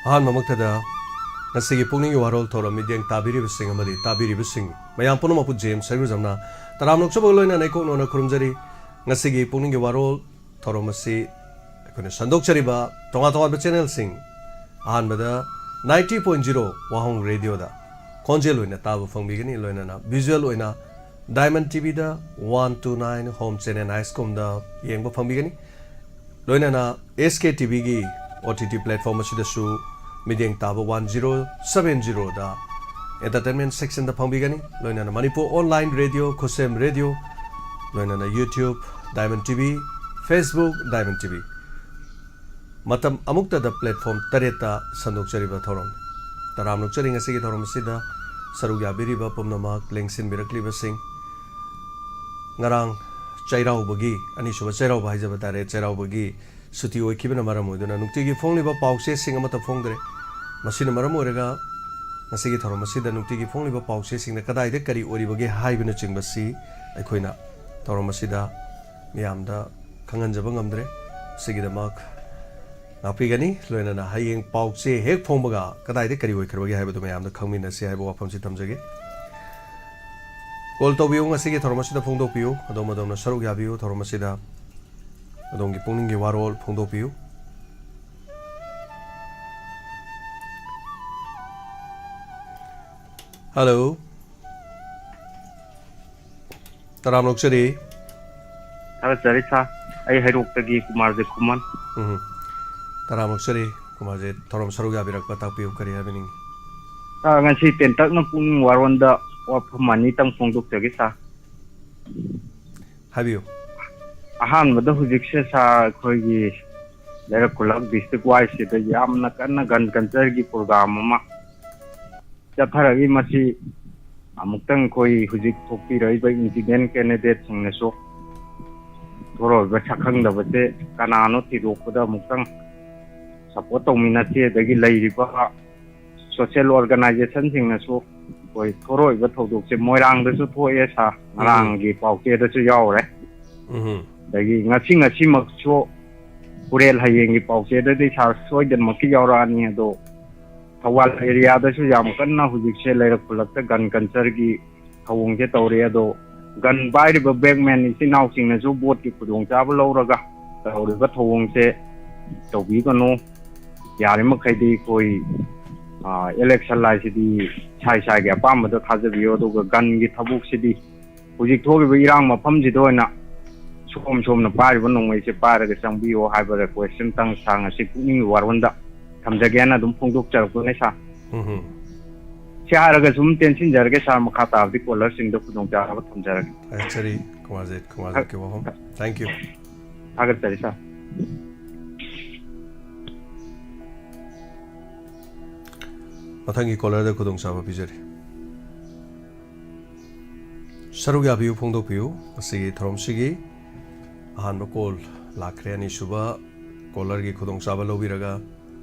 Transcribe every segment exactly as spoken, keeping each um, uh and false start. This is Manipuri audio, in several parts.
ꯑꯍꯥꯟꯕꯃꯛꯇꯗ ꯉꯁꯤꯒꯤ ꯄꯨꯛꯅꯤꯡꯒꯤ ꯋꯥꯔꯣꯜ ꯊꯧꯔꯝ ꯃꯤꯠꯌꯦꯡ ꯇꯥꯕꯤꯔꯤꯕꯁꯤꯡ ꯑꯃꯗꯤ ꯇꯥꯕꯤꯔꯤꯕꯁꯤꯡ ꯃꯌꯥꯝ ꯄꯨꯝꯅꯃꯛꯄꯨ ꯖꯦꯝꯁ ꯁꯩꯔꯨꯖꯝꯅ ꯇꯔꯥꯝꯅ ꯑꯣꯛꯆꯕꯒ ꯂꯣꯏꯅꯅ ꯏꯀꯣꯛ ꯅꯣꯟꯅ ꯈꯨꯔꯨꯝꯖꯔꯤ꯫ ꯉꯁꯤꯒꯤ ꯄꯨꯛꯅꯤꯡꯒꯤ ꯋꯥꯔꯣꯜ ꯊꯧꯔꯝ ꯑꯁꯤ ꯑꯩꯈꯣꯏꯅ ꯁꯟꯗꯣꯛꯆꯔꯤꯕ ꯇꯣꯉꯥꯟ ꯇꯣꯉꯥꯟꯕ ꯆꯦꯅꯦꯜꯁꯤꯡ, ꯑꯍꯥꯟꯕꯗ ninety point zero ꯋꯥꯍꯣꯡ ꯔꯦꯗꯤꯑꯣꯗ ꯈꯣꯟꯖꯦꯜ ꯑꯣꯏꯅ ꯇꯥꯕ ꯐꯪꯕꯤꯒꯅꯤ, ꯂꯣꯏꯅꯅ ꯚꯤꯖꯨꯋꯦꯜ ꯑꯣꯏꯅ ꯗꯥꯏꯃꯟ ꯇꯤꯚꯤꯗ one two nine home channel ꯑꯥꯏꯁꯀꯣꯝꯗ ꯌꯦꯡꯕ ꯐꯪꯕꯤꯒꯅꯤ꯫ ꯂꯣꯏꯅꯅ ꯑꯦꯁ ꯀꯦ ꯇꯤꯚꯤꯒꯤ ꯑꯣ ꯇꯤ ꯇꯤ ꯄ꯭ꯂꯦꯠꯐꯣꯝ ꯑꯁꯤꯗꯁꯨ ꯃꯤꯠꯌꯦꯡ ꯇꯥꯕ one zero seven zeroꯗ ꯑꯦꯟꯇꯔꯇꯦꯟꯃꯦꯟ ꯁꯦꯛꯁꯟꯗ ꯐꯪꯕꯤꯒꯅꯤ꯫ ꯂꯣꯏꯅꯅ ꯃꯅꯤꯄꯨꯔ ꯑꯣꯟꯂꯥꯏꯟ ꯔꯦꯗꯤꯑꯣ, ꯈꯨꯁꯦꯝ ꯔꯦꯗꯤꯑꯣ, ꯂꯣꯏꯅꯅ YouTube, diamond TV, Facebook, diamond TV. ꯃꯇꯝ ꯑꯃꯨꯛꯇꯗ ꯄ꯭ꯂꯦꯠꯐꯣꯝ ꯇꯔꯦꯠꯇ ꯁꯟꯗꯣꯛꯆꯔꯤꯕ ꯊꯧꯔꯝꯅꯤ꯫ ꯇꯔꯥꯝꯅ ꯑꯣꯛꯆꯔꯤ ꯉꯁꯤꯒꯤ ꯊꯧꯔꯝ ꯑꯁꯤꯗ ꯁꯔꯨꯛ ꯌꯥꯕꯤꯔꯤꯕ ꯄꯨꯝꯅꯃꯛ, ꯂꯦꯡꯁꯤꯟꯕꯤꯔꯛꯂꯤꯕꯁꯤꯡ꯫ ꯉꯔꯥꯡ ꯆꯩꯔꯥꯎꯕꯒꯤ, ꯑꯅꯤꯁꯨꯕ ꯆꯩꯔꯥꯎꯕ ꯍꯥꯏꯖꯕ ꯇꯥꯔꯦ, ꯆꯩꯔꯥꯎꯕꯒꯤ ꯁꯨꯇꯤ ꯑꯣꯏꯈꯤꯕꯅ ꯃꯔꯝ ꯑꯣꯏꯗꯨꯅ ꯅꯨꯡꯇꯤꯒꯤ ꯐꯣꯡꯂꯤꯕ ꯄꯥꯎꯆꯦꯁꯤꯡ ꯑꯃꯠꯇ ꯐꯣꯡꯗ꯭ꯔꯦ꯫ ꯃꯁꯤꯅ ꯃꯔꯝ ꯑꯣꯏꯔꯒ ꯉꯁꯤꯒꯤ ꯊꯧꯔꯝ ꯑꯁꯤꯗ ꯅꯨꯡꯇꯤꯒꯤ ꯐꯣꯡꯂꯤꯕ ꯄꯥꯎꯆꯦꯁꯤꯡꯅ ꯀꯗꯥꯏꯗ ꯀꯔꯤ ꯑꯣꯏꯔꯤꯕꯒꯦ ꯍꯥꯏꯕꯅꯆꯤꯡꯕꯁꯤ ꯑꯩꯈꯣꯏꯅ ꯊꯧꯔꯝ ꯑꯁꯤꯗ ꯃꯤꯌꯥꯝꯗ ꯈꯪꯍꯟꯖꯕ ꯉꯝꯗ꯭ꯔꯦ꯫ ꯁꯤꯒꯤꯗꯃꯛ ꯉꯥꯛꯄꯤꯒꯅꯤ꯫ ꯂꯣꯏꯅꯅ ꯍꯌꯦꯡ ꯄꯥꯎꯆꯦ ꯍꯦꯛ ꯐꯣꯡꯕꯒ ꯀꯗꯥꯏꯗ ꯀꯔꯤ ꯑꯣꯏꯈ꯭ꯔꯕꯒꯦ ꯍꯥꯏꯕꯗꯨ ꯃꯌꯥꯝꯗ ꯈꯪꯃꯤꯟꯅꯁꯤ ꯍꯥꯏꯕ ꯋꯥꯐꯝꯁꯤ ꯊꯝꯖꯒꯦ꯫ ꯀꯣꯜ ꯇꯧꯕꯤꯌꯨ, ꯉꯁꯤꯒꯤ ꯊꯧꯔꯝ ꯑꯁꯤꯗ ꯐꯣꯡꯗꯣꯛꯄꯤꯌꯨ꯫ ꯑꯗꯣꯝ ꯑꯗꯣꯝꯅ ꯁꯔꯨꯛ ꯌꯥꯕꯤꯌꯨ ꯊꯧꯔꯝ ꯑꯁꯤꯗ꯫ ꯑꯗꯣꯝꯒꯤ ꯄꯨꯛꯅꯤꯡꯒꯤ ꯋꯥꯔꯣꯜ ꯐꯣꯡꯗꯣꯛꯄꯤꯌꯨ꯫ ꯍꯜꯂꯣ꯫ ꯇꯔꯥꯝꯅ ꯑꯣꯛꯆꯔꯤ꯫ ꯊꯥꯒꯠꯆꯔꯤ ꯁꯥꯔ꯫ ꯑꯩ ꯍꯩꯔꯣꯛꯇꯒꯤ ꯀꯨꯃꯥꯔꯖꯤꯠ ꯈꯨꯃꯟ꯫ ꯎꯝ꯫ ꯇꯔꯥꯝꯅ ꯑꯣꯛꯆꯔꯤ꯫ ꯀꯨꯃꯥꯔꯖꯤꯠ, ꯊꯧꯔꯝ ꯁꯔꯨꯛ ꯌꯥꯕꯤꯔꯛꯄ ꯇꯥꯛꯄꯤꯌꯨ, ꯀꯔꯤ ꯍꯥꯏꯕꯤꯅꯤꯡꯉꯤ? ꯁꯥꯔ, ꯉꯁꯤ ꯇꯦꯟꯇꯛꯅ ꯄꯨꯛꯅꯤꯡ ꯋꯥꯔꯣꯟꯗ ꯋꯥꯐꯝ ꯑꯅꯤꯇꯪ ꯐꯣꯡꯗꯣꯛꯆꯒꯦ ꯁꯥꯔ꯫ ꯍꯥꯏꯕꯤꯌꯨ꯫ ꯑꯍꯥꯟꯕꯗ ꯍꯧꯖꯤꯛꯁꯦ ꯁꯥꯔ, ꯑꯩꯈꯣꯏꯒꯤ ꯂꯩꯔꯛ ꯈꯨꯜꯂꯛ ꯗꯤꯁꯇ꯭ꯔꯤꯛ ꯋꯥꯏꯁꯤꯗ ꯌꯥꯝꯅ ꯀꯟꯅ ꯒꯟ ꯀꯜꯆꯔꯒꯤ ꯄ꯭ꯔꯣꯒ꯭ꯔꯥꯝ ꯑꯃ ꯆꯠꯊꯔꯛꯏ꯫ ꯃꯁꯤ ꯑꯃꯨꯛꯇꯪ ꯑꯩꯈꯣꯏ ꯍꯧꯖꯤꯛ ꯊꯣꯛꯄꯤꯔꯛꯏꯕ ꯏꯟꯗꯤꯄꯦꯟꯗꯦꯟ ꯀꯦꯟꯗꯤꯗꯦꯠꯁꯤꯡꯅꯁꯨ ꯊꯣꯔꯛꯏꯕ ꯁꯛꯈꯪꯗꯕꯁꯦ ꯀꯅꯥꯅꯣ ꯊꯤꯗꯣꯛꯄꯗ ꯑꯃꯨꯛꯇꯪ ꯁꯄꯣꯔꯠ ꯇꯧꯃꯤꯟꯅꯁꯤ꯫ ꯑꯗꯒꯤ ꯂꯩꯔꯤꯕ ꯁꯣꯁꯤꯌꯦꯜ ꯑꯣꯔꯒꯅꯥꯏꯖꯦꯁꯟꯁꯤꯡꯅꯁꯨ ꯑꯩꯈꯣꯏ ꯊꯣꯔꯛꯏꯕ ꯊꯧꯗꯣꯛꯁꯦ ꯃꯣꯏꯔꯥꯡꯗꯁꯨ ꯊꯣꯛꯑꯦ ꯁꯥꯔ, ꯉꯔꯥꯡꯒꯤ ꯄꯥꯎꯆꯦꯗꯁꯨ ꯌꯥꯎꯔꯦ꯫ ꯎꯝ꯫ ꯑꯗꯒꯤ ꯉꯁꯤ ꯉꯁꯤꯃꯛꯁꯨ ꯍꯣꯔꯦꯟ ꯍꯌꯦꯡꯒꯤ ꯄꯥꯎꯆꯦꯗꯗꯤ ꯁꯥꯔ ꯁꯣꯏꯗꯅꯃꯛꯀꯤ ꯌꯥꯎꯔꯛꯑꯅꯤ꯫ ꯑꯗꯣ ꯊꯧꯕꯥꯜ ꯑꯦꯔꯤꯌꯥꯗꯁꯨ ꯌꯥꯝ ꯀꯟꯅ ꯍꯧꯖꯤꯛꯁꯦ ꯂꯩꯔꯛ ꯈꯨꯜꯂꯛꯇ gun cultureꯒꯤ ꯊꯧꯑꯣꯡꯁꯦ ꯇꯧꯔꯤ꯫ ꯑꯗꯣ gun ꯄꯥꯏꯔꯤꯕ black man ꯏꯆꯤꯟ ꯏꯅꯥꯎꯁꯤꯡꯅꯁꯨ voteꯀꯤ ꯈꯨꯗꯣꯡꯆꯥꯕ ꯂꯧꯔꯒ ꯇꯧꯔꯤꯕ ꯊꯧꯑꯣꯡꯁꯦ ꯇꯧꯕꯤꯒꯅꯨ꯫ ꯌꯥꯔꯤꯃꯈꯩꯗꯤ ꯑꯩꯈꯣꯏ, ꯑ, election ꯍꯥꯏꯁꯤꯗꯤ ꯏꯁꯥ ꯏꯁꯥꯒꯤ ꯑꯄꯥꯝꯕꯗ ꯊꯥꯖꯕꯤꯌꯨ꯫ ꯑꯗꯨꯒ gunꯒꯤ ꯊꯕꯛꯁꯤꯗꯤ ꯍꯧꯖꯤꯛ ꯊꯣꯛꯂꯤꯕ ꯏꯔꯥꯡ ꯃꯐꯝꯁꯤꯗ ꯑꯣꯏꯅ ꯁꯣꯝ ꯁꯣꯝꯅ ꯄꯥꯏꯔꯤꯕ ꯅꯣꯡꯃꯩꯁꯦ ꯄꯥꯏꯔꯒ ꯆꯪꯕꯤꯌꯣ ꯍꯥꯏꯕ request ꯑꯃꯇꯪ ꯁꯥꯔ ꯉꯁꯤ ꯄꯨꯛꯅꯤꯡꯒꯤ ꯋꯥꯔꯣꯟꯗ ꯊꯝꯖꯒꯦꯅ ꯑꯗꯨꯝ ꯐꯣꯡꯗꯣꯛꯆꯔꯛꯄꯅꯦ ꯁꯥꯔ꯫ ꯎꯝ꯫ ꯁꯤ ꯍꯥꯏꯔꯒ ꯁꯨꯝ ꯇꯦꯟꯁꯤꯟꯖꯔꯒꯦ ꯁꯥꯔ, ꯃꯈꯥ ꯇꯥꯕꯗꯤ callerꯁꯤꯡꯗ ꯈꯨꯗꯣꯡꯆꯥꯕ ꯊꯝꯖꯔꯒꯦ꯫ ꯊꯥꯒꯠꯆꯔꯤ ꯀꯃꯥꯜꯖꯤꯠ, ꯀꯃꯥꯜꯖꯤꯠꯀꯤ ꯋꯥꯐꯝ꯫ Thank you꯫ ꯊꯥꯒꯠꯆꯔꯤ ꯁꯥꯔ꯫ ꯃꯊꯪꯒꯤ callerꯗ ꯈꯨꯗꯣꯡꯆꯥꯕ ꯄꯤꯖꯔꯤ꯫ ꯁꯔꯨꯛ ꯌꯥꯕꯤꯌꯨ, ꯐꯣꯡꯗꯣꯛꯄꯤꯌꯨ꯫ ꯉꯁꯤꯒꯤ ꯊꯧꯔꯝꯁꯤꯒꯤ ꯑꯍꯥꯟꯕ call ꯂꯥꯛꯈ꯭ꯔꯦ꯫ ꯑꯅꯤꯁꯨꯕ callerꯒꯤ ꯈꯨꯗꯣꯡꯆꯥꯕ ꯂꯧꯕꯤꯔꯒ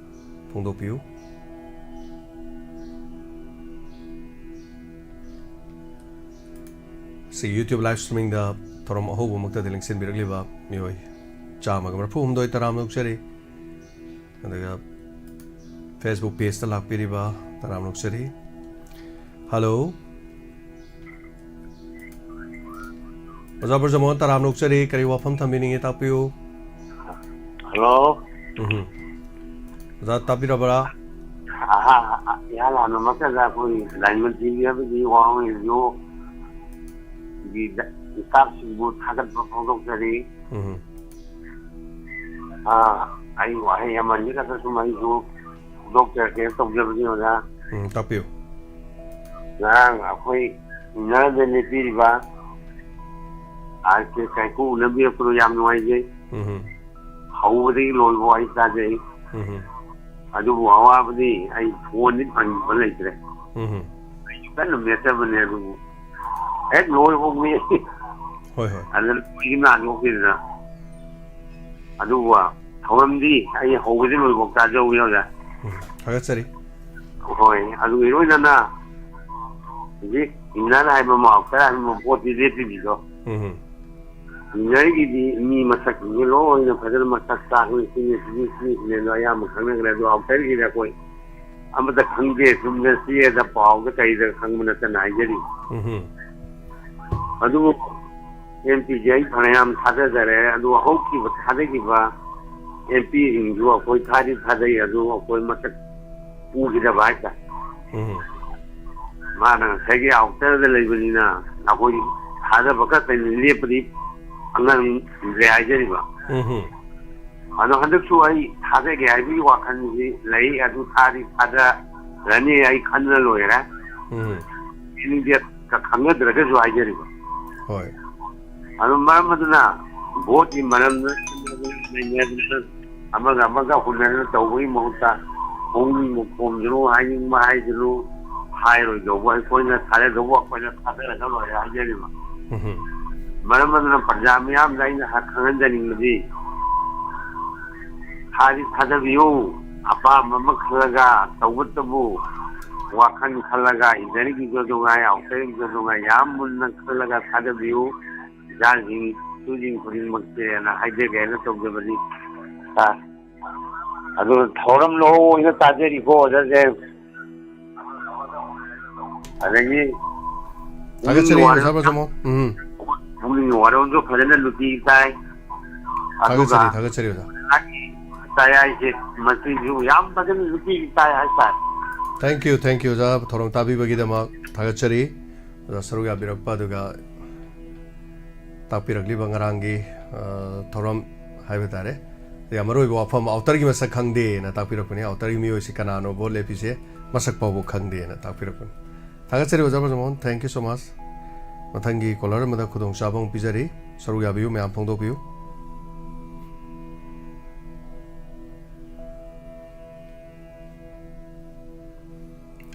ꯐꯣꯡꯗꯣꯛꯄꯤꯌꯨ꯫ ꯁꯤ YouTube live streamingꯗ ꯊꯧꯔꯝ ꯑꯍꯧꯕꯃꯛꯇꯗ ꯂꯦꯡꯁꯤꯟꯕꯤꯔꯛꯂꯤꯕ ꯃꯤꯑꯣꯏ ꯆꯥꯝꯃꯒ ꯃꯔꯤꯐꯨ ꯍꯨꯝꯗꯣꯏ ꯇꯔꯥꯝꯅ ꯑꯣꯛꯆꯔꯤ꯫ ꯑꯗꯨꯒ Facebook pageꯇ ꯂꯥꯛꯄꯤꯔꯤꯕ ꯇꯔꯥꯝꯅ ꯑꯣꯛꯆꯔꯤ꯫ Hello꯫ ꯑꯣꯖꯥ ꯕ꯭ꯔꯖꯃꯣꯍꯟ, ꯇꯔꯥꯝꯅ ꯑꯣꯛꯆꯔꯤ꯫ ꯀꯔꯤ ꯋꯥꯐꯝ ꯊꯝꯕꯤꯅꯤꯡꯉꯤ, ꯇꯥꯛꯄꯤꯌꯨ꯫ Hello꯫ ꯎꯝ꯫ ꯑꯣꯖꯥ ꯇꯥꯕꯤꯔꯕ꯭ꯔꯥ? ꯑꯍꯥ, ꯏꯍꯥꯟ ꯍꯥꯟꯅꯃꯛꯇꯗ ꯑꯩꯈꯣꯏ Diamond TV ꯑꯃꯗꯤ ꯋꯥꯍꯪ ꯔꯦꯗꯤꯑꯣꯒꯤ staffꯁꯤꯡꯕꯨ ꯊꯥꯒꯠꯄ ꯐꯣꯡꯗꯣꯛꯆꯔꯤ꯫ ꯎꯝ꯫ ꯑꯥ, ꯑꯩ ꯋꯥꯍꯩ ꯑꯃꯅꯤ ꯈꯛꯇ ꯁꯨꯝ ꯑꯩꯁꯨ ꯐꯣꯡꯗꯣꯛꯆꯔꯛꯀꯦ ꯇꯧꯖꯕꯅꯤ, ꯑꯣꯖꯥ꯫ ꯎꯝ, ꯇꯥꯛꯄꯤꯌꯨ꯫ ꯉꯔꯥꯡ ꯑꯩꯈꯣꯏ ꯏꯟꯅꯔꯗ ꯂꯦꯞꯄꯤꯔꯤꯕ ꯑꯥꯔ ꯀꯦ ꯀꯥꯏꯀꯨ ꯎꯅꯕꯤꯔꯛꯄꯗꯣ ꯌꯥꯝ ꯅꯨꯡꯉꯥꯏꯖꯩ꯫ ꯎꯝ꯫ ꯍꯧꯕꯗꯒꯤ ꯂꯣꯏꯕ ꯋꯥꯔꯤ ꯇꯥꯖꯩ꯫ ꯎꯝ꯫ ꯑꯗꯨꯕꯨ ꯑꯋꯥꯕꯗꯤ ꯑꯩ ꯐꯣꯟꯗꯤ ꯐꯪꯕ ꯂꯩꯇ꯭ꯔꯦ꯫ ꯎꯝ꯫ ꯑꯩꯁꯨ ꯀꯟꯅ ꯃꯦꯠꯆꯕꯅꯦ, ꯑꯗꯨꯕꯨ ꯍꯦꯛ ꯂꯣꯏꯕ ꯃꯤ ꯍꯣꯏ, ꯍꯣꯏ꯫ ꯑꯗꯨꯅ ꯂꯣꯏꯒꯤ ꯅꯥꯟꯊꯣꯛꯈꯤꯗꯅ꯫ ꯑꯗꯨꯕꯨ ꯊꯧꯔꯝꯗꯤ ꯑꯩ ꯍꯧꯕꯗꯒꯤ ꯂꯣꯏꯐꯥꯎ ꯇꯥꯖꯍꯧꯏ, ꯑꯣꯖꯥ꯫ ꯎꯝ, ꯊꯥꯒꯠꯆꯔꯤ꯫ ꯍꯣꯏ, ꯑꯗꯨꯒ ꯏꯔꯣꯏꯅꯅ ꯍꯧꯖꯤꯛ ꯏꯟꯅꯔ ꯍꯥꯏꯕ ꯑꯃ, ꯑꯥꯎꯇꯔ ꯍꯥꯏꯕ ꯑꯃ ꯄꯣꯠꯇꯤ ꯂꯦꯞꯄꯤꯕꯗꯣ꯫ ꯎꯝ꯫ ꯏꯟꯅꯔꯒꯤꯗꯤ ꯃꯤ ꯃꯁꯛꯁꯤꯡꯁꯦ ꯂꯣꯏꯅ ꯐꯖꯅ ꯃꯁꯛ ꯇꯥꯛꯅ ꯁꯤꯅꯤ, ꯁꯤꯅꯤ, ꯁꯤꯅꯤ, ꯁꯤꯅꯤ ꯑꯗꯣ ꯑꯌꯥꯝꯕ ꯈꯪꯅꯈ꯭ꯔꯦ꯫ ꯑꯗꯣ ꯑꯥꯎꯇꯔꯒꯤꯗꯤ ꯑꯩꯈꯣꯏ ꯑꯃꯠꯇ ꯈꯪꯗꯦ, ꯆꯨꯝꯅ ꯆꯦꯗ, ꯄꯥꯎꯗ, ꯀꯩꯗ ꯈꯪꯕ ꯅꯠꯇꯅ ꯍꯥꯏꯖꯔꯤ꯫ ꯎꯝꯍꯨꯝ꯫ ꯑꯗꯨꯕꯨ ꯑꯦꯝ ꯄꯤꯁꯦ ꯑꯩ ꯐꯅꯌꯥꯝ ꯊꯥꯗꯖꯔꯦ꯫ ꯑꯗꯨ ꯍꯧꯈꯤꯕ ꯊꯥꯗꯈꯤꯕ ꯑꯦꯝ ꯄꯤꯁꯤꯡꯁꯨ ꯑꯩꯈꯣꯏ ꯊꯥꯗꯤ ꯊꯥꯗꯩ, ꯑꯗꯨ ꯑꯩꯈꯣꯏ ꯃꯁꯛ ꯎꯈꯤꯗꯕ ꯍꯥꯏꯇꯥꯔꯦ꯫ ꯎꯝ꯫ ꯃꯥꯅ ꯉꯁꯥꯏꯒꯤ ꯑꯥꯎꯇꯔꯗ ꯂꯩꯕꯅꯤꯅ ꯑꯩꯈꯣꯏ ꯊꯥꯗꯕ ꯈꯛꯇꯅꯤ, ꯂꯦꯞꯄꯗꯤ ꯑꯉꯥꯡꯗ꯭ꯔꯦ ꯍꯥꯏꯖꯔꯤꯕ꯫ ꯎꯝ꯫ ꯑꯗꯣ ꯍꯟꯗꯛꯁꯨ ꯑꯩ ꯊꯥꯗꯒꯦ ꯍꯥꯏꯕꯒꯤ ꯋꯥꯈꯜꯁꯤ ꯂꯩ꯫ ꯑꯗꯨ ꯊꯥꯗꯤ ꯊꯥꯗꯔꯅꯤ, ꯑꯩ ꯈꯟꯅ ꯂꯣꯏꯔꯦ꯫ ꯎꯝ꯫ ꯀꯦꯟꯗꯤꯗꯦꯠꯀ ꯈꯪꯅꯗ꯭ꯔꯒꯁꯨ ꯍꯥꯏꯖꯔꯤꯕ꯫ ꯍꯣꯏ꯫ ꯑꯗꯨ ꯃꯔꯝ ꯑꯗꯨꯅ ꯚꯣꯠꯀꯤ ꯃꯔꯝꯗ ꯅꯩꯅꯗꯅ ꯑꯃꯒ ꯑꯃꯒ ꯍꯨꯟꯅꯗꯅ ꯇꯧꯕꯒꯤ ꯃꯍꯨꯠꯇ ꯍꯧꯅꯤꯡꯕ ꯈꯣꯝꯖꯅꯨ, ꯍꯥꯏꯅꯤꯡꯕ ꯍꯥꯏꯖꯅꯨ, ꯍꯥꯏꯔꯣꯏꯗꯧꯕ ꯑꯩꯈꯣꯏꯅ ꯊꯥꯗꯗꯧꯕ ꯑꯩꯈꯣꯏꯅ ꯊꯥꯗꯔꯒ ꯂꯣꯏꯔꯦ ꯍꯥꯏꯖꯔꯤꯕ꯫ ꯎꯝ꯫ ꯃꯔꯝ ꯑꯗꯨꯅ ꯄ꯭ꯔꯖꯥ ꯃꯤꯌꯥꯝꯗ ꯑꯩꯅ ꯍꯥ-, ꯈꯪꯍꯟꯖꯅꯤꯡꯕꯗꯤ, ꯊꯥꯗꯤ ꯊꯥꯗꯕꯤꯌꯨ, ꯑꯄꯥꯝꯕ ꯑꯃ ꯈꯜꯂꯒ ꯇꯧꯕꯇꯕꯨ, ꯋꯥꯈꯜ ꯈꯜꯂꯒ, ꯏꯟꯅꯔꯒꯤꯁꯨ ꯅꯨꯡꯉꯥꯏ, ꯑꯥꯎꯇꯔꯒꯤꯁꯨ ꯅꯨꯡꯉꯥꯏ, ꯌꯥꯝ ꯃꯨꯟꯅ ꯈꯜꯂꯒ ꯊꯥꯗꯕꯤꯌꯨ꯫ ꯏꯆꯥꯁꯤꯡ, ꯏꯁꯨꯁꯤꯡ ꯈꯨꯗꯤꯡꯃꯛꯁꯦꯅ ꯍꯥꯏꯖꯒꯦ ꯍꯥꯏꯅ ꯇꯧꯖꯕꯅꯤ꯫ ꯁꯥꯔ, ꯑꯗꯨ ꯊꯧꯔꯝ ꯂꯧꯑꯣꯅ ꯇꯥꯖꯔꯤꯀꯣ, ꯑꯣꯖꯥꯁꯦ꯫ ꯑꯗꯒꯤ ꯊꯥꯒꯠꯆꯔꯤ, ꯄꯨꯛꯅꯤꯡꯒꯤ ꯋꯥꯔꯣꯜ-, ꯑꯣꯖꯥ ꯕ꯭ꯔꯖꯃꯣꯍꯟ꯫ ꯎꯝ꯫ ꯄꯨꯛꯅꯤꯡꯒꯤ ꯋꯥꯔꯣꯜꯁꯨ ꯐꯖꯅ ꯅꯨꯡꯇꯤꯒꯤ ꯇꯥꯏ꯫ ꯑꯗꯨꯒ ꯊꯥꯒꯠꯆꯔꯤ, ꯊꯥꯒꯠꯆꯔꯤ, ꯑꯣꯖꯥ꯫ ꯇꯥꯏ ꯍꯥꯏꯁꯦ ꯃꯁꯤꯁꯨ ꯌꯥꯝ ꯐꯖꯅ ꯅꯨꯡꯇꯤꯒꯤ ꯇꯥꯏ ꯍꯥꯏꯇꯥꯔꯦ꯫ Thank you, thank you, ꯑꯣꯖꯥ꯫ ꯊꯧꯔꯝ ꯇꯥꯕꯤꯕꯒꯤꯗꯃꯛ ꯊꯥꯒꯠꯆꯔꯤ꯫ ꯑꯣꯖꯥ ꯁꯔꯨꯛ ꯌꯥꯕꯤꯔꯛꯄ, ꯑꯗꯨꯒ ꯇꯥꯛꯄꯤꯔꯛꯂꯤꯕ ꯉꯔꯥꯡꯒꯤ, ꯑ, ꯊꯧꯔꯝ ꯍꯥꯏꯕ ꯇꯥꯔꯦ꯫ ꯌꯥꯝ ꯃꯔꯨ ꯑꯣꯏꯕ ꯋꯥꯐꯝ, ꯑꯥꯎꯇꯔꯒꯤ ꯃꯁꯛ ꯈꯪꯗꯦꯅ ꯇꯥꯛꯄꯤꯔꯛꯄꯅꯤ꯫ ꯑꯥꯎꯇꯔꯒꯤ ꯃꯤꯑꯣꯏꯁꯤ ꯀꯅꯥꯅꯣ ꯚꯣꯠ ꯂꯦꯞꯄꯤꯁꯦ ꯃꯁꯛ ꯐꯥꯎꯕ ꯈꯪꯗꯦꯅ ꯇꯥꯛꯄꯤꯔꯛꯄꯅꯤ꯫ ꯊꯥꯒꯠꯆꯔꯤ ꯑꯣꯖꯥ Brajmohan, thank you so much꯫ ꯃꯊꯪꯒꯤ caller ꯑꯃꯗ ꯈꯨꯗꯣꯡꯆꯥꯕ ꯑꯃꯨꯛ ꯄꯤꯖꯔꯤ꯫ ꯁꯔꯨꯛ ꯌꯥꯕꯤꯌꯨ, ꯃꯌꯥꯝ ꯐꯣꯡꯗꯣꯛꯄꯤꯌꯨ꯫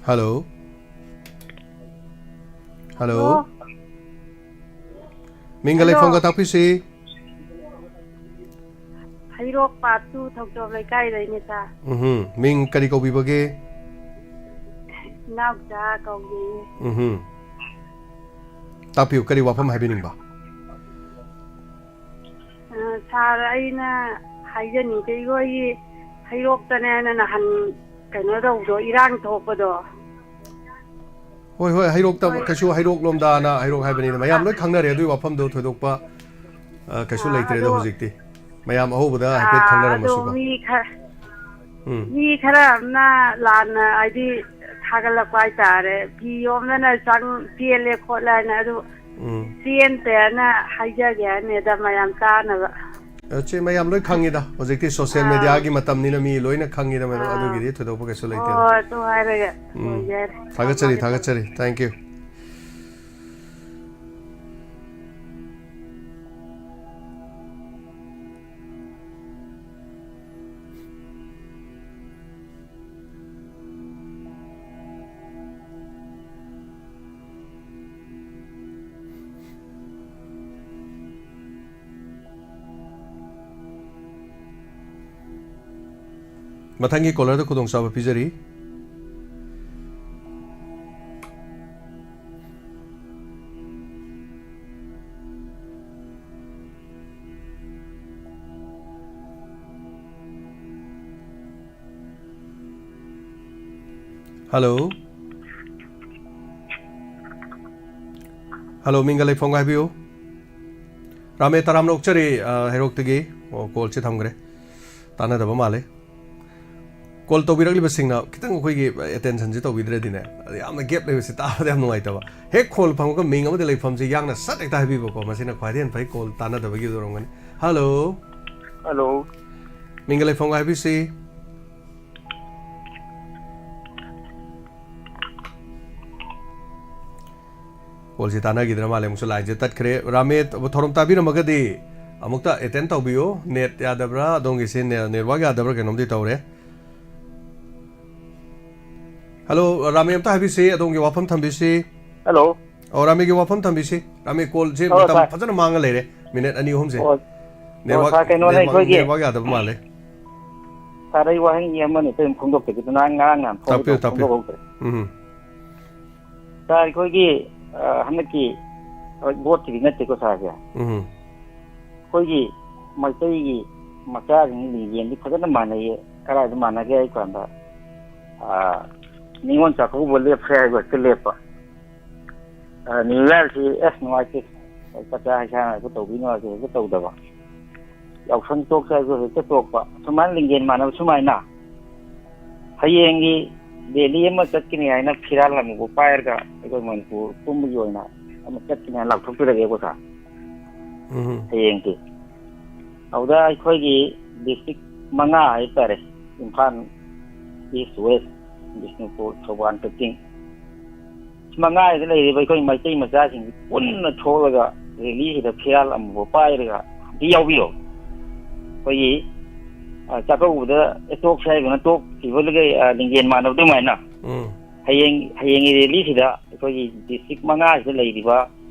ꯍꯜꯂꯣ꯫ ꯍꯜꯂꯣ꯫ ꯍꯜꯂꯣ꯫ ꯃꯤꯡꯒ ꯍꯜꯂꯣ꯫ ꯂꯩꯐꯝꯒ ꯇꯥꯛꯄꯤꯁꯤ꯫ ꯍꯩꯔꯣꯛ ꯄꯥꯠ ꯇꯨ ꯊꯧꯆꯣꯝ ꯂꯩꯀꯥꯏꯗꯩꯅꯦ, ꯁꯥꯔ꯫ ꯎꯝꯍꯨꯝ꯫ ꯃꯤꯡ ꯀꯔꯤ ꯀꯧꯕꯤꯕꯒꯦ? ꯏꯅꯥꯎꯆꯥ ꯀꯧꯏ꯫ ꯎꯝꯍꯨꯝ꯫ ꯇꯥꯛꯄꯤꯌꯨ, ꯀꯔꯤ ꯋꯥꯐꯝ ꯍꯥꯏꯕꯤꯅꯤꯡꯕ? ꯁꯥꯔ, ꯑꯩꯅ ꯍꯥꯏꯖꯅꯤꯡꯉꯤꯁꯦ, ꯑꯩꯈꯣꯏꯒꯤ ꯍꯩꯔꯣꯛꯇꯅꯦꯅ ꯅꯍꯥꯟ ꯀꯩꯅꯣ ꯇꯧꯕꯗꯣ, ꯏꯔꯥꯡ ꯊꯣꯛꯄꯗꯣ꯫ ꯍꯣꯏ, ꯍꯣꯏ, ꯍꯩꯔꯣꯛꯇ ꯍꯣꯏ꯫ ꯀꯩꯁꯨ ꯍꯩꯔꯣꯛ ꯂꯣꯝꯗꯅ ꯍꯩꯔꯣꯛ ꯍꯥꯏꯕꯅꯤꯅ ꯃꯌꯥꯝ ꯑꯥ꯫ ꯂꯣꯏ ꯈꯪꯅꯔꯦ ꯑꯗꯨꯒꯤ ꯋꯥꯐꯝꯗꯣ ꯊꯣꯏꯗꯣꯛꯄ, ꯑ, ꯀꯩꯁꯨ ꯑꯥ, ꯂꯩꯇ꯭ꯔꯦꯗ ꯑꯗꯣ ꯍꯧꯖꯤꯛꯇꯤ꯫ ꯃꯌꯥꯝ ꯑꯍꯧꯕꯗ ꯍꯥꯏꯐꯦꯠ ꯑꯥ, ꯑꯗꯣ ꯈꯪꯅꯔꯝꯃꯁꯨꯀꯣ꯫ ꯃꯤ ꯈꯔ, ꯎꯝ꯫ ꯃꯤ ꯈꯔ ꯑꯃꯅ ꯂꯥꯟꯅ ꯍꯥꯏꯗꯤ ꯊꯥꯒꯠꯂꯛꯄ ꯍꯥꯏꯇꯥꯔꯦ, ꯐꯤ ꯌꯣꯝꯗꯅ ꯆꯪ-, ꯆꯦꯜꯂꯦ ꯈꯣꯠꯂꯦ ꯍꯥꯏꯅ꯫ ꯑꯗꯨ ꯎꯝ꯫ ꯆꯦꯟꯗꯦꯅ ꯍꯥꯏꯖꯒꯦ ꯍꯥꯏꯅꯤꯗ, ꯃꯌꯥꯝ ꯇꯥꯅꯕ꯫ ꯑ, ꯆꯦ, ꯃꯌꯥꯝ ꯂꯣꯏ ꯈꯪꯉꯤꯗ꯫ ꯍꯧꯖꯤꯛꯇꯤ social ꯑꯥ꯫ Media ꯒꯤ ꯃꯇꯝꯅꯤꯅ ꯃꯤ ꯂꯣꯏꯅ ꯈꯪꯉꯤꯗ, ꯃꯦꯗꯥꯝ꯫ ꯑꯥ꯫ ꯑꯗꯨꯒꯤꯗꯤ ꯊꯣꯏꯗꯣꯛꯄ ꯀꯩꯁꯨ ꯂꯩꯇꯦꯗ꯫ ꯑꯣ, ꯑꯗꯨ ꯍꯥꯏꯔꯒ ꯎꯝ꯫ ꯂꯣꯏꯖꯔꯦ꯫ ꯊꯥꯒꯠꯆꯔꯤ, ꯊꯝꯃꯒꯦ꯫ ꯊꯥꯒꯠꯆꯔꯤ꯫ Thank you꯫ ꯃꯊꯪꯒꯤ caller ꯗ ꯈꯨꯗꯣꯡꯆꯥꯕ ꯄꯤꯖꯔꯤ꯫ Hello꯫ Hello, ꯃꯤꯡꯒ ꯂꯩꯐꯝꯒ ꯍꯥꯏꯕꯤꯌꯨ꯫ ꯔꯥꯃꯦ, ꯇꯔꯥꯝꯅ ꯑꯣꯛꯆꯔꯤ, ꯑ, ꯍꯩꯔꯣꯛꯇꯒꯤ꯫ ꯑꯣ, call ꯁꯦ ꯊꯝꯈ꯭ꯔꯦ꯫ ꯇꯥꯟꯅꯗꯕ ꯃꯥꯜꯂꯦ꯫ Call ꯇꯧꯕꯤꯔꯛꯂꯤꯕꯁꯤꯡꯅ ꯈꯤꯇꯪ ꯑꯩꯈꯣꯏꯒꯤ attention ꯁꯦ ꯇꯧꯕꯤꯗ꯭ꯔꯗꯤꯅꯦ, ꯑꯗ ꯌꯥꯝꯅ gap ꯂꯩꯕꯁꯦ ꯇꯥꯕꯗ ꯌꯥꯝ ꯅꯨꯡꯉꯥꯏꯇꯕ꯫ ꯍꯦꯛ call ꯐꯪꯕꯒ ꯃꯤꯡ ꯑꯃꯗꯤ ꯂꯩꯐꯝꯁꯦ ꯌꯥꯡꯅ ꯁꯠ ꯍꯦꯛꯇ ꯍꯥꯏꯕꯤꯕꯀꯣ, ꯃꯁꯤꯅ ꯈ꯭ꯋꯥꯏꯗꯒꯤ ꯍꯦꯟꯅ ꯐꯩ꯫ Call ꯇꯥꯟꯅꯗꯕꯒꯤ ꯑꯣꯏꯔꯝꯒꯅꯤ꯫ Hello꯫ Hello꯫ ꯃꯤꯡꯒ ꯂꯩꯐꯝꯒ ꯍꯥꯏꯕꯤꯁꯤ꯫ Call ꯁꯤ ꯇꯥꯟꯅꯈꯤꯗ꯭ꯔ ꯃꯥꯜꯂꯦ, ꯑꯃꯨꯛꯁꯨ line ꯁꯦ ꯇꯠꯈ꯭ꯔꯦ꯫ ꯔꯥꯃꯦ, ꯊꯧꯔꯝ ꯇꯥꯕꯤꯔꯝꯃꯒꯗꯤ ꯑꯃꯨꯛꯇ attend ꯇꯧꯕꯤꯌꯨ꯫ Net ꯌꯥꯗꯕ꯭ꯔꯥ? ꯑꯗꯣꯝꯒꯤꯁꯤ ne-, network ꯌꯥꯗꯕ꯭ꯔꯥ? ꯀꯩꯅꯣꯝꯗꯤ ꯇꯧꯔꯦ꯫ Hello, ꯔꯥꯃꯦ, ꯑꯝꯇ ꯍꯥꯏꯕꯤꯁꯤ, ꯑꯗꯣꯝꯒꯤ ꯋꯥꯐꯝ ꯊꯝꯕꯤꯁꯤ꯫ Hello꯫ ꯑꯣ, ꯔꯥꯃꯦꯒꯤ ꯋꯥꯐꯝ ꯊꯝꯕꯤꯁꯤ꯫ ꯔꯥꯃꯦ, call ꯁꯦ ꯑꯣ, ꯃꯇꯝ sir꯫ ꯐꯖꯅ ꯃꯥꯡꯉ ꯂꯩꯔꯦ꯫ Minute ꯑꯅꯤ ꯑꯍꯨꯝꯁꯦ꯫ ꯑꯣ, ꯑꯣ, network, sir, ꯀꯩꯅꯣꯅꯦ, network, ꯑꯩꯈꯣꯏꯒꯤ network ꯌꯥꯗꯕ ꯃꯥꯜꯂꯦ꯫ Sir, ꯑꯩ ꯋꯥꯍꯪ ꯑꯃꯅꯤ ꯑꯇꯩ ꯑꯃꯨꯛ ꯐꯣꯡꯗꯣꯛꯆꯒꯦ꯫ ꯉꯔꯥꯡ, ꯉꯔꯥꯡ ꯅꯍꯥꯟ ꯐꯣꯡꯕꯗꯣ ꯇꯥꯛꯄꯤꯌꯨ, ꯇꯥꯛꯄꯤꯌꯨ꯫ ꯐꯣꯡꯗꯣꯛꯍꯧꯗ꯭ꯔꯦ꯫ ꯎꯝ꯫ Sir, ꯑꯩꯈꯣꯏꯒꯤ, ꯑ, ꯍꯟꯗꯛꯀꯤ, ꯑ, vote ꯀꯤꯗꯤ ꯅꯠꯇꯦꯀꯣ, sir ꯁꯦ꯫ ꯎꯝ꯫ ꯑꯩꯈꯣꯏꯒꯤ ꯃꯩꯇꯩꯒꯤ ꯃꯆꯥꯁꯤꯡꯒꯤ ꯂꯤꯡꯖꯦꯜꯗꯤ ꯐꯖꯅ ꯃꯥꯟꯅꯩꯌꯦ꯫ ꯀꯗꯥꯏꯗ ꯃꯥꯟꯅꯒꯦ ꯍꯥꯏ ꯀꯥꯟꯗ, ꯑꯥ, ꯅꯤꯉꯣꯜ ꯆꯥꯛꯀꯧꯕ ꯂꯦꯞꯈ꯭ꯔꯦ ꯍꯥꯏꯕ ꯍꯦꯛꯇ ꯂꯦꯞꯄ꯫ ꯑꯥ, ꯅꯤꯌꯨ ꯌꯥꯔꯁꯤ ꯑꯁ ꯅꯨꯡꯉꯥꯏꯇꯦ, ꯆꯥꯛꯆꯥ ꯍꯩꯁꯥꯟꯅꯕ ꯇꯧꯕꯤ ꯅꯨꯡꯉꯥꯏꯇꯦ ꯍꯦꯛꯇ ꯇꯧꯗꯕ꯫ ꯌꯥꯎꯁꯪ ꯇꯣꯛꯁꯦ ꯍꯥꯏꯔꯁꯨ ꯍꯦꯛꯇ ꯇꯣꯛꯄ꯫ ꯁꯨꯃꯥꯏꯅ ꯂꯤꯡꯖꯦꯜ ꯃꯥꯟꯅꯕ ꯁꯨꯃꯥꯏꯅ ꯍꯌꯦꯡꯒꯤ ꯔꯦꯂꯤ ꯑꯃ ꯆꯠꯀꯅꯤ ꯍꯥꯏꯅ ꯐꯤꯔꯥꯜ ꯑꯃꯨꯕ ꯄꯥꯏꯔꯒ ꯑꯩꯈꯣꯏ ꯃꯅꯤꯄꯨꯔ ꯄꯨꯝꯕꯒꯤ ꯑꯣꯏꯅ ꯑꯃ ꯆꯠꯀꯅꯤ ꯍꯥꯏꯅ ꯂꯥꯎꯊꯣꯛꯄꯤꯔꯒꯦꯀꯣ ꯁꯥꯔ꯫ ꯎꯝ꯫ ꯍꯌꯦꯡꯁꯦ꯫ ꯑꯗꯨꯗ ꯑꯩꯈꯣꯏꯒꯤ ꯗꯤꯁꯇ꯭ꯔꯤꯛ ꯃꯉꯥ ꯍꯥꯏꯇꯥꯔꯦ, ꯏꯝꯐꯥꯜ ꯏꯁ, ꯋꯦꯁ, ꯕꯤꯁꯅꯨꯄꯨꯔ, ꯊꯧꯕꯥꯜ, ꯀꯛꯆꯤꯡ, ꯁꯤ ꯃꯉꯥꯁꯤꯗ ꯂꯩꯔꯤꯕ ꯑꯩꯈꯣꯏ ꯃꯩꯇꯩ ꯃꯆꯥꯁꯤꯡꯁꯤ ꯄꯨꯟꯅ ꯊꯣꯛꯂꯒ ꯔꯦꯂꯤꯁꯤꯗ ꯐꯤꯔꯥꯜ ꯑꯃꯨꯕ ꯄꯥꯏꯔꯒ ꯑꯝꯇ ꯌꯥꯎꯕꯤꯌꯣ꯫ ꯑꯩꯈꯣꯏꯒꯤ, ꯑ, ꯆꯥꯛꯀꯧꯕꯗ ꯇꯣꯛꯁꯦ ꯍꯥꯏꯗꯨꯅ ꯇꯣꯛꯈꯤꯕꯗꯨꯒ, ꯑ, ꯂꯤꯡꯖꯦꯜ ꯃꯥꯟꯅꯕ ꯑꯗꯨꯃꯥꯏꯅ ꯎꯝ꯫ ꯍꯌꯦꯡ, ꯍꯌꯦꯡꯒꯤ ꯔꯦꯂꯤꯁꯤꯗ ꯑꯩꯈꯣꯏꯒꯤ ꯗꯤꯁꯇ꯭ꯔꯤꯛ ꯃꯉꯥꯁꯤꯗ ꯂꯩꯔꯤꯕ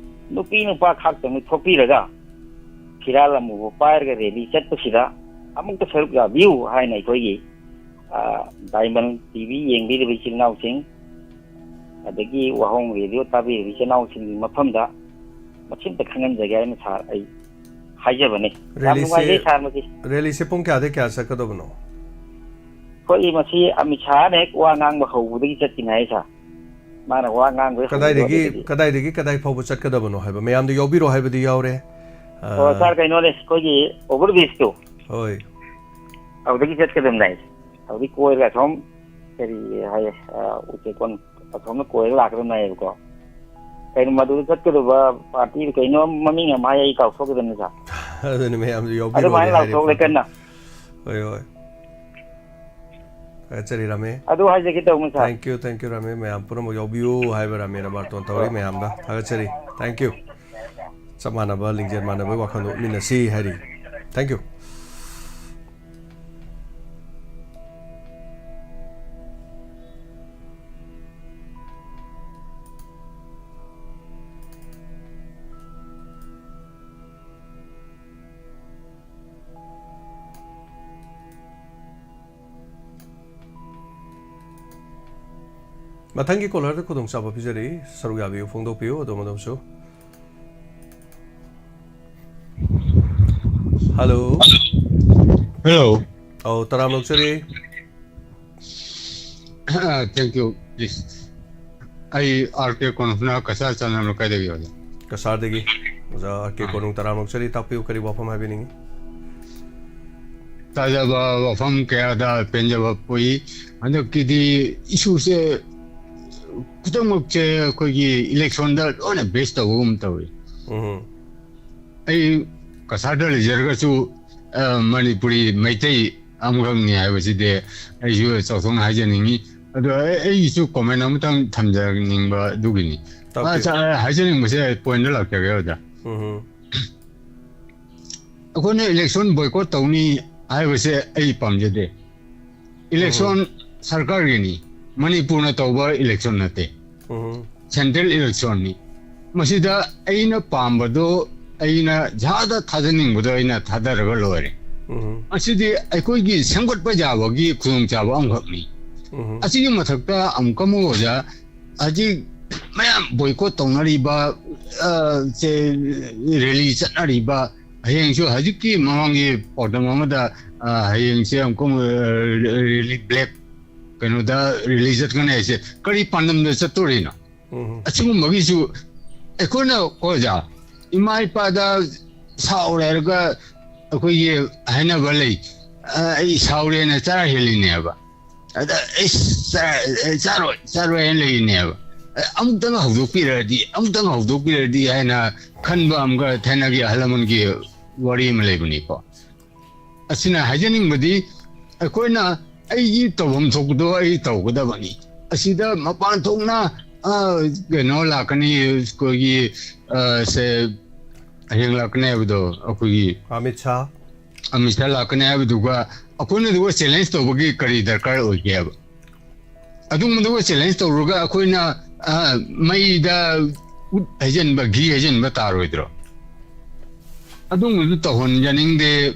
ꯅꯨꯄꯤ ꯅꯨꯄꯥ ꯈꯥꯛꯇꯪ ꯊꯣꯛꯄꯤꯔꯒ ꯐꯤꯔꯥꯜ ꯑꯃꯨꯕ ꯄꯥꯏꯔꯒ ꯔꯦꯂꯤ ꯆꯠꯄꯁꯤꯗ ꯑꯃꯨꯛꯇ ꯁꯔꯨꯛ ꯌꯥꯕꯤꯌꯨ ꯍꯥꯏꯅ ꯑꯩꯈꯣꯏꯒꯤ, ꯑ, ꯗꯥꯏꯃꯟ ꯇꯤ ꯚꯤ ꯌꯦꯡꯕꯤꯔꯤꯕ ꯏꯆꯤꯜ ꯏꯅꯥꯎꯁꯤꯡ, ꯑꯗꯒꯤ ꯋꯥꯍꯣꯡ ꯔꯦꯗꯤꯑꯣ ꯇꯥꯕꯤꯔꯤꯕ ꯏꯆꯤꯜ ꯏꯅꯥꯎꯁꯤꯡꯒꯤ ꯃꯐꯝꯗ ꯃꯁꯤꯝꯇ ꯈꯪꯍꯟꯖꯒꯦ ꯍꯥꯏꯅ ꯁꯥꯔ ꯑꯩ ꯍꯥꯏꯖꯕꯅꯤ꯫ ꯌꯥꯝ ꯔꯦꯂꯤꯁꯦ, ꯅꯨꯡꯉꯥꯏꯖꯩ ꯁꯥꯔ ꯃꯁꯤ꯫ ꯔꯦꯂꯤꯁꯦ ꯄꯨꯡ ꯀꯌꯥꯗꯩ ꯀꯌꯥ ꯆꯠꯀꯗꯕꯅꯣ? ꯑꯩꯈꯣꯏ ꯃꯁꯤ ꯑꯃꯤꯠ ꯁꯥꯍꯅ ꯍꯦꯛ ꯋꯥ ꯉꯥꯡꯕ ꯍꯧꯕꯗꯒꯤ ꯆꯠꯀꯅꯤ ꯍꯥꯏ ꯁꯥꯔ꯫ ꯃꯥꯅ ꯋꯥ ꯉꯥꯡꯕ ꯍꯦꯛ ꯍꯧꯕꯗꯣ ꯀꯗꯥꯏꯗꯒꯤ, ꯑꯗꯨꯗꯒꯤ꯫ ꯀꯗꯥꯏꯗꯒꯤ ꯀꯗꯥꯏ ꯐꯥꯎꯕ ꯆꯠꯀꯗꯕꯅꯣ ꯍꯥꯏꯕ? ꯃꯌꯥꯝꯗ ꯌꯥꯎꯕꯤꯔꯣ ꯍꯥꯏꯕꯗꯤ ꯌꯥꯎꯔꯦ꯫ ꯑꯣ, ꯑ, ꯁꯥꯔ, ꯀꯩꯅꯣꯅꯦ, ꯑꯩꯈꯣꯏꯒꯤ ꯑꯣꯚꯔ ꯕ꯭ꯔꯤꯖꯇꯣ꯫ ꯍꯣꯏ꯫ ꯑꯗꯨꯗꯒꯤ ꯆꯠꯀꯗꯕꯅꯦ꯫ ꯑꯗꯨꯗꯒꯤ ꯀꯣꯏꯔꯒ ꯑꯁꯣꯝ ꯀꯔꯤ ꯍꯥꯏꯌꯦ, ꯑ, ꯎꯆꯦꯛꯀꯣꯟ ꯑꯁꯣꯝꯅ ꯀꯣꯏꯔꯒ ꯂꯥꯛꯀꯗꯕꯅꯦꯕꯀꯣ꯫ ꯀꯩꯅꯣ ꯃꯗꯨꯗ ꯆꯠꯀꯗꯕ ꯄꯥꯔꯇꯤꯗꯨ ꯀꯩꯅꯣ ꯃꯃꯤꯡ ꯑꯃ ꯍꯥꯏ, ꯑꯩ ꯀꯥꯎꯊꯣꯛꯈꯤꯗꯕꯅꯦ ꯁꯥꯔ꯫ ꯑꯗꯨꯅꯤ ꯃꯌꯥꯝꯁꯨ ꯌꯥꯎꯕꯤꯔꯣꯅꯦ ꯑꯗꯨꯃꯥꯏꯅ ꯍꯥꯏꯔꯤꯕ ꯂꯥꯎꯊꯣꯛꯂꯦ ꯄꯣꯠꯇꯣ꯫ ꯀꯟꯅ꯫ ꯍꯣꯏ, ꯍꯣꯏ꯫ ꯊꯥꯒꯠꯆꯔꯤ ꯔꯥꯃꯦ꯫ ꯑꯗꯨ ꯍꯥꯏꯖꯒꯦ ꯇꯧꯕꯅꯤ ꯁꯥꯔ꯫ Thank you, thank you ꯔꯥꯃꯦ꯫ ꯃꯌꯥꯝ ꯄꯨꯝꯅꯃꯛ ꯌꯥꯎꯕꯤꯌꯨ ꯍꯥꯏꯕ ꯔꯥꯃꯦꯅ ꯕꯥꯔꯇꯣꯟ ꯇꯧꯔꯤ ꯑꯣ꯫ ꯃꯌꯥꯝꯗ꯫ ꯊꯥꯒꯠꯆꯔꯤ꯫ Thank you꯫ ꯆꯞ ꯃꯥꯟꯅꯕ ꯂꯤꯡꯖꯦꯜ ꯃꯥꯟꯅꯕꯒꯤ ꯋꯥꯈꯜꯗ ꯎꯠꯃꯤꯟꯅꯁꯤ ꯍꯥꯏꯔꯤ꯫ Thank you꯫ ꯃꯊꯪꯒꯤ ꯀꯣꯂꯔꯗ ꯈꯨꯗꯣꯡꯆꯥꯕ ꯄꯤꯖꯔꯤ, ꯁꯔꯨꯛ ꯌꯥꯕꯤꯌꯨ, ꯐꯣꯡꯗꯣꯛꯄꯤꯌꯨ ꯑꯗꯣꯝ ꯑꯗꯣꯝꯁꯨ꯫ ꯍꯜꯂꯣ꯫ ꯍꯜꯂꯣ꯫ ꯑꯧ, ꯇꯔꯥꯝ ꯂꯧꯆꯔꯤ꯫ Thank you, please. ꯑꯩ ꯑꯥꯔ ꯀꯦ ꯀꯣꯅꯨꯡꯅ ꯀꯁꯥꯔ ꯆꯥꯟꯅ ꯂꯩꯀꯥꯏꯗꯒꯤ ꯑꯣꯖꯥ꯫ ꯀꯁꯥꯔꯗꯒꯤ ꯑꯣꯖꯥ ꯑꯥꯔ ꯀꯦ ꯀꯣꯅꯨꯡ, ꯇꯔꯥꯝ ꯂꯧꯆꯔꯤ꯫ ꯇꯥꯛꯄꯤꯌꯨ, ꯀꯔꯤ ꯋꯥꯐꯝ ꯍꯥꯏꯕꯤꯅꯤꯡꯉꯤ? ꯇꯥꯖꯕ ꯋꯥꯐꯝ ꯀꯌꯥꯗ ꯄꯦꯟꯖꯕ ꯄꯣꯛꯏ꯫ ꯍꯟꯗꯛꯀꯤꯗꯤ ꯏꯁꯨꯁꯦ ꯈꯨꯗꯤꯡꯃꯛꯁꯦ ꯑꯩꯈꯣꯏꯒꯤ ꯏꯂꯦꯛꯁꯟꯗ ꯂꯣꯏꯅ ꯕꯦꯁ ꯇꯧꯕꯒꯨꯝ ꯇꯧꯏ꯫ ꯎꯝ꯫ ꯑꯩ ꯀꯁꯥꯔꯗ ꯂꯩꯖꯔꯒꯁꯨ, ꯑ, ꯃꯅꯤꯄꯨꯔꯤ ꯃꯩꯇꯩ ꯑꯃꯈꯛꯅꯤ ꯍꯥꯏꯕꯁꯤꯗꯤ ꯑꯩꯁꯨ ꯆꯥꯎꯊꯣꯛꯅ ꯍꯥꯏꯖꯅꯤꯡꯉꯤ꯫ ꯑꯗꯣ ꯑꯩ, ꯑꯩꯒꯤꯁꯨ ꯀꯣꯃꯦꯟ ꯑꯃꯇꯪ ꯊꯝꯖꯅꯤꯡꯕ ꯑꯗꯨꯒꯤꯅꯤ꯫ ꯇꯥꯛꯄꯤꯌꯨ꯫ ꯑ, ꯆ-, ꯍꯥꯏꯖꯅꯤꯡꯕꯁꯦ ꯄꯣꯏꯟꯗ ꯂꯥꯛꯆꯒꯦ ꯑꯣꯖꯥ꯫ ꯎꯝ꯫ ꯑꯩꯈꯣꯏꯅ ꯏꯂꯦꯛꯁꯟ ꯕꯣꯏꯀꯣꯠ ꯇꯧꯅꯤ ꯍꯥꯏꯕꯁꯦ ꯑꯩ ꯄꯥꯝꯖꯗꯦ꯫ ꯏꯂꯦꯛꯁꯟ ꯁꯔꯀꯥꯔꯒꯤꯅꯤ, ꯃꯅꯤꯄꯨꯔꯅ ꯇꯧꯕ ꯏꯂꯦꯛꯁꯟ ꯅꯠꯇꯦ, ꯎꯝ꯫ ꯁꯦꯟꯇ꯭ꯔꯦꯜ ꯏꯂꯦꯛꯁꯟꯅꯤ꯫ ꯃꯁꯤꯗ ꯑꯩꯅ ꯄꯥꯝꯕꯗꯣ, ꯑꯩꯅ ꯖꯍꯥꯗ ꯊꯥꯖꯅꯤꯡꯕꯗꯣ ꯑꯩꯅ ꯊꯥꯗꯔꯒ ꯂꯣꯏꯔꯦ꯫ ꯎꯝ꯫ ꯑꯁꯤꯗꯤ ꯑꯩꯈꯣꯏꯒꯤ ꯁꯦꯝꯒꯠꯄ ꯌꯥꯕꯒꯤ ꯈꯨꯗꯣꯡꯆꯥꯕ ꯑꯃꯈꯛꯅꯤ꯫ ꯎꯝ꯫ ꯑꯁꯤꯒꯤ ꯃꯊꯛꯇ ꯑꯃꯨꯛꯀ ꯑꯃꯨꯛ ꯑꯣꯖꯥ, ꯍꯧꯖꯤꯛ ꯃꯌꯥꯝ ꯕꯣꯏꯀꯣꯠ ꯇꯧꯅꯔꯤꯕ, ꯑ, ꯁꯦ, ꯔꯦꯂꯤ ꯆꯠꯅꯔꯤꯕ, ꯍꯌꯦꯡꯁꯨ ꯍꯧꯖꯤꯛꯀꯤ ꯃꯃꯥꯡꯒꯤ ꯄꯥꯎꯗꯝ ꯑꯃꯗ, ꯑ, ꯍꯌꯦꯡꯁꯦ ꯑꯃꯨꯛꯀ, ꯑ, ꯔꯦꯂꯤ ꯕ꯭ꯂꯦꯛ ꯀꯩꯅꯣꯗ ꯔꯦꯂꯤ ꯆꯠꯀꯅꯤ ꯍꯥꯏꯁꯦ ꯀꯔꯤ ꯄꯥꯟꯗꯝꯗ ꯆꯠꯇꯣꯔꯤꯅꯣ? ꯎꯝ꯫ ꯑꯁꯤꯒꯨꯝꯕꯒꯤꯁꯨ ꯑꯩꯈꯣꯏꯅ, ꯀꯣ ꯑꯣꯖꯥ, ꯏꯃꯥ ꯏꯄꯥꯗ ꯁꯥꯎꯔꯦ ꯍꯥꯏꯔꯒ ꯑꯩꯈꯣꯏꯒꯤ ꯍꯥꯏꯅꯕ ꯂꯩ, "ꯑ, ꯑꯩ ꯁꯥꯎꯔꯦꯅ ꯆꯔꯥ ꯍꯦꯜꯂꯤꯅꯦꯕ, ꯑꯗ ꯑꯩ ꯆꯥ-, ꯑꯩ ꯆꯥꯔꯣꯏ, ꯆꯥꯔꯣꯏ" ꯍꯥꯏꯅ ꯂꯩꯔꯤꯅꯦꯕ꯫ ꯑ, ꯑꯃꯨꯛꯇꯪ ꯍꯧꯗꯣꯛꯄꯤꯔꯗꯤ, ꯑꯃꯨꯛꯇꯪ ꯍꯧꯗꯣꯛꯄꯤꯔꯗꯤ ꯍꯥꯏꯅ ꯈꯟꯕ ꯑꯃꯒ ꯊꯥꯏꯅꯒꯤ ꯑꯍꯜ ꯂꯃꯟꯒꯤ ꯋꯥꯔꯤ ꯑꯃ ꯂꯩꯕꯅꯤꯀꯣ꯫ ꯑꯁꯤꯅ ꯍꯥꯏꯖꯅꯤꯡꯕꯗꯤ, ꯑꯩꯈꯣꯏꯅ ꯑꯩꯒꯤ ꯇꯧꯐꯝ ꯊꯣꯛꯄꯗꯣ ꯑꯩ ꯇꯧꯒꯗꯕꯅꯤ꯫ ꯑꯁꯤꯗ ꯃꯄꯥꯟ ꯊꯣꯛꯅ, ꯑ, ꯀꯩꯅꯣ ꯂꯥꯛꯀꯅꯤ, ꯑꯩꯈꯣꯏꯒꯤ, ꯑ, ꯁꯦ, ꯍꯌꯦꯡ ꯂꯥꯛꯀꯅꯤ ꯍꯥꯏꯕꯗꯣ, ꯑꯩꯈꯣꯏꯒꯤ ꯑꯃꯤꯠ ꯁꯥ꯫ ꯑꯃꯤꯠ ꯁꯥ ꯂꯥꯛꯀꯅꯤ ꯍꯥꯏꯕꯗꯨꯒ ꯑꯩꯈꯣꯏꯅ ꯑꯗꯨꯒ ꯆꯦꯂꯦꯟꯖ ꯇꯧꯕꯒꯤ ꯀꯔꯤ ꯗꯔꯀꯥꯔ ꯑꯣꯏꯒꯦ ꯍꯥꯏꯕ? ꯑꯗꯨꯒꯨꯝꯕꯗꯨꯒ ꯆꯦꯂꯦꯟꯖ ꯇꯧꯔꯒ ꯑꯩꯈꯣꯏꯅ, ꯑ, ꯃꯩꯗ ꯎꯠ ꯍꯩꯖꯤꯟꯕ, ꯘꯤ ꯍꯩꯖꯤꯟꯕ ꯇꯥꯔꯣꯏꯗ꯭ꯔꯣ? ꯑꯗꯨꯒꯨꯝꯕꯗꯨ ꯇꯧꯍꯟꯖꯅꯤꯡꯗꯦ꯫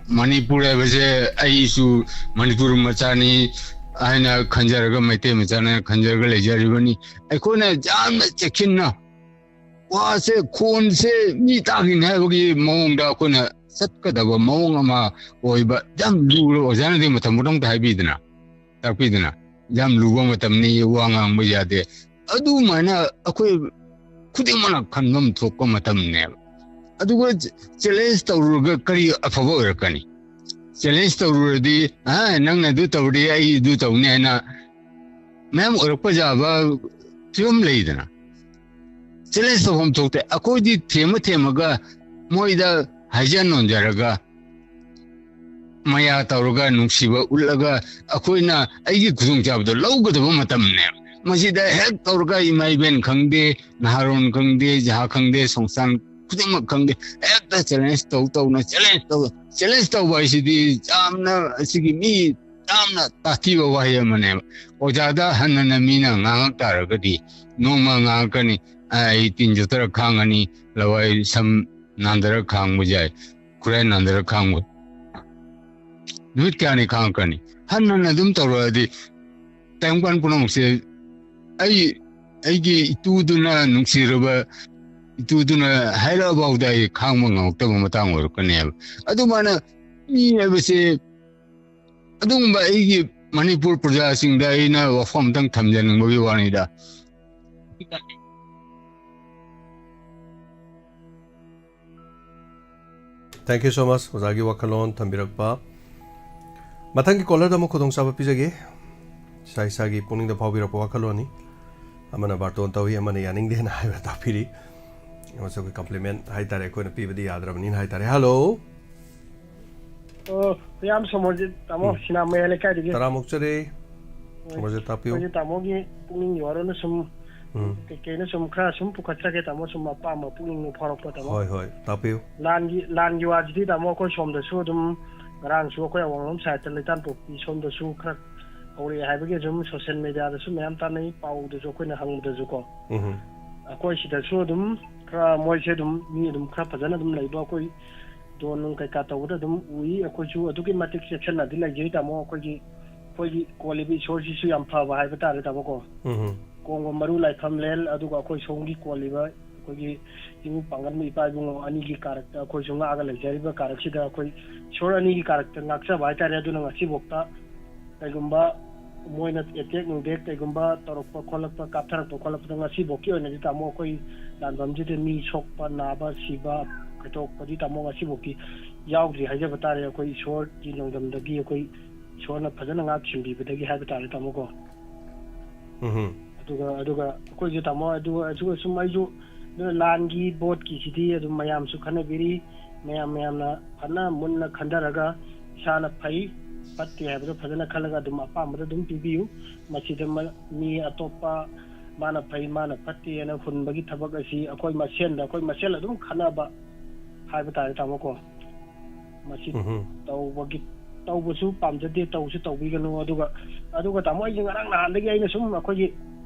ꯃꯅꯤꯄꯨꯔ ꯍꯥꯏꯕꯁꯦ ꯑꯩꯁꯨ ꯃꯅꯤꯄꯨꯔ ꯃꯆꯥꯅꯤ ꯍꯥꯏꯅ ꯈꯟꯖꯔꯒ, ꯃꯩꯇꯩ ꯃꯆꯥꯅ ꯈꯟꯖꯔꯒ ꯂꯩꯖꯔꯤꯕꯅꯤ꯫ ꯑꯩꯈꯣꯏꯅ ꯌꯥꯝꯅ ꯆꯦꯛꯁꯤꯟꯅ ꯋꯥꯁꯦ, ꯈꯣꯟꯁꯦ ꯃꯤ ꯇꯥꯈꯤꯅꯤ ꯍꯥꯏꯕꯒꯤ ꯃꯑꯣꯡꯗ ꯑꯩꯈꯣꯏꯅ ꯆꯠꯀꯗꯕ ꯃꯑꯣꯡ ꯑꯃ ꯑꯣꯏꯕ, ꯌꯥꯝ ꯂꯨꯔꯕ, ꯑꯣꯖꯥꯅꯗꯤ ꯃꯇꯝ ꯄꯨꯝꯅꯃꯛꯇ ꯍꯥꯏꯕꯤꯗꯅ, ꯇꯥꯛꯄꯤꯗꯅ, "ꯌꯥꯝ ꯂꯨꯕ ꯃꯇꯝꯅꯤ, ꯋꯥ ꯉꯥꯡꯕ ꯌꯥꯗꯦ"꯫ ꯑꯗꯨꯃꯥꯏꯅ ꯑꯩꯈꯣꯏ ꯈꯨꯗꯤꯡꯃꯛꯅ ꯈꯟꯐꯝ ꯊꯣꯛꯄ ꯃꯇꯝꯅꯦꯕ꯫ ꯑꯗꯨꯒ ꯆꯦꯂꯦꯟꯖ ꯇꯧꯔꯨꯔꯒ ꯀꯔꯤ ꯑꯐꯕ ꯑꯣꯏꯔꯛꯀꯅꯤ? ꯆꯦꯂꯦꯟꯖ ꯇꯧꯔꯨꯔꯗꯤ, "ꯑ, ꯅꯪꯅ ꯑꯗꯨ ꯇꯧꯔꯗꯤ ꯑꯩ ꯑꯗꯨ ꯇꯧꯅꯤ" ꯍꯥꯏꯅ ꯃꯌꯥꯝ ꯑꯣꯏꯔꯛꯄ ꯌꯥꯕ ꯐꯤꯕꯝ ꯂꯩꯗꯅ꯫ ꯆꯦꯂꯦꯟꯖ ꯇꯧꯐꯝ ꯊꯣꯛꯇꯦ꯫ ꯑꯩꯈꯣꯏꯗꯤ ꯊꯦꯝꯃ ꯊꯦꯝꯃꯒ ꯃꯣꯏꯗ ꯍꯥꯏꯖ ꯅꯣꯟꯖꯔꯒ, ꯃꯌꯥ ꯇꯧꯔꯒ, ꯅꯨꯡꯁꯤꯕ ꯎꯠꯂꯒ, ꯑꯩꯈꯣꯏꯅ ꯑꯩꯒꯤ ꯈꯨꯗꯣꯡꯆꯥꯕꯗꯣ ꯂꯧꯒꯗꯕ ꯃꯇꯝꯅꯦꯕ꯫ ꯃꯁꯤꯗ ꯍꯦꯛ ꯇꯧꯔꯒ ꯏꯃꯥ ꯏꯕꯦꯟ ꯈꯪꯗꯦ, ꯅꯍꯥꯔꯣꯟ ꯈꯪꯗꯦ, ꯖꯍꯥ ꯈꯪꯗꯦ, ꯁꯣꯡꯁꯥꯟ ꯈꯨꯗꯤꯡꯃꯛ ꯈꯪꯗꯦ, ꯍꯦꯛꯇ ꯆꯦꯂꯦꯟꯖ ꯇꯧ ꯇꯧꯅ ꯆꯦꯂꯦꯟꯖ ꯇꯧ꯫ ꯆꯦꯂꯦꯟꯖ ꯇꯧꯕ ꯍꯥꯏꯁꯤꯗꯤ ꯌꯥꯝꯅ ꯑꯁꯤꯒꯤ ꯃꯤ ꯌꯥꯝꯅ ꯇꯥꯊꯤꯕ ꯋꯥꯍꯩ ꯑꯃꯅꯦꯕ꯫ ꯑꯣꯖꯥꯗ ꯍꯟꯅ ꯍꯟꯅ ꯃꯤꯅ ꯉꯥꯡꯉꯛ ꯇꯥꯔꯒꯗꯤ, ꯅꯣꯡꯃ ꯉꯥꯡꯉꯛꯀꯅꯤ, "ꯑꯩ ꯇꯤꯟ ꯆꯣꯠꯊꯔ ꯈꯥꯡꯉꯅꯤ, ꯂꯋꯥꯏ ꯁꯝ ꯅꯥꯟꯊꯔ ꯈꯥꯡꯕ ꯌꯥꯏ, ꯈꯨꯔꯥꯏ ꯅꯥꯟꯊꯔ ꯈꯥꯡꯕ ꯅꯨꯃꯤꯠ ꯀꯌꯥꯅꯤ ꯈꯥꯡꯉꯛꯀꯅꯤ?" ꯍꯟꯅ ꯍꯟꯅ ꯑꯗꯨꯝ ꯇꯧꯔꯛꯑꯗꯤ, ꯇꯥꯏꯕꯪꯄꯥꯟ ꯄꯨꯝꯅꯃꯛꯁꯦ, ꯑꯩ, ꯑꯩꯒꯤ ꯏꯇꯨꯗꯨꯅ, ꯅꯨꯡꯁꯤꯔꯕ ꯏꯇꯨꯗꯨꯅ ꯍꯥꯏꯔꯛꯑꯐꯥꯎꯗ ꯑꯩ ꯈꯥꯡꯕ ꯉꯝꯃꯛꯇꯕ ꯃꯇꯥꯡ ꯑꯣꯏꯔꯛꯀꯅꯦꯕ꯫ ꯑꯗꯨꯃꯥꯏꯅ ꯃꯤ ꯍꯥꯏꯕꯁꯦ, ꯑꯗꯨꯒꯨꯝꯕ ꯑꯩꯒꯤ ꯃꯅꯤꯄꯨꯔ ꯄ꯭ꯔꯖꯥꯁꯤꯡꯗ ꯑꯩꯅ ꯋꯥꯐꯝ ꯑꯝꯇꯪ ꯊꯝꯖꯅꯤꯡꯕꯒꯤ ꯋꯥꯅꯤꯗ꯫ Thank you so much, ꯑꯣꯖꯥꯒꯤ ꯋꯥꯈꯜꯂꯣꯟ ꯊꯝꯕꯤꯔꯛꯄ꯫ ꯃꯊꯪꯒꯤ ꯀꯣꯂꯔꯗ ꯑꯃꯨꯛ ꯈꯨꯗꯣꯡꯆꯥꯕ ꯄꯤꯖꯒꯦ꯫ ꯏꯁꯥ ꯏꯁꯥꯒꯤ ꯄꯨꯛꯅꯤꯡꯗ ꯐꯥꯎꯕꯤꯔꯛꯄ ꯋꯥꯈꯜꯂꯣꯟꯅꯤ꯫ ꯑꯃꯅ ꯕꯥꯔꯇꯣꯟ ꯇꯧꯏ, ꯑꯃꯅ ꯌꯥꯅꯤꯡꯗꯦꯅ ꯍꯥꯏꯕ ꯇꯥꯛꯄꯤꯔꯤ꯫ ꯑꯃꯁꯨ ꯑꯩꯈꯣꯏ ꯀꯝꯄ꯭ꯂꯤꯃꯦꯟ ꯍꯥꯏꯇꯥꯔꯦ, ꯑꯩꯈꯣꯏꯅ ꯄꯤꯕꯗꯤ ꯌꯥꯗ꯭ꯔꯕꯅꯤꯅ ꯍꯥꯏꯇꯥꯔꯦ꯫ ꯍꯜꯂꯣ꯫ ꯑꯣ, ꯌꯥꯝ ꯁꯣꯃꯣꯔꯖꯤꯠ ꯇꯥꯃꯣ, ꯎꯝ꯫ ꯁꯤꯅꯥ ꯃꯌꯥꯏ ꯂꯩꯀꯥꯏꯗꯒꯤ꯫ ꯇꯔꯥꯃꯨꯛ ꯆꯔꯦ꯫ ꯍꯣꯏ꯫ ꯁꯣꯃꯣꯔꯖꯤꯠ ꯇꯥꯛꯄꯤꯌꯨ꯫ ꯑꯩꯈꯣꯏꯁꯦ ꯇꯥꯃꯣꯒꯤ ꯄꯨꯛꯅꯤꯡꯒꯤ ꯋꯥꯔꯣꯜꯗ ꯁꯨꯝ ꯎꯝ꯫ ꯀꯩꯀꯩꯅꯣ ꯁꯨꯝ ꯈꯔ ꯁꯨꯝ ꯄꯨꯈꯠꯆꯒꯦ ꯇꯥꯃꯣ, ꯁꯨꯝ ꯑꯄꯥꯝꯕ ꯄꯨꯛꯅꯤꯡ ꯐꯥꯎꯔꯛꯄ ꯇꯥꯃꯣ꯫ ꯍꯣꯏ, ꯍꯣꯏ, ꯇꯥꯛꯄꯤꯌꯨ꯫ ꯂꯥꯟꯒꯤ ꯂꯥꯟꯒꯤ ꯋꯥꯁꯤꯗꯤ ꯇꯥꯃꯣ, ꯑꯩꯈꯣꯏ ꯁꯣꯝꯗꯁꯨ ꯑꯗꯨꯝ, ꯉꯔꯥꯡꯁꯨ ꯑꯩꯈꯣꯏ ꯑꯋꯥꯡꯂꯣꯝ ꯁꯥꯏꯠꯇ ꯂꯩꯇꯥꯟꯄꯣꯛꯄꯤ ꯁꯣꯝꯗꯁꯨ ꯈꯔ ꯍꯧꯔꯛꯑꯦ ꯍꯥꯏꯕꯒꯤ ꯑꯗꯨꯝ ꯁꯣꯁꯦꯜ ꯃꯦꯗꯤꯌꯥꯗꯁꯨ ꯃꯌꯥꯝ ꯇꯥꯟꯅꯩ, ꯄꯥꯎꯗꯁꯨ ꯑꯩꯈꯣꯏꯅ ꯍꯪꯕꯗꯁꯨꯀꯣ꯫ ꯎꯝ꯫ ꯑꯩꯈꯣꯏ ꯁꯤꯗꯁꯨ ꯑꯗꯨꯝ ꯈꯔ ꯃꯣꯏꯁꯦ ꯑꯗꯨꯝ ꯃꯤ ꯑꯗꯨꯝ ꯈꯔ ꯐꯖꯅ ꯑꯗꯨꯝ ꯂꯩꯕ, ꯑꯩꯈꯣꯏ ꯗꯣꯟ ꯅꯨꯡ ꯀꯩꯀꯥ ꯇꯧꯕꯗ ꯑꯗꯨꯝ ꯎꯏ꯫ ꯑꯩꯈꯣꯏꯁꯨ ꯑꯗꯨꯛꯀꯤ ꯃꯇꯤꯛ ꯆꯦꯛꯁꯤꯟꯅꯗꯤ ꯂꯩꯖꯩ ꯇꯥꯃꯣ꯫ ꯑꯩꯈꯣꯏꯒꯤ ꯑꯩꯈꯣꯏꯒꯤ ꯀꯣꯜꯂꯤꯕ ꯏꯁꯣꯔꯁꯤꯁꯨ ꯌꯥꯝ ꯐꯕ ꯍꯥꯏꯕ ꯇꯥꯔꯦ ꯇꯥꯃꯣꯀꯣ꯫ ꯎꯝ꯫ ꯀꯣꯡꯕ ꯃꯔꯨ ꯂꯥꯏꯐꯝꯂꯦꯟ, ꯑꯗꯨꯒ ꯑꯩꯈꯣꯏ ꯁꯣꯝꯒꯤ ꯀꯣꯜꯂꯤꯕ ꯑꯩꯈꯣꯏ ꯑꯩꯈꯣꯏꯒꯤ ꯏꯕꯨꯡ ꯄꯥꯡꯒꯟꯕ ꯏꯄꯥ ꯏꯕꯨꯡꯉꯣ ꯑꯅꯤꯒꯤ ꯀꯥꯔꯛꯇ ꯑꯩꯈꯣꯏꯁꯨ ꯉꯥꯛꯑꯒ ꯂꯩꯖꯔꯤꯕ ꯀꯥꯔꯛꯁꯤꯗ ꯑꯩꯈꯣꯏ ꯏꯁꯣꯔ ꯑꯅꯤꯒꯤ ꯀꯥꯔꯛꯇ ꯉꯥꯛꯆꯕ ꯍꯥꯏꯇꯥꯔꯦ꯫ ꯑꯗꯨꯅ ꯉꯁꯤꯐꯥꯎꯗ ꯀꯩꯒꯨꯝꯕ ꯃꯣꯏꯅ ꯑꯦꯇꯦꯛ ꯅꯨꯡꯗꯦꯛ ꯀꯩꯒꯨꯝꯕ ꯇꯧꯔꯛꯄ ꯈꯣꯠꯂꯛꯄ, ꯀꯥꯞꯊꯔꯛꯄ ꯈꯣꯠꯂꯛꯄꯗ ꯉꯁꯤꯐꯥꯎꯀꯤ ꯑꯣꯏꯅꯗꯤ ꯇꯥꯃꯣ ꯑꯩꯈꯣꯏ ꯂꯥꯟꯐꯝꯁꯤꯗ ꯃꯤ ꯁꯣꯛꯄ ꯅꯥꯕ ꯁꯤꯕ ꯀꯩꯗꯧꯔꯛꯄꯗꯤ ꯇꯥꯃꯣ ꯉꯁꯤꯐꯥꯎꯀꯤ ꯌꯥꯎꯗ꯭ꯔꯤ ꯍꯥꯏꯖꯕ ꯇꯥꯔꯦ꯫ ꯑꯩꯈꯣꯏ ꯏꯁꯣꯔꯒꯤ ꯅꯣꯡꯗꯝꯗꯒꯤ ꯑꯩꯈꯣꯏ ꯏꯁꯣꯔꯅ ꯐꯖꯅ ꯉꯥꯛ ꯁꯦꯟꯕꯤꯕꯗꯒꯤ ꯍꯥꯏꯕ ꯇꯥꯔꯦ ꯇꯥꯃꯣꯀꯣ꯫ ꯎꯝ ꯑꯗꯨꯒ ꯑꯗꯨꯒ ꯑꯩꯈꯣꯏꯁꯨ ꯇꯥꯃꯣ ꯑꯗꯨ ꯑꯗꯨꯒ ꯁꯨꯝ ꯑꯩꯁꯨ ꯑꯗꯨꯅ ꯂꯥꯟꯒꯤ ꯚꯣꯠꯀꯤꯁꯤꯗꯤ ꯑꯗꯨꯝ ꯃꯌꯥꯝꯁꯨ ꯈꯟꯅꯕꯤꯔꯤ꯫ ꯃꯌꯥꯝ ꯃꯌꯥꯝꯅ ꯐꯖꯅ ꯃꯨꯟꯅ ꯈꯟꯊꯔꯒ ꯏꯁꯥꯅ ꯐꯩ ꯐꯠꯇꯦ ꯍꯥꯏꯕꯗꯣ ꯐꯖꯅ ꯈꯜꯂꯒ ꯑꯗꯨꯝ ꯑꯄꯥꯝꯕꯗ ꯑꯗꯨꯝ ꯄꯤꯕꯤꯌꯨ꯫ ꯃꯁꯤꯗ ꯃ- ꯃꯤ ꯑꯇꯣꯞꯄ ꯃꯥꯅ ꯐꯩ ꯃꯥꯅ ꯐꯠꯇꯦꯅ ꯍꯨꯟꯕꯒꯤ ꯊꯕꯛ ꯑꯁꯤ ꯑꯩꯈꯣꯏ ꯃꯁꯦꯟꯗ ꯑꯩꯈꯣꯏ ꯃꯁꯦꯟ ꯑꯗꯨꯝ ꯈꯟꯅꯕ ꯍꯥꯏꯕ ꯇꯥꯔꯦ ꯇꯥꯃꯣꯀꯣ꯫ ꯃꯁꯤ ꯎꯝ ꯇꯧꯕꯒꯤ ꯇꯧꯕꯁꯨ ꯄꯥꯝꯖꯗꯦ, ꯇꯧꯁꯨ ꯇꯧꯕꯤꯒꯅꯨ꯫ ꯑꯗꯨꯒ ꯑꯗꯨꯒ ꯇꯥꯃꯣ ꯑꯩꯁꯦ ꯉꯔꯥꯡ ꯅꯍꯥꯟꯗꯒꯤ ꯑꯩꯅ ꯁꯨꯝ ꯑꯩꯈꯣꯏꯒꯤ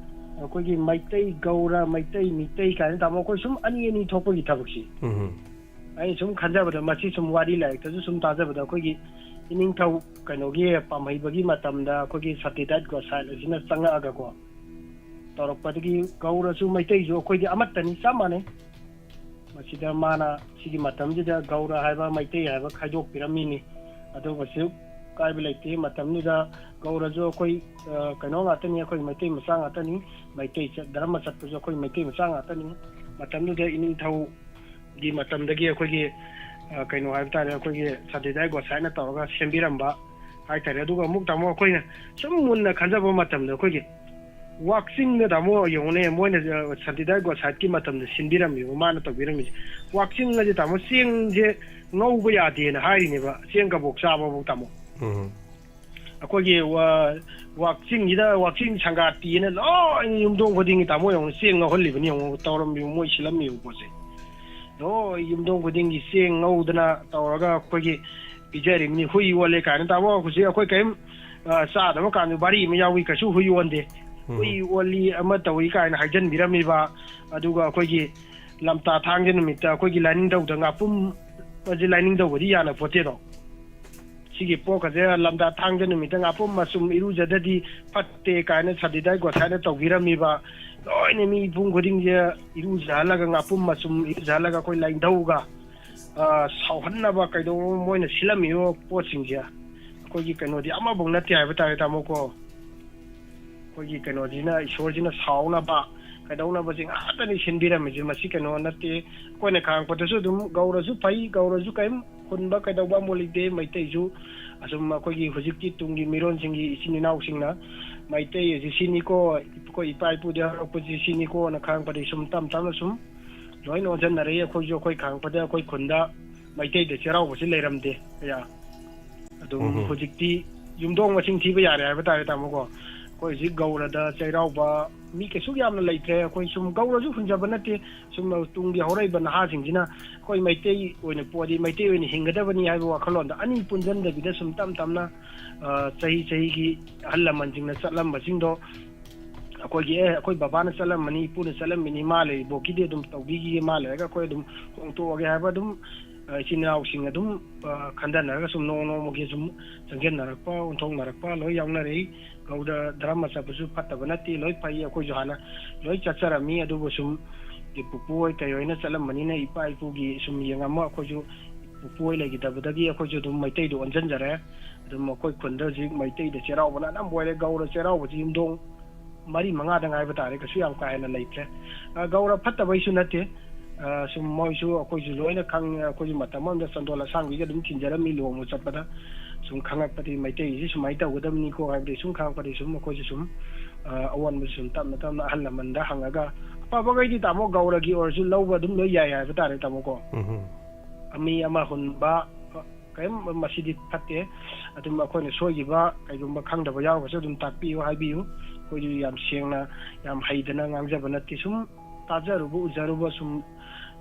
ꯑꯩꯈꯣꯏꯒꯤ ꯃꯩꯇꯩ ꯒꯧꯔ, ꯃꯩꯇꯩ ꯃꯤꯇꯩ ꯀꯥꯏꯅ ꯇꯥꯃꯣ ꯑꯩꯈꯣꯏ ꯁꯨꯝ ꯑꯅꯤ ꯑꯅꯤ ꯊꯣꯛꯄꯒꯤ ꯊꯕꯛꯁꯤ ꯎꯝ ꯑꯩꯅ ꯁꯨꯝ ꯈꯟꯖꯕꯗ ꯃꯁꯤ ꯁꯨꯝ ꯋꯥꯔꯤ ꯂꯥꯏꯔꯤꯛꯇꯁꯨ ꯁꯨꯝ ꯇꯥꯖꯕꯗ ꯑꯩꯈꯣꯏꯒꯤ ꯏꯅꯤꯡꯊꯧ ꯀꯩꯅꯣꯒꯤ ꯄꯥꯝꯍꯩꯕꯒꯤ ꯃꯇꯝꯗ ꯑꯩꯈꯣꯏꯒꯤ ꯁꯇꯤꯗꯥꯏꯠ ꯒꯣꯁꯥꯏꯠ ꯑꯁꯤꯅ ꯆꯪꯉꯛꯑꯒꯀꯣ ꯇꯧꯔꯛꯄꯗꯒꯤ ꯒꯧꯔꯁꯨ ꯃꯩꯇꯩꯁꯨ ꯑꯩꯈꯣꯏꯗꯤ ꯑꯃꯠꯇꯅꯤ, ꯆꯞ ꯃꯥꯟꯅꯩ꯫ ꯃꯁꯤꯗ ꯃꯥꯅ ꯁꯤꯒꯤ ꯃꯇꯝꯁꯤꯗ ꯒꯧꯔ ꯍꯥꯏꯕ ꯃꯩꯇꯩ ꯍꯥꯏꯕ ꯈꯥꯏꯗꯣꯛꯄꯤꯔꯝꯃꯤꯅꯤ꯫ ꯑꯗꯨꯒꯁꯨ ꯀꯥꯏꯕ ꯂꯩꯇꯦ꯫ ꯃꯇꯝꯗꯨꯗ ꯒꯧꯔꯁꯨ ꯑꯩꯈꯣꯏ ꯑ, ꯀꯩꯅꯣ ꯉꯥꯛꯇꯅꯤ, ꯑꯩꯈꯣꯏ ꯃꯩꯇꯩ ꯃꯆꯥ ꯉꯥꯛꯇꯅꯤ꯫ ꯃꯩꯇꯩ ꯆꯠ- ꯙꯔꯃ ꯆꯠꯄꯁꯨ ꯑꯩꯈꯣꯏ ꯃꯩꯇꯩ ꯃꯆꯥ ꯉꯥꯛꯇꯅꯤ꯫ ꯃꯇꯝꯗꯨꯗ ꯏꯅꯤꯡꯊꯧꯒꯤ ꯃꯇꯝꯗꯒꯤ ꯑꯩꯈꯣꯏꯒꯤ ꯑ, ꯀꯩꯅꯣ ꯍꯥꯏꯕ ꯇꯥꯔꯦ, ꯑꯩꯈꯣꯏꯒꯤ ꯁꯇꯤꯗꯥꯏ ꯒꯣꯁꯥꯏꯅ ꯇꯧꯔꯒ ꯁꯦꯝꯕꯤꯔꯝꯕ ꯍꯥꯏꯇꯥꯔꯦ꯫ ꯑꯗꯨꯒ ꯑꯃꯨꯛ ꯇꯥꯃꯣ ꯑꯩꯈꯣꯏꯅ ꯁꯨꯝ ꯃꯨꯟꯅ ꯈꯟꯖꯕ ꯃꯇꯝꯗ ꯑꯩꯈꯣꯏꯒꯤ ꯋꯥꯛꯆꯤꯡꯗ ꯇꯥꯃꯣ ꯌꯦꯡꯉꯨꯅꯦ, ꯃꯣꯏꯅ ꯑ, ꯁꯇꯤꯗꯥꯏ ꯒꯣꯁꯥꯏꯠꯀꯤ ꯃꯇꯝꯗ ꯁꯤꯟꯕꯤꯔꯝꯃꯦꯕ ꯃꯥꯅ ꯇꯧꯕꯤꯔꯝꯃꯤꯁꯦ꯫ ꯋꯥꯛꯆꯤꯡ ꯑꯁꯦ ꯇꯥꯃꯣ ꯆꯦꯡꯁꯦ ꯉꯧꯕ ꯌꯥꯗꯦꯅ ꯍꯥꯏꯔꯤꯅꯦꯕ, ꯆꯦꯡ ꯀꯕꯣꯛ ꯆꯥꯕꯐꯥꯎ ꯇꯥꯃꯣ꯫ ꯎꯝ ꯑꯩꯈꯣꯏꯒꯤ ꯋꯥ- ꯋꯥꯛꯆꯤꯡꯁꯤꯗ ꯋꯥꯛꯆꯤꯡ ꯁꯪꯒꯥꯇꯤꯅ ꯂꯣꯏ ꯌꯨꯝꯊꯣꯡ ꯈꯨꯗꯤꯡꯒꯤ ꯇꯥꯃꯣ ꯌꯦꯡꯉꯨ ꯆꯦꯡ ꯉꯧꯍꯜꯂꯤꯕꯅꯤ ꯌꯦꯡꯉꯨ ꯇꯧꯔꯝꯃꯤꯕ ꯃꯣꯏ ꯁꯤꯜꯂꯝꯃꯤꯕ ꯄꯣꯠꯁꯦ꯫ ꯂꯣꯏ ꯌꯨꯝꯊꯣꯡ ꯈꯨꯗꯤꯡꯒꯤ ꯆꯦꯡ ꯉꯧꯗꯅ ꯇꯧꯔꯒ ꯑꯩꯈꯣꯏꯒꯤ ꯄꯤꯖꯔꯤꯕꯅꯤ꯫ ꯍꯨꯏ ꯑꯣꯜꯂꯦ ꯀꯥꯏꯅ ꯇꯥꯃꯣ ꯍꯧꯖꯤꯛ ꯑꯩꯈꯣꯏ ꯀꯔꯤꯝ ꯑ, ꯆꯥꯗꯕ ꯀꯥꯟꯗ ꯚꯥꯔꯤ ꯑꯃ ꯌꯥꯎꯏ ꯀꯩꯁꯨ ꯍꯨꯏ ꯑꯣꯟꯗꯦ꯫ ꯎꯝ ꯍꯨꯏ ꯑꯣꯜꯂꯤ ꯑꯃ ꯇꯧꯏ ꯀꯥꯏꯅ ꯍꯥꯏꯖꯟꯕꯤꯔꯝꯃꯤꯕ꯫ ꯑꯗꯨꯒ ꯑꯩꯈꯣꯏꯒꯤ ꯂꯝꯇꯥ ꯊꯥꯡꯖ ꯅꯨꯃꯤꯠꯇ ꯑꯩꯈꯣꯏꯒꯤ ꯂꯥꯏꯅꯤꯡꯊꯧꯗ ꯉꯥꯄꯨꯝ ꯑꯁꯤ ꯂꯥꯏꯅꯤꯡꯊꯧꯒꯗꯤ ꯌꯥꯅ ꯄꯣꯠꯇꯦꯗꯣ꯫ ꯁꯤꯒꯤ ꯄꯣꯠꯀꯁꯦ ꯂꯝꯇꯥ ꯊꯥꯡꯖ ꯅꯨꯃꯤꯠꯇ ꯉꯥꯄꯨꯝ ꯃꯆꯨꯝ ꯏꯔꯨꯖꯗꯗꯤ ꯐꯠꯇꯦ ꯀꯥꯏꯅ ꯁꯇꯤꯗꯥꯏ ꯒꯣꯁꯥꯏꯅ ꯇꯧꯕꯤꯔꯝꯃꯤꯕ꯫ ꯂꯣꯏꯅ ꯃꯤ ꯏꯄꯨꯡ ꯈꯨꯗꯤꯡꯁꯦ ꯏꯔꯨꯖꯍꯜꯂꯒ, ꯉꯥꯄꯨꯝ ꯃꯆꯨꯝ ꯏꯔꯨꯖꯍꯜꯂꯒ ꯑꯩꯈꯣꯏ ꯂꯥꯏꯅꯤꯡꯊꯧꯒ, ꯑ, ꯁꯥꯎꯍꯟꯅꯕ ꯀꯩꯗꯧꯕ ꯃꯣꯏꯅ ꯁꯤꯜꯂꯝꯃꯤꯕ ꯄꯣꯠꯁꯤꯡꯁꯦ ꯑꯩꯈꯣꯏꯒꯤ ꯀꯩꯅꯣꯗꯤ ꯑꯃꯐꯧ ꯅꯠꯇꯦ ꯍꯥꯏꯕ ꯇꯥꯔꯦ, ꯇꯥꯃꯣ ꯀꯣ꯫ ꯑꯩꯈꯣꯏꯒꯤ ꯀꯩꯅꯣꯁꯤꯅ, ꯏꯁꯣꯔꯁꯤꯅ ꯁꯥꯎꯅꯕ ꯀꯩꯗꯧꯅꯕꯁꯤ ꯉꯥꯛꯇꯅꯤ ꯁꯤꯟꯕꯤꯔꯝꯃꯤꯁꯦ꯫ ꯃꯁꯤ ꯀꯩꯅꯣ ꯅꯠꯇꯦ꯫ ꯑꯩꯈꯣꯏꯅ ꯈꯥꯡꯉꯛꯄꯗꯁꯨ ꯑꯗꯨꯝ ꯒꯧꯔꯁꯨ ꯐꯩ, ꯒꯧꯔꯁꯨ ꯀꯔꯤꯝ ꯍꯨꯟꯕ ꯀꯩꯗꯧꯕ ꯑꯃꯐꯥꯎ ꯂꯩꯇꯦ꯫ ꯃꯩꯇꯩꯁꯨ ꯑꯁꯨꯝ ꯑꯩꯈꯣꯏꯒꯤ ꯍꯧꯖꯤꯛꯀꯤ ꯇꯨꯡꯒꯤ ꯃꯤꯔꯣꯟꯁꯤꯡꯒꯤ ꯏꯆꯤꯟ ꯏꯅꯥꯎꯁꯤꯡꯅ ꯃꯩꯇꯩ ꯑꯁꯤ ꯁꯤꯅꯤꯀꯣ, ꯑꯩꯈꯣꯏ ꯏꯄꯥ ꯏꯄꯨꯗꯤ ꯍꯧꯔꯛꯄꯁꯤ ꯁꯤꯅꯤꯀꯣꯅ ꯈꯥꯡꯉꯛꯄꯗꯒꯤ ꯁꯨꯝ ꯇꯞ ꯇꯞꯅ ꯁꯨꯝ ꯂꯣꯏꯅ ꯑꯣꯟꯁꯤꯟꯅꯔꯛꯏ꯫ ꯑꯩꯈꯣꯏꯁꯨ ꯑꯩꯈꯣꯏ ꯈꯥꯡꯉꯛꯄꯗ ꯑꯩꯈꯣꯏ ꯈꯨꯟꯗ ꯃꯩꯇꯩꯗ ꯆꯩꯔꯥꯎꯕꯁꯤ ꯂꯩꯔꯝꯗꯦ ꯀꯌꯥ꯫ ꯑꯗꯨꯝ ꯎꯝ꯫ ꯍꯧꯖꯤꯛꯇꯤ ꯌꯨꯝꯊꯣꯡ ꯃꯁꯤꯡ ꯊꯤꯕ ꯌꯥꯔꯦ ꯍꯥꯏꯕ ꯇꯥꯔꯦ, ꯇꯥꯃꯣꯀꯣ꯫ ꯑꯩꯈꯣꯏ ꯍꯧꯖꯤꯛ ꯒꯧꯔꯗ ꯆꯩꯔꯥꯎꯕ ꯃꯤ ꯀꯩꯁꯨ ꯌꯥꯝꯅ ꯂꯩꯇ꯭ꯔꯦ꯫ ꯑꯩꯈꯣꯏ ꯁꯨꯝ ꯒꯧꯔꯁꯨ ꯍꯨꯟꯖꯕ ꯅꯠꯇꯦ, ꯁꯨꯝ ꯇꯨꯡꯒꯤ ꯍꯧꯔꯛꯏꯕ ꯅꯍꯥꯁꯤꯡꯁꯤꯅ ꯑꯩꯈꯣꯏ ꯃꯩꯇꯩ ꯑꯣꯏꯅ ꯄꯣꯛꯑꯗꯤ ꯃꯩꯇꯩ ꯑꯣꯏꯅ ꯍꯤꯡꯒꯗꯕꯅꯤ ꯍꯥꯏꯕ ꯋꯥꯈꯜꯂꯣꯟꯗ ꯑꯅꯤ ꯄꯨꯟꯁꯤꯟꯗꯕꯤꯗ ꯁꯨꯝ ꯇꯞ ꯇꯞꯅ, ꯑ, ꯆꯍꯤ ꯆꯍꯤꯒꯤ ꯑꯍꯜ ꯂꯃꯟꯁꯤꯡꯅ ꯆꯠꯂꯝꯕꯁꯤꯡꯗꯣ ꯑꯩꯈꯣꯏꯒꯤ, "ꯑꯦ, ꯑꯩꯈꯣꯏ ꯕꯕꯥꯅ ꯆꯠꯂꯝꯕꯅꯤ, ꯏꯄꯨꯅ ꯆꯠꯂꯝꯃꯤꯅꯤ, ꯃꯥ ꯂꯩꯔꯤꯕꯣꯛꯀꯤꯗꯤ ꯑꯗꯨꯝ ꯇꯧꯕꯤꯈꯤꯒꯦ, ꯃꯥ ꯂꯩꯔꯒ ꯑꯩꯈꯣꯏ ꯑꯗꯨꯝ ꯍꯣꯡꯇꯣꯛꯑꯒꯦ" ꯍꯥꯏꯕ ꯑꯗꯨꯝ, ꯑ, ꯏꯆꯤꯟ ꯏꯅꯥꯎꯁꯤꯡ ꯑꯗꯨꯝ, ꯑ, ꯈꯟꯊꯅꯔꯒ ꯁꯨꯝ ꯅꯣꯡꯃ ꯅꯣꯡꯃꯒꯤ ꯁꯨꯝ ꯆꯪꯁꯤꯟꯅꯔꯛꯄ, ꯑꯣꯟꯊꯣꯛꯅꯔꯛꯄ ꯂꯣꯏ ꯌꯥꯎꯅꯔꯛꯏ꯫ ꯒꯧꯔ ꯙꯔꯃ ꯆꯠꯄꯁꯨ ꯐꯠꯇꯕ ꯅꯠꯇꯦ, ꯂꯣꯏ ꯐꯩ꯫ ꯑꯩꯈꯣꯏꯁꯨ ꯍꯥꯟꯅ ꯂꯣꯏ ꯆꯠꯆꯔꯝꯃꯤ, ꯑꯗꯨꯕꯨ ꯁꯨꯝ ꯄꯨꯄꯨ ꯍꯣꯏ ꯀꯩ ꯍꯣꯏꯅ ꯆꯠꯂꯝꯕꯅꯤꯅ ꯏꯄꯥ ꯏꯄꯨꯒꯤ ꯁꯨꯝ ꯌꯦꯡꯉꯝꯃ ꯑꯩꯈꯣꯏꯁꯨ ꯄꯨꯄꯨ ꯍꯣꯏ ꯂꯩꯈꯤꯗꯕꯗꯒꯤ ꯑꯩꯈꯣꯏꯁꯨ ꯑꯗꯨꯝ ꯃꯩꯇꯩꯗ ꯑꯣꯟꯁꯤꯟꯖꯔꯦ꯫ ꯑꯗꯨꯝ ꯑꯩꯈꯣꯏ ꯈꯨꯟꯗ ꯍꯧꯖꯤꯛ ꯃꯩꯇꯩꯗ ꯆꯩꯔꯥꯎꯕꯅ ꯑꯅꯝꯕ ꯑꯣꯏꯔꯦ꯫ ꯒꯧꯔ ꯆꯩꯔꯥꯎꯕꯁꯤ ꯌꯨꯝꯊꯣꯡ ꯃꯔꯤ ꯃꯉꯥꯗ ꯉꯥꯏꯕ ꯇꯥꯔꯦ, ꯀꯩꯁꯨ ꯌꯥꯝ ꯀꯥ ꯍꯦꯟꯅ ꯂꯩꯇ꯭ꯔꯦ꯫ ꯑ, ꯒꯧꯔ ꯐꯠꯇꯕꯩꯁꯨ ꯅꯠꯇꯦ꯫ ꯑ, ꯁꯨꯝ ꯃꯣꯏꯁꯨ ꯑꯩꯈꯣꯏꯁꯨ ꯂꯣꯏꯅ ꯈꯪꯉꯦ꯫ ꯑꯩꯈꯣꯏꯁꯨ ꯃꯇꯝ ꯑꯃꯗ ꯆꯟꯗꯣꯜ ꯑꯁꯥꯡꯕꯤꯒ ꯑꯗꯨꯝ ꯊꯤꯟꯖꯔꯝꯃꯤ ꯂꯨꯍꯣꯡꯕ ꯆꯠꯄꯗ꯫ ꯁꯨꯝ ꯈꯪꯉꯛꯄꯗꯒꯤ ꯃꯩꯇꯩꯁꯤ ꯁꯨꯃꯥꯏꯅ ꯇꯧꯒꯗꯕꯅꯤꯀꯣ ꯍꯥꯏꯕꯗꯤ ꯁꯨꯝ ꯈꯪꯉꯛꯄꯗꯒꯤ ꯁꯨꯝ ꯑꯩꯈꯣꯏꯁꯨ ꯁꯨꯝ, ꯑ, ꯑꯑꯣꯟꯕꯁꯤ ꯁꯨꯝ ꯇꯞꯅ ꯇꯞꯅ ꯑꯍꯜ ꯂꯃꯟꯗ ꯍꯪꯉꯒ, ꯑꯐꯕꯈꯩꯗꯤ ꯇꯥꯃꯣ ꯒꯧꯔꯒꯤ ꯑꯣꯏꯔꯁꯨ ꯂꯧꯕ ꯑꯗꯨꯝ ꯂꯣꯏ ꯌꯥꯏ ꯍꯥꯏꯕ ꯇꯥꯔꯦ, ꯇꯥꯃꯣꯀꯣ꯫ ꯎꯝ꯫ ꯃꯤ ꯑꯃ ꯍꯨꯟꯕ ꯀꯔꯤꯝ ꯃꯁꯤꯗꯤ ꯐꯠꯇꯦ꯫ ꯑꯗꯨꯝ ꯑꯩꯈꯣꯏꯅ ꯁꯣꯏꯈꯤꯕ ꯀꯩꯒꯨꯝꯕ ꯈꯪꯗꯕ ꯌꯥꯎꯔꯒꯁꯨ ꯑꯗꯨꯝ ꯇꯥꯛꯄꯤꯌꯨ, ꯍꯥꯏꯕꯤꯌꯨ꯫ ꯑꯩꯈꯣꯏꯁꯨ ꯌꯥꯝ ꯁꯦꯡꯅ, ꯌꯥꯝ ꯍꯩꯗꯅ ꯉꯥꯡꯖꯕ ꯅꯠꯇꯦ꯫ ꯁꯨꯝ ꯇꯥꯖꯔꯨꯕ, ꯎꯖꯔꯨꯕ, ꯁꯨꯝ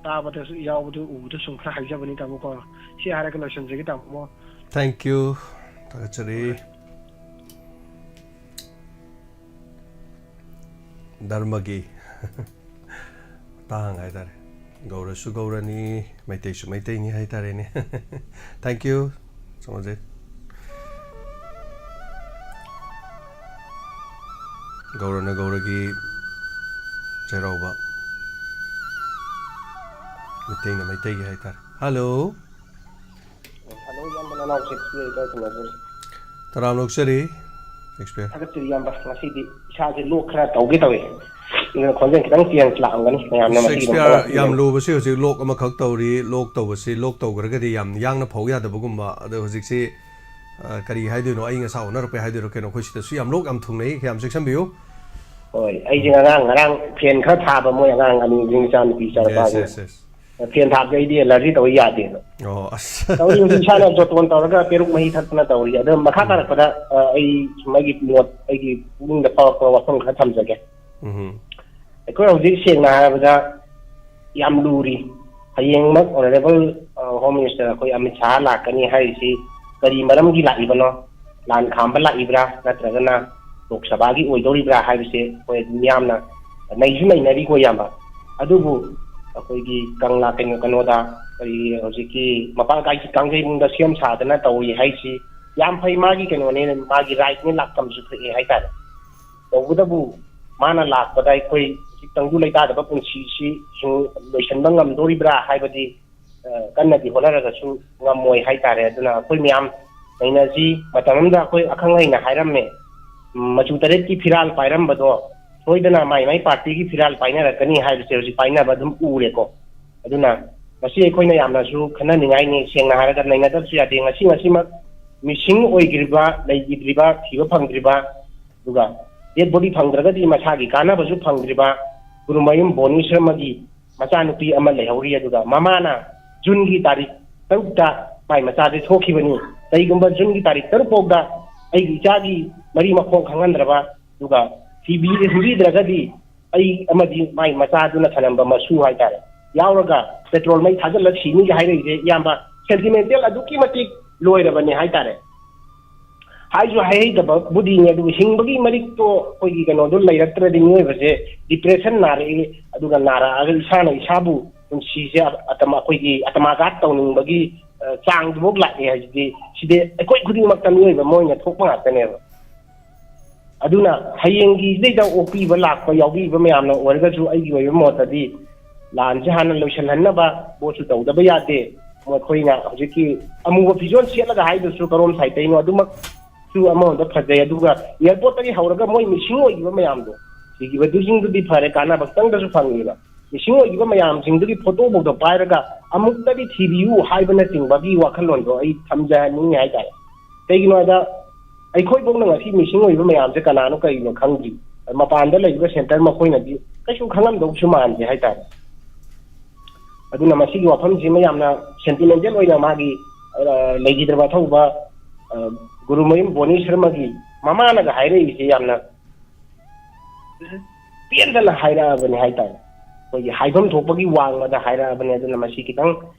ꯇꯥꯕꯗ ꯌꯥꯎꯕꯗꯨ, ꯎꯕꯗ ꯁꯨꯝ ꯈꯔ ꯍꯥꯏꯖꯕꯅꯤ, ꯇꯥꯃꯣꯀꯣ꯫ ꯁꯤ ꯍꯥꯏꯔꯒ ꯂꯣꯏꯁꯤꯟꯖꯒꯦ, ꯇꯥꯃꯣ꯫ Thank you꯫ ꯊꯥꯒꯠꯆꯔꯤ꯫ ꯍꯣꯏ꯫ ꯙꯔꯃꯒꯤ ꯃꯇꯥꯡ ꯍꯥꯏꯇꯥꯔꯦ꯫ ꯒꯧꯔꯁꯨ ꯒꯧꯔꯅꯤ, ꯃꯩꯇꯩꯁꯨ ꯃꯩꯇꯩꯅꯤ ꯍꯥꯏꯇꯥꯔꯦꯅꯦ꯫ Thank you꯫ ꯁꯣꯃꯣꯔꯖꯤꯠ꯫ ꯒꯧꯔꯅ ꯒꯧꯔꯒꯤ, ꯆꯩꯔꯥꯎꯕ, ꯃꯩꯇꯩꯅ ꯃꯩꯇꯩꯒꯤ ꯍꯥꯏꯇꯥꯔꯦ꯫ ꯍꯜꯂꯣ꯫ ꯍꯜꯂꯣ, ꯏꯌꯥꯝꯕ ꯅꯅꯥꯎ ꯁꯦꯛꯁꯄꯤꯌꯔ ꯏꯀꯥꯏ ꯈꯨꯝꯅꯖꯔꯤ꯫ ꯇꯔꯥꯝꯅ ꯑꯣꯛꯆꯔꯤ ꯁꯦꯛꯁꯄꯤꯌꯔ꯫ ꯊꯥꯒꯠꯆꯔꯤ ꯏꯌꯥꯝꯕ, ꯉꯁꯤꯗꯤ ꯏꯁꯥꯁꯦ ꯂꯣꯛ ꯈꯔ ꯇꯧꯒꯦ ꯇꯧꯋꯦ, ꯑꯗꯨꯅ ꯈꯣꯟꯖꯦꯜ ꯈꯤꯇꯪ ꯆꯦꯟꯖ ꯂꯥꯛꯑꯝꯒꯅꯤ ꯃꯌꯥꯝꯅ ꯃꯁꯤꯒꯤꯗꯃꯛꯇ ꯁꯦꯛꯁꯄꯤꯌꯔ ꯉꯥꯛꯄꯤꯒꯅꯤ꯫ ꯌꯥꯝ ꯂꯨꯕꯁꯤ ꯍꯧꯖꯤꯛ ꯂꯣꯛ ꯑꯃꯈꯛ ꯇꯧꯔꯤ꯫ ꯂꯣꯛ ꯇꯧꯕꯁꯤ, ꯂꯣꯛ ꯇꯧꯈ꯭ꯔꯒꯗꯤ ꯌꯥꯝ ꯌꯥꯡꯅ ꯐꯧ ꯌꯥꯗꯕꯒꯨꯝꯕ, ꯑꯗꯣ ꯍꯧꯖꯤꯛꯁꯤ ꯑ, ꯀꯔꯤ ꯍꯥꯏꯗꯣꯏꯅꯣ, ꯑꯏꯪ ꯑꯁꯥ ꯑꯣꯟꯅꯔꯛꯄꯩ ꯍꯥꯏꯗꯣꯏꯔꯣ ꯀꯩꯅꯣ, ꯑꯩꯈꯣꯏ ꯁꯤꯗꯁꯨ ꯌꯥꯝ ꯂꯣꯛ ꯌꯥꯝ ꯊꯨꯡꯅꯩ, ꯌꯥꯝ ꯆꯦꯛꯁꯤꯟꯕꯤꯌꯨ꯫ ꯍꯣꯏ, ꯑꯩꯁꯦ ꯉꯔꯥꯡ ꯉꯔꯥꯡ ꯐꯦꯟ ꯈꯔ ꯊꯥꯕ, ꯃꯣꯏ ꯑꯉꯥꯡ ꯑꯅꯤꯁꯤ, ꯏꯆꯥ ꯅꯨꯄꯤ ꯏꯆꯥ Yes, ꯅꯨꯄꯥꯁꯤꯡ꯫ yes, yes. ꯐꯦꯟ ꯊꯥꯕꯁꯦ ꯑꯩꯗꯤ ꯑꯦꯂꯔꯖꯤ ꯇꯧꯕ ꯌꯥꯗꯦꯕ꯫ ꯑꯣ ꯑꯁ꯫ ꯇꯧꯔꯤ ꯍꯧꯖꯤꯛ ꯏꯁꯥꯅ ꯖꯣꯇꯣꯟ ꯇꯧꯔꯒ ꯄꯦꯔꯨꯛ ꯃꯍꯤ ꯊꯛꯇꯅ ꯇꯧꯔꯤ꯫ ꯑꯗꯣ ꯃꯈꯥ ꯇꯥꯔꯛꯄꯗ ꯑ, ꯑꯩ ꯁꯨꯝ ꯑꯩꯒꯤ ꯃꯣꯠ, ꯑꯩꯒꯤ ꯄꯨꯛꯅꯤꯡꯗ ꯐꯥꯎꯔꯛꯄ ꯋꯥꯐꯝ ꯈꯔ ꯊꯝꯖꯒꯦ꯫ ꯎꯝ꯫ ꯑꯩꯈꯣꯏ ꯍꯧꯖꯤꯛ ꯁꯦꯡꯅ ꯍꯥꯏꯔꯕꯗ ꯌꯥꯝ ꯂꯨꯔꯤ꯫ ꯍꯌꯦꯡꯃꯛ ꯑꯣꯅꯔꯦꯕꯜ ꯍꯣꯝ ꯃꯤꯅꯤꯁꯇꯔ ꯑꯩꯈꯣꯏ ꯑꯃꯤꯠ ꯁꯥꯍ ꯂꯥꯛꯀꯅꯤ ꯍꯥꯏꯔꯤꯁꯤ ꯀꯔꯤ ꯃꯔꯝꯒꯤ ꯂꯥꯛꯏꯕꯅꯣ? ꯂꯥꯟ ꯈꯥꯝꯕ ꯂꯥꯛꯏꯕ꯭ꯔꯥ, ꯅꯠꯇ꯭ꯔꯒꯅ ꯂꯣꯛ ꯁꯚꯥꯒꯤ ꯑꯣꯏꯗꯧꯔꯤꯕ꯭ꯔꯥ ꯍꯥꯏꯕꯁꯦ ꯑꯩꯈꯣꯏ ꯃꯤꯌꯥꯝꯅ ꯅꯩꯁꯨ ꯅꯩꯅꯔꯤꯀꯣ ꯏꯌꯥꯝꯕ꯫ ꯑꯗꯨꯕꯨ ꯑꯩꯈꯣꯏꯒꯤ ꯀꯪꯂꯥ ꯀꯩꯅꯣ ꯀꯩꯅꯣꯗ ꯀꯔꯤ ꯍꯧꯖꯤꯛꯀꯤ ꯃꯄꯥꯜ ꯀꯥꯏ ꯀꯥꯡꯖꯩꯕꯨꯡꯗ ꯁꯦꯝ ꯁꯥꯗꯅ ꯇꯧꯔꯤ ꯍꯥꯏꯁꯤ ꯌꯥꯝ ꯐꯩ, ꯃꯥꯒꯤ ꯀꯩꯅꯣꯅꯦ, ꯃꯥꯒꯤ ꯔꯥꯏꯠꯅꯦ, ꯂꯥꯛꯐꯝꯁꯨ ꯊꯣꯛꯑꯦ ꯍꯥꯏꯇꯥꯔꯦ꯫ ꯇꯧꯕꯇꯕꯨ ꯃꯥꯅ ꯂꯥꯛꯄꯗ ꯑꯩꯈꯣꯏ ꯍꯧꯖꯤꯛ ꯇꯪꯗꯨ ꯂꯩꯇꯥꯗꯕ ꯄꯨꯟꯁꯤꯁꯤ ꯍꯤꯡ-, ꯂꯣꯏꯁꯤꯟꯕ ꯉꯝꯗꯣꯔꯤꯕ꯭ꯔꯥ ꯍꯥꯏꯕꯗꯤ ꯑ, ꯀꯟꯅꯗꯤ ꯍꯣꯠꯅꯔꯒꯁꯨ ꯉꯝꯃꯣꯏ ꯍꯥꯏꯇꯥꯔꯦ꯫ ꯑꯗꯨꯅ ꯑꯩꯈꯣꯏ ꯃꯌꯥꯝ ꯅꯩꯅꯁꯤ꯫ ꯃꯇꯝ ꯑꯃꯗ ꯑꯩꯈꯣꯏ ꯑꯈꯪ ꯑꯍꯩꯅ ꯍꯥꯏꯔꯝꯃꯦ, ꯎꯝ, ꯃꯆꯨ ꯇꯔꯦꯠꯀꯤ ꯐꯤꯔꯥꯜ ꯄꯥꯏꯔꯝꯕꯗꯣ ꯁꯣꯏꯗꯅ ꯃꯥꯏ ꯃꯥꯏ ꯄꯥꯔꯇꯤꯒꯤ ꯐꯤꯔꯥꯜ ꯄꯥꯏꯅꯔꯛꯀꯅꯤ ꯍꯥꯏꯕꯁꯦ ꯍꯧꯖꯤꯛ ꯄꯥꯏꯅꯕ ꯑꯗꯨꯝ ꯎꯔꯦꯀꯣ꯫ ꯑꯗꯨꯅ ꯃꯁꯤ ꯑꯩꯈꯣꯏꯅ ꯌꯥꯝꯅꯁꯨ ꯈꯟꯅꯅꯤꯡꯉꯥꯏꯅꯤ꯫ ꯁꯦꯡꯅ ꯍꯥꯏꯔꯒ ꯅꯩꯅꯗꯕꯁꯨ ꯌꯥꯗꯦ꯫ ꯉꯁꯤ ꯉꯁꯤꯃꯛ ꯃꯤꯁꯤꯡ ꯑꯣꯏꯈ꯭ꯔꯤꯕ, ꯂꯩꯈꯤꯗ꯭ꯔꯤꯕ, ꯊꯤꯕ ꯐꯪꯗ꯭ꯔꯤꯕ, ꯑꯗꯨꯒ ꯗꯦꯠ ꯕꯣꯗꯤ ꯐꯪꯗ꯭ꯔꯒꯗꯤ ꯃꯁꯥꯒꯤ ꯀꯥꯟꯅꯕꯁꯨ ꯐꯪꯗ꯭ꯔꯤꯕ ꯒꯨꯔꯨꯃꯌꯨꯝ ꯕꯣꯅꯤ ꯁꯔꯃꯒꯤ ꯃꯆꯥꯅꯨꯄꯤ ꯑꯃ ꯂꯩꯍꯧꯔꯤ꯫ ꯑꯗꯨꯒ ꯃꯃꯥꯅ ꯖꯨꯟꯒꯤ ꯇꯥꯔꯤꯛ ꯇꯔꯨꯛꯇ ꯃꯥꯏ ꯃꯆꯥꯁꯦ ꯊꯣꯛꯈꯤꯕꯅꯤ꯫ ꯀꯩꯒꯨꯝꯕ ꯖꯨꯟꯒꯤ ꯇꯥꯔꯤꯛ ꯇꯔꯨꯛ ꯐꯥꯎꯗ ꯑꯩꯒꯤ ꯏꯆꯥꯒꯤ ꯃꯔꯤ ꯃꯈꯣꯡ ꯈꯪꯍꯟꯗ꯭ꯔꯕ, ꯑꯗꯨꯒ ꯊꯤꯕꯤ-, ꯊꯤꯕꯤꯗ꯭ꯔꯒꯗꯤ ꯑꯩ ꯑꯃꯗꯤ ꯃꯥꯏ ꯃꯆꯥꯗꯨꯅ ꯊꯅꯝꯕ ꯃꯁꯨ ꯍꯥꯏꯇꯥꯔꯦ, ꯌꯥꯎꯔꯒ ꯄꯦꯇ꯭ꯔꯣꯜ ꯃꯩ ꯊꯥꯖꯤꯜꯂ ꯁꯤꯅꯤꯒ ꯍꯥꯏꯔꯛꯏꯁꯦ, ꯏꯌꯥꯝꯕ, ꯁꯦꯟꯇꯤꯃꯦꯟꯇꯦꯜ ꯑꯗꯨꯛꯀꯤ ꯃꯇꯤꯛ ꯂꯣꯏꯔꯕꯅꯦ ꯍꯥꯏꯇꯥꯔꯦ꯫ ꯍꯥꯏꯁꯨ ꯍꯥꯏꯍꯩꯗꯕꯕꯨꯗꯤꯅꯦ, ꯑꯗꯨꯕꯨ ꯍꯤꯡꯕꯒꯤ ꯃꯔꯤꯛꯇꯣ ꯑꯩꯈꯣꯏꯒꯤ ꯀꯩꯅꯣꯗꯣ ꯂꯩꯔꯛꯇ꯭ꯔꯗꯤ ꯃꯤꯑꯣꯏꯕꯁꯦ ꯗꯤꯄ꯭ꯔꯦꯁꯟ ꯅꯥꯔꯛꯏ, ꯑꯗꯨꯒ ꯅꯥꯔꯛꯑꯒ ꯏꯁꯥꯅ ꯏꯁꯥꯕꯨ ꯄꯨꯟꯁꯤꯁꯦ ꯑꯇꯃ-, ꯑꯩꯈꯣꯏꯒꯤ ꯑꯇꯃꯥꯒꯥꯠ ꯇꯧꯅꯤꯡꯕꯒꯤ, ꯑ, ꯆꯥꯡꯗꯨꯐꯥꯎ ꯂꯥꯛꯑꯦ ꯍꯥꯏꯁꯤꯗꯤ, ꯁꯤꯗꯤ ꯑꯩꯈꯣꯏ ꯈꯨꯗꯤꯡꯃꯛꯇ ꯃꯤꯑꯣꯏꯕ ꯑꯃ ꯑꯣꯏꯅ ꯊꯣꯛꯄ ꯉꯥꯛꯇꯅꯦꯕ꯫ ꯑꯗꯨꯅ ꯍꯌꯦꯡꯒꯤꯁꯤꯗꯩꯗ ꯑꯣꯛꯄꯤꯕ ꯂꯥꯛꯄ ꯌꯥꯎꯕꯤꯕ ꯃꯌꯥꯝꯅ ꯑꯣꯏꯔꯒꯁꯨ, ꯑꯩꯒꯤ ꯑꯣꯏꯕ ꯃꯣꯠꯇꯗꯤ ꯂꯥꯟꯁꯦ ꯍꯥꯟꯅ ꯂꯣꯏꯁꯤꯜꯍꯟꯅꯕ ꯚꯣꯠꯁꯨ ꯇꯧꯗꯕ ꯌꯥꯗꯦ꯫ ꯃꯈꯣꯏꯅ ꯍꯧꯖꯤꯛꯀꯤ ꯑꯃꯨꯕ ꯐꯤꯖꯣꯜ ꯁꯦꯠꯂꯒ ꯍꯥꯏꯗꯨꯁꯨ ꯀꯔꯣꯝ ꯁꯥꯏꯠꯇꯩꯅꯣ, ꯑꯗꯨꯃꯛꯁꯨ ꯑꯃꯔꯣꯝꯗ ꯐꯖꯩ꯫ ꯑꯗꯨꯒ airport ꯇꯒꯤ ꯍꯧꯔꯒ ꯃꯣꯏ missing ꯑꯣꯏꯈꯤꯕ ꯃꯌꯥꯝꯗꯣ, ꯁꯤꯈꯤꯕꯗꯨꯁꯤꯡꯗꯨꯗꯤ ꯐꯔꯦ, ꯀꯥꯟꯅꯕ ꯈꯤꯇꯪꯗꯁꯨ ꯐꯪꯉꯦꯕ꯫ Missing ꯑꯣꯏꯈꯤꯕ ꯃꯌꯥꯝꯁꯤꯡꯗꯨꯒꯤ photo ꯐꯥꯎꯗ ꯄꯥꯏꯔꯒ ꯑꯃꯨꯛꯇꯗꯤ ꯊꯤꯕꯤꯌꯨ ꯍꯥꯏꯕꯅꯆꯤꯡꯕꯒꯤ ꯋꯥꯈꯜꯂꯣꯟꯗꯣ ꯑꯩ ꯊꯝꯖꯅꯤꯡꯉꯤ ꯍꯥꯏꯇꯥꯔꯦ꯫ ꯀꯩꯒꯤꯅꯣ ꯍꯥꯏꯗ, ꯑꯩꯈꯣꯏꯐꯧꯅ ꯉꯁꯤ missing ꯑꯣꯏꯕ ꯃꯌꯥꯝꯁꯦ ꯀꯅꯥꯅꯣ ꯀꯔꯤꯅꯣ ꯈꯪꯗ꯭ꯔꯤ꯫ ꯃꯄꯥꯟꯗ ꯂꯩꯔꯤꯕ centre ꯃꯈꯣꯏꯅꯗꯤ ꯀꯩꯁꯨ ꯈꯪꯉꯝꯗꯧꯁꯨ ꯃꯥꯟꯗꯦ ꯍꯥꯏꯇꯥꯔꯦ꯫ ꯑꯗꯨꯅ ꯃꯁꯤꯒꯤ ꯋꯥꯐꯝꯁꯤꯃ ꯌꯥꯝꯅ sentimental ꯑꯣꯏꯅ ꯃꯥꯒꯤ, ꯑ, ꯂꯩꯈꯤꯗ꯭ꯔꯕ ꯑꯊꯧꯕ, ꯑ, ꯒꯨꯔꯨꯃꯌꯨꯝ ꯕꯣꯅꯤ ꯁꯔꯃꯒꯤ ꯃꯃꯥꯅꯒ ꯍꯥꯏꯔꯛꯏꯁꯦ ꯌꯥꯝꯅ ꯄꯦꯟꯗꯅ ꯍꯥꯏꯔꯛꯑꯕꯅꯤ ꯍꯥꯏꯇꯥꯔꯦ꯫ ꯑꯩꯈꯣꯏꯒꯤ ꯍꯥꯏꯐꯝ ꯊꯣꯛꯄꯒꯤ ꯋꯥꯡꯃꯗ ꯍꯥꯏꯔꯛꯑꯕꯅꯤ꯫ ꯑꯗꯨꯅ ꯃꯁꯤ ꯈꯤꯇꯪ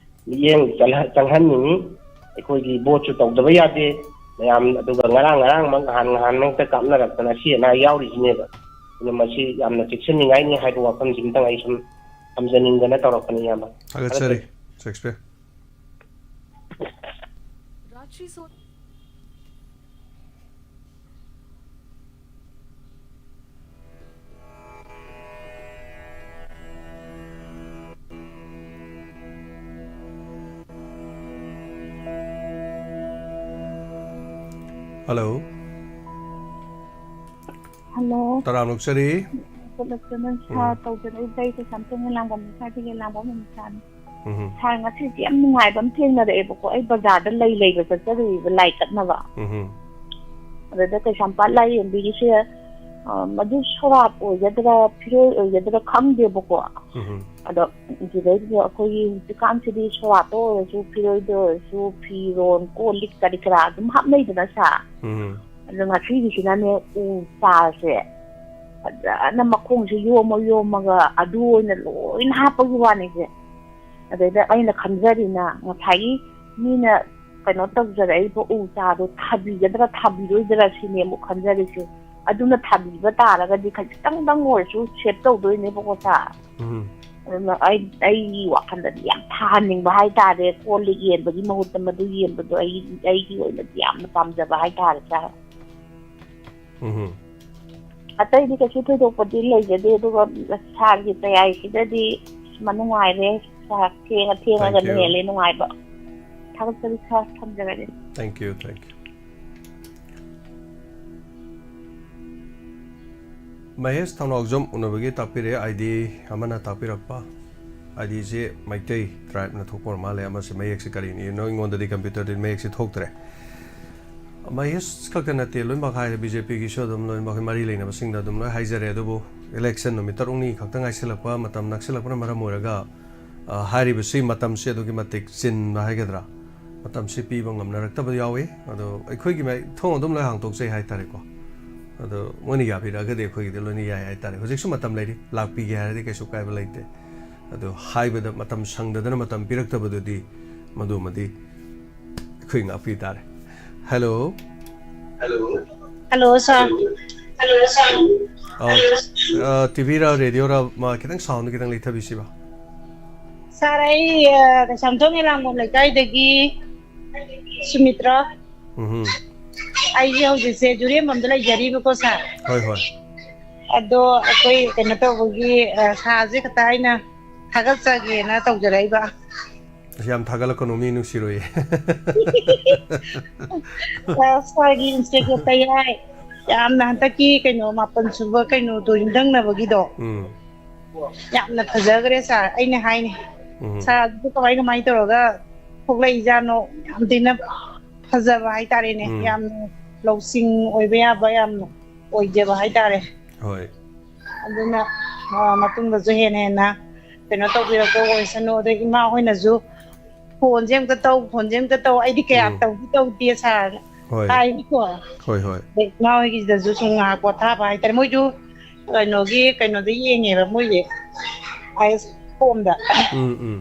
ꯃꯤꯠꯌꯦꯡ ꯆꯪꯍ-, ꯆꯪꯍꯟꯅꯤꯡꯉꯤ꯫ ꯑꯩꯈꯣꯏꯒꯤ ꯚꯣꯠꯁꯨ ꯇꯧꯗꯕ ꯌꯥꯗꯦ꯫ ꯃꯌꯥꯝ ꯑꯗꯨꯒ ꯉꯔꯥꯡ ꯉꯔꯥꯡꯃꯛ, ꯅꯍꯥꯟ ꯅꯍꯥꯟꯃꯛꯇ ꯀꯥꯞꯅꯔꯛꯇꯅ ꯑꯁꯤ ꯑꯅꯥ ꯌꯥꯎꯔꯤꯁꯤꯅꯦꯕ꯫ ꯑꯗꯨꯅ ꯃꯁꯤ ꯌꯥꯝꯅ ꯆꯦꯛꯁꯤꯟꯅꯤꯡꯉꯥꯏꯅꯤ ꯍꯥꯏꯕ ꯋꯥꯐꯝꯁꯤꯃꯇꯪ ꯑꯩ ꯁꯨꯝ ꯊꯝꯖꯅꯤꯡꯗꯅ ꯇꯧꯔꯛꯄꯅꯤ, ꯏꯌꯥꯝꯕ꯫ ꯊꯥꯒꯠꯆꯔꯤ, ꯁꯦꯛꯁꯄꯤꯌꯔ꯫ ꯔꯥꯖ꯭ꯔꯤ ꯁꯣ- ꯍꯜꯂꯣ꯫ ꯍꯜꯂꯣ꯫ ꯇꯔꯥꯝꯅ ꯑꯣꯛꯆꯔꯤ꯫ ꯒꯨꯗ ꯑꯐꯇꯔꯅꯨꯟ, ꯁꯥꯔ꯫ ꯎꯝ꯫ ꯇꯧꯖꯔꯛꯏꯕ ꯑꯩꯁꯦ ꯁꯝꯊꯣꯡ ꯂꯥꯡꯕꯝ ꯂꯩꯀꯥꯏꯗꯒꯤ ꯂꯥꯡꯕꯝ ꯃꯤꯁꯥꯅꯤ꯫ ꯎꯝ꯫ ꯁꯥꯔ, ꯉꯁꯤꯁꯦ ꯌꯥꯝ ꯅꯨꯡꯉꯥꯏꯕ ꯑꯃ ꯊꯦꯡꯅꯔꯛꯑꯦꯕꯀꯣ꯫ ꯑꯩ ꯕꯖꯥꯔꯗ ꯂꯩ ꯂꯩꯕ ꯆꯠꯆꯔꯨꯏꯕ ꯂꯥꯏ ꯀꯠꯅꯕ꯫ ꯎꯝ꯫ ꯑꯗꯨꯗ ꯀꯩꯁꯥꯝꯄꯥꯠ ꯂꯥꯏꯔꯦꯝꯕꯤꯒꯤꯁꯦ, ꯑ, ꯃꯗꯨ ꯁꯣꯔꯥꯠ ꯑꯣꯏꯒꯗ꯭ꯔꯥ, ꯐꯤꯔꯣꯏ ꯑꯣꯏꯒꯗ꯭ꯔꯥ ꯈꯪꯗꯦꯕꯀꯣ꯫ ꯎꯝ꯫ ꯑꯗꯣ ꯁꯤꯗꯩꯁꯤꯗ ꯑꯩꯈꯣꯏꯒꯤ ꯍꯧꯖꯤꯛꯀꯥꯟꯁꯤꯗꯤ ꯁꯣꯔꯥꯠꯇ ꯑꯣꯏꯔꯁꯨ, ꯐꯤꯔꯣꯏꯗ ꯑꯣꯏꯔꯁꯨ, ꯐꯤꯔꯣꯟ, ꯀꯣꯜ ꯂꯤꯛ ꯀꯔꯤ ꯀꯔꯥ ꯑꯗꯨꯝ ꯍꯥꯞꯅꯩꯗꯅ, ꯁꯥꯔ꯫ ꯎꯝ꯫ ꯑꯗꯣ ꯉꯁꯤꯒꯤꯁꯤꯅꯅꯦ, ꯎ ꯆꯥꯔꯁꯦ ꯐꯖꯅ ꯃꯈꯣꯡꯁꯦ ꯌꯣꯝꯃ ꯌꯣꯝꯃꯒ ꯑꯗꯨ ꯑꯣꯏꯅ ꯂꯣꯏꯅ ꯍꯥꯞꯄꯒꯤ ꯋꯥꯅꯤꯁꯦ꯫ ꯑꯗꯩꯗ ꯑꯩꯅ ꯈꯟꯖꯔꯤꯅ, ꯉꯁꯥꯏꯒꯤ ꯃꯤꯅ ꯀꯩꯅꯣ ꯇꯧꯖꯔꯛꯏꯕ ꯎ ꯆꯥꯗꯣ ꯊꯥꯕꯤꯒꯗ꯭ꯔꯥ ꯊꯥꯕꯤꯔꯣꯏꯗ꯭ꯔꯥ ꯁꯤꯅꯦ ꯑꯃꯨꯛ ꯈꯟꯖꯔꯤꯁꯦ꯫ ꯑꯗꯨꯅ ꯊꯥꯕꯤꯕ ꯇꯥꯔꯒꯗꯤ ꯈꯖꯤꯛꯇꯪꯗꯪ ꯑꯣꯏꯔꯁꯨ ꯁꯦꯞ ꯇꯧꯗꯣꯏꯅꯦꯕꯀꯣ, ꯁꯥꯔ꯫ ꯎꯝ꯫ ꯑꯗꯨꯅ ꯑꯩ, ꯑꯩꯒꯤ ꯋꯥꯈꯜꯗꯗꯤ ꯌꯥꯝ ꯊꯥꯍꯟꯅꯤꯡꯕ ꯍꯥꯏꯇꯥꯔꯦ꯫ ꯀꯣꯜ ꯂꯤꯛ ꯌꯦꯟꯕꯒꯤ ꯃꯍꯨꯠꯇ ꯃꯗꯨ ꯌꯦꯟꯕꯗꯣ ꯑꯩ, ꯑꯩꯒꯤ ꯑꯣꯏꯅꯗꯤ ꯌꯥꯝꯅ ꯄꯥꯝꯖꯕ ꯍꯥꯏꯇꯥꯔꯦ, ꯁꯥꯔ꯫ ꯎꯝ꯫ ꯑꯇꯩꯗꯤ ꯀꯩꯁꯨ ꯊꯣꯏꯗꯣꯛꯄꯗꯤ ꯂꯩꯖꯗꯦ, ꯑꯗꯨꯒ ꯁꯥꯔꯒꯤ ꯇꯌꯥꯏꯁꯤꯗꯗꯤ ꯅꯨꯡꯉꯥꯏꯔꯦ꯫ ꯁꯥꯔ, ꯊꯦꯡꯉ ꯊꯦꯡꯉꯒꯅ ꯍꯦꯜꯂꯦ ꯅꯨꯡꯉꯥꯏꯕ꯫ ꯊꯥꯒꯠꯆꯔꯤ ꯁꯥꯔ, ꯊꯝꯖꯔꯒꯦ꯫ Thank you, thank you. Mahesh Thounaojam ꯎꯅꯕꯒꯤ ꯇꯥꯛꯄꯤꯔꯛꯑꯦ, I D ꯑꯃꯅ ꯇꯥꯛꯄꯤꯔꯛꯄ꯫ ꯑꯥꯏ ꯗꯤꯁꯦ ꯃꯩꯇꯩ ꯇ꯭ꯔꯥꯏꯕꯅ ꯊꯣꯛꯄ ꯑꯣꯏꯔ ꯃꯥꯜꯂꯦ꯫ ꯑꯃꯁꯦ ꯃꯌꯦꯛꯁꯦ ꯀꯔꯤꯅꯣ? ꯑꯩꯉꯣꯟꯗꯗꯤ ꯀꯝꯄ꯭ꯌꯨꯇꯔꯗꯤ ꯃꯌꯦꯛꯁꯦ ꯊꯣꯛꯇ꯭ꯔꯦ꯫ ꯃꯍꯦꯁ ꯈꯛꯇ ꯅꯠꯇꯦ, ꯂꯣꯏꯅꯃꯛ ꯍꯥꯏꯔꯦ, ꯕꯤ ꯖꯦ ꯄꯤꯒꯤꯁꯨ ꯑꯗꯨꯝ ꯂꯣꯏꯅꯃꯛ ꯃꯔꯤ ꯂꯩꯅꯕꯁꯤꯡꯗ ꯑꯗꯨꯝ ꯂꯣꯏ ꯍꯥꯏꯖꯔꯦ꯫ ꯑꯗꯨꯕꯨ ꯏꯂꯦꯛꯁꯟ ꯅꯨꯃꯤꯠ ꯇꯔꯨꯛꯅꯤ ꯈꯛꯇ ꯉꯥꯏꯁꯤꯜꯂꯛꯄ, ꯃꯇꯝ ꯅꯛꯁꯤꯜꯂꯛꯄꯅ ꯃꯔꯝ ꯑꯣꯏꯔꯒ, ꯑ, ꯍꯥꯏꯔꯤꯕꯁꯤ ꯃꯇꯝꯁꯤ ꯑꯗꯨꯛꯀꯤ ꯃꯇꯤꯛ ꯆꯤꯟꯕ ꯍꯥꯏꯒꯗ꯭ꯔꯥ, ꯃꯇꯝꯁꯤ ꯄꯤꯕ ꯉꯝꯅꯔꯛꯇꯕ ꯌꯥꯎꯏ꯫ ꯑꯗꯣ ꯑꯩꯈꯣꯏꯒꯤ ꯃꯥꯏ-, ꯊꯣꯡ ꯑꯗꯨꯝ ꯂꯣꯏ ꯍꯥꯡꯇꯣꯛꯆꯩ ꯍꯥꯏꯇꯥꯔꯦꯀꯣ꯫ ꯑꯗꯣ ꯃꯣꯏꯅ ꯌꯥꯕꯤꯔꯛꯑꯒꯗꯤ ꯑꯩꯈꯣꯏꯒꯤꯗꯤ ꯂꯣꯏꯅ ꯌꯥꯏ ꯍꯥꯏꯇꯥꯔꯦ꯫ ꯍꯧꯖꯤꯛꯁꯨ ꯃꯇꯝ ꯂꯩꯔꯤ, ꯂꯥꯛꯄꯤꯒꯦ ꯍꯥꯏꯔꯗꯤ ꯀꯩꯁꯨ ꯀꯥꯏꯕ ꯂꯩꯇꯦ꯫ ꯑꯗꯣ ꯍꯥꯏꯕꯗ ꯃꯇꯝ ꯁꯪꯗꯗꯅ ꯃꯇꯝ ꯄꯤꯔꯛꯇꯕꯗꯨꯗꯤ ꯃꯗꯨꯃꯗꯤ ꯑꯩꯈꯣꯏ ꯉꯥꯛꯄꯤ ꯇꯥꯔꯦ꯫ ꯍꯦꯜꯂꯣ꯫ ꯍꯜꯂꯣ ꯁꯥꯔ꯫ ꯑ, ꯇꯤꯚꯤꯔ ꯔꯦꯗꯤꯑꯣꯔ ꯃꯥ ꯈꯤꯇꯪ ꯁꯥꯎꯟꯗ ꯈꯤꯇꯪ ꯂꯩꯊꯕꯤꯁꯤꯕ꯫ ꯁꯥꯔ, ꯑꯩ, ꯑ, ꯀꯩꯁꯥꯝꯊꯣꯡ ꯌꯦꯂꯥꯡꯕꯝ ꯂꯩꯀꯥꯏꯗꯒꯤ ꯁꯨꯃꯤꯇ꯭ꯔ꯫ ꯎꯝ꯫ ꯑꯩꯁꯦ ꯍꯧꯖꯤꯛꯁꯦ ꯖꯨꯔꯦꯝꯕꯝꯗ ꯂꯩꯖꯔꯤꯕꯀꯣ ꯁꯥꯔ꯫ ꯍꯣꯏ, ꯍꯣꯏ꯫ ꯑꯗꯣ ꯑꯩꯈꯣꯏ ꯀꯩꯅꯣ ꯇꯧꯕꯒꯤ, ꯑ, ꯁꯥꯔꯁꯦ ꯈꯛꯇ ꯑꯩꯅ ꯊꯥꯒꯠꯆꯒꯦꯅ ꯇꯧꯖꯔꯛꯏꯕ꯫ ꯑꯁ, ꯌꯥꯝ ꯊꯥꯒꯠꯂꯛꯀꯅꯨ, ꯃꯤ ꯅꯨꯡꯁꯤꯔꯣꯏꯌꯦ꯫ ꯑ, ꯁꯥꯔꯒꯤ ꯏꯟꯁꯇꯥꯒ꯭ꯔꯥꯝꯗ ꯌꯥꯏ꯫ ꯌꯥꯝꯅ ꯍꯟꯗꯛꯀꯤ ꯀꯩꯅꯣ ꯃꯥꯄꯟ ꯁꯨꯕ ꯀꯩꯅꯣꯗꯣ ꯌꯨꯝꯊꯪꯅꯕꯒꯤꯗꯣ꯫ ꯎꯝ꯫ ꯌꯥꯝꯅ ꯐꯖꯈ꯭ꯔꯦ ꯁꯥꯔ꯫ ꯑꯩꯅ ꯍꯥꯏꯅꯤ꯫ ꯎꯝ꯫ ꯁꯥꯔ, ꯑꯗꯨ ꯀꯃꯥꯏ ꯀꯃꯥꯏꯅ ꯇꯧꯔꯒ ꯊꯣꯛꯂꯛꯏꯖꯥꯠꯅꯣ? ꯌꯥꯝ ꯊꯤꯅ ꯐꯖꯕ ꯍꯥꯏꯇꯥꯔꯦꯅꯦ꯫ ꯎꯝ꯫ ꯌꯥꯝꯅ ꯂꯧꯁꯤꯡ ꯑꯣꯏꯕ ꯌꯥꯕ ꯌꯥꯝꯅ ꯑꯣꯏꯖꯕ ꯍꯥꯏꯇꯥꯔꯦ꯫ ꯍꯣꯏ꯫ ꯑꯗꯨꯅ, ꯑ, ꯃꯇꯨꯡꯗꯁꯨ ꯍꯦꯟꯅ ꯍꯦꯟꯅ ꯀꯩꯅꯣ ꯇꯧꯕꯤꯔꯛꯇꯧꯕ ꯑꯣꯏꯁꯅꯨ꯫ ꯑꯗꯩ ꯏꯃꯥ ꯍꯣꯏꯅꯁꯨ "ꯐꯣꯟꯁꯦ ꯑꯝꯇ ꯇꯧ, ꯐꯣꯟꯁꯦ ꯑꯝꯇ ꯇꯧ, ꯑꯩꯗꯤ ꯀꯌꯥ ꯎꯝ꯫ ꯇꯧꯗꯤ ꯇꯧꯗꯦ ꯁꯥꯔ" ꯍꯣꯏ꯫ ꯍꯥꯏꯕꯀꯣ꯫ ꯍꯣꯏ, ꯍꯣꯏ꯫ ꯑꯗꯩ ꯏꯃꯥ ꯍꯣꯏꯒꯤꯗꯁꯨ ꯁꯨꯝ ꯉꯥꯏꯍꯥꯛ ꯄꯣꯊꯥꯕ ꯍꯥꯏꯇꯥꯔꯦ꯫ ꯃꯣꯏꯁꯨ ꯀꯩꯅꯣꯒꯤ, ꯀꯩꯅꯣꯗ ꯌꯦꯡꯉꯦꯕ ꯃꯣꯏꯁꯦ, ꯑꯥꯏ ꯑꯦꯁ ꯀꯣꯝꯗ꯫ ꯎꯝ, ꯎꯝ꯫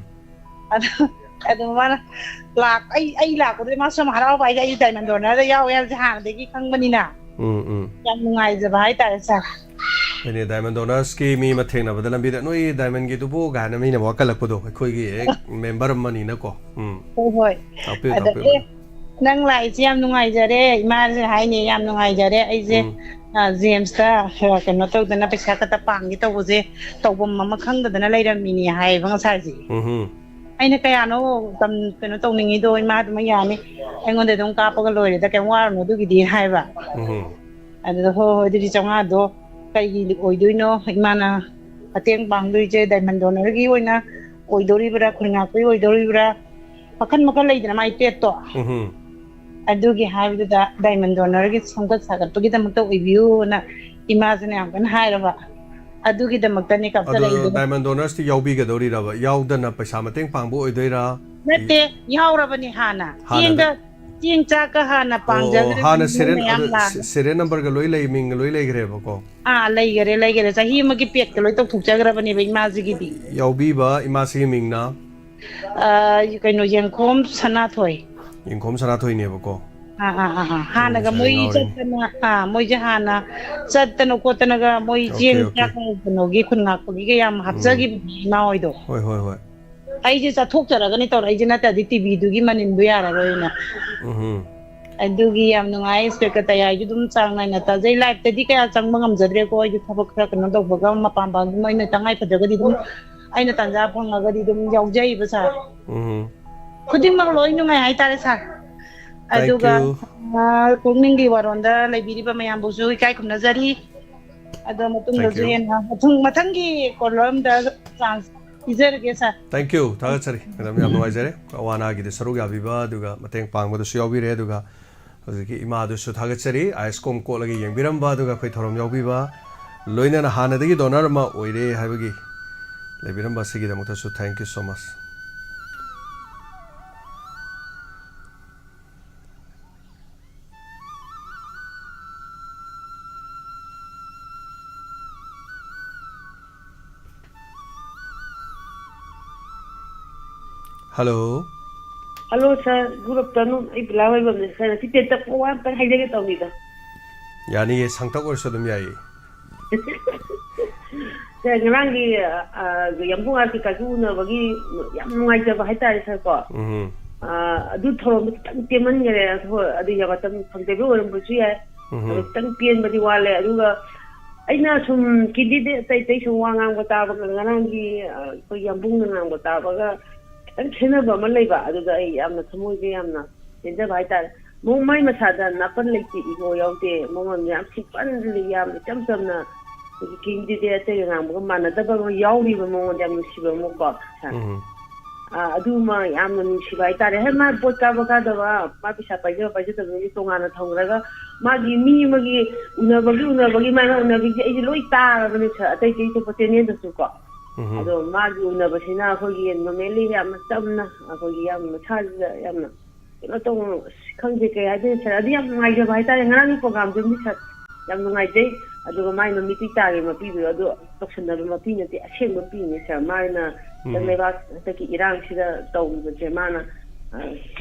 ꯑꯗꯨ, ꯑꯗꯨ ꯃꯥꯅ ꯂꯥꯛ-, ꯑꯩ, ꯑꯩ ꯂꯥꯛꯄꯗꯨꯗ ꯃꯥꯁꯨ ꯌꯥꯝ ꯍꯔꯥꯎꯕ ꯍꯥꯏꯗꯤ ꯑꯩꯁꯨ diamond donorꯗ ꯌꯥꯎꯋꯦ ꯍꯥꯏꯕꯁꯦ ꯍꯥꯟꯅꯗꯒꯤ ꯈꯪꯕꯅꯤꯅ꯫ ꯎꯝ, ꯎꯝ꯫ ꯌꯥꯝ ꯅꯨꯡꯉꯥꯏꯖꯕ ꯍꯥꯏꯇꯥꯔꯦ ꯁꯥꯔ꯫ ꯍꯣꯏꯅꯦ, diamond donorsꯀꯤ ꯃꯤ ꯑꯃ ꯊꯦꯡꯅꯕꯗ ꯂꯝꯕꯤꯗ "ꯅꯣꯏ diamondꯒꯤꯗꯨꯕꯨ?" ꯀꯥꯏꯅ ꯃꯤꯅ ꯋꯥꯀꯠꯂꯛꯄꯗꯣ, ꯑꯩꯈꯣꯏꯒꯤ ꯍꯦꯛ member ꯑꯃꯅꯤꯅꯀꯣ꯫ ꯎꯝ꯫ ꯍꯣꯏ, ꯍꯣꯏ꯫ ꯇꯥꯛꯄꯤꯌꯨ, ꯑꯗ, ꯇꯥꯛꯄꯤꯌꯨ꯫ ꯑꯦ, ꯅꯪ ꯂꯥꯛꯏꯁꯦ ꯌꯥꯝ ꯅꯨꯡꯉꯥꯏꯖꯔꯦ, ꯏꯃꯥꯁꯦ ꯍꯥꯏꯅꯦ, "ꯌꯥꯝ ꯅꯨꯡꯉꯥꯏꯖꯔꯦ, ꯑꯩꯁꯦ, ꯎꯝ꯫ ꯑ, ꯖꯦꯝꯁꯇ, ꯑ, ꯀꯩꯅꯣ ꯇꯧꯗꯅ, ꯄꯩꯁꯥ ꯈꯛꯇ ꯄꯥꯡꯒꯦ ꯇꯧꯕꯁꯦ ꯇꯧꯐꯝ ꯑꯃ ꯈꯪꯗꯗꯅ ꯂꯩꯔꯝꯃꯤꯅꯦ" ꯍꯥꯏꯌꯦꯕ ꯉꯁꯥꯏꯁꯦ꯫ ꯎꯝꯍꯨꯝ꯫ ꯑꯩꯅ, "ꯀꯌꯥꯅꯣ ꯇꯝ-, ꯀꯩꯅꯣ ꯇꯧꯅꯤꯡꯉꯤꯗꯣ? ꯏꯃꯥ ꯑꯗꯨꯃꯛ ꯌꯥꯅꯤ, ꯑꯩꯉꯣꯟꯗ ꯑꯗꯨꯝ ꯀꯥꯞꯄꯒ ꯂꯣꯏꯔꯦꯗ, ꯀꯩꯝ ꯋꯥꯔꯨꯅꯨ ꯑꯗꯨꯒꯤꯗꯤ" ꯍꯥꯏꯕ꯫ ꯎꯝꯍꯨꯝ꯫ ꯑꯗꯨꯗ, "ꯍꯣꯏ, ꯍꯣꯏ, ꯑꯗꯨꯗꯤ ꯆꯥꯝꯃꯉꯥꯗꯣ ꯀꯩꯒꯤ ꯑꯣꯏꯗꯣꯏꯅꯣ? ꯏꯃꯥꯅ ꯃꯇꯦꯡ ꯄꯥꯡꯗꯣꯏꯁꯦ ꯗꯥꯏꯃꯟ ꯗꯣꯅꯔꯒꯤ ꯑꯣꯏꯅ ꯑꯣꯏꯗꯣꯔꯤꯕ꯭ꯔꯥ, ꯈꯨꯟ ꯉꯥꯛꯄꯒꯤ ꯑꯣꯏꯗꯣꯔꯤꯕ꯭ꯔꯥ?" ꯃꯈꯟ ꯃꯈꯟ ꯂꯩꯗꯅ ꯃꯥꯏ ꯄꯦꯠꯇꯣ꯫ ꯎꯝꯍꯨꯝ꯫ ꯑꯗꯨꯒꯤ ꯍꯥꯏꯕꯗꯨꯗ ꯗꯥꯏꯃꯟ ꯗꯣꯅꯔꯒꯤ ꯁꯦꯝꯒꯠ ꯁꯥꯒꯠꯄꯒꯤꯗꯃꯛꯇ ꯑꯣꯏꯕꯤꯌꯨꯅ ꯏꯃꯥꯁꯤꯅ ꯌꯥꯝ ꯀꯟꯅ ꯍꯥꯏꯔꯕ꯫ ꯑꯗꯨꯒꯤꯗꯃꯛꯇꯅꯦ ꯑꯗꯣ ꯀꯥꯞꯆꯔꯛꯏꯗꯨꯅ꯫ ꯗꯥꯏꯃꯟ ꯗꯣꯅꯔꯁꯇꯤ ꯌꯥꯎꯕꯤꯒꯗꯧꯔꯤꯔꯕ? ꯌꯥꯎꯗꯅ ꯄꯩꯁꯥ ꯃꯇꯦꯡ ꯄꯥꯡꯕ ꯑꯣꯏꯗꯣꯏꯔꯥ? ꯅꯠꯇꯦ, ꯌꯥꯎꯔꯕꯅꯤ ꯍꯥꯟꯅ꯫ ꯍꯥꯟꯅꯗ? ꯆꯦꯡꯗ, ꯆꯦꯡ ꯆꯥꯛꯀ ꯍꯥꯟꯅ ꯑꯣ, ꯑꯣ, ꯄꯥꯡꯖꯈ꯭ꯔꯦ, ꯍꯥꯟꯅ ꯃꯤ ꯁꯦꯔꯦꯜ, ꯃꯌꯥꯝ ꯑꯗꯨ ꯂꯥꯛ-, ꯁꯦ-, ꯁꯦꯔꯦꯜ ꯅꯝꯕꯔꯒ ꯂꯣꯏ ꯂꯩ, ꯃꯤꯡꯒ ꯂꯣꯏ ꯂꯩꯈ꯭ꯔꯦꯕꯀꯣ? ꯑꯥ, ꯂꯩꯈꯔꯦ, ꯂꯩꯈꯔꯦ꯫ ꯆꯍꯤ ꯑꯃꯒꯤ ꯄꯦꯛꯇ ꯂꯣꯏ ꯇꯧꯊꯣꯛꯆꯈ꯭ꯔꯕꯅꯦꯕ ꯏꯃꯥꯁꯤꯒꯤꯗꯤ꯫ ꯌꯥꯎꯕꯤꯕ ꯏꯃꯥꯁꯤꯒꯤ ꯃꯤꯡꯅ? ꯑ, ꯀꯩꯅꯣ, ꯌꯦꯡꯈꯣꯝ ꯁꯅꯥꯊꯣꯏ꯫ ꯌꯦꯡꯈꯣꯝ ꯁꯅꯥꯊꯣꯏꯅꯦꯕꯀꯣ? ꯑꯥ, ꯑꯥ, ꯑꯥ, ꯑꯥ꯫ ꯑꯣ, ꯍꯥꯟꯅꯒ ꯉꯁꯥꯏ ꯃꯣꯏ ꯉꯥꯎꯔꯦꯅꯦ꯫ ꯆꯠꯇꯅ, ꯑꯥ, ꯃꯣꯏꯁꯦ ꯍꯥꯟꯅ ꯆꯠꯇꯅ ꯈꯣꯠꯇꯅꯒ ꯃꯣꯏ ꯑꯣꯀꯦ, ꯆꯦꯡ ꯑꯣꯀꯦ꯫ ꯆꯥꯛ ꯀꯩꯅꯣꯒꯤ ꯈꯨꯟ ꯉꯥꯛꯄꯒꯤꯒ ꯌꯥꯝ ꯎꯝ꯫ ꯍꯥꯞꯆꯈꯤꯕꯅꯦ ꯏꯃꯥ ꯍꯣꯏꯗꯣ꯫ ꯍꯣꯏ, ꯍꯣꯏ, ꯍꯣꯏ꯫ ꯑꯩꯁꯦ ꯆꯠꯊꯣꯛꯆꯔꯒꯅꯤ ꯇꯧꯔꯛꯏꯁꯦ, ꯅꯠꯇ꯭ꯔꯗꯤ ꯇꯤꯚꯤꯗꯨꯒꯤ ꯃꯅꯤꯟꯗꯣ ꯌꯥꯔꯔꯣꯏꯅ꯫ ꯎꯝꯍꯨꯝ꯫ ꯑꯗꯨꯒꯤ ꯌꯥꯝ ꯅꯨꯡꯉꯥꯏ, ꯏꯁꯄꯦꯛꯀ ꯇꯌꯥꯏꯁꯨ ꯑꯗꯨꯝ ꯆꯥꯡ ꯅꯥꯏꯅ ꯇꯥꯖꯩ꯫ ꯂꯥꯏꯞꯇꯗꯤ ꯀꯌꯥ ꯆꯪꯕ ꯉꯝꯖꯗ꯭ꯔꯦꯀꯣ, ꯑꯩꯁꯨ ꯊꯕꯛ ꯈꯔ ꯀꯩꯅꯣ ꯇꯧꯕꯒ, ꯃꯄꯥꯟ ꯄꯥꯟꯕ ꯑꯩꯅ ꯇꯉꯥꯏ ꯐꯗ꯭ꯔꯒꯗꯤ ꯑꯗꯨꯝ ꯑꯩꯅ ꯇꯥꯟꯖꯥ ꯐꯪꯉꯒꯗꯤ ꯑꯗꯨꯝ ꯌꯥꯎꯖꯩꯕ, ꯁꯥꯔ꯫ ꯎꯝꯍꯨꯝ꯫ ꯈꯨꯗꯤꯡꯃꯛ ꯂꯣꯏ ꯅꯨꯡꯉꯥꯏ ꯍꯥꯏꯇꯥꯔꯦ, ꯁꯥꯔ꯫ Thank ꯑꯗꯨꯒ, you꯫ ꯑ, ꯄꯨꯛꯅꯤꯡꯒꯤ ꯋꯥꯔꯣꯟꯗ ꯂꯩꯕꯤꯔꯤꯕ ꯃꯌꯥꯝꯕꯨꯁꯨ ꯏꯀꯥꯏ ꯈꯨꯝꯅꯖꯔꯤ꯫ ꯑꯗꯣ ꯃꯇꯨꯡꯗꯁꯨ Thank you꯫ ꯍꯦꯟꯅ ꯃꯊꯪ, ꯃꯊꯪꯒꯤ ꯀꯣꯂꯝꯗ ꯆꯥꯟꯁ ꯄꯤꯖꯔꯒꯦ, ꯁꯥꯔ꯫ Thank you, ꯊꯥꯒꯠꯆꯔꯤ꯫ ꯃꯦꯗꯥꯝ, ꯌꯥꯝ ꯅꯨꯡꯉꯥꯏꯖꯔꯦ꯫ ꯑꯋꯥ ꯑꯅꯥꯒꯤꯗ ꯁꯔꯨꯛ ꯌꯥꯕꯤꯕ, ꯑꯗꯨꯒ ꯃꯇꯦꯡ ꯄꯥꯡꯕꯗꯁꯨ ꯌꯥꯎꯕꯤꯔꯦ, ꯑꯗꯨꯒ ꯍꯧꯖꯤꯛꯀꯤ ꯏꯃꯥꯗꯨꯁꯨ ꯊꯥꯒꯠꯆꯔꯤ, ꯑꯥꯏꯁ ꯀꯣꯝ ꯀꯣꯠꯂꯒ ꯌꯦꯡꯕꯤꯔꯝꯕ, ꯑꯗꯨꯒ ꯑꯩꯈꯣꯏ ꯊꯧꯔꯝ ꯌꯥꯎꯕꯤꯕ, ꯂꯣꯏꯅꯅ ꯍꯥꯟꯅꯗꯒꯤ ꯗꯣꯅꯔ ꯑꯃ ꯑꯣꯏꯔꯦ ꯍꯥꯏꯕꯒꯤ ꯂꯩꯕꯤꯔꯝꯕ ꯑꯁꯤꯒꯤꯗꯃꯛꯇꯁꯨ thank you so much꯫ Hello꯫ Hello, sir. Good afternoon. ꯑꯩ ꯄꯤꯂꯥ ꯑꯣꯏꯕꯝꯅꯦ, sir꯫ ꯉꯁꯤ ꯇꯦꯟꯇꯛꯄ ꯋꯥ ꯑꯝꯇꯪ ꯍꯥꯏꯖꯒꯦ ꯇꯧꯅꯤꯗ꯫ ꯌꯥꯅꯤꯌꯦ, ꯁꯥꯡꯇꯛ ꯑꯣꯏꯔꯁꯨ ꯑꯗꯨꯝ ꯌꯥꯏꯌꯦ꯫ Sir, ꯉꯔꯥꯡꯒꯤ, ꯑ, ꯌꯥꯝꯕꯨꯡ ꯑꯥꯔꯀꯦ ꯀꯥꯖꯨ ꯎꯅꯕꯒꯤ ꯌꯥꯝ ꯅꯨꯡꯉꯥꯏꯖꯕ ꯍꯥꯏꯇꯥꯔꯦ, sir, ꯀꯣ꯫ ꯎꯝ꯫ ꯑꯥ, ꯑꯗꯨ ꯊꯧꯔꯝꯗꯣ ꯈꯤꯇꯪ ꯇꯦꯟꯃꯟꯈꯔꯦ꯫ ꯍꯣꯏ, ꯑꯗꯨ ꯌꯥꯝ ꯃꯇꯝ ꯐꯪꯗꯕ ꯑꯣꯏꯔꯝꯕꯁꯨ ꯌꯥꯏ꯫ ꯎꯝ꯫ ꯑꯗꯨ ꯈꯤꯇꯪ ꯄꯦꯟꯕꯗꯤ ꯋꯥꯠꯂꯦ꯫ ꯑꯗꯨꯒ ꯑꯩꯅ ꯁꯨꯝ candidate ꯑꯇꯩ ꯑꯇꯩ ꯁꯨꯝ ꯋꯥ ꯉꯥꯡꯕ ꯇꯥꯕꯒ ꯉꯔꯥꯡꯒꯤ, ꯑ, ꯑꯩꯈꯣꯏ ꯌꯥꯝꯕꯨꯡꯅ ꯉꯥꯡꯕ ꯇꯥꯕꯒ ꯈꯤꯇꯪ ꯈꯦꯠꯅꯕ ꯑꯃ ꯂꯩꯕ꯫ ꯑꯗꯨꯗ ꯑꯩ ꯌꯥꯝꯅ ꯊꯃꯣꯏꯁꯦ ꯌꯥꯝꯅ ꯄꯦꯟꯖꯕ ꯍꯥꯏꯇꯥꯔꯦ꯫ ꯃꯑꯣꯡ ꯃꯥꯏ ꯃꯁꯥꯗ ꯅꯥꯄꯟ ꯂꯩꯇꯦ, ego ꯌꯥꯎꯗꯦ, ꯃꯉꯣꯟꯗ ꯌꯥꯝ ꯁꯤꯝꯄꯜ, ꯌꯥꯝ ꯏꯆꯝ ꯆꯝꯅ ꯑꯩꯈꯣꯏꯒꯤ candidate ꯑꯇꯩꯒ ꯉꯥꯡꯕꯒ ꯃꯥꯟꯅꯗꯕ ꯑꯃ ꯌꯥꯎꯔꯤꯕ ꯃꯉꯣꯟꯗ ꯌꯥꯝ ꯅꯨꯡꯁꯤꯕ ꯑꯃꯀꯣ, ꯁꯥꯔ꯫ ꯎꯝ꯫ ꯑꯥ, ꯑꯗꯨꯃ ꯌꯥꯝꯅ ꯅꯨꯡꯁꯤꯕ ꯍꯥꯏꯇꯥꯔꯦ꯫ ꯍꯦ, ꯃꯥ ꯄꯣꯠ ꯀꯥꯕ ꯀꯥꯗꯕ, ꯃꯥ ꯄꯩꯁꯥ ꯄꯥꯏꯖꯕ ꯄꯥꯏꯖꯗꯕꯗꯨꯗꯤ ꯇꯣꯉꯥꯟꯅ ꯊꯝꯈ꯭ꯔꯒ, ꯃꯥꯒꯤ ꯃꯤ ꯑꯃꯒꯤ ꯎꯅꯕꯒꯤ, ꯎꯅꯕꯒꯤ, ꯃꯥꯅ ꯎꯅꯕꯒꯤ ꯑꯩꯁꯦ ꯂꯣꯏ ꯇꯥꯔꯕꯅꯦ, ꯁꯥꯔ, ꯑꯇꯩ ꯑꯇꯩ ꯑꯇꯣꯞꯄ channelꯗꯁꯨ ꯀꯣ꯫ ꯎꯝ꯫ ꯑꯗꯣ ꯃꯥꯒꯤ ꯎꯅꯕꯁꯤꯅ ꯑꯩꯈꯣꯏꯒꯤ normally ꯌꯥꯝꯅ ꯆꯝꯅ, ꯑꯩꯈꯣꯏꯒꯤ ꯌꯥꯝ ꯃꯁꯥꯁꯤꯗ ꯌꯥꯝꯅ ꯀꯩꯅꯣ ꯇꯧꯕ, ꯑꯁ, ꯈꯪꯗꯦ ꯀꯩ ꯍꯥꯏꯗꯣꯏꯅꯣ, ꯁꯥꯔ꯫ ꯑꯗꯨ ꯌꯥꯝ ꯅꯨꯡꯉꯥꯏꯖꯕ ꯍꯥꯏꯇꯥꯔꯦ꯫ ꯉꯔꯥꯡꯒꯤ programꯗꯨꯝꯗꯤ, ꯁꯥꯔ, ꯌꯥꯝ ꯅꯨꯡꯉꯥꯏꯖꯩ꯫ ꯑꯗꯨꯒ ꯃꯥꯏ ꯃꯃꯤꯠꯇꯤ ꯇꯥꯒꯤ ꯃꯄꯤꯗꯣ, ꯑꯗꯨ ꯇꯧꯁꯟꯅꯕ ꯃꯄꯤ ꯅꯠꯇꯦ, ꯑꯁꯦꯡꯕ ꯄꯤꯅꯤ, ꯁꯥꯔ꯫ ꯃꯥꯅ ꯎꯝ꯫ ꯂꯩꯕꯥꯛ ꯍꯟꯗꯛꯀꯤ ꯏꯔꯥꯡꯁꯤꯗ ꯇꯧꯔꯤꯕꯁꯦ, ꯃꯥꯅ, ꯑ,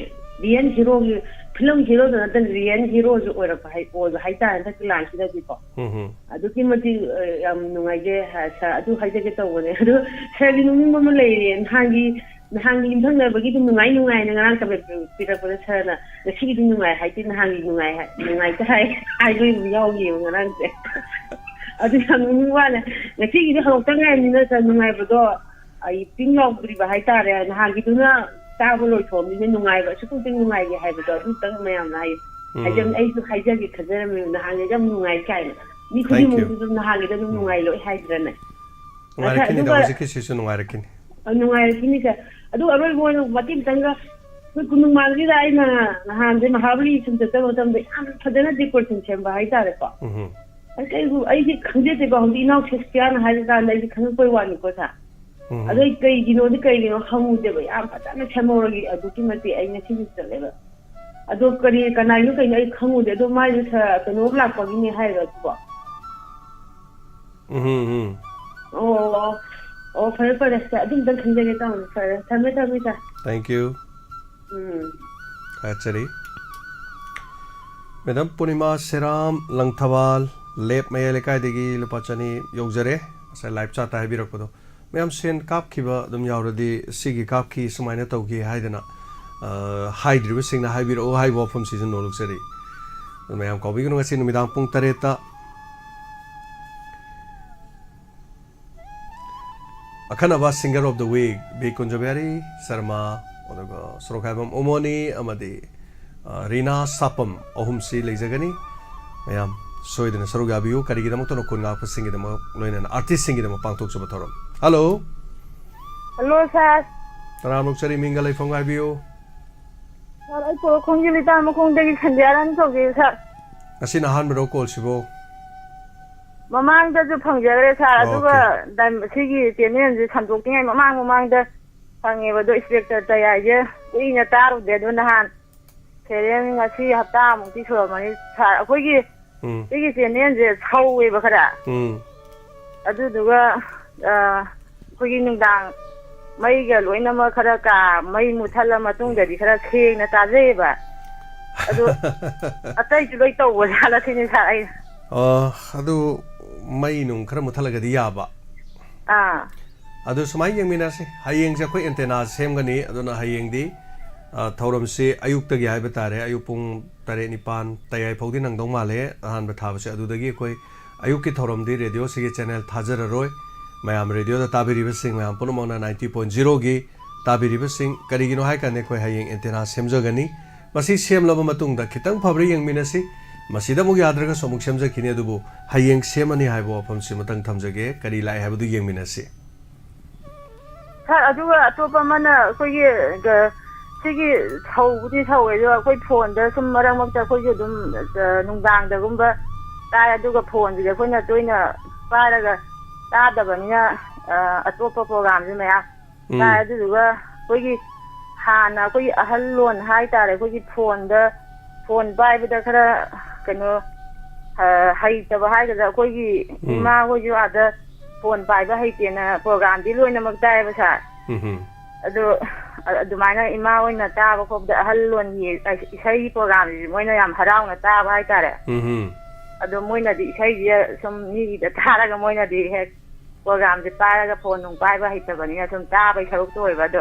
real heroꯒꯤ, film heroꯗ ꯅꯠꯇꯅ real heroꯁꯨ ꯑꯣꯏꯔꯛꯄ ꯍꯥꯏ-, ꯑꯣꯏꯕ ꯍꯥꯏꯇꯥꯔꯦ ꯍꯟꯗꯛꯀꯤ ꯂꯥꯟꯁꯤꯗꯗꯤꯀꯣ꯫ ꯎꯝ, ꯎꯝ꯫ ꯑꯗꯨꯛꯀꯤ ꯃꯇꯤꯛ, ꯑ, ꯌꯥꯝ ꯅꯨꯡꯉꯥꯏꯖꯩ, ꯑ, ꯁꯥꯔ꯫ ꯑꯗꯨ ꯍꯥꯏꯖꯒꯦ ꯇꯧꯕꯅꯦ꯫ ꯑꯗꯨ ꯁꯥꯔꯒꯤ ꯅꯣꯛꯅꯤꯡꯕ ꯑꯃ ꯂꯩꯔꯦ꯫ ꯅꯍꯥꯟꯒꯤ ꯅꯍꯥꯟꯒꯤ ꯌꯨꯝꯊꯪꯅꯕꯒꯤꯗꯤ ꯅꯨꯡꯉꯥꯏ ꯅꯨꯡꯉꯥꯏꯅ ꯉꯔꯥꯡ comment ꯄꯤꯔꯛꯄꯗ ꯁꯥꯔꯅ ꯉꯁꯤꯒꯤꯗꯤ ꯅꯨꯡꯉꯥꯏ ꯍꯥꯏꯗꯦ, ꯅꯍꯥꯟꯒꯤ ꯅꯨꯡꯉꯥꯏ ꯍꯥꯏ, ꯅꯨꯡꯉꯥꯏꯇꯦ ꯍꯥꯏ, ꯍꯥꯏꯕ ꯑꯃ ꯌꯥꯎꯈꯤꯑꯕ ꯉꯔꯥꯡꯁꯦ꯫ ꯑꯗꯨ ꯌꯥꯝ ꯅꯨꯡꯉꯥꯏ ꯋꯥꯅꯦ꯫ ꯉꯁꯤꯒꯤꯗꯤ ꯍꯧꯔꯛꯇ ꯉꯥꯏꯔꯤꯅꯤꯅ ꯁꯥꯔ ꯅꯨꯡꯉꯥꯏꯕꯗꯣ ꯑꯩ ꯄꯤꯡ ꯂꯥꯎꯗ꯭ꯔꯤꯕ ꯍꯥꯏꯇꯥꯔꯦ꯫ ꯅꯍꯥꯟꯒꯤꯗꯨꯅ ꯆꯥꯕ ꯂꯣꯏꯊꯣꯛꯑꯕꯅꯤꯅ ꯅꯨꯡꯉꯥꯏꯕ ꯑꯁꯨꯛꯀꯤ ꯃꯇꯤꯛ ꯅꯨꯡꯉꯥꯏꯒꯦ ꯍꯥꯏꯕꯗꯣ ꯑꯗꯨꯇꯪ ꯃꯌꯥꯝꯅ ꯍꯥꯏ-, ꯎꯝ꯫ ꯍꯥꯏꯖꯕꯅꯤ꯫ ꯑꯩꯁꯨ ꯍꯥꯏꯖꯒꯦ ꯈꯟꯖꯔꯝꯃꯦꯕ ꯅꯍꯥꯟꯒꯤꯗꯤ ꯌꯥꯝ ꯅꯨꯡꯉꯥꯏ ꯀꯥꯏꯅ꯫ ꯃꯤ Thank you. ꯈꯨꯗꯤꯡꯃꯛꯁꯨ ꯑꯗꯨꯝ ꯅꯍꯥꯟꯒꯤꯗ ꯑꯗꯨꯝ ꯎꯝ꯫ ꯅꯨꯡꯉꯥꯏ ꯂꯣꯏ ꯍꯥꯏꯗ꯭ꯔꯅꯦ꯫ ꯅꯨꯡꯉꯥꯏꯔꯛꯈꯤꯅꯤꯗ, ꯑꯗꯨꯒ ꯍꯧꯖꯤꯛꯀꯤꯁꯤꯁꯨ ꯅꯨꯡꯉꯥꯏꯔꯛꯈꯤꯅꯤ꯫ ꯑ, ꯅꯨꯡꯉꯥꯏꯔꯛꯈꯤꯅꯤ ꯁꯥꯔ꯫ ꯑꯗꯨ ꯑꯔꯣꯏꯕ ꯑꯣꯏꯅ ꯃꯇꯦꯛ ꯑꯃꯇꯪꯒ, ꯑꯩꯈꯣꯏ ꯀꯣꯅꯨꯡꯃꯥꯡꯁꯤꯗ ꯑꯩꯅ ꯅꯍꯥꯟꯁꯦ ꯃꯍꯥꯕꯂꯤ ꯁꯨꯝ ꯆꯠꯆꯕ ꯃꯇꯝꯗ ꯌꯥꯝ ꯐꯖꯅ decoration ꯁꯦꯝꯕ ꯍꯥꯏꯇꯥꯔꯦꯀꯣ꯫ ꯎꯝ꯫ ꯑꯩ ꯀꯩꯕꯨ, ꯑꯩꯗꯤ ꯈꯪꯖꯗꯦꯀꯣ, ꯍꯧꯖꯤꯛ ꯏꯅꯥꯎ ꯁꯦꯁꯄꯤꯌꯥꯅ ꯍꯥꯏꯕ ꯀꯥꯟꯗ ꯑꯩꯗꯤ ꯈꯪꯉꯛꯄꯩ ꯋꯥꯅꯤꯀꯣ ꯁꯥꯔ꯫ ꯎꯝ꯫ ꯑꯗꯣ ꯑꯩ ꯀꯩꯒꯤꯅꯣꯗꯤ ꯀꯩꯒꯤꯅꯣ ꯍꯪꯉꯨꯗꯦꯕ, ꯌꯥꯝ ꯐꯖꯅ ꯁꯦꯝꯍꯧꯔꯒꯦ, ꯑꯗꯨꯛꯀꯤ ꯃꯇꯤꯛ ꯑꯩ ꯉꯁꯤꯁꯨ ꯆꯠꯂꯦꯕ꯫ ꯑꯗꯣ ꯀꯔꯤ, ꯀꯅꯥꯒꯤꯅꯣ ꯀꯩꯅꯣ ꯑꯩ ꯈꯪꯉꯨꯗꯦ꯫ ꯑꯗꯣ ꯃꯥꯏꯗꯣ ꯁꯥꯔ ꯀꯩꯅꯣ ꯂꯥꯛꯄꯒꯤꯅꯦ ꯍꯥꯏꯔꯣ ꯑꯗꯨꯕꯣ? ꯎꯝ, ꯎꯝ꯫ ꯑꯣ, ꯑꯣ, ꯑꯣ, ꯐꯔꯦ, ꯐꯔꯦ, ꯁꯥꯔ, ꯑꯗꯨꯝꯇꯪ ꯈꯪꯖꯒꯦ ꯇꯧꯕꯅꯤ꯫ ꯐꯔꯦ, ꯊꯝꯃꯦ, ꯊꯝꯃꯦ, ꯁꯥꯔ꯫ Thank you. ꯎꯝ꯫ ꯊꯥꯒꯠꯆꯔꯤ꯫ ꯃꯦꯗꯥꯝ ꯄꯨꯔꯅꯤꯃꯥ ꯁꯦꯔꯥꯝ, ꯂꯪꯊꯕꯥꯜ, ꯂꯦꯞ ꯃꯌꯥꯏ ꯂꯩꯀꯥꯏꯗꯒꯤ ꯂꯨꯄꯥ ꯆꯅꯤ ꯌꯧꯖꯔꯦ꯫ ꯉꯁꯥꯏ live chatꯇ ꯍꯥꯏꯕꯤꯔꯛꯄꯗꯣ꯫ ꯃꯌꯥꯝ ꯁꯦꯟ ꯀꯥꯞꯈꯤꯕ ꯑꯗꯨꯝ ꯌꯥꯎꯔꯗꯤ, ꯁꯤꯒꯤ ꯀꯥꯞꯈꯤ, ꯁꯨꯃꯥꯏꯅ ꯇꯧꯈꯤ ꯍꯥꯏꯗꯅ, ꯑ, ꯍꯥꯏꯗ꯭ꯔꯤꯕꯁꯤꯡꯅ ꯍꯥꯏꯕꯤꯔꯛꯎ ꯍꯥꯏꯕ ꯋꯥꯐꯝꯁꯤꯁꯨ ꯅꯣꯂꯨꯛꯆꯔꯤ꯫ ꯑꯗꯨ ꯃꯌꯥꯝ ꯀꯥꯎꯕꯤꯒꯅꯨ, ꯉꯁꯤ ꯅꯨꯃꯤꯗꯥꯡ ꯄꯨꯡ ꯇꯔꯦꯠꯇ ꯑꯈꯟꯅꯕ Singer of the Week B Kunjabihari Sharma, ꯑꯗꯨꯒ ꯁꯣꯔꯣꯛꯈꯥꯏꯕꯝ ꯎꯃꯣꯅꯤ ꯑꯃꯗꯤ, ꯑ, ꯔꯤꯅꯥ ꯁꯥꯄꯝ ꯑꯍꯨꯝꯁꯤ ꯂꯩꯖꯒꯅꯤ꯫ ꯃꯌꯥꯝ ꯁꯣꯏꯗꯅ ꯁꯔꯨꯛ ꯌꯥꯕꯤꯌꯨ꯫ ꯀꯔꯤꯒꯤꯗꯃꯛꯇꯅꯣ ꯈꯨꯟ ꯉꯥꯛꯄꯁꯤꯡꯒꯤꯗꯃꯛ, ꯂꯣꯏꯅꯅ artistꯁꯤꯡꯒꯤꯗꯃꯛ ꯄꯥꯡꯊꯣꯛꯆꯕ ꯊꯧꯔꯝ꯫ Hello꯫ Hello, sir꯫ ꯀꯅꯥ ꯅꯣꯛꯆꯔꯤ? ꯃꯤꯡꯒ ꯂꯩꯐꯝꯒ ꯍꯥꯏꯕꯤꯌꯨ꯫ Sir, ꯑꯩ ꯄꯣꯔꯣꯛꯈꯣꯡꯒꯤ ꯂꯤꯇꯥꯟ ꯃꯈꯣꯡꯗꯒꯤ ꯁꯟꯙ꯭ꯌꯥꯔꯥꯅꯤ ꯀꯧꯖꯩ, sir꯫ ꯉꯁꯤꯅ ꯑꯍꯥꯟꯕꯔꯣ callꯁꯤꯕꯣ? ꯃꯃꯥꯡꯗꯁꯨ ꯐꯪꯖꯈ꯭ꯔꯦ, sir꯫ ꯑꯣ, ꯑꯗꯨꯒ okay꯫ ꯗꯥꯏꯝ-, ꯁꯤꯒꯤ channelꯁꯦ ꯁꯟꯗꯣꯛꯇ꯭ꯔꯤꯉꯩ ꯃꯃꯥꯡ ꯃꯃꯥꯡꯗ ꯐꯪꯉꯦꯕ꯫ ꯑꯗꯣ Inspector ꯇꯌꯥꯏꯁꯦ ꯀꯨꯏꯅ ꯇꯥꯔꯨꯗꯦ꯫ ꯑꯗꯣ ꯅꯍꯥꯟ ꯁꯦꯔꯦꯟ ꯉꯁꯤ ꯍꯞꯇꯥꯃꯨꯛꯇꯤ ꯁꯨꯔꯝꯃꯅꯤ, sir꯫ ꯑꯩꯈꯣꯏꯒꯤ ꯎꯝ꯫ ꯁꯤꯒꯤ channelꯁꯦ ꯁꯧꯋꯦꯕ ꯈꯔ꯫ ꯎꯝ꯫ ꯑꯗꯨꯗꯨꯒ, ꯑ, ꯑꯩꯈꯣꯏꯒꯤ ꯅꯨꯡꯗꯥꯡ ꯃꯩꯒ ꯂꯣꯏꯅꯃꯛ ꯈꯔ ꯀꯥ-, ꯃꯩ ꯃꯨꯠꯊꯠꯂ ꯃꯇꯨꯡꯗꯗꯤ ꯈꯔ ꯁꯦꯡꯅ ꯇꯥꯖꯩꯌꯦꯕ꯫ ꯑꯗꯨ ꯑꯇꯩꯁꯨ ꯂꯣꯏ ꯇꯧꯕ ꯖꯥꯠꯂ ꯁꯤꯅꯤ, sir, ꯑꯩ꯫ ꯑ, ꯑꯗꯨ ꯃꯩ ꯅꯨꯡ ꯈꯔ ꯃꯨꯠꯊꯠꯂꯒꯗꯤ ꯌꯥꯕ꯫ ꯑꯥ꯫ ꯑꯗꯨ ꯁꯨꯃꯥꯏꯅ ꯌꯦꯡꯃꯤꯟꯅꯁꯤ꯫ ꯍꯌꯦꯡꯁꯦ ꯑꯩꯈꯣꯏ antenna ꯁꯦꯝꯒꯅꯤ꯫ ꯑꯗꯨꯅ ꯍꯌꯦꯡꯗꯤ, ꯑ, ꯊꯧꯔꯝꯁꯤ ꯑꯌꯨꯛꯇꯒꯤ ꯍꯥꯏꯕ ꯇꯥꯔꯦ, ꯑꯌꯨꯛ ꯄꯨꯡ ꯇꯔꯦꯠ, ꯅꯤꯄꯥꯟ, ꯇꯌꯥꯏ ꯐꯥꯎꯗꯤ ꯅꯪꯗꯧ ꯃꯥꯜꯂꯦ꯫ ꯑꯍꯥꯟꯕ ꯊꯥꯕꯁꯦ ꯑꯗꯨꯗꯒꯤ ꯑꯩꯈꯣꯏ ꯑꯌꯨꯛꯀꯤ ꯊꯧꯔꯝꯗꯤ radioꯁꯤꯒꯤ channel ꯊꯥꯖꯔꯔꯣꯏ꯫ ꯃꯌꯥꯝ radioꯗ ꯇꯥꯕꯤꯔꯤꯕꯁꯤꯡ ꯃꯌꯥꯝ ꯄꯨꯝꯅꯃꯛꯅ ninety point zeroꯒꯤ ꯇꯥꯕꯤꯔꯤꯕꯁꯤꯡ, ꯀꯔꯤꯒꯤꯅꯣ ꯍꯥꯏ ꯀꯥꯟꯗ ꯑꯩꯈꯣꯏ ꯍꯌꯦꯡ antenna ꯁꯦꯝꯖꯒꯅꯤ꯫ ꯃꯁꯤ ꯁꯦꯝꯂꯕ ꯃꯇꯨꯡꯗ ꯈꯤꯇꯪ ꯐꯕ꯭ꯔꯥ ꯌꯦꯡꯃꯤꯟꯅꯁꯤ꯫ ꯃꯁꯤꯗ ꯑꯃꯨꯛ ꯌꯥꯗ꯭ꯔꯒꯁꯨ ꯑꯃꯨꯛ ꯁꯦꯝꯖꯈꯤꯅꯤ, ꯑꯗꯨꯕꯨ ꯍꯌꯦꯡ ꯁꯦꯝꯃꯅꯤ ꯍꯥꯏꯕ ꯋꯥꯐꯝꯁꯤꯃꯇꯪ ꯊꯝꯖꯒꯦ꯫ ꯀꯔꯤ ꯂꯥꯛꯑꯦ ꯍꯥꯏꯕꯗꯨ ꯌꯦꯡꯃꯤꯟꯅꯁꯤ꯫ Sir, ꯑꯗꯨꯒ ꯑꯇꯣꯞꯄ ꯑꯃꯅ ꯑꯩꯈꯣꯏꯒꯤ, ꯑ, ꯁꯤꯒꯤ ꯁꯧꯕꯨꯗꯤ ꯁꯧꯋꯦ, ꯑꯗꯣ ꯑꯩꯈꯣꯏ phoneꯗ ꯁꯨꯝ ꯃꯔꯛ ꯃꯔꯛꯇ ꯑꯩꯈꯣꯏꯁꯨ ꯑꯗꯨꯝ, ꯑ, ꯅꯨꯡꯗꯥꯡꯗꯒꯨꯝꯕ ꯇꯥꯏ, ꯑꯗꯨꯒ phoneꯁꯤꯗꯤ ꯑꯩꯈꯣꯏꯅ ꯇꯣꯏꯅ ꯄꯥꯏꯔꯒ ꯇꯥꯗꯕꯅꯤꯅ, ꯑ, ꯑꯇꯣꯞꯄ programꯁꯨ ꯃꯌꯥꯝ ꯎꯝ꯫ ꯇꯥꯏ꯫ ꯑꯗꯨꯗꯨꯒ ꯑꯩꯈꯣꯏꯒꯤ ꯍꯥꯟꯅ ꯑꯩꯈꯣꯏꯒꯤ ꯑꯍꯜ ꯂꯣꯟ ꯍꯥꯏꯇꯥꯔꯦ, ꯑꯩꯈꯣꯏꯒꯤ phoneꯗ, phone ꯄꯥꯏꯕꯗ ꯈꯔ ꯀꯩꯅꯣ, ꯑ, ꯍꯩꯇꯕ ꯍꯥꯏꯒꯗ꯭ꯔꯥ, ꯑꯩꯈꯣꯏꯒꯤ ꯎꯝ꯫ ꯏꯃꯥ ꯍꯣꯏꯁꯨ ꯑꯥꯗ phone ꯄꯥꯏꯕ ꯍꯩꯇꯦꯅ programꯗꯤ ꯂꯣꯏꯅꯃꯛ ꯇꯥꯏꯌꯦꯕ, sir꯫ ꯎꯝ ꯍꯝ꯫ ꯑꯗꯣ, ꯑ-, ꯑꯗꯨꯃꯥꯏꯅ ꯏꯃꯥ ꯍꯣꯏꯅ ꯇꯥꯕ ꯈꯣꯠꯄꯗ ꯑꯍꯜ ꯂꯣꯟꯒꯤ, ꯑ, ꯏꯁꯩ programꯁꯤꯗꯤ ꯃꯣꯏꯅ ꯌꯥꯝ ꯍꯔꯥꯎꯅ ꯇꯥꯕ ꯍꯥꯏꯇꯥꯔꯦ꯫ ꯎꯝ ꯍꯝ꯫ ꯑꯗꯣ ꯃꯣꯏꯅꯗꯤ ꯏꯁꯩꯁꯦ ꯁꯨꯝ ꯃꯤꯒꯤꯗ ꯊꯥꯔꯒ ꯃꯣꯏꯅꯗꯤ ꯍꯦꯛ programꯁꯦ ꯄꯥꯏꯔꯒ phone ꯅꯨꯡ ꯄꯥꯏꯕ ꯍꯩꯇꯕꯅꯤꯅ ꯁꯨꯝ ꯇꯥꯕꯩ ꯁꯔꯨꯛꯇ ꯑꯣꯏꯕ꯫ ꯑꯗꯣ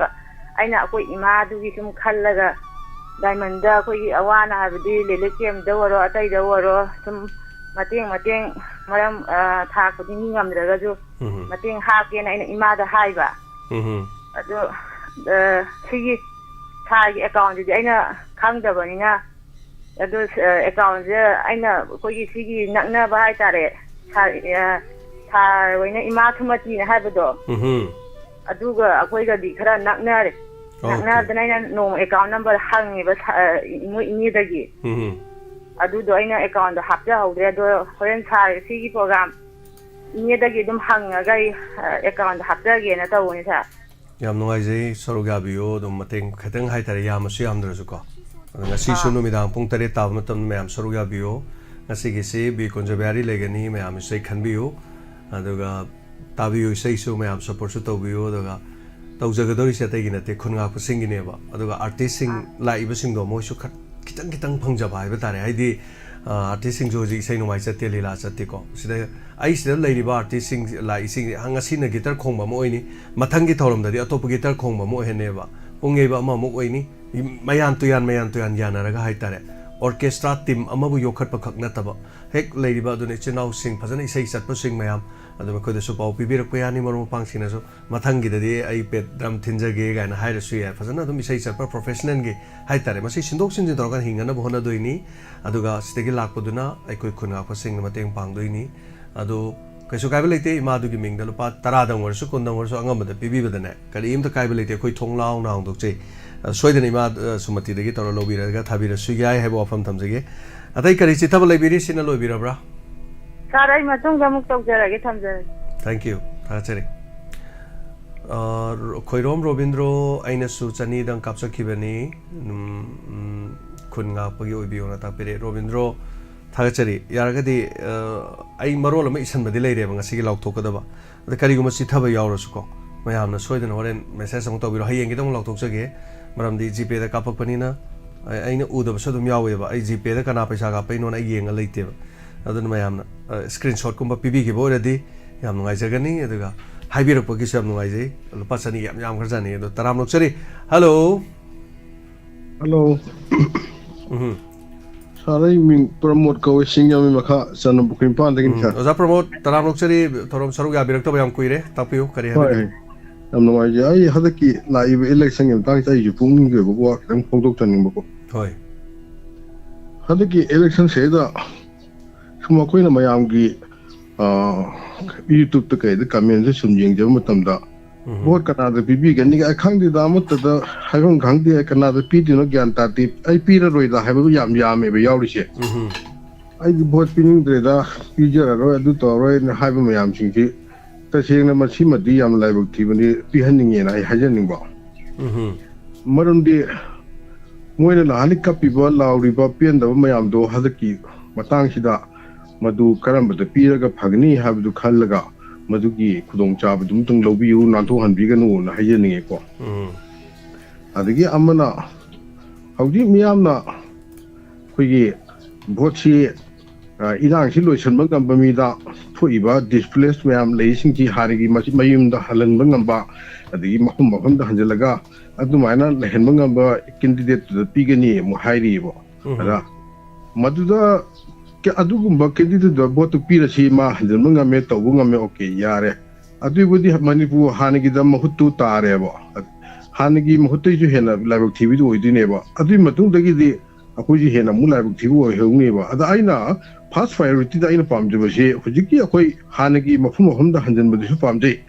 ꯑꯩꯅ ꯑꯩꯈꯣꯏ ꯏꯃꯥꯗꯨꯒꯤ ꯁꯨꯝ ꯈꯜꯂꯒ, ꯗꯥꯏꯃꯟꯗ ꯑꯩꯈꯣꯏꯒꯤ ꯑꯋꯥ ꯑꯅꯥ ꯍꯥꯏꯕꯗꯤ ꯂꯤꯂꯤꯠ ꯀꯦꯝꯗ ꯑꯣꯏꯔꯣ, ꯑꯇꯩꯗ ꯑꯣꯏꯔꯣ, ꯁꯨꯝ ꯃꯇꯦꯡ ꯃꯇꯦꯡ ꯃꯔꯝ, ꯑ, ꯊꯥ ꯈꯨꯗꯤꯡꯒꯤ ꯉꯝꯗ꯭ꯔꯒꯁꯨ ꯎꯝ꯫ ꯃꯇꯦꯡ ꯍꯥꯞꯀꯦꯅ ꯑꯩꯅ ꯏꯃꯥꯗ ꯍꯥꯏꯕ꯫ ꯎꯝ꯫ ꯑꯗꯣ, ꯑ, ꯁꯤꯒꯤ ꯁꯥꯔꯒꯤ ꯑꯦꯀꯥꯎꯟꯁꯤꯗꯤ ꯑꯩꯅ ꯈꯪꯗꯕꯅꯤꯅ, ꯑꯗꯣ, ꯑ, ꯑꯦꯀꯥꯎꯟꯁꯦ ꯑꯩꯅ ꯑꯩꯈꯣꯏꯒꯤ ꯁꯤꯒꯤ ꯅꯛꯅꯕ ꯍꯥꯏꯇꯥꯔꯦ, ꯁꯥꯔ, ꯑ, ꯁꯥꯔ ꯍꯣꯏꯅ ꯏꯃꯥ ꯁꯨꯃꯇꯤꯅ ꯍꯥꯏꯕꯗꯣ, ꯎꯝ꯫ ꯑꯗꯨꯒ ꯑꯩꯈꯣꯏꯒꯗꯤ ꯈꯔ ꯅꯛꯅꯔꯦ꯫ ꯑꯣꯀꯦ꯫ ꯅꯛꯅꯗꯅ ꯑꯩꯅ ꯅꯣꯡꯃ ꯑꯦꯀꯥꯎꯟ ꯅꯝꯕꯔ ꯍꯪꯉꯦꯕ ꯁꯥ-, ꯑ, ꯃꯣꯏ ꯏꯅꯦꯗꯒꯤ꯫ ꯎꯝ꯫ ꯑꯗꯨꯗꯣ ꯑꯩꯅ ꯑꯦꯀꯥꯎꯟꯗꯣ ꯍꯥꯞꯆꯍꯧꯗ꯭ꯔꯦ꯫ ꯑꯗꯣ ꯍꯣꯔꯦꯟ ꯁꯥꯔ ꯁꯤꯒꯤ ꯄ꯭ꯔꯣꯒ꯭ꯔꯥꯝ ꯏꯅꯦꯗꯒꯤ ꯑꯗꯨꯝ ꯍꯪꯉꯒ ꯑꯩ, ꯑ, ꯑꯦꯀꯥꯎꯟꯗꯣ ꯍꯥꯞꯆꯒꯦꯅ ꯇꯧꯕꯅꯦ ꯁꯥꯔ꯫ ꯌꯥꯝ ꯅꯨꯡꯉꯥꯏꯖꯩ, ꯁꯔꯨꯛ ꯌꯥꯕꯤꯌꯨ꯫ ꯑꯗꯨꯝ ꯃꯇꯦꯡ ꯈꯤꯇꯪ ꯍꯥꯏꯇꯥꯔꯦ, ꯌꯥꯝꯃꯁꯨ ꯌꯥꯝꯗ꯭ꯔꯁꯨꯀꯣ꯫ ꯑꯗꯣ ꯉꯁꯤꯁꯨ ꯑꯥ꯫ ꯅꯨꯃꯤꯗꯥꯡ ꯄꯨꯡ ꯇꯔꯦꯠ ꯇꯥꯕ ꯃꯇꯝꯗ ꯃꯌꯥꯝ ꯁꯔꯨꯛ ꯌꯥꯕꯤꯌꯨ꯫ ꯉꯁꯤꯒꯤꯁꯤ ꯕꯤ ꯀꯨꯟꯖꯕꯤꯍꯥꯔꯤ ꯂꯩꯒꯅꯤ, ꯃꯌꯥꯝ ꯏꯁꯩ ꯈꯟꯕꯤꯌꯨ꯫ ꯑꯗꯨꯒ ꯇꯥꯕꯤꯌꯨ, ꯏꯁꯩꯁꯨ ꯃꯌꯥꯝ ꯁꯞꯄꯣꯔꯠꯁꯨ ꯇꯧꯕꯤꯌꯨ꯫ ꯑꯗꯨꯒ ꯇꯧꯖꯒꯗꯧꯔꯤꯁꯦ ꯑꯇꯩꯒꯤ ꯅꯠꯇꯦ, ꯈꯨꯟ ꯉꯥꯛꯄꯁꯤꯡꯒꯤꯅꯦꯕ꯫ ꯑꯗꯨꯒ ꯑꯥꯔꯇꯤꯁꯁꯤꯡ ꯑꯥ꯫ ꯂꯥꯛꯏꯕꯁꯤꯡꯗꯣ ꯃꯣꯏꯁꯨ ꯈꯔ ꯈꯤꯇꯪ ꯈꯤꯇꯪ ꯐꯪꯖꯕ ꯍꯥꯏꯕ ꯇꯥꯔꯦ꯫ ꯍꯥꯏꯗꯤ, ꯑ, ꯑꯥꯔꯇꯤꯁꯁꯤꯡꯁꯨ ꯍꯧꯖꯤꯛ ꯏꯁꯩ ꯅꯣꯡꯃꯥꯏ ꯆꯠꯇꯦ, ꯂꯤꯂꯥ ꯆꯠꯇꯦꯀꯣ꯫ ꯁꯤꯗ ꯑꯩ ꯁꯤꯗ ꯂꯩꯔꯤꯕ ꯑꯥꯔꯇꯤꯁꯁꯤꯡ ꯂꯥꯛꯏꯁꯤꯡ, ꯉꯁꯤꯅ ꯒꯤꯇꯔ ꯈꯣꯡꯕ ꯑꯃ ꯑꯣꯏꯅꯤ, ꯃꯊꯪꯒꯤ ꯊꯧꯔꯝꯗꯗꯤ ꯑꯇꯣꯞꯄ ꯒꯤꯇꯔ ꯈꯣꯡꯕ ꯑꯃ ꯑꯣꯏꯍꯟꯅꯦꯕ꯫ ꯄꯨꯡ ꯌꯩꯕ ꯑꯃꯃꯨꯛ ꯑꯣꯏꯅꯤ꯫ ꯃꯌꯥꯟ ꯇꯨꯌꯥꯟ, ꯃꯌꯥꯟ ꯇꯨꯌꯥꯟ ꯌꯥꯅꯔꯒ ꯍꯥꯏꯇꯥꯔꯦ꯫ ꯑꯣꯔꯀꯦꯁꯇ꯭ꯔꯥ ꯇꯤꯝ ꯑꯃꯕꯨ ꯌꯣꯛꯈꯠꯄ ꯈꯛ ꯅꯠꯇꯕ, ꯍꯦꯛ ꯂꯩꯔꯤꯕ ꯑꯗꯨꯅ ꯏꯆꯤꯟ ꯏꯅꯥꯎꯁꯤꯡ, ꯐꯖꯅ ꯏꯁꯩ ꯆꯠꯄꯁꯤꯡ ꯃꯌꯥꯝ, ꯑꯗꯨꯝ ꯑꯩꯈꯣꯏꯗꯁꯨ ꯄꯥꯎ ꯄꯤꯕꯤꯔꯛꯄ ꯌꯥꯅꯤ꯫ ꯃꯔꯨꯞ ꯃꯄꯥꯡꯁꯤꯡꯅꯁꯨ ꯃꯊꯪꯒꯤꯗꯗꯤ ꯑꯩ ꯕꯦꯠ ꯗ꯭ꯔꯝ ꯊꯤꯟꯖꯒꯦ ꯀꯥꯏꯅ ꯍꯥꯏꯔꯁꯨ ꯌꯥꯏ꯫ ꯐꯖꯅ ꯑꯗꯨꯝ ꯏꯁꯩ ꯆꯠꯄ ꯄ꯭ꯔꯣꯐꯦꯁꯅꯦꯜꯒꯤ ꯍꯥꯏꯇꯥꯔꯦ꯫ ꯃꯁꯤ ꯁꯤꯟꯗꯣꯛ ꯁꯤꯟꯖꯤꯟ ꯇꯧꯔꯒ ꯍꯤꯡꯅꯅꯕ ꯍꯣꯠꯅꯗꯣꯏꯅꯤ꯫ ꯑꯗꯨꯒ ꯁꯤꯗꯒꯤ ꯂꯥꯛꯄꯗꯨꯅ ꯑꯩꯈꯣꯏ ꯈꯨꯟ ꯉꯥꯛꯄꯁꯤꯡꯅ ꯃꯇꯦꯡ ꯄꯥꯡꯗꯣꯏꯅꯤ꯫ ꯑꯗꯣ ꯀꯩꯁꯨ ꯀꯥꯏꯕ ꯂꯩꯇꯦ, ꯏꯃꯥꯗꯨꯒꯤ ꯃꯤꯡꯗ ꯂꯨꯄꯥ ꯇꯔꯥꯗꯪ ꯑꯣꯏꯔꯁꯨ, ꯀꯨꯟꯗꯪ ꯑꯣꯏꯔꯁꯨ, ꯑꯉꯝꯕꯗ ꯄꯤꯕꯤꯕꯗꯅꯦ, ꯀꯔꯤꯝꯇ ꯀꯥꯏꯕ ꯂꯩꯇꯦ꯫ ꯑꯩꯈꯣꯏ ꯊꯣꯡ ꯂꯥꯎꯅ ꯍꯥꯡꯗꯣꯛꯆꯩ꯫ ꯑ, ꯁꯣꯏꯗꯅ ꯏꯃꯥ, ꯑ, ꯁꯨꯃꯇꯤꯗꯒꯤ ꯇꯧꯔ ꯂꯧꯕꯤꯔꯒ ꯊꯥꯕꯤꯔꯁꯨ ꯌꯥꯏ ꯍꯥꯏꯕ ꯋꯥꯐꯝ ꯊꯝꯖꯒꯦ꯫ ꯑꯇꯩ ꯀꯔꯤ ꯆꯤꯠꯊꯕ ꯂꯩꯕꯤꯔꯤ? ꯁꯤꯅ ꯂꯣꯏꯕꯤꯔꯕ꯭ꯔꯥ? ꯁꯥꯔ, ꯑꯩ ꯃꯇꯨꯡꯗ ꯑꯃꯨꯛ ꯇꯧꯖꯔꯒꯦ, ꯊꯝꯖꯔꯒꯦ꯫ Thank you, ꯊꯥꯒꯠꯆꯔꯤ꯫ ꯑ, ꯔꯣ-, ꯈꯣꯏꯔꯣꯝ ꯔꯣꯕꯤꯟꯗ꯭ꯔꯣ, ꯑꯩꯅꯁꯨ ꯆꯅꯤꯗꯪ ꯀꯥꯞꯆꯈꯤꯕꯅꯤ, ꯎꯝ, ꯎꯝ, ꯈꯨꯟ ꯉꯥꯛꯄꯒꯤ ꯑꯣꯏꯕꯤꯌꯣꯅ ꯇꯥꯛꯄꯤꯔꯛꯑꯦ꯫ ꯔꯣꯕꯤꯟꯗ꯭ꯔꯣ, ꯊꯥꯒꯠꯆꯔꯤ꯫ ꯌꯥꯔꯒꯗꯤ, ꯑ, ꯑꯩ ꯃꯔꯣꯜ ꯑꯃ ꯏꯁꯟꯕꯗꯤ ꯂꯩꯔꯦꯕ ꯉꯁꯤꯒꯤ ꯂꯥꯎꯊꯣꯛꯀꯗꯕ꯫ ꯑꯗ ꯀꯔꯤꯒꯨꯝꯕ ꯆꯤꯠꯊꯕ ꯌꯥꯎꯔꯁꯨꯀꯣ, ꯃꯌꯥꯝꯅ ꯁꯣꯏꯗꯅ ꯍꯣꯔꯦꯟ ꯃꯦꯁꯦꯖ ꯑꯃꯨꯛ ꯇꯧꯕꯤꯔꯣ꯫ ꯍꯌꯦꯡꯒꯤꯗꯣ ꯑꯃꯨꯛ ꯂꯥꯎꯊꯣꯛꯆꯒꯦ, ꯃꯔꯝꯗꯤ ꯖꯤꯄꯦꯗ ꯀꯥꯞꯄꯛꯄꯅꯤꯅ꯫ ꯑꯩ-, ꯑꯩꯅ ꯎꯗꯕꯁꯨ ꯑꯗꯨꯝ ꯌꯥꯎꯋꯦꯕ꯫ ꯑꯩ ꯖꯤꯄꯦꯗ ꯀꯅꯥ ꯄꯩꯁꯥ ꯀꯥꯞꯄꯛꯏꯅꯣꯅ ꯑꯩ ꯌꯦꯡꯉ ꯂꯩꯇꯦꯕ꯫ ꯑꯗꯨꯅ ꯃꯌꯥꯝꯅ, ꯑ, ꯁ꯭ꯀ꯭ꯔꯤꯟ ꯁꯣꯠꯀꯨꯝꯕ ꯄꯤꯕꯤꯈꯤꯕ ꯑꯣꯏꯔꯗꯤ ꯌꯥꯝ ꯅꯨꯡꯉꯥꯏꯖꯒꯅꯤ꯫ ꯑꯗꯨꯒ ꯍꯥꯏꯕꯤꯔꯛꯄꯒꯤꯁꯨ ꯌꯥꯝ ꯅꯨꯡꯉꯥꯏꯖꯩ꯫ ꯂꯨꯄꯥ ꯆꯅꯤ ꯌꯥꯝ ꯌꯥꯝꯈ꯭ꯔꯖꯥꯠꯅꯤ꯫ ꯑꯗꯣ ꯇꯔꯥꯝ ꯂꯧꯖꯔꯤ꯫ ꯍꯜꯂꯣ꯫ ꯍꯜꯂꯣ꯫ ꯎꯝ꯫ ꯁꯥꯔ, ꯑꯩ ꯃꯤꯡ ꯄ꯭ꯔꯃꯣꯗ ꯀꯧꯋꯦ, ꯁꯤꯡꯖꯃꯩ ꯃꯈꯥ ꯆꯅꯝ ꯄꯨꯈ꯭ꯔꯤ ꯃꯄꯥꯟꯗꯒꯤꯅꯤ, ꯎꯝ꯫ ꯁꯥꯔ꯫ ꯑꯣꯖꯥ ꯄ꯭ꯔꯃꯣꯗ, ꯇꯔꯥꯝ ꯂꯧꯖꯔꯤ꯫ ꯊꯧꯔꯝ ꯁꯔꯨꯛ ꯌꯥꯕꯤꯔꯛꯇꯕ ꯌꯥꯝ ꯀꯨꯏꯔꯦ꯫ ꯇꯥꯛꯄꯤꯌꯨ, ꯀꯔꯤ ꯍꯣꯏ꯫ ꯍꯥꯏꯕꯤꯅꯤꯡꯉꯤ? ꯌꯥꯝ ꯅꯨꯡꯉꯥꯏꯖꯩ꯫ ꯑꯩ ꯍꯟꯗꯛꯀꯤ ꯂꯥꯛꯏꯕ ꯏꯂꯦꯛꯁꯟꯒꯤ ꯃꯇꯥꯡꯁꯤꯗ ꯑꯩꯁꯨ ꯄꯨꯛꯅꯤꯡꯒꯤ ꯑꯣꯏꯕ ꯋꯥ ꯈꯤꯇꯪ ꯐꯣꯡꯗꯣꯛꯆꯅꯤꯡꯕꯀꯣ꯫ ꯍꯣꯏ꯫ ꯍꯟꯗꯛꯀꯤ ꯏꯂꯦꯛꯁꯟꯁꯤꯗ ꯁꯨꯝ ꯑꯩꯈꯣꯏꯅ ꯃꯌꯥꯝꯒꯤ, ꯑ, YouTube-ꯇ ꯀꯩꯗ comment-ꯁꯦ ꯁꯨꯝ ꯌꯦꯡꯖꯕ ꯃꯇꯝꯗ, ꯎꯝ꯫ ꯚꯣꯠ ꯀꯅꯥꯗ ꯄꯤꯕꯤꯒꯅꯤ? ꯑꯩ ꯈꯪꯗꯦꯗ, ꯑꯃꯠꯇꯗ ꯍꯥꯏꯐꯝ ꯈꯪꯗꯦ, ꯀꯅꯥꯗ ꯄꯤꯗꯣꯏꯅꯣ ꯒ꯭ꯌꯥꯟ ꯇꯥꯗꯦ, ꯑꯩ ꯄꯤꯔꯔꯣꯏꯗ ꯍꯥꯏꯕ ꯌꯥꯝ ꯌꯥꯝꯃꯦꯕ ꯌꯥꯎꯔꯤꯁꯦ꯫ ꯎꯝ꯫ ꯑꯩꯗꯤ ꯚꯣꯠ ꯄꯤꯅꯤꯡꯗ꯭ꯔꯦꯗ, ꯄꯤꯖꯔꯔꯣꯏ, ꯑꯗꯨ ꯇꯧꯔꯔꯣꯏꯅ ꯍꯥꯏꯕ ꯃꯌꯥꯝꯁꯤꯡꯁꯤ, ꯇꯁꯦꯡꯅ ꯃꯁꯤꯃꯗꯤ ꯌꯥꯝꯅ ꯂꯥꯏꯕꯛ ꯊꯤꯕꯅꯤ, ꯄꯤꯍꯟꯅꯤꯡꯉꯦꯅ ꯑꯩ ꯍꯥꯏꯖꯅꯤꯡꯕ꯫ ꯎꯝ꯫ ꯃꯔꯝꯗꯤ ꯃꯣꯏꯅ ꯅꯍꯥꯟꯗꯩ ꯀꯞꯄꯤꯕ, ꯂꯥꯎꯔꯤꯕ, ꯄꯦꯟꯗꯕ ꯃꯌꯥꯝꯗꯣ ꯍꯟꯗꯛꯀꯤ ꯃꯇꯥꯡꯁꯤꯗ ꯃꯗꯨ ꯀꯔꯝꯕꯗ ꯄꯤꯔꯒ ꯐꯒꯅꯤ ꯍꯥꯏꯕꯗꯨ ꯈꯜꯂꯒ ꯃꯗꯨꯒꯤ ꯈꯨꯗꯣꯡꯆꯥꯕꯗꯨ ꯑꯃꯇꯪ ꯂꯧꯕꯤꯌꯨ, ꯅꯥꯟꯊꯣꯛꯍꯟꯕꯤꯒꯅꯨꯅ ꯍꯥꯏꯖꯅꯤꯡꯉꯤꯀꯣ꯫ ꯎꯝ꯫ ꯑꯗꯒꯤ ꯑꯃꯅ, ꯍꯧꯖꯤꯛ ꯃꯤꯌꯥꯝꯅ ꯑꯩꯈꯣꯏꯒꯤ ꯚꯣꯠꯁꯤ, ꯑ, ꯏꯔꯥꯡꯁꯤ ꯂꯣꯏꯁꯤꯟꯕ ꯉꯝꯕ ꯃꯤꯗ ꯊꯣꯛꯏꯕ displace ꯃꯌꯥꯝ ꯂꯩꯔꯤꯁꯤꯡꯁꯤ ꯍꯥꯟꯅꯒꯤ ꯃꯁꯤ ꯃꯌꯨꯝꯗ ꯍꯜꯍꯟꯕ ꯉꯝꯕ, ꯑꯗꯒꯤ ꯃꯐꯝ ꯃꯐꯝꯗ ꯍꯟꯖꯤꯜꯂꯒ ꯑꯗꯨꯃꯥꯏꯅ ꯂꯩꯍꯟꯕ ꯉꯝꯕ candidate-ꯇꯨꯗ ꯄꯤꯒꯅꯤ ꯑꯃꯨꯛ ꯍꯥꯏꯔꯤꯑꯕ꯫ ꯎꯝ꯫ ꯑꯗ ꯃꯗꯨꯗ ꯀ-, ꯑꯗꯨꯒꯨꯝꯕ candidate-ꯇꯨꯗ ꯚꯣꯠꯇꯨ ꯄꯤꯔꯁꯤ, ꯃꯥ ꯍꯟꯖꯤꯟꯕ ꯉꯝꯃꯦ, ꯇꯧꯕ ꯉꯝꯃꯦ, okay, ꯌꯥꯔꯦ꯫ ꯑꯗꯨꯏꯕꯨꯗꯤ ꯃꯅꯤꯄꯨꯔ ꯍꯥꯟꯅꯒꯤꯗ ꯃꯍꯨꯠꯇꯨ ꯇꯥꯔꯦꯕ꯫ ꯍꯥꯟꯅꯒꯤ ꯃꯍꯨꯠꯇꯩꯁꯨ ꯍꯦꯟꯅ ꯂꯥꯏꯕꯛ ꯊꯤꯕꯗꯨ ꯑꯣꯏꯗꯣꯏꯅꯦꯕ꯫ ꯑꯗꯨꯒꯤ ꯃꯇꯨꯡꯗꯒꯤꯗꯤ ꯑꯩꯈꯣꯏꯁꯨ ꯍꯦꯟꯅ ꯑꯃꯨꯛ ꯂꯥꯏꯕꯛ ꯊꯤꯕ ꯑꯣꯏꯍꯧꯅꯦꯕ꯫ ꯑꯗ ꯑꯩꯅ first priority-ꯗ ꯑꯩꯅ ꯄꯥꯝꯖꯕꯁꯤ ꯍꯧꯖꯤꯛꯀꯤ ꯑꯩꯈꯣꯏ ꯍꯥꯟꯅꯒꯤ ꯃꯐꯝ ꯃꯐꯝꯗ ꯍꯟꯖꯤꯟꯕꯗꯨꯁꯨ ꯄꯥꯝꯖꯩ,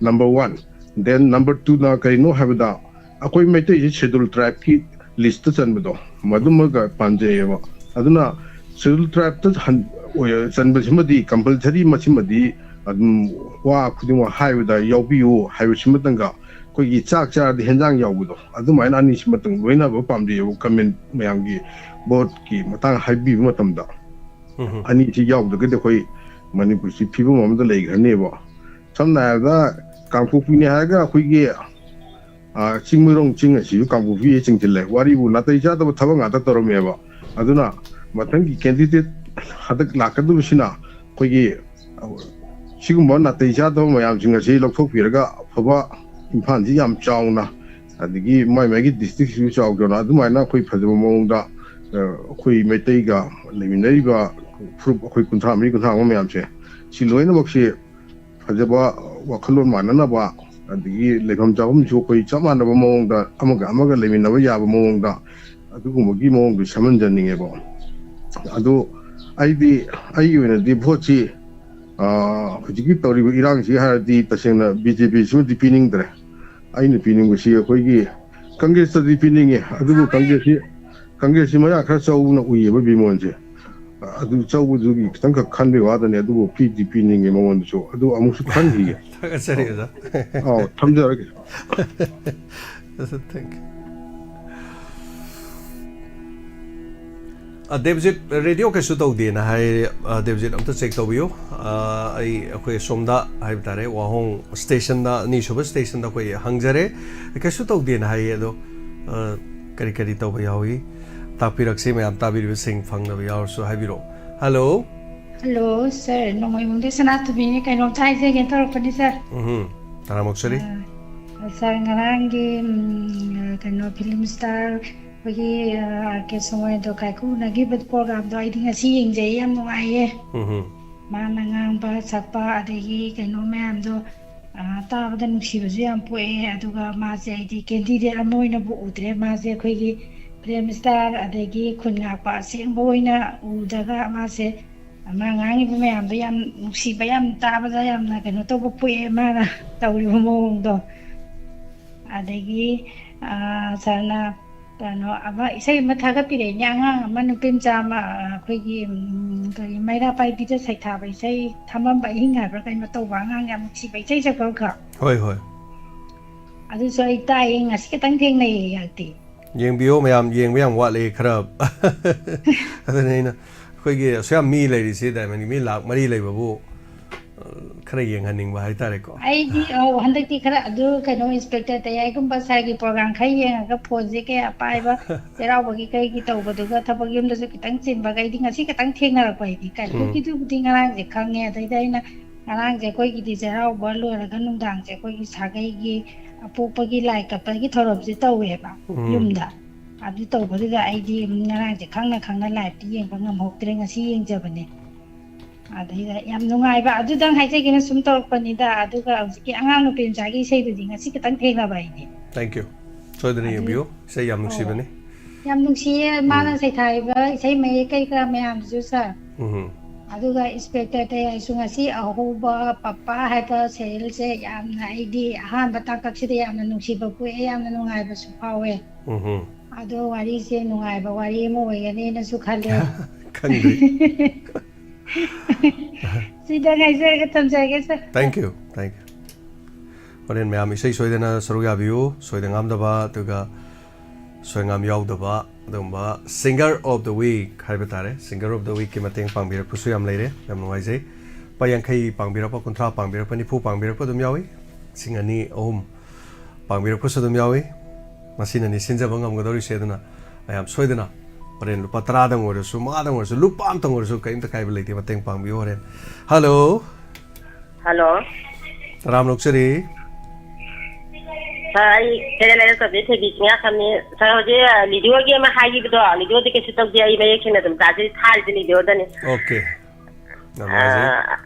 number one꯫ Then number two-ꯅ ꯀꯔꯤꯅꯣ ꯍꯥꯏꯕꯗ, ꯑꯩꯈꯣꯏ ꯃꯩꯇꯩꯁꯤ Scheduled Tribe-ꯀꯤ list-ꯇ ꯆꯟꯕꯗꯣ, ꯃꯗꯨꯃꯒ ꯄꯥꯝꯖꯩꯌꯦꯕ꯫ ꯑꯗꯨꯅ Scheduled Tribe-ꯇ ꯍꯟ-, ꯑꯣꯏ-, ꯆꯟꯕꯁꯤꯃꯗꯤ compulsory, ꯃꯁꯤꯃꯗꯤ ꯑꯗꯨꯝ ꯋꯥ ꯈꯨꯗꯤꯡꯃꯛ ꯍꯥꯏꯕꯗ ꯌꯥꯎꯕꯤꯌꯨ ꯍꯥꯏꯕꯁꯤꯃꯇꯪꯒ, ꯑꯩꯈꯣꯏꯒꯤ ꯆꯥꯛ ꯆꯥꯔꯗꯤ ꯍꯦꯟꯖꯥꯡ ꯌꯥꯎꯕꯗꯣ, ꯑꯗꯨꯃꯥꯏꯅ ꯑꯅꯤꯁꯤꯃꯇꯪ ꯂꯣꯏꯅꯕ ꯄꯥꯝꯖꯩꯌꯦꯕ, comment ꯃꯌꯥꯝꯒꯤ ꯚꯣꯠꯀꯤ ꯃꯇꯥꯡ ꯍꯥꯏꯕꯤꯕ ꯃꯇꯝꯗ꯫ ꯎꯝ꯫ ꯑꯅꯤꯁꯤ ꯌꯥꯎꯗ꯭ꯔꯒꯗꯤ ꯑꯩꯈꯣꯏ ꯃꯅꯤꯄꯨꯔꯁꯤ ꯐꯤꯕꯝ ꯑꯃꯗ ꯂꯩꯈ꯭ꯔꯅꯦꯕ꯫ ꯁꯝꯅ ꯍꯥꯏꯔꯕꯗ, ꯀꯥꯡꯄꯣꯛꯄꯤꯅꯤ ꯍꯥꯏꯔꯒ ꯑꯩꯈꯣꯏꯒꯤ, ꯑ, ꯆꯤꯡꯃꯩꯔꯣꯡ ꯆꯤꯡ ꯑꯁꯤꯁꯨ ꯀꯥꯡꯄꯣꯛꯄꯤ ꯆꯤꯡꯁꯤꯜꯂꯦ꯫ ꯋꯥꯔꯤꯕꯨ ꯅꯥꯇꯩ ꯆꯥꯗꯕ ꯊꯕꯛ ꯉꯥꯛꯇ ꯇꯧꯔꯝꯃꯦꯕ꯫ ꯑꯗꯨꯅ ꯃꯊꯪꯒꯤ candidate ꯍꯟꯗꯛ ꯂꯥꯛꯀꯗꯧꯔꯤꯁꯤꯅ ꯑꯩꯈꯣꯏꯒꯤ, ꯑ, ꯁꯤꯒꯨꯝꯕ ꯅꯥꯇꯩ ꯆꯥꯗꯕ ꯃꯌꯥꯝꯁꯤꯡ ꯑꯁꯤ ꯂꯧꯊꯣꯛꯄꯤꯔꯒ ꯑꯐꯕ ꯏꯝꯐꯥꯜꯁꯤ ꯌꯥꯝ ꯆꯥꯎꯅ, ꯑꯗꯒꯤ ꯃꯥꯏ ꯃꯥꯏꯒꯤ ꯗꯤꯁꯇ꯭ꯔꯤꯛꯁꯤꯁꯨ ꯆꯥꯎ ꯆꯥꯎꯅ, ꯑꯗꯨꯃꯥꯏꯅ ꯑꯩꯈꯣꯏ ꯐꯖꯕ ꯃꯑꯣꯡꯗ, ꯑ, ꯑꯩꯈꯣꯏ ꯃꯩꯇꯩꯒ ꯂꯩꯃꯤꯟꯅꯔꯤꯕ ꯐꯨꯔꯨꯞ ꯑꯩꯈꯣꯏ ꯀꯨꯟꯊ꯭ꯔꯥ ꯃꯔꯤ, ꯀꯨꯟꯊ꯭ꯔꯥ ꯃꯉꯥ ꯃꯌꯥꯝꯁꯦ, ꯁꯤ ꯂꯣꯏꯅꯃꯛꯁꯤ ꯐꯖꯕ ꯋꯥꯈꯜꯂꯣꯟ ꯃꯥꯟꯅꯅꯕ, ꯑꯗꯒꯤ ꯂꯩꯐꯝ ꯆꯥꯐꯝꯁꯨ ꯑꯩꯈꯣꯏ ꯆꯞ ꯃꯥꯟꯅꯕ ꯃꯑꯣꯡꯗ, ꯑꯃꯒ ꯑꯃꯒ ꯂꯩꯃꯤꯟꯅꯕ ꯌꯥꯕ ꯃꯑꯣꯡꯗ, ꯑꯗꯨꯒꯨꯝꯕꯒꯤ ꯃꯑꯣꯡꯗꯨ ꯁꯦꯝꯍꯟꯖꯅꯤꯡꯉꯦꯕ꯫ ꯑꯗꯨ ꯑꯩꯗꯤ, ꯑꯩꯒꯤ ꯑꯣꯏꯅꯗꯤ ꯚꯣꯠꯁꯤ, ꯑ, ꯍꯧꯖꯤꯛꯀꯤ ꯇꯧꯔꯤꯕ ꯏꯔꯥꯡꯁꯤ ꯍꯥꯏꯔꯗꯤ ꯇꯁꯦꯡꯅ ꯕꯤ ꯖꯦ ꯄꯤꯁꯤꯃꯗꯤ ꯄꯤꯅꯤꯡꯗ꯭ꯔꯦ꯫ ꯑꯩꯅ ꯄꯤꯅꯤꯡꯕꯁꯤ ꯑꯩꯈꯣꯏꯒꯤ ꯀꯪꯒ꯭ꯔꯦꯁꯇꯗꯤ ꯄꯤꯅꯤꯡꯉꯤ, ꯑꯗꯨꯕꯨ ꯀꯪꯒ꯭ꯔꯦꯁꯁꯤ, ꯀꯪꯒ꯭ꯔꯦꯁꯁꯤ ꯃꯌꯥ ꯈꯔ ꯆꯧꯕꯅ ꯎꯏꯌꯦꯕ ꯕꯤꯃꯣꯟꯁꯦ꯫ ꯑꯗꯨ ꯆꯧꯕꯗꯨꯒꯤ ꯈꯤꯇꯪꯈꯛ ꯈꯟꯕꯒꯤ ꯋꯥꯗꯅꯦ, ꯑꯗꯨꯕꯨ ꯄꯤꯗꯤ ꯄꯤꯅꯤꯡꯉꯦ ꯃꯉꯣꯟꯗꯁꯨ꯫ ꯑꯗꯨ ꯑꯃꯨꯛꯁꯨ ꯈꯟꯈꯤꯒꯦ꯫ ꯊꯥꯒꯠꯆꯔꯤ, ꯑꯣꯖꯥ꯫ ꯑꯧ, ꯊꯝꯖꯔꯒꯦ꯫ Thank you. ꯑ, ꯗꯦꯕꯖꯤꯠ, ꯔꯦꯗꯤꯑꯣ ꯀꯩꯁꯨ ꯇꯧꯗꯦꯅ ꯍꯥꯏ꯫ ꯑ, ꯗꯦꯕꯖꯤꯠ, ꯑꯝꯇ ꯆꯦꯛ ꯇꯧꯕꯤꯌꯨ꯫ ꯑ, ꯑꯩ, ꯑꯩꯈꯣꯏ ꯑꯁꯣꯝꯗ ꯍꯥꯏꯕ ꯇꯥꯔꯦ, ꯋꯥꯍꯣꯡ ꯁ꯭ꯇꯦꯁꯟꯗ, ꯑꯅꯤꯁꯨꯕ ꯁ꯭ꯇꯦꯁꯟꯗ ꯑꯩꯈꯣꯏ ꯍꯪꯖꯔꯦ, ꯀꯩꯁꯨ ꯇꯧꯗꯦꯅ ꯍꯥꯏꯌꯦ꯫ ꯑꯗꯣ, ꯑ, ꯀꯔꯤ ꯀꯔꯤ ꯇꯧꯕ ꯌꯥꯎꯏ? ꯇꯥꯛꯄꯤꯔꯛꯁꯤ, ꯃꯌꯥꯝ ꯇꯥꯕꯤꯔꯤꯕꯁꯤꯡ ꯐꯪꯗꯕ ꯌꯥꯎꯔꯁꯨ ꯍꯥꯏꯕꯤꯔꯛꯑꯣ꯫ ꯍꯜꯂꯣ꯫ ꯍꯜꯂꯣ, ꯁꯥꯔ, ꯅꯣꯡꯃꯩꯕꯨꯡꯗꯩ ꯁꯅꯥꯇꯣꯝꯕꯤꯅꯤ꯫ ꯀꯩꯅꯣꯝꯇ ꯍꯥꯏꯖꯒꯦꯅ ꯇꯧꯔꯛꯄꯅꯤ, ꯁꯥꯔ꯫ ꯎꯝꯍꯨꯝ꯫ ꯇꯔꯥꯃꯨꯛ ꯁꯔꯤ꯫ ꯑ, ꯁꯥꯔ, ꯉꯔꯥꯡꯒꯤ, ꯎꯝ, ꯀꯩꯅꯣ, ꯐꯤꯂꯝ ꯁ꯭ꯇꯥꯔ ꯑꯩꯈꯣꯏꯒꯤ, ꯑ, ꯑꯥꯔ ꯀꯦ ꯁꯣꯃꯣꯔꯦꯟꯗ꯭ꯔꯣ ꯀꯥꯏꯀꯨꯅꯒꯤꯕ ꯄ꯭ꯔꯣꯒ꯭ꯔꯥꯝꯗꯣ ꯑꯩꯗꯤ ꯉꯁꯤ ꯌꯦꯡꯖꯩ, ꯌꯥꯝ ꯅꯨꯡꯉꯥꯏꯌꯦ꯫ ꯎꯝꯍꯨꯝ꯫ ꯃꯥꯅ ꯉꯥꯡꯕ ꯁꯛꯄ ꯑꯗꯒꯤ ꯀꯩꯅꯣ ꯃꯌꯥꯝꯗꯣ, ꯑ, ꯇꯥꯕꯗ ꯅꯨꯡꯁꯤꯕꯁꯨ ꯌꯥꯝ ꯄꯣꯛꯑꯦ꯫ ꯑꯗꯨꯒ ꯃꯥꯁꯦ ꯑꯩꯗꯤ ꯀꯦꯟꯗꯤꯗꯦꯠ ꯑꯃ ꯑꯣꯏꯅꯕꯨ ꯎꯗ꯭ꯔꯦ꯫ ꯃꯥꯁꯦ ꯑꯩꯈꯣꯏꯒꯤ ꯐꯤꯂꯝ ꯁ꯭ꯇꯥꯔ ꯑꯗꯒꯤ ꯈꯨꯟ ꯉꯥꯛꯄ ꯑꯁꯦꯡꯕ ꯑꯣꯏꯅ ꯎꯗ꯭ꯔꯒ ꯃꯥꯁꯦ, ꯃꯥ ꯉꯥꯡꯉꯤꯕ ꯃꯌꯥꯝꯗꯣ ꯌꯥꯝ ꯅꯨꯡꯁꯤꯕ, ꯌꯥꯝ ꯇꯥꯕꯗ ꯌꯥꯝꯅ ꯀꯩꯅꯣ ꯇꯧꯕ ꯄꯣꯛꯑꯦ, ꯃꯥꯅ ꯇꯧꯔꯤꯕ ꯃꯑꯣꯡꯗꯣ꯫ ꯑꯗꯒꯤ, ꯑ, ꯁꯥꯔꯅ ꯀꯩꯅꯣ ꯑꯃ ꯏꯁꯩ ꯑꯃ ꯊꯥꯒꯠꯄꯤꯔꯛꯏꯅꯦ, ꯑꯉꯥꯡ ꯑꯃ, ꯅꯨꯄꯤ ꯃꯆꯥ ꯑꯃ, ꯑ, ꯑꯩꯈꯣꯏꯒꯤ, ꯎꯝ, ꯀꯔꯤ, ꯃꯩꯔꯥ ꯄꯥꯏꯕꯤꯗ ꯁꯩꯊꯥꯕ ꯏꯁꯩ, ꯊꯃꯝꯕ ꯑꯍꯤꯡ ꯍꯥꯏꯕ꯭ꯔꯥ ꯀꯩꯅꯣ ꯇꯧꯕ, ꯑꯉꯥꯡ ꯌꯥꯝ ꯅꯨꯡꯁꯤꯕ ꯏꯁꯩ ꯁꯛꯄ ꯑꯃꯈꯛ꯫ ꯍꯣꯏ, ꯍꯣꯏ꯫ ꯑꯗꯨꯁꯨ ꯑꯩ ꯇꯥꯏꯌꯦ, ꯉꯁꯤ ꯈꯛꯇꯪ ꯊꯦꯡꯅꯩꯌꯦ ꯑꯩꯍꯥꯛꯇꯤ꯫ ꯌꯦꯡꯕꯤꯌꯣ ꯃꯌꯥꯝ, ꯌꯦꯡꯕ ꯌꯥꯝ ꯋꯥꯠꯂꯦ ꯈꯔ꯫ ꯑꯗꯨꯅꯤ ꯑꯩꯅ, ꯑꯩꯈꯣꯏꯒꯤ ꯑꯁꯨꯛ ꯌꯥꯝ ꯃꯤ ꯂꯩꯔꯤꯁꯤ, ꯗꯥꯏꯃꯟꯒꯤ ꯃꯤ ꯂꯥꯛ ꯃꯔꯤ ꯂꯩꯕꯕꯨ, ꯑ, ꯈꯔ ꯌꯦꯡꯍꯟꯅꯤꯡꯕ ꯍꯥꯏꯇꯥꯔꯦꯀꯣ꯫ ꯑꯩꯗꯤ, ꯑꯧ, ꯍꯟꯗꯛꯇꯤ ꯈꯔ ꯑꯗꯨ, ꯀꯩꯅꯣ, ꯏꯟꯁꯄꯦꯛꯇꯔ ꯇꯌꯥꯏꯒꯨꯝꯕ ꯁꯥꯔꯒꯤ ꯄ꯭ꯔꯣꯒ꯭ꯔꯥꯝ ꯈꯔ ꯌꯦꯡꯉꯒ ꯐꯣꯟꯁꯦ ꯀꯌꯥ ꯄꯥꯏꯕ, ꯆꯩꯔꯥꯎꯕꯒꯤ ꯀꯩꯒꯤ ꯇꯧꯕꯗꯨꯒ ꯊꯕꯛ ꯌꯨꯝꯗꯁꯨ ꯈꯤꯇꯪ ꯆꯤꯟꯕꯒ ꯑꯩꯗꯤ ꯉꯁꯤ ꯈꯛꯇꯪ ꯊꯦꯡꯅꯔꯛꯄ ꯑꯩꯗꯤ꯫ ꯎꯝ꯫ ꯀꯥꯏꯀꯨꯒꯤꯗꯨꯕꯨꯗꯤ ꯉꯔꯥꯡꯁꯦ ꯈꯪꯉꯦ, ꯑꯗꯩꯗ ꯑꯩꯅ ꯉꯔꯥꯡꯁꯦ ꯑꯩꯈꯣꯏꯒꯤꯗꯤ ꯆꯩꯔꯥꯎꯕ ꯂꯣꯏꯔꯒ ꯅꯨꯡꯗꯥꯡꯁꯦ ꯑꯩꯈꯣꯏꯒꯤ ꯁꯥꯒꯩꯒꯤ ꯑꯄꯣꯛꯄꯒꯤ ꯂꯥꯏ ꯀꯠꯄꯒꯤ ꯊꯧꯔꯝꯁꯦ ꯇꯧꯋꯦꯕ꯫ ꯎꯝ꯫ ꯌꯨꯝꯗ꯫ ꯑꯗꯨ ꯇꯧꯕꯗꯨꯗ ꯑꯩꯗꯤ ꯉꯔꯥꯡꯁꯦ ꯈꯪꯅ ꯈꯪꯅ live ꯇꯤ ꯌꯦꯡꯕ ꯉꯝꯍꯧꯗ꯭ꯔꯦ, ꯉꯁꯤ ꯌꯦꯡꯖꯕꯅꯦ꯫ ꯑꯗꯩꯗ ꯌꯥꯝ ꯅꯨꯡꯉꯥꯏꯕ ꯑꯗꯨꯗꯪ ꯍꯥꯏꯖꯒꯦꯅ ꯁꯨꯝ ꯇꯧꯔꯛꯄꯅꯤꯗ꯫ ꯑꯗꯨꯒ ꯍꯧꯖꯤꯛꯀꯤ ꯑꯉꯥꯡ ꯅꯨꯄꯤ ꯃꯆꯥꯒꯤ ꯏꯁꯩꯗꯨꯗꯤ ꯉꯁꯤ ꯈꯛꯇꯪ ꯊꯦꯡꯅꯕ ꯑꯩꯗꯤ꯫ Thank you. ꯁꯣꯏꯗꯅ ꯑꯗꯨ ꯌꯦꯡꯕꯤꯌꯨ, ꯏꯁꯩ ꯌꯥꯝ ꯑꯧ꯫ ꯅꯨꯡꯁꯤꯕꯅꯤ꯫ ꯌꯥꯝ ꯅꯨꯡꯁꯤꯌꯦ ꯃꯥꯅ ꯎꯝ꯫ ꯁꯩꯊꯥꯔꯤꯕ ꯏꯁꯩ ꯃꯌꯦꯛ ꯀꯩ ꯀꯔꯥ ꯃꯌꯥꯝꯗꯨꯁꯨ, sir꯫ ꯎꯝ꯫ ꯑꯗꯨꯒ Inspector ꯇꯌꯥꯏꯁꯨ ꯉꯁꯤ ꯑꯍꯧꯕ ꯄꯄꯥ ꯍꯥꯏꯕ serial ꯁꯦ ꯌꯥꯝꯅ, ꯑꯩꯗꯤ ꯑꯍꯥꯟꯕ ꯇꯥꯡꯀꯛꯁꯤꯗ ꯌꯥꯝꯅ ꯅꯨꯡꯁꯤꯕ ꯄꯣꯛꯑꯦ, ꯌꯥꯝꯅ ꯅꯨꯡꯉꯥꯏꯕꯁꯨ ꯐꯥꯎꯋꯦ꯫ ꯎꯝ꯫ ꯑꯗꯣ ꯋꯥꯔꯤꯁꯦ ꯅꯨꯡꯉꯥꯏꯕ ꯋꯥꯔꯤ ꯑꯃ ꯑꯣꯏꯒꯅꯤꯅꯁꯨ ꯈꯜꯂꯦ꯫ ꯈꯪꯗ꯭ꯔꯤ꯫ ꯁꯤꯗ ꯉꯥꯏꯖꯔꯒ ꯊꯝꯖꯔꯒꯦ, sir꯫ Thank you, thank you꯫ ꯍꯣꯔꯦꯟ ꯃꯌꯥꯝ ꯏꯁꯩ ꯁꯣꯏꯗꯅ ꯁꯔꯨꯛ ꯌꯥꯕꯤꯌꯨ, ꯁꯣꯏꯗ ꯉꯥꯝꯗꯕ, ꯑꯗꯨꯒ ꯁꯣꯏꯉꯥꯝ ꯌꯥꯎꯗꯕ ꯑꯗꯨꯒꯨꯝꯕ singer of the week ꯍꯥꯏꯕ ꯇꯥꯔꯦ꯫ Singer of the week ꯀꯤ ꯃꯇꯦꯡ ꯄꯥꯡꯕꯤꯔꯛꯄꯁꯨ ꯌꯥꯝ ꯂꯩꯔꯦ, ꯌꯥꯝ ꯅꯨꯡꯉꯥꯏꯖꯩ꯫ ꯂꯨꯄꯥ ꯌꯥꯡꯈꯩ ꯄꯥꯡꯕꯤꯔꯛꯄ, ꯀꯨꯟꯊ꯭ꯔꯥ ꯄꯥꯡꯕꯤꯔꯛꯄ, ꯅꯤꯐꯨ ꯄꯥꯡꯕꯤꯔꯛꯄ ꯑꯗꯨꯝ ꯌꯥꯎꯏ꯫ ꯂꯤꯁꯤꯡ ꯑꯅꯤ, ꯑꯍꯨꯝ ꯄꯥꯡꯕꯤꯔꯛꯄꯁꯨ ꯑꯗꯨꯝ ꯌꯥꯎꯏ꯫ ꯃꯁꯤꯅꯅꯤ ꯁꯤꯟꯖꯕ ꯉꯝꯒꯗꯧꯔꯤꯁꯦ꯫ ꯑꯗꯨꯅ ꯃꯌꯥꯝ ꯁꯣꯏꯗꯅ ꯍꯣꯔꯦꯟ ꯂꯨꯄꯥ ꯇꯔꯥꯗꯪ ꯑꯣꯏꯔꯁꯨ, ꯃꯉꯥꯗꯪ ꯑꯣꯏꯔꯁꯨ, ꯂꯨꯄꯥ ꯑꯃꯇꯪ ꯑꯣꯏꯔꯁꯨ ꯀꯔꯤꯝꯇ ꯀꯥꯏꯕ ꯂꯩꯇꯦ, ꯃꯇꯦꯡ ꯄꯥꯡꯕꯤꯌꯨ ꯍꯣꯔꯦꯟ꯫ Hello꯫ Hello꯫ ꯇꯔꯥꯝ ꯑꯣꯛꯆꯔꯤ꯫ Sir, ꯑꯩ ꯀꯩꯔꯣꯜ ꯂꯩꯔꯛꯇꯒꯤ ꯊꯣꯏꯕꯤ ꯆꯤꯡꯉꯥꯈꯝꯅꯤ꯫ Sir, ꯍꯧꯖꯤꯛ, ꯑ, ꯂꯤꯗꯤꯑꯣꯒꯤ ꯑꯃ ꯍꯥꯏꯈꯤꯕꯗꯣ, ꯂꯤꯗꯤꯑꯣꯗꯤ ꯀꯩꯁꯨ ꯇꯧꯗꯦ, ꯑꯩ ꯃꯌꯦꯛ ꯁꯦꯡꯅ ꯑꯗꯨꯝ ꯇꯥꯖꯩ, ꯊꯥꯔꯤꯁꯦ ꯂꯤꯗꯤꯑꯣꯗꯅꯤ꯫ Okay꯫ ꯌꯥꯝ ꯅꯨꯡꯉꯥꯏꯖꯩ꯫ ꯑ,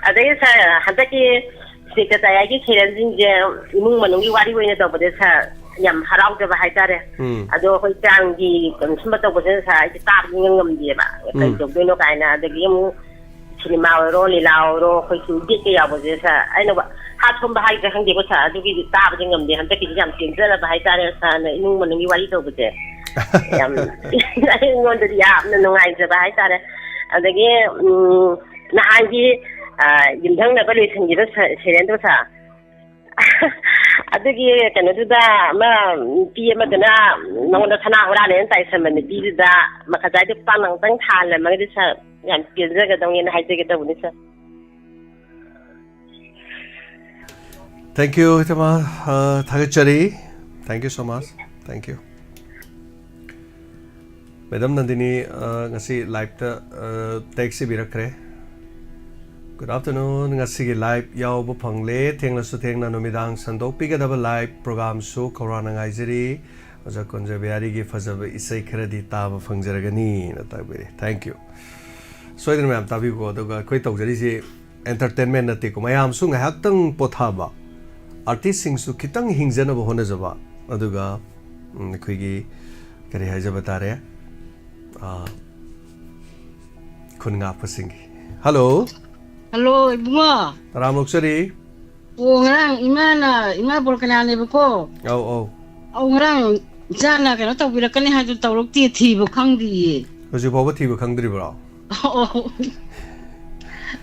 ꯑꯗꯒꯤ sir, ꯍꯟꯗꯛꯀꯤ Inspector ꯇꯌꯥꯏꯒꯤ serial ꯁꯤꯡꯁꯦ ꯏꯃꯨꯡ ꯃꯅꯨꯡꯒꯤ ꯋꯥꯔꯤ ꯑꯣꯏꯅ ꯇꯧꯕꯁꯦ sir, ꯌꯥꯝ ꯍꯔꯥꯎꯖꯕ ꯍꯥꯏꯇꯥꯔꯦ꯫ ꯎꯝ꯫ ꯑꯗꯣ ꯑꯩꯈꯣꯏ ꯆꯥꯡꯒꯤ ꯀꯩꯅꯣ ꯁꯨꯝꯕ ꯇꯧꯕꯁꯦ sir, ꯑꯩꯗꯤ ꯇꯥꯕ ꯏꯉꯝ ꯉꯝꯗꯦꯕ꯫ ꯀꯩ ꯎꯝ꯫ ꯇꯧꯗꯣꯏꯅꯣ ꯀꯥꯏꯅ, ꯑꯗꯒꯤ ꯑꯃꯨꯛ cinema ꯑꯣꯏꯔꯣ, ꯂꯤꯂꯥ ꯑꯣꯏꯔꯣ, ꯑꯩꯈꯣꯏ ꯁꯨꯝ ꯕꯤꯠꯀ ꯌꯥꯎꯕꯁꯦ sir, ꯑꯩꯅ ꯋꯥ-, ꯍꯥꯠ ꯁꯣꯝꯕ ꯍꯥꯏꯒꯗ꯭ꯔꯥ ꯈꯪꯗꯦꯀꯣ sir, ꯑꯗꯨꯒꯤꯗꯤ ꯇꯥꯕꯗꯤ ꯉꯝꯗꯦ꯫ ꯍꯟꯗꯛꯀꯤꯗꯤ ꯌꯥꯝ ꯄꯦꯟꯖꯔꯕ ꯍꯥꯏꯇꯥꯔꯦ sir ꯅ ꯏꯃꯨꯡ ꯃꯅꯨꯡꯒꯤ ꯋꯥꯔꯤ ꯇꯧꯕꯁꯦ꯫ ꯌꯥꯝ, ꯑꯩꯉꯣꯟꯗꯗꯤ ꯌꯥꯝꯅ ꯅꯨꯡꯉꯥꯏꯖꯕ ꯍꯥꯏꯇꯥꯔꯦ꯫ ꯑꯗꯒꯤ, ꯎꯝ, ꯅꯍꯥꯟꯒꯤ, ꯑ, ꯌꯨꯝꯊꯪꯅꯕ ꯂꯣꯏꯁꯤꯟꯈꯤꯕ ꯁ-, serial ꯗꯣ sir, ꯑꯗꯨꯒꯤ ꯀꯩꯅꯣꯗꯨꯗ ꯑꯃ ꯅꯨꯄꯤ ꯑꯃꯗꯨꯅ ꯃꯉꯣꯟꯗ ꯁꯅꯥ ꯍꯨꯔꯥꯜꯂꯦꯅ ꯇꯥꯏꯁꯟꯕ ꯅꯨꯄꯤꯗꯨꯗ ꯃꯈꯥꯖꯥꯏꯗꯨ ꯄꯥꯛꯅ ꯑꯃꯨꯛꯇꯪ ꯊꯥꯍꯜꯂꯝꯃꯒꯗꯤ sir, ꯌꯥꯝ ꯄꯦꯟꯖꯒꯗꯧꯅꯦꯅ ꯍꯥꯏꯖꯒꯦ ꯇꯧꯕꯅꯤ sir꯫ Thank you, ꯏꯇꯃ꯫ ꯑ, ꯊꯥꯒꯠꯆꯔꯤ꯫ Thank you so much. Thank you꯫ Madam Nandini, ꯑ, ꯉꯁꯤ live ꯇ, ꯑ, text ꯏꯕꯤꯔꯛꯈ꯭ꯔꯦ꯫ Good afternoon. ꯉꯁꯤꯒꯤ live ꯌꯥꯎꯕ ꯐꯪꯂꯦ꯫ ꯊꯦꯡꯂꯁꯨ ꯊꯦꯡꯅ ꯅꯨꯃꯤꯗꯥꯡ ꯁꯟꯗꯣꯛꯄꯤꯒꯗꯕ live program ꯁꯨ ꯈꯧꯔꯥꯡꯅ ꯉꯥꯏꯖꯔꯤ꯫ ꯑꯣꯖꯥ ꯀꯨꯟꯖꯕꯤꯍꯥꯔꯤꯒꯤ ꯐꯖꯕ ꯏꯁꯩ ꯈꯔꯗꯤ ꯇꯥꯕ ꯐꯪꯖꯔꯒꯅꯤꯅ ꯇꯥꯛꯄꯤꯔꯦ꯫ Thank you. ꯁꯣꯏꯗꯅ ꯃꯌꯥꯝ ꯇꯥꯕꯤꯌꯨꯀꯣ꯫ ꯑꯗꯨꯒ ꯑꯩꯈꯣꯏ ꯇꯧꯖꯔꯤꯁꯤ entertainment ꯅꯠꯇꯦꯀꯣ꯫ ꯃꯌꯥꯝꯁꯨ ꯉꯥꯏꯍꯥꯛꯇꯪ ꯄꯣꯊꯥꯕ, artist ꯁꯤꯡꯁꯨ ꯈꯤꯇꯪ ꯍꯤꯡꯖꯅꯕ ꯍꯣꯠꯅꯖꯕ, ꯑꯗꯨꯒ, ꯎꯝ, ꯑꯩꯈꯣꯏꯒꯤ ꯀꯔꯤ ꯍꯥꯏꯖꯕ ꯇꯥꯔꯦ? ꯑꯥ, ꯈꯨꯟ ꯉꯥꯛꯄꯁꯤꯡꯒꯤ꯫ Hello꯫ Hello, ꯏꯕꯨꯡꯉꯣ꯫ ꯇꯔꯥꯝ ꯑꯣꯛꯆꯔꯤ꯫ ꯑꯣ, ꯉꯔꯥꯡ ꯏꯃꯥꯅ, ꯏꯃꯥ ꯕꯣꯔ ꯀꯩꯅꯥꯅꯦꯕꯀꯣ꯫ ꯑꯧ, ꯑꯧ꯫ ꯑꯧ, ꯉꯔꯥꯡ ꯏꯆꯥꯅ ꯀꯩꯅꯣ ꯇꯧꯕꯤꯔꯛꯀꯅꯤ ꯍꯥꯏꯗꯨ ꯇꯧꯔꯛꯇꯦ, ꯊꯤꯕ ꯈꯪꯗꯦꯌꯦ꯫ ꯍꯧꯖꯤꯛ ꯐꯥꯎꯕ ꯊꯤꯕ ꯈꯪꯗ꯭ꯔꯤꯕ꯭ꯔꯣ? ꯑꯧ꯫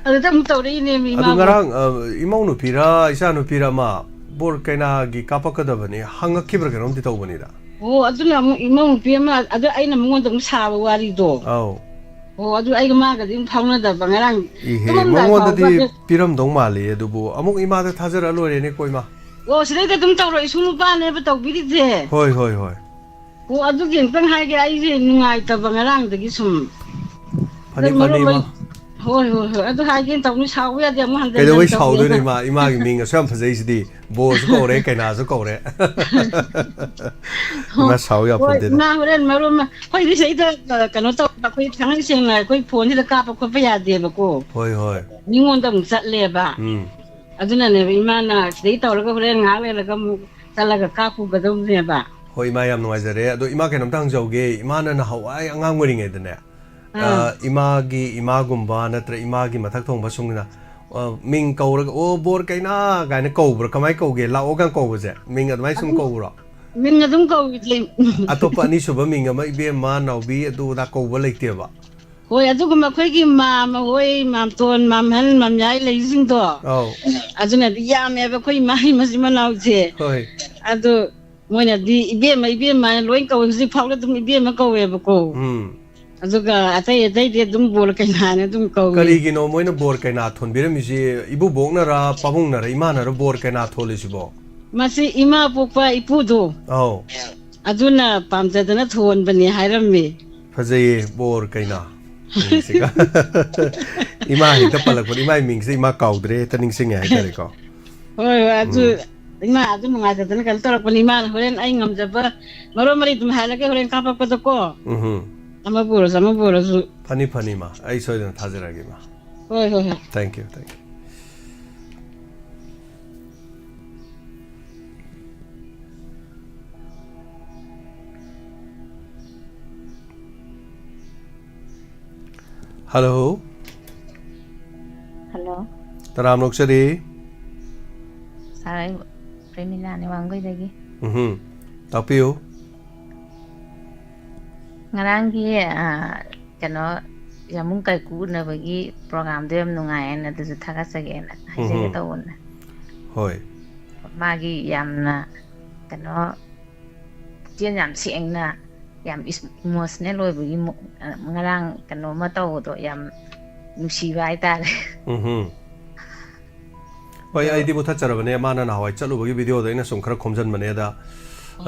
ꯑꯗꯨꯗ ꯑꯃꯨꯛ ꯇꯧꯔꯛꯏꯅꯦ ꯃꯤ ꯑꯗꯨ ꯃꯥꯕꯨ꯫ ꯉꯔꯥꯡ, ꯑ, ꯏꯃꯧ ꯅꯨꯄꯤꯔ ꯏꯆꯥ ꯅꯨꯄꯤꯔ ꯑꯃ ꯕꯣꯔ ꯀꯩꯅꯥꯒꯤ ꯀꯥꯞꯄꯛꯀꯗꯕꯅꯤ ꯍꯪꯉꯛꯈꯤꯕ꯭ꯔꯥ ꯀꯩꯅꯣꯝꯗꯤ ꯇꯧꯕꯅꯤꯗ꯫ ꯑꯣ, ꯑꯗꯨꯅ ꯑꯃꯨꯛ ꯏꯃꯧ ꯅꯨꯄꯤ ꯑꯃ, ꯑꯗꯨ ꯑꯩꯅ ꯃꯉꯣꯟꯗ ꯑꯃꯨꯛ ꯁꯥꯕ ꯋꯥꯔꯤꯗꯣ꯫ ꯑꯧ꯫ ꯑꯣ, ꯑꯗꯨ ꯑꯩꯒ ꯃꯥꯒꯗꯤ ꯑꯃꯨꯛ ꯐꯥꯎꯅꯗꯕ ꯉꯔꯥꯡ ꯏꯍꯦ, ꯇꯨꯝꯃꯝꯗꯥꯏ ꯃꯉꯣꯟꯗꯗꯤ ꯐꯥꯎꯕꯒ ꯄꯤꯔꯝꯗꯧ ꯃꯥꯜꯂꯤ, ꯑꯗꯨꯕꯨ ꯑꯃꯨꯛ ꯏꯃꯥꯗ ꯊꯥꯖꯔꯛꯑ ꯂꯣꯏꯔꯦꯅꯦ ꯀꯣ ꯏꯃꯥ꯫ ꯑꯣ, ꯁꯤꯗꯩꯗ ꯑꯗꯨꯝ ꯇꯧꯔꯣ, ꯏꯁꯨ ꯅꯨꯄꯥꯅꯦꯕ ꯇꯧꯕꯤꯔꯤꯁꯦ꯫ ꯍꯣꯏ, ꯍꯣꯏ, ꯍꯣꯏ꯫ ꯑꯣ, ꯑꯗꯨꯒꯤ ꯑꯝꯇꯪ ꯍꯥꯏꯒꯦ, ꯑꯩꯁꯦ ꯅꯨꯡꯉꯥꯏꯇꯕ ꯉꯔꯥꯡꯗꯒꯤ ꯁꯨꯝ꯫ ꯐꯅꯤ, ꯑꯗꯨ ꯃꯔꯨꯞ ꯐꯅꯤ, ꯂꯣꯏ-, ꯏꯃꯥ꯫ ꯍꯣꯏ, ꯍꯣꯏ, ꯍꯣꯏ, ꯑꯗꯨ ꯍꯥꯏꯒꯦꯅ ꯇꯧꯅꯤ, ꯁꯥꯎꯕ ꯌꯥꯗꯦ, ꯑꯃꯨꯛ ꯍꯟꯖꯟ ꯀꯩꯗꯧꯕꯩ ꯍꯟꯖꯟ ꯇꯧꯅꯤ꯫ ꯁꯥꯎꯗꯣꯏꯅꯣ ꯏꯃꯥ? ꯏꯃꯥꯒꯤ ꯃꯤꯡ ꯑꯁꯨꯛ ꯌꯥꯝ ꯐꯖꯩꯁꯤꯗꯤ, ꯕꯣꯔꯁꯨ ꯀꯧꯔꯦ, ꯀꯩꯅꯥꯁꯨ ꯀꯧꯔꯦ꯫ ꯏꯃꯥ ꯁꯥꯎ ꯍꯣꯏ, ꯌꯥꯄꯣꯟꯇꯦꯗ꯫ ꯏꯃꯥ ꯍꯣꯔꯦꯟ ꯃꯔꯨꯞ ꯑꯃ, ꯑꯩꯈꯣꯏꯗꯤ ꯁꯤꯗ, ꯑ, ꯀꯩꯅꯣ ꯇꯧꯕ, ꯑꯩꯈꯣꯏ ꯊꯥꯡꯃꯩ ꯁꯦꯡꯅ ꯑꯩꯈꯣꯏ ꯐꯣꯟꯁꯤꯗ ꯀꯥꯞꯄ ꯈꯣꯠꯄ ꯌꯥꯗꯦꯕꯀꯣ꯫ ꯍꯣꯏ, ꯍꯣꯏ꯫ ꯃꯤꯉꯣꯟꯗ ꯑꯃꯨꯛ ꯆꯠꯂꯦꯕ꯫ ꯎꯝ꯫ ꯑꯗꯨꯅꯅꯦꯕ ꯏꯃꯥꯅ ꯁꯤꯗꯩ ꯇꯧꯔꯒ ꯍꯣꯔꯦꯟ ꯉꯥꯏꯍꯥꯛ ꯂꯩꯔꯒ ꯑꯃꯨꯛ ꯆꯠꯂꯒ ꯀꯥꯞꯄꯨꯒꯗꯧꯅꯦꯕ꯫ ꯍꯣꯏ, ꯏꯃꯥ, ꯌꯥꯝ ꯅꯨꯡꯉꯥꯏꯖꯔꯦ꯫ ꯑꯗꯣ ꯏꯃꯥ, ꯀꯩꯅꯣꯝꯇ ꯍꯪꯖꯍꯧꯒꯦ꯫ ꯏꯃꯥꯅ ꯅꯍꯥꯟꯋꯥꯏ ꯑꯉꯥꯡ ꯑꯣꯏꯔꯤꯉꯩꯗꯅꯦ, ꯑꯥ꯫ ꯑ, ꯏꯃꯥꯒꯤ ꯏꯃꯥꯒꯨꯝꯕ ꯅꯠꯇ꯭ꯔ ꯏꯃꯥꯒꯤ ꯃꯊꯛ ꯊꯣꯡꯕ ꯁꯨꯝꯅ, ꯑ, ꯃꯤꯡ ꯀꯧꯔꯒ, "ꯑꯣ, ꯕꯣꯔ ꯀꯩꯅꯥ" ꯀꯥꯏꯅ ꯀꯧꯕ꯭ꯔꯥ? ꯀꯃꯥꯏꯅ ꯀꯧꯒꯦ? "ꯂꯥꯛꯑꯣ" ꯀꯥꯏꯅ ꯀꯧꯕꯁꯦ? ꯃꯤꯡ ꯑꯗꯨꯃꯥꯏꯅ ꯁꯨꯝ ꯑꯗꯨꯝ ꯀꯧꯕ꯭ꯔꯣ? ꯃꯤꯡ ꯑꯗꯨꯝ ꯀꯧꯏ꯫ ꯑꯇꯣꯞꯄ ꯑꯅꯤꯁꯨꯕ ꯃꯤꯡ ꯑꯃ, ꯏꯕꯦꯝꯃ, ꯅꯥꯎꯕꯤ, ꯑꯗꯨ ꯑꯗꯥ ꯀꯧꯕ ꯂꯩꯇꯦꯕ? ꯍꯣꯏ, ꯑꯗꯨꯒꯨꯝꯕ ꯑꯩꯈꯣꯏꯒꯤ ꯃꯥꯝꯃ ꯍꯣꯏ, ꯃꯥꯝꯇꯣꯟ, ꯃꯥꯝꯍꯟ, ꯃꯥꯝꯌꯥꯏ ꯂꯩꯁꯤꯡꯗꯣ꯫ ꯑꯧ꯫ ꯑꯗꯨꯅꯗꯤ ꯌꯥꯝꯃꯦꯕ ꯑꯩꯈꯣꯏ ꯏꯃꯥꯒꯤ ꯃꯆꯤꯟ ꯃꯅꯥꯎꯁꯦ꯫ ꯍꯣꯏ꯫ ꯑꯗꯨ ꯃꯣꯏꯅꯗꯤ ꯏꯕꯦꯝꯃ, ꯏꯕꯦꯝꯃ ꯍꯥꯏꯅ ꯂꯣꯏ ꯀꯧꯋꯦ, ꯍꯧꯖꯤꯛ ꯐꯥꯎꯗ ꯑꯗꯨꯝ ꯏꯕꯦꯝꯃ ꯀꯧꯋꯦꯕꯀꯣ꯫ ꯎꯝ꯫ ꯑꯗꯨꯒ ꯑꯇꯩ ꯑꯇꯩꯗꯤ ꯑꯗꯨꯝ ꯕꯣꯔ ꯀꯩꯅꯥꯅ ꯑꯗꯨꯝ ꯀꯧꯋꯦ꯫ ꯀꯔꯤꯒꯤꯅꯣ ꯃꯣꯏꯅ ꯕꯣꯔ ꯀꯩꯅꯥ ꯊꯣꯟꯕꯤꯔꯝꯃꯤꯁꯤ? ꯏꯕꯨꯕꯣꯛꯅꯔ, ꯄꯥꯕꯨꯡꯅꯔ, ꯏꯃꯥꯅꯔ ꯕꯣꯔ ꯀꯩꯅꯥ ꯊꯣꯜꯂꯤꯁꯤꯕꯣ? ꯃꯁꯤ ꯏꯃꯥ ꯄꯣꯛꯄ ꯏꯄꯨꯗꯣ꯫ ꯑꯧ꯫ ꯑꯗꯨꯅ ꯄꯥꯝꯖꯗꯅ ꯊꯣꯟꯕꯅꯦ ꯍꯥꯏꯔꯝꯃꯤ꯫ ꯐꯖꯩꯌꯦ, ꯕꯣꯔ ꯀꯩꯅꯥ꯫ ꯃꯤꯡꯁꯤꯒ꯫ ꯏꯃꯥ ꯍꯦꯛꯇ ꯄꯜꯂꯛꯄꯗ ꯏꯃꯥꯒꯤ ꯃꯤꯡꯁꯤꯗ ꯏꯃꯥ ꯀꯥꯎꯗ꯭ꯔꯦ, ꯍꯦꯛꯇ ꯅꯤꯡꯁꯤꯡꯉꯦ ꯍꯥꯏꯇꯥꯔꯦꯀꯣ꯫ ꯍꯣꯏ, ꯍꯣꯏ, ꯑꯗꯨ ꯎꯝ꯫ ꯏꯃꯥ ꯑꯗꯨ ꯅꯨꯡꯉꯥꯏꯇꯗꯅ ꯀꯩꯅꯣ ꯇꯧꯔꯛꯄꯅꯤ꯫ ꯏꯃꯥꯅ ꯍꯣꯔꯦꯟ ꯑꯩ ꯉꯝꯖꯕ ꯃꯔꯣꯟ ꯃꯔꯤ ꯑꯗꯨꯝ ꯍꯥꯏꯔꯒꯦ ꯍꯣꯔꯦꯟ ꯀꯥꯞꯄꯛꯄꯗꯀꯣ꯫ ꯎꯝꯍꯨꯝ꯫ ꯑꯃꯕꯨ ꯑꯣꯏꯔꯁꯨ, ꯑꯃꯕꯨ ꯑꯣꯏꯔꯁꯨ꯫ ꯐꯅꯤ, ꯐꯅꯤ, ꯏꯃꯥ꯫ ꯑꯩ ꯁꯣꯏꯗꯅ ꯊꯥꯖꯔꯛꯑꯒꯦ, ꯏꯃꯥ꯫ ꯍꯣꯏ, ꯍꯣꯏ, ꯍꯣꯏ꯫ Thank you, thank you꯫ Hello꯫ Hello꯫ ꯇꯔꯥꯝꯅ ꯑꯣꯛꯆꯔꯤ꯫ Sir, ꯑꯩ ꯄ꯭ꯔꯦꯃꯤꯂꯥꯅꯦ, ꯋꯥꯡꯒꯣꯏꯗꯒꯤ꯫ ꯎꯝꯍꯨꯝ꯫ ꯇꯥꯛꯄꯤꯌꯨ꯫ ꯉꯔꯥꯡꯒꯤ, ꯑ, ꯀꯩꯅꯣ, ꯌꯥꯃꯨꯡ ꯀꯥꯏꯀꯨ ꯎꯅꯕꯒꯤ programꯗꯣ ꯌꯥꯝ ꯅꯨꯡꯉꯥꯏꯌꯦꯅ, ꯑꯗꯨꯁꯨ ꯊꯥꯒꯠꯆꯒꯦꯅ ꯍꯥꯏꯖꯒꯦ ꯎꯝꯍꯨꯝ꯫ ꯇꯧꯕꯅꯦ꯫ ꯍꯣꯏ꯫ ꯃꯥꯒꯤ ꯌꯥꯝꯅ, ꯀꯩꯅꯣ, ꯄꯨꯛꯆꯦꯜ ꯌꯥꯝ ꯁꯦꯡꯅ, ꯌꯥꯝ ꯏꯁ-, emotional ꯑꯣꯏꯕꯒꯤ ꯃꯑꯣ-, ꯑ, ꯉꯔꯥꯡ ꯀꯩꯅꯣꯝꯃ ꯇꯧꯕꯗꯣ ꯌꯥꯝ ꯅꯨꯡꯁꯤꯕ ꯍꯥꯏꯇꯥꯔꯦ꯫ ꯎꯝꯍꯨꯝ꯫ ꯍꯣꯏ, ꯑꯗꯣ ꯑꯩꯗꯤ ꯃꯨꯊꯠꯆꯔꯕꯅꯦ꯫ ꯃꯥꯅ ꯅꯍꯥꯟꯋꯥꯏ ꯆꯠꯂꯨꯕꯒꯤ videoꯗꯣ ꯑꯩꯅ ꯁꯨꯝ ꯈꯔ ꯈꯣꯝꯖꯟꯕꯅꯦ ꯑꯗ,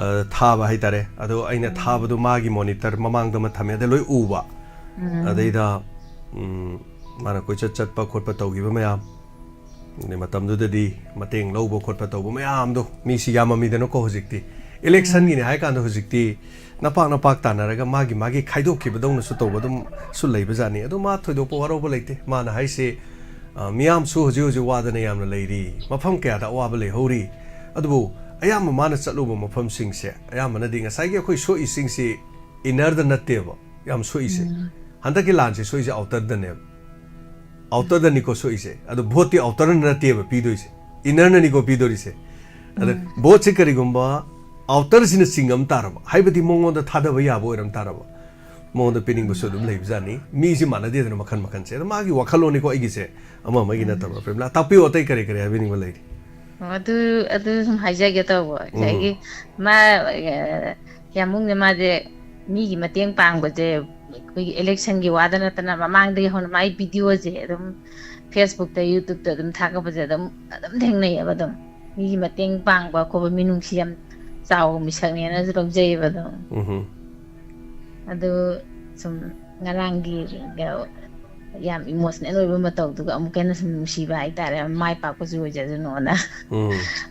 ꯑ, ꯊꯥꯕ ꯍꯥꯏꯇꯥꯔꯦ꯫ ꯑꯗꯣ ꯑꯩꯅ ꯎꯝ꯫ ꯊꯥꯕꯗꯣ ꯃꯥꯒꯤ monitor ꯃꯃꯥꯡꯗ ꯑꯃ ꯊꯝꯃꯦ, ꯑꯗ ꯂꯣꯏ ꯎꯕ꯫ ꯎꯝ꯫ ꯑꯗꯩꯗ, ꯎꯝ, ꯃꯥꯅ ꯀꯣꯏꯆꯠ ꯆꯠꯄ ꯈꯣꯠꯄ ꯇꯧꯈꯤꯕ ꯃꯌꯥꯝ, ꯑꯗꯩ ꯃꯇꯝꯗꯨꯗꯗꯤ ꯃꯇꯦꯡ ꯂꯧꯕ ꯈꯣꯠꯄ ꯇꯧꯕ ꯃꯌꯥꯝꯗꯣ, ꯃꯤꯁꯤ ꯌꯥꯝꯃꯝꯃꯤꯗꯅꯀꯣ ꯍꯧꯖꯤꯛꯇꯤ꯫ Electionꯒꯤꯅꯦ ꯎꯝ꯫ ꯍꯥꯏ ꯀꯥꯟꯗ ꯍꯧꯖꯤꯛꯇꯤ ꯅꯄꯥꯛ ꯅꯄꯥꯛ ꯇꯥꯟꯅꯔꯒ ꯃꯥꯒꯤ ꯃꯥꯒꯤ ꯈꯥꯏꯗꯣꯛꯈꯤꯕꯗꯧꯅꯁꯨ ꯇꯧꯕ ꯑꯗꯨꯝ ꯁꯨ ꯂꯩꯕꯖꯥꯠꯅꯤ꯫ ꯑꯗꯣ ꯃꯥ ꯊꯣꯏꯗꯣꯛꯄ ꯋꯥꯔꯧꯕ ꯂꯩꯇꯦ꯫ ꯃꯥꯅ ꯍꯥꯏꯁꯦ, ꯑ, ꯃꯤꯌꯥꯝꯁꯨ ꯍꯧꯖꯤꯛ ꯍꯧꯖꯤꯛ ꯋꯥꯗꯅ ꯌꯥꯝꯅ ꯂꯩꯔꯤ, ꯃꯐꯝ ꯀꯌꯥꯗ ꯑꯋꯥꯕ ꯂꯩꯍꯧꯔꯤ꯫ ꯑꯗꯨꯕꯨ ꯑꯌꯥꯝꯕ ꯃꯥꯅ ꯆꯠꯂꯨꯕ ꯃꯐꯝꯁꯤꯡꯁꯦ ꯑꯌꯥꯝꯕꯅꯗꯤ ꯉꯁꯥꯏꯒꯤ ꯑꯩꯈꯣꯏ ꯁꯣꯛꯏꯁꯤꯡꯁꯤ innerꯗ ꯅꯠꯇꯦꯕ ꯌꯥꯝ ꯁꯣꯛꯏꯁꯦ꯫ ꯎꯝ꯫ ꯍꯟꯗꯛꯀꯤ ꯂꯥꯟꯁꯦ ꯁꯣꯛꯏꯁꯦ outerꯗꯅꯦꯕ꯫ Outerꯗꯅꯤꯀꯣ ꯁꯣꯛꯏꯁꯦ꯫ ꯑꯗꯣ voteꯇꯤ outerꯅ ꯅꯠꯇꯦꯕ ꯄꯤꯗꯣꯏꯁꯦ, innerꯅꯅꯤꯀꯣ ꯄꯤꯗꯣꯔꯤꯁꯦ꯫ ꯑꯗ ꯎꯝ꯫ Voteꯁꯦ ꯀꯔꯤꯒꯨꯝꯕ outerꯁꯤꯅ ꯆꯤꯡꯉꯝ ꯇꯥꯔꯕ, ꯍꯥꯏꯕꯗꯤ ꯃꯉꯣꯟꯗ ꯊꯥꯗꯕ ꯌꯥꯕ ꯑꯣꯏꯔꯝ ꯇꯥꯔꯕ, ꯃꯉꯣꯟꯗ ꯄꯤꯅꯤꯡꯕꯁꯨ ꯎꯝ꯫ ꯑꯗꯨꯝ ꯂꯩꯕꯖꯥꯠꯅꯤ꯫ ꯃꯤꯁꯤ ꯃꯥꯟꯅꯗꯦꯗꯅ ꯃꯈꯜ ꯃꯈꯜꯁꯦ꯫ ꯑꯗꯣ ꯃꯥꯒꯤ ꯋꯥꯈꯜꯂꯣꯟꯅꯤꯀꯣ ꯑꯩꯒꯤꯁꯦ, ꯑꯃ ꯑꯃꯒꯤ ꯎꯝ꯫ ꯅꯠꯇꯕ꯫ ꯄ꯭ꯔꯦꯝꯂꯥ, ꯇꯥꯛꯄꯤꯌꯨ, ꯑꯇꯩ ꯀꯔꯤ ꯀꯔꯤ ꯍꯥꯏꯕꯤꯅꯤꯡꯕ ꯂꯩꯔꯤ? ꯑꯣ, ꯑꯗꯨ, ꯑꯗꯨ ꯁꯨꯝ ꯍꯥꯏꯖꯒꯦ ꯇꯧꯕ꯫ ꯎꯝ꯫ ꯉꯁꯥꯏꯒꯤ ꯃꯥ, ꯑ, ꯌꯥꯝꯕꯨꯡꯅꯦ ꯃꯥꯁꯦ ꯃꯤꯒꯤ ꯃꯇꯦꯡ ꯄꯥꯡꯕꯁꯦ ꯑꯩꯈꯣꯏꯒꯤ electionꯒꯤ ꯋꯥꯗ ꯅꯠꯇꯅ ꯃꯃꯥꯡꯗꯒꯤ ꯍꯧꯅ ꯃꯥꯒꯤ videoꯁꯦ ꯑꯗꯨꯝ Facebookꯇ, YouTubeꯇ ꯑꯗꯨꯝ ꯊꯥꯒꯠꯄꯁꯦ ꯑꯗꯨꯝ, ꯑꯗꯨꯝ ꯊꯦꯡꯅꯩꯌꯦꯕ ꯑꯗꯨꯝ꯫ ꯃꯤꯒꯤ ꯃꯇꯦꯡ ꯄꯥꯡꯕ ꯈꯣꯠꯄ, ꯃꯤꯅꯨꯡꯁꯤ ꯌꯥꯝ ꯆꯥꯎꯕ ꯃꯤꯁꯛꯅꯦꯅꯁꯨ ꯂꯧꯖꯩꯌꯦꯕ ꯑꯗꯨꯝ꯫ ꯎꯝꯍꯨꯝ꯫ ꯑꯗꯨ ꯁꯨꯝ ꯉꯔꯥꯡꯒꯤ ꯌꯥꯝ ꯏꯃꯣꯁꯅꯦꯜ ꯑꯣꯏꯕ ꯃꯇꯧꯗꯨꯒ ꯑꯃꯨꯛꯀ ꯍꯦꯟꯅ ꯁꯨꯝ ꯅꯨꯡꯁꯤꯕ ꯍꯥꯏꯇꯥꯔꯦ꯫ ꯃꯥꯏ ꯄꯥꯛꯄꯁꯨ ꯑꯣꯏꯖꯁꯅꯣꯅ ꯎꯝ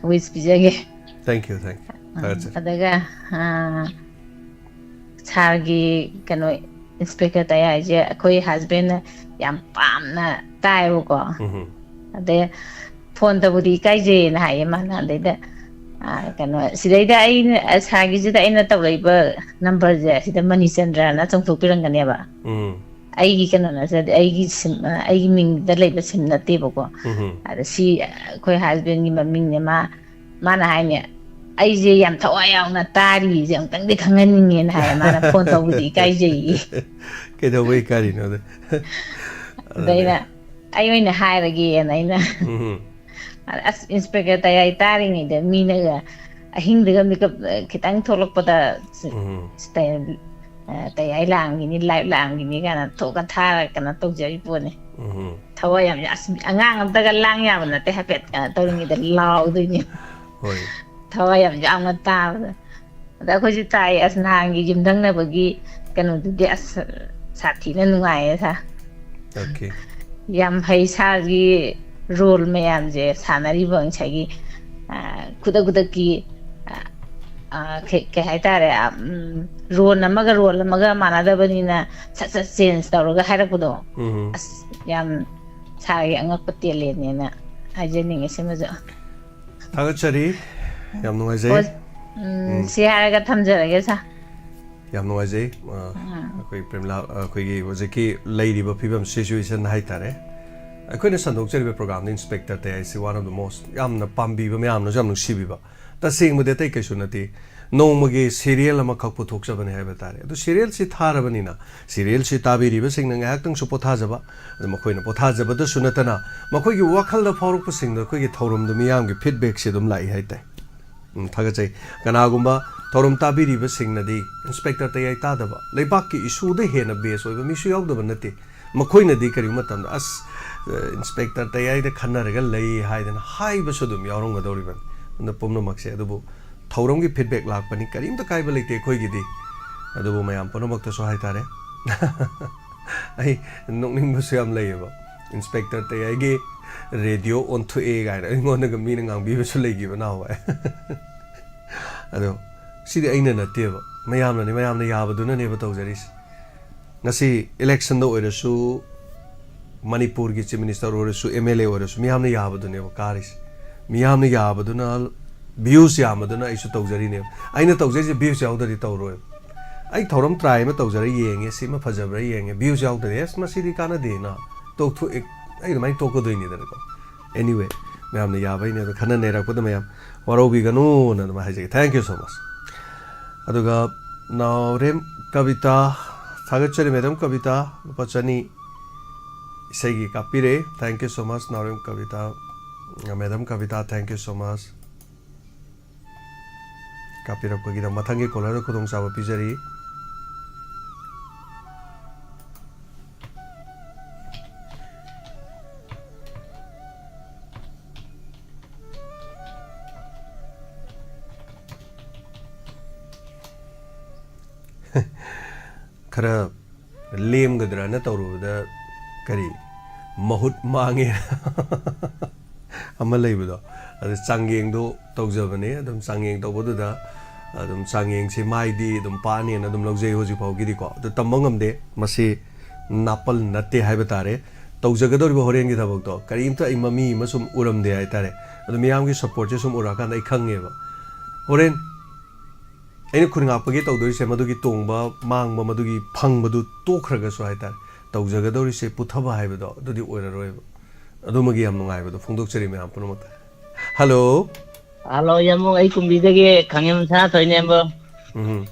ꯋꯤꯁ ꯄꯤꯖꯒꯦ꯫ Thank you, thank you. ꯊꯥꯒꯠꯆꯔꯤ꯫ ꯑꯗꯨꯒ ꯑꯥ, ꯁꯥꯔꯒꯤ ꯀꯩꯅꯣ, ꯏꯟꯁꯄꯦꯛꯇꯔ ꯇꯌꯥꯏꯁꯦ ꯑꯩꯈꯣꯏ ꯍꯁꯕꯦꯟꯅ ꯌꯥꯝ ꯄꯥꯝꯅ ꯇꯥꯏꯕꯀꯣ꯫ ꯎꯝ ꯑꯗꯩ ꯐꯣꯟ ꯇꯧꯕꯗꯤ ꯏꯀꯥꯏꯖꯩꯌꯦꯅ ꯍꯥꯏꯌꯦ ꯃꯥꯅ꯫ ꯑꯗꯩꯗ ꯑꯥ, ꯀꯩꯅꯣ, ꯁꯤꯗꯩꯗ ꯑꯩꯅ, ꯁꯥꯔꯒꯤꯁꯤꯗ ꯑꯩꯅ ꯇꯧꯔꯛꯏꯕ ꯅꯝꯕꯔꯁꯦ ꯁꯤꯗ ꯃꯅꯤꯆꯟꯗ꯭ꯔꯅ ꯆꯣꯡꯊꯣꯛꯄꯤꯔꯝꯒꯅꯦꯕ꯫ ꯎꯝ ꯑꯩꯒꯤ ꯀꯩꯅꯣ ꯅꯠꯇ꯭ꯔꯗꯤ, ꯑꯩꯒꯤ ꯁꯤꯝ, ꯑꯩꯒꯤ ꯃꯤꯡꯗ ꯂꯩꯕ ꯁꯤꯝ ꯅꯠꯇꯦꯕꯀꯣ꯫ ꯎꯝ ꯑꯗ ꯁꯤ ꯑꯩꯈꯣꯏ ꯍꯁꯕꯦꯟꯒꯤ ꯃꯃꯤꯡꯅꯦ꯫ ꯃꯥ, ꯃꯥꯅ ꯍꯥꯏꯅꯦ, "ꯑꯩꯁꯦ ꯌꯥꯝ ꯊꯋꯥꯏ ꯌꯥꯎꯅ ꯇꯥꯔꯤꯁꯦ ꯑꯃꯨꯛꯇꯪꯗꯤ ꯈꯪꯍꯟꯅꯤꯡꯉꯦꯅ" ꯍꯥꯏꯌꯦ꯫ ꯃꯥꯅ ꯐꯣꯟ ꯇꯧꯕꯗꯤ ꯏꯀꯥꯏꯖꯩꯌꯦ꯫ ꯀꯩꯗꯧꯕꯩ ꯏꯀꯥꯏꯔꯤꯅꯣꯗ? ꯑꯗ ꯑꯩꯅ, "ꯑꯩ ꯑꯣꯏꯅ ꯍꯥꯏꯔꯒꯦꯅ" ꯑꯩꯅ꯫ ꯎꯝ ꯑꯁ, ꯏꯟꯁꯄꯦꯛꯇꯔ ꯇꯌꯥꯏ ꯇꯥꯔꯤꯉꯩꯗ ꯃꯤꯅꯒ ꯑꯍꯤꯡꯗꯒ ꯃꯤꯀꯞ ꯈꯤꯇꯪ ꯊꯣꯛꯂꯛꯄꯗ ꯎꯝ ꯇꯌꯥꯏ ꯂꯥꯛꯑꯝꯒꯤꯅꯤ, ꯂꯥꯏꯚ ꯂꯥꯛꯑꯝꯒꯤꯅꯤ ꯀꯥꯏꯅ ꯊꯣꯛꯑꯒ ꯊꯥꯔꯒ ꯀꯩꯅꯣ ꯇꯧꯖꯔꯤ ꯄꯣꯠꯅꯤ꯫ ꯎꯝ ꯊꯋꯥꯏ ꯌꯥꯝ, ꯑꯁ, ꯑꯉꯥꯡ ꯑꯝꯇꯒ ꯂꯥꯡ ꯌꯥꯕ ꯅꯠꯇꯦ, ꯍꯥꯏꯐꯦꯠ ꯀꯩꯅꯣ ꯇꯧꯔꯤꯉꯩꯗ ꯂꯥꯎꯗꯣꯏꯅꯦ꯫ ꯍꯣꯏ ꯊꯋꯥꯏ ꯌꯥꯝ ꯌꯥꯎꯅ ꯇꯥꯕꯗ꯫ ꯑꯗ ꯑꯩꯈꯣꯏꯁꯨ ꯇꯥꯏ, ꯑꯁ, ꯅꯍꯥꯟꯒꯤ ꯌꯨꯝꯊꯪꯅꯕꯒꯤ ꯀꯩꯅꯣꯗꯨꯗꯤ ꯑꯁ ꯁꯥꯊꯤꯅ ꯅꯨꯡꯉꯥꯏꯌꯦ ꯁꯥꯔ꯫ ꯑꯣꯀꯦ ꯌꯥꯝ ꯐꯩ ꯁꯥꯔꯒꯤ ꯔꯣꯜ ꯃꯌꯥꯝꯁꯦ ꯁꯥꯟꯅꯔꯤꯕ ꯉꯁꯥꯏꯒꯤ ꯑ, ꯈꯨꯗꯛ ꯈꯨꯗꯛꯀꯤ ꯑ, ꯑ, ꯀꯩ ꯀꯩ ꯍꯥꯏꯇꯥꯔꯦ, ꯔꯣꯜ ꯑꯃꯒ ꯔꯣꯜ ꯑꯃꯒ ꯃꯥꯟꯅꯗꯕꯅꯤꯅ ꯁꯠ ꯁꯠ ꯆꯦꯟꯖ ꯇꯧꯔꯒ ꯍꯥꯏꯔꯛꯄꯗꯣ꯫ ꯎꯝ ꯑꯁ, ꯌꯥꯝ ꯁꯥꯔꯒꯤ ꯑꯉꯛꯄ ꯇꯦꯂꯦꯟꯅꯦꯅ ꯍꯥꯏꯖꯅꯤꯡꯉꯦ ꯁꯤꯃꯁꯨ꯫ ꯊꯥꯒꯠꯆꯔꯤ꯫ ꯌꯥꯝ ꯅꯨꯡꯉꯥꯏꯖꯩ꯫ ꯑꯣ, ꯎꯝ, ꯁꯤ ꯍꯥꯏꯔꯒ ꯊꯝꯖꯔꯒꯦ ꯁꯥꯔ꯫ ꯌꯥꯝ ꯅꯨꯡꯉꯥꯏꯖꯩ꯫ ꯑ, ꯑꯩꯈꯣꯏ ꯄ꯭ꯔꯦꯝꯂꯥ, ꯑ, ꯑꯩꯈꯣꯏꯒꯤ ꯍꯧꯖꯤꯛꯀꯤ ꯂꯩꯔꯤꯕ ꯐꯤꯕꯝ, ꯁꯤꯆꯨꯋꯦꯁꯟ ꯍꯥꯏꯇꯥꯔꯦ꯫ ꯑꯩꯈꯣꯏꯅ ꯁꯟꯗꯣꯛꯆꯔꯤꯕ ꯄ꯭ꯔꯣꯒꯥꯝꯗ inspector ꯇꯌꯥꯏꯁꯤ one of the most ꯌꯥꯝꯅ ꯄꯥꯝꯕꯤꯕ, ꯃꯌꯥꯝꯅꯁꯨ ꯌꯥꯝ ꯅꯨꯡꯁꯤꯕꯤꯕ꯫ ꯇꯁꯦꯡꯕꯗꯤ ꯑꯇꯩ ꯀꯩꯁꯨ ꯅꯠꯇꯦ, ꯅꯣꯡꯃꯒꯤ ꯁꯤꯔꯤꯌꯦꯜ ꯑꯃꯈꯛ ꯄꯨꯊꯣꯛꯆꯕꯅꯤ ꯍꯥꯏꯕ ꯇꯥꯔꯦ꯫ ꯑꯗꯨ ꯁꯤꯔꯤꯌꯦꯜꯁꯤ ꯊꯥꯔꯕꯅꯤꯅ, ꯁꯤꯔꯤꯌꯦꯜꯁꯤ ꯇꯥꯕꯤꯔꯤꯕꯁꯤꯡꯅ ꯉꯥꯏꯍꯥꯛꯇꯪꯁꯨ ꯄꯣꯊꯥꯖꯕ, ꯑꯗꯨ ꯃꯈꯣꯏꯅ ꯄꯣꯊꯥꯖꯕꯗꯁꯨ ꯅꯠꯇꯅ ꯃꯈꯣꯏꯒꯤ ꯋꯥꯈꯜꯗ ꯐꯥꯎꯔꯛꯄꯁꯤꯡꯗꯣ ꯑꯩꯈꯣꯏꯒꯤ ꯊꯧꯔꯝꯗ ꯃꯤꯌꯥꯝꯒꯤ ꯐꯤꯗꯕꯦꯛꯁꯤ ꯑꯗꯨꯝ ꯂꯥꯛꯏ ꯍꯥꯏꯇꯥꯏ꯫ ꯎꯝ, ꯊꯥꯒꯠꯆꯩ꯫ ꯀꯅꯥꯒꯨꯝꯕ ꯊꯧꯔꯝ ꯇꯥꯕꯤꯔꯤꯕꯁꯤꯡꯅꯗꯤ ꯏꯟꯁꯄꯦꯛꯇꯔ ꯇꯌꯥꯏ ꯇꯥꯗꯕ, ꯂꯩꯕꯥꯛꯀꯤ ꯏꯁꯨꯗ ꯍꯦꯟꯅ ꯕꯦꯁ ꯑꯣꯏꯕ ꯃꯤꯁꯨ ꯌꯥꯎꯗꯕ ꯅꯠꯇꯦ꯫ ꯃꯈꯣꯏꯅꯗꯤ ꯀꯔꯤꯒꯨꯝꯕ ꯃꯇꯝꯗ, "ꯑꯁ, ꯏꯟꯁꯄꯦꯛꯇꯔ ꯇꯌꯥꯏꯗ ꯈꯟꯅꯔꯒ ꯂꯩ" ꯍꯥꯏꯗꯅ ꯍꯥꯏꯕꯁꯨ ꯑꯗꯨꯝ ꯌꯥꯎꯔꯝꯒꯗꯧꯔꯤꯕꯅꯤ꯫ ꯑꯗꯨꯅ ꯄꯨꯝꯅꯃꯛꯁꯦ, ꯑꯗꯨꯕꯨ ꯊꯧꯔꯝꯒꯤ ꯐꯤꯗꯕꯦꯛ ꯂꯥꯛꯄꯅꯤ, ꯀꯔꯤꯝꯇ ꯀꯥꯏꯕ ꯂꯩꯇꯦ ꯑꯩꯈꯣꯏꯒꯤꯗꯤ꯫ ꯑꯗꯨꯕꯨ ꯃꯌꯥꯝ ꯄꯨꯝꯅꯃꯛꯇꯁꯨ ꯍꯥꯏꯇꯥꯔꯦ, ꯑꯩ ꯅꯣꯛꯅꯤꯡꯕꯁꯨ ꯌꯥꯝ ꯂꯩꯌꯦꯕ, ꯏꯟꯁꯄꯦꯛꯇꯔ ꯇꯌꯥꯏꯒꯤ ꯔꯦꯗꯤꯑꯣ ꯑꯣꯟꯊꯣꯛꯑꯦ ꯀꯥꯏꯅ ꯑꯩꯉꯣꯟꯗꯒ ꯃꯤꯅ ꯉꯥꯡꯕꯤꯕꯁꯨ ꯂꯩꯈꯤꯕ ꯅꯍꯥꯟꯋꯥꯏ꯫ ꯑꯗꯣ ꯁꯤꯗꯤ ꯑꯩꯅ ꯅꯠꯇꯦꯕ, ꯃꯌꯥꯝꯅꯅꯤ, ꯃꯌꯥꯝꯅ ꯌꯥꯕꯗꯨꯅꯅꯦꯕ ꯇꯧꯖꯔꯤꯁꯦ꯫ ꯉꯁꯤ ꯏꯂꯦꯛꯁꯟꯗ ꯑꯣꯏꯔꯁꯨ, ꯃꯅꯤꯄꯨꯔꯒꯤ ꯆꯤꯐ ꯃꯤꯅꯤꯁꯇꯔ ꯑꯣꯏꯔꯁꯨ, ꯑꯦꯝ ꯑꯦꯜ ꯑꯦ ꯑꯣꯏꯔꯁꯨ, ꯃꯤꯌꯥꯝꯅ ꯌꯥꯕꯗꯨꯅꯦꯕ ꯀꯥꯔꯤꯁꯦ꯫ ꯃꯤꯌꯥꯝꯅ ꯌꯥꯕꯗꯨꯅ, ꯚ꯭ꯌꯨꯁ ꯌꯥꯝꯕꯗꯨꯅ ꯑꯩꯁꯨ ꯇꯧꯖꯔꯤꯅꯦꯕ꯫ ꯑꯩꯅ ꯇꯧꯖꯔꯤꯁꯦ ꯚ꯭ꯌꯨꯁ ꯌꯥꯎꯗ꯭ꯔꯗꯤ ꯇꯧꯔꯣꯏꯕ꯫ ꯑꯩ ꯊꯧꯔꯝ ꯇ꯭ꯔꯥꯏ ꯑꯃ ꯇꯧꯖꯔ ꯌꯦꯡꯉꯦ, ꯁꯤꯃ ꯐꯖꯕ꯭ꯔꯥ ꯌꯦꯡꯉꯦ, ꯚ꯭ꯌꯨꯁ ꯌꯥꯎꯗ꯭ꯔꯗꯤ ꯑꯁ ꯃꯁꯤꯗꯤ ꯀꯥꯟꯅꯗꯦꯅ ꯇꯣꯛꯊꯣꯛꯑꯦ, ꯑꯩ ꯑꯗꯨꯃꯥꯏꯅ ꯇꯣꯛꯀꯗꯣꯏꯅꯤꯗꯅꯀꯣ꯫ Anyway, ꯃꯌꯥꯝꯅ ꯌꯥꯕꯩꯅꯦ, ꯑꯗꯣ ꯈꯟꯅ ꯅꯩꯔꯛꯄꯗ ꯃꯌꯥꯝ ꯋꯥꯔꯧꯕꯤꯒꯅꯨꯅ ꯑꯗꯨꯃꯥꯏꯅ ꯍꯥꯏꯖꯒꯦ꯫ Thank you so much. ꯑꯗꯨꯒ ꯅꯥꯎꯔꯦꯝ ꯀꯕꯤꯇꯥ, ꯊꯥꯒꯠꯆꯔꯤ ꯃꯦꯗꯥꯝ ꯀꯕꯤꯇꯥ, ꯂꯨꯄꯥ ꯆꯅꯤ ꯏꯁꯩꯒꯤ ꯀꯥꯞꯄꯤꯔꯦ꯫ Thank you so much, Naorem Kavita, madam Kavita, thank you so much꯫ ꯀꯥꯞꯄꯤꯔꯛꯄꯒꯤꯗꯃꯛ ꯃꯊꯪꯒꯤ ꯀꯣꯂꯔꯗ ꯈꯨꯗꯣꯡꯆꯥꯕ ꯄꯤꯖꯔꯤ꯫ ꯈꯔ ꯂꯦꯝꯒꯗ꯭ꯔꯅ ꯇꯧꯔꯨꯕꯗ ꯀꯔꯤ ꯃꯍꯨꯠ ꯃꯥꯡꯉꯦ ꯑꯃ ꯂꯩꯕꯗꯣ, ꯑꯗꯨ ꯆꯥꯡꯌꯦꯡꯗꯣ ꯇꯧꯖꯕꯅꯦ꯫ ꯑꯗꯨꯝ ꯆꯥꯡꯌꯦꯡ ꯇꯧꯕꯗꯨꯗ ꯑꯗꯨꯝ ꯆꯥꯡꯌꯦꯡꯁꯦ ꯃꯥꯏꯗꯤ ꯑꯗꯨꯝ ꯄꯥꯛꯑꯅꯦꯅ ꯑꯗꯨꯝ ꯂꯧꯖꯩ ꯍꯧꯖꯤꯛ ꯐꯥꯎꯒꯤꯗꯤꯀꯣ꯫ ꯑꯗꯨ ꯇꯝꯕ ꯉꯝꯗꯦ, ꯃꯁꯤ ꯅꯥꯄꯜ ꯅꯠꯇꯦ ꯍꯥꯏꯕ ꯇꯥꯔꯦ꯫ ꯇꯧꯖꯒꯗꯧꯔꯤꯕ ꯍꯣꯔꯦꯟꯒꯤ ꯊꯕꯛꯇꯣ ꯀꯔꯤꯝꯇ ꯑꯩ ꯃꯃꯤ ꯑꯃ ꯁꯨꯝ ꯎꯔꯝꯗꯦ ꯍꯥꯏꯇꯥꯔꯦ꯫ ꯑꯗꯨ ꯃꯤꯌꯥꯝꯒꯤ ꯁꯞꯄꯣꯔꯠꯁꯦ ꯁꯨꯝ ꯎꯔꯛꯑꯀꯥꯟꯗ ꯑꯩ ꯈꯪꯉꯦꯕ ꯍꯣꯔꯦꯟ ꯑꯩꯅ ꯈꯨꯟ ꯉꯥꯛꯄꯒꯤ ꯇꯧꯗꯣꯔꯤꯁꯦ ꯃꯗꯨꯒꯤ ꯇꯣꯡꯕ ꯃꯥꯡꯕ, ꯃꯗꯨꯒꯤ ꯐꯪꯕꯗꯨ ꯇꯣꯛꯈ꯭ꯔꯒꯁꯨ ꯍꯥꯏꯇꯥꯔꯦ, ꯇꯧꯖꯒꯗꯧꯔꯤꯁꯦ ꯄꯨꯊꯕ ꯍꯥꯏꯕꯗꯣ ꯑꯗꯨꯗꯤ ꯑꯣꯏꯔꯔꯣꯏꯕ꯫ ꯑꯗꯨꯃꯒꯤ ꯌꯥꯝ ꯅꯨꯡꯉꯥꯏꯕꯗꯣ ꯐꯣꯡꯗꯣꯛꯆꯔꯤ ꯃꯌꯥꯝ ꯄꯨꯝꯅꯃꯛꯇ꯫ ꯍꯜꯂꯣ꯫ ꯍꯜꯂꯣ, ꯌꯥꯝꯕꯨꯡ, ꯑꯩ ꯀꯨꯝꯕꯤꯗꯒꯤ ꯈꯥꯉꯦꯝ ꯁꯅꯥꯊꯣꯏꯅꯦꯕꯣ꯫ ꯎꯝ꯫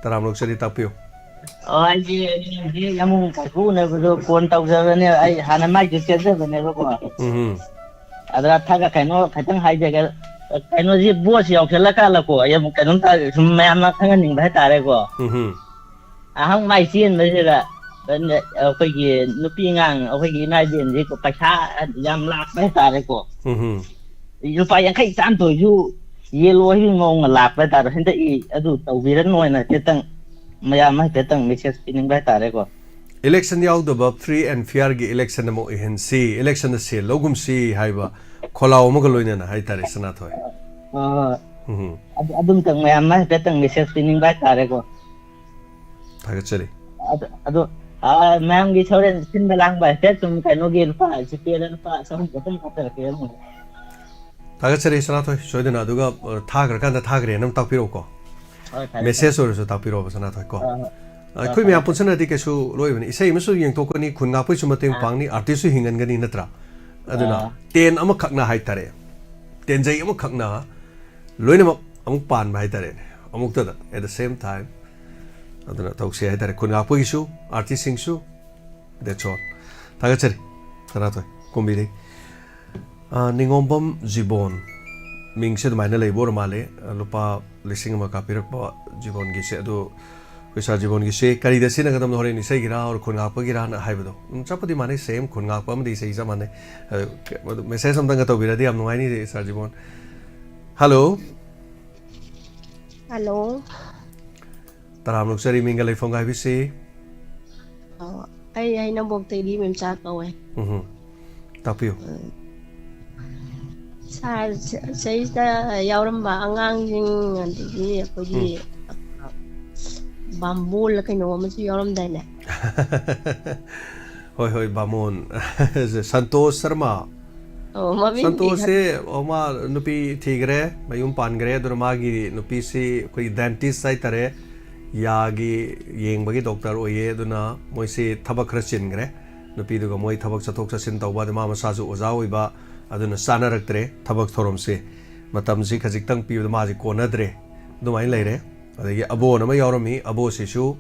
ꯇꯔꯥꯝ ꯑꯣꯛꯆꯔꯤ, ꯇꯥꯛꯄꯤꯌꯨ꯫ ꯑꯣ, ꯑꯩꯁꯦ ꯌꯥꯝꯕꯨꯡ ꯀꯥꯏꯀꯨ ꯎꯅꯕꯗꯣ ꯐꯣꯟ ꯇꯧꯖꯕꯅꯦ꯫ ꯑꯩ ꯍꯥꯟꯅ ꯃꯥꯏꯁꯨ ꯆꯦꯟꯖꯕꯅꯦꯕꯀꯣ꯫ ꯎꯝ꯫ ꯑꯗ ꯊꯥꯒ ꯀꯩꯅꯣ ꯈꯤꯇꯪ ꯍꯥꯏꯖꯒꯦ꯫ ꯀꯩꯅꯣꯁꯤ ꯕꯣꯠꯁꯤ ꯌꯥꯎꯁꯜꯂꯀꯥꯟꯗꯀꯣ, ꯑꯩ ꯑꯃꯨꯛ ꯀꯩꯅꯣꯝꯇ ꯁꯨꯝ ꯃꯌꯥꯝꯅ ꯈꯪꯍꯟꯅꯤꯡꯕ ꯍꯥꯏꯇꯥꯔꯦꯀꯣ꯫ ꯎꯝ꯫ ꯑꯍꯪ ꯃꯥꯏ ꯆꯦꯟꯕꯁꯤꯗ ꯑꯩꯈꯣꯏꯒꯤ ꯅꯨꯄꯤ ꯑꯉꯥꯡ, ꯑꯩꯈꯣꯏꯒꯤ ꯏꯃꯥ ꯏꯕꯦꯟꯁꯤ ꯄꯩꯁꯥ ꯌꯥꯝ ꯂꯥꯛꯄ ꯍꯥꯏꯇꯥꯔꯦꯀꯣ꯫ ꯎꯝ꯫ ꯂꯨꯄꯥ ꯌꯥꯡꯈꯩ ꯆꯥꯝ ꯇꯧꯔꯤꯁꯨ ꯌꯦꯜꯂꯣ ꯍꯥꯏꯕꯒꯤ ꯃꯑꯣꯡꯗ ꯂꯥꯛꯄ ꯍꯥꯏꯇꯥꯔꯦ꯫ ꯍꯟꯗꯛ ꯏ ꯑꯗꯨ ꯇꯧꯕꯤꯔꯅꯣ ꯍꯥꯏꯅ ꯈꯤꯇꯪ ꯃꯌꯥꯝ ꯍꯥꯏꯐꯦꯠꯇꯪ ꯃꯦꯁꯦꯖ ꯄꯤꯅꯤꯡꯕ ꯍꯥꯏꯇꯥꯔꯦꯀꯣ꯫ ꯏꯂꯦꯛꯁꯟ ꯌꯥꯎꯗꯕ ꯐ꯭ꯔꯤ ꯑꯦꯟ ꯐꯤꯌꯔꯒꯤ ꯏꯂꯦꯛꯁꯟ ꯑꯃ ꯑꯣꯏꯍꯟꯁꯤ, ꯏꯂꯦꯛꯁꯟꯗ ꯁꯦꯜ ꯂꯧꯒꯨꯝꯁꯤ ꯍꯥꯏꯕ ꯈꯣꯜꯂꯥꯎ ꯑꯃꯒ ꯂꯣꯏꯅꯅ ꯍꯥꯏꯇꯥꯔꯦ, ꯁꯅꯥꯊꯣꯏ꯫ ꯑꯥ, ꯎꯝ, ꯑꯗꯨ- ꯑꯗꯨꯝꯇꯪ ꯃꯌꯥꯝ ꯍꯥꯏꯐꯦꯠꯇꯪ ꯃꯦꯁꯦꯖ ꯄꯤꯅꯤꯡꯕ ꯍꯥꯏꯇꯥꯔꯦꯀꯣ꯫ ꯊꯥꯒꯠꯆꯔꯤ꯫ ꯑꯗꯨ ꯑꯗꯣ ꯑꯥ, ꯃꯌꯥꯝꯒꯤ ꯁꯣꯔꯦꯟ ꯁꯤꯟꯕ ꯂꯥꯡꯕ ꯍꯥꯏꯐꯦꯠ ꯁꯨꯝ ꯀꯩꯅꯣꯒꯤ ꯂꯨꯄꯥ ꯖꯤꯄꯦꯗ ꯂꯨꯄꯥ ꯆꯍꯨꯝ ꯆꯍꯨꯝ ꯈꯛꯇ ꯄꯤꯔꯝꯃꯣ꯫ ꯊꯥꯒꯠꯆꯔꯤ ꯁꯅꯥꯊꯣꯏ, ꯁꯣꯏꯗꯅ꯫ ꯑꯗꯨꯒ ꯑ, ꯊꯥꯈ꯭ꯔꯀꯥꯟꯗ ꯊꯥꯈ꯭ꯔꯦꯅ ꯑꯃ ꯇꯥꯛꯄꯤꯔꯛꯎꯀꯣ꯫ ꯍꯣꯏ, ꯐꯔꯦ, ꯃꯦꯁꯦꯖ ꯑꯣꯏꯔꯁꯨ ꯇꯥꯛꯄꯤꯔꯛꯑꯣꯕ ꯁꯅꯥꯊꯣꯏ ꯀꯣ꯫ ꯐꯔꯦ꯫ ꯍꯣꯏ, ꯍꯣꯏ꯫ ꯑ, ꯑꯩꯈꯣꯏ ꯃꯌꯥꯝ ꯄꯨꯟꯁꯤꯟꯅꯗꯤ ꯀꯩꯁꯨ ꯂꯣꯏꯕꯅꯤ꯫ ꯏꯁꯩ ꯑꯃꯁꯨ ꯌꯦꯡꯊꯣꯛꯀꯅꯤ, ꯈꯨꯟ ꯉꯥꯛꯄꯒꯤꯁꯨ ꯃꯇꯦꯡ ꯄꯥꯡꯅꯤ, ꯑꯥꯔꯇꯤꯁꯁꯨ ꯍꯤꯡꯍꯟꯒꯅꯤ ꯅꯠꯇ꯭ꯔꯥ? ꯑꯗꯨꯅ ꯑꯥ꯫ ꯇꯦꯟ ꯑꯃꯈꯛꯅ ꯍꯥꯏꯇꯥꯔꯦ, ꯇꯦꯟꯖꯩ ꯑꯃꯈꯛꯅ ꯂꯣꯏꯅꯃꯛ ꯑꯃꯨꯛ ꯄꯥꯟꯕ ꯍꯥꯏꯇꯥꯔꯦꯅꯦ, ꯑꯃꯨꯛꯇꯗ, at the same time꯫ ꯑꯗꯨꯅ ꯇꯧꯁꯦ ꯍꯥꯏꯇꯥꯔꯦ, ꯈꯨꯟ ꯉꯥꯛꯄꯒꯤꯁꯨ, ꯑꯥꯔꯇꯤꯁꯁꯤꯡꯁꯨ꯫ That's all. ꯊꯥꯒꯠꯆꯔꯤ ꯁꯅꯥꯊꯣꯏ ꯀꯨꯝꯕꯤꯗꯒꯤ꯫ ꯑ, ꯅꯤꯉꯣꯝꯕꯝ ꯖꯤꯕꯣꯟ, ꯃꯤꯡꯁꯦ ꯑꯗꯨꯃꯥꯏꯅ ꯂꯩꯕ ꯑꯣꯏꯔ ꯃꯥꯜꯂꯦ꯫ ꯑ, ꯂꯨꯄꯥ ꯂꯤꯁꯤꯡ ꯑꯃ ꯀꯥꯞꯄꯤꯔꯛꯄ ꯖꯤꯕꯣꯟꯒꯤꯁꯦ꯫ ꯑꯗꯨ ꯑꯩꯈꯣꯏ ꯁꯥꯔ ꯖꯤꯕꯣꯟꯒꯤꯁꯦ ꯀꯔꯤꯗ ꯁꯤꯖꯤꯟꯅꯒꯗꯕꯅꯣ, ꯍꯣꯔꯦꯟ ꯏꯁꯩꯒꯤꯔꯥ ꯑꯣꯔ ꯈꯨꯟ ꯉꯥꯛꯄꯒꯤꯔꯥꯅ ꯍꯥꯏꯕꯗꯣ, ꯎꯝ, ꯆꯞꯄꯨꯗꯤ ꯃꯥꯟꯅꯩ, ꯁꯦꯝ ꯈꯨꯟ ꯉꯥꯛꯄ ꯑꯃꯗꯤ ꯏꯁꯩ ꯆꯞ ꯃꯥꯟꯅꯩ꯫ ꯑꯗꯨ, ꯑꯗꯨ ꯃꯦꯁꯦꯖ ꯑꯝꯇꯪꯒ ꯇꯧꯕꯤꯔꯗꯤ ꯌꯥꯝ ꯅꯨꯡꯉꯥꯏꯅꯤ ꯁꯥꯔ ꯖꯤꯕꯣꯟ꯫ ꯍꯜꯂꯣ꯫ ꯍꯜꯂꯣ꯫ ꯇꯔꯥꯝꯅ ꯑꯣꯛꯆꯔꯤ, ꯃꯤꯡꯒ ꯂꯩꯐꯝꯒ ꯍꯥꯏꯕꯤꯁꯤ꯫ ꯑꯣ, ꯑꯩ ꯍꯩꯅꯧꯕꯣꯛꯇꯒꯤ ꯃꯦꯝꯆꯥ ꯀꯧꯋꯦ꯫ ꯎꯝ꯫ ꯇꯥꯛꯄꯤꯌꯨ꯫ ꯁꯥꯔ, ꯁꯤꯗꯩꯁꯤꯗ ꯌꯥꯎꯔꯝꯕ ꯑꯉꯥꯡꯁꯤꯡ, ꯑꯗꯒꯤ ꯑꯩꯈꯣꯏꯒꯤ ꯕꯥꯝꯕꯣꯜꯂ ꯀꯩꯅꯣ ꯑꯃꯁꯨ ꯌꯥꯎꯔꯝꯗꯥꯏꯅꯦ꯫ ꯍꯣꯏ, ꯍꯣꯏ, ꯕꯥꯃꯣꯟ꯫ ꯁꯟꯇꯣꯁ ꯁꯔꯃ꯫ ꯑꯣ, ꯃꯃꯤꯡꯗꯤ ꯁꯟꯇꯣꯁꯁꯦ, ꯑꯣ, ꯃꯥ ꯅꯨꯄꯤ ꯊꯤꯈ꯭ꯔꯦ, ꯃꯌꯨꯝ ꯄꯥꯟꯈ꯭ꯔꯦ꯫ ꯑꯗꯨꯅ ꯃꯥꯒꯤ ꯅꯨꯄꯤꯁꯤ ꯑꯩꯈꯣꯏꯒꯤ ꯗꯦꯟꯇꯤꯁ ꯍꯥꯏꯇꯥꯔꯦ, ꯌꯥꯒꯤ ꯌꯦꯡꯕꯒꯤ ꯗꯣꯛꯇꯔ ꯑꯣꯏꯌꯦ꯫ ꯑꯗꯨꯅ ꯃꯣꯏꯁꯤ ꯊꯕꯛ ꯈꯔ ꯆꯤꯟꯈ꯭ꯔꯦ꯫ ꯅꯨꯄꯤꯗꯨꯒ ꯃꯣꯏ ꯊꯕꯛ ꯆꯠꯊꯣꯛ ꯆꯠꯁꯤꯟ ꯇꯧꯕ, ꯑꯗ ꯃꯥ ꯃꯁꯥꯁꯨ ꯑꯣꯖꯥ ꯑꯣꯏꯕ, ꯑꯗꯨꯅ ꯆꯥꯅꯔꯛꯇ꯭ꯔꯦ ꯊꯕꯛ ꯊꯧꯔꯝꯁꯦ꯫ ꯃꯇꯝꯁꯤ ꯈꯖꯤꯛꯇꯪ ꯄꯤꯕꯗ ꯃꯥꯁꯤ ꯀꯣꯟꯅꯗ꯭ꯔꯦ꯫ ꯑꯗꯨꯃꯥꯏꯅ ꯂꯩꯔꯦ꯫ ꯑꯗꯒꯤ ꯑꯕꯣꯟ ꯑꯃ ꯌꯥꯎꯔꯝꯃꯤ, ꯑꯕꯣꯁꯤꯁꯨ,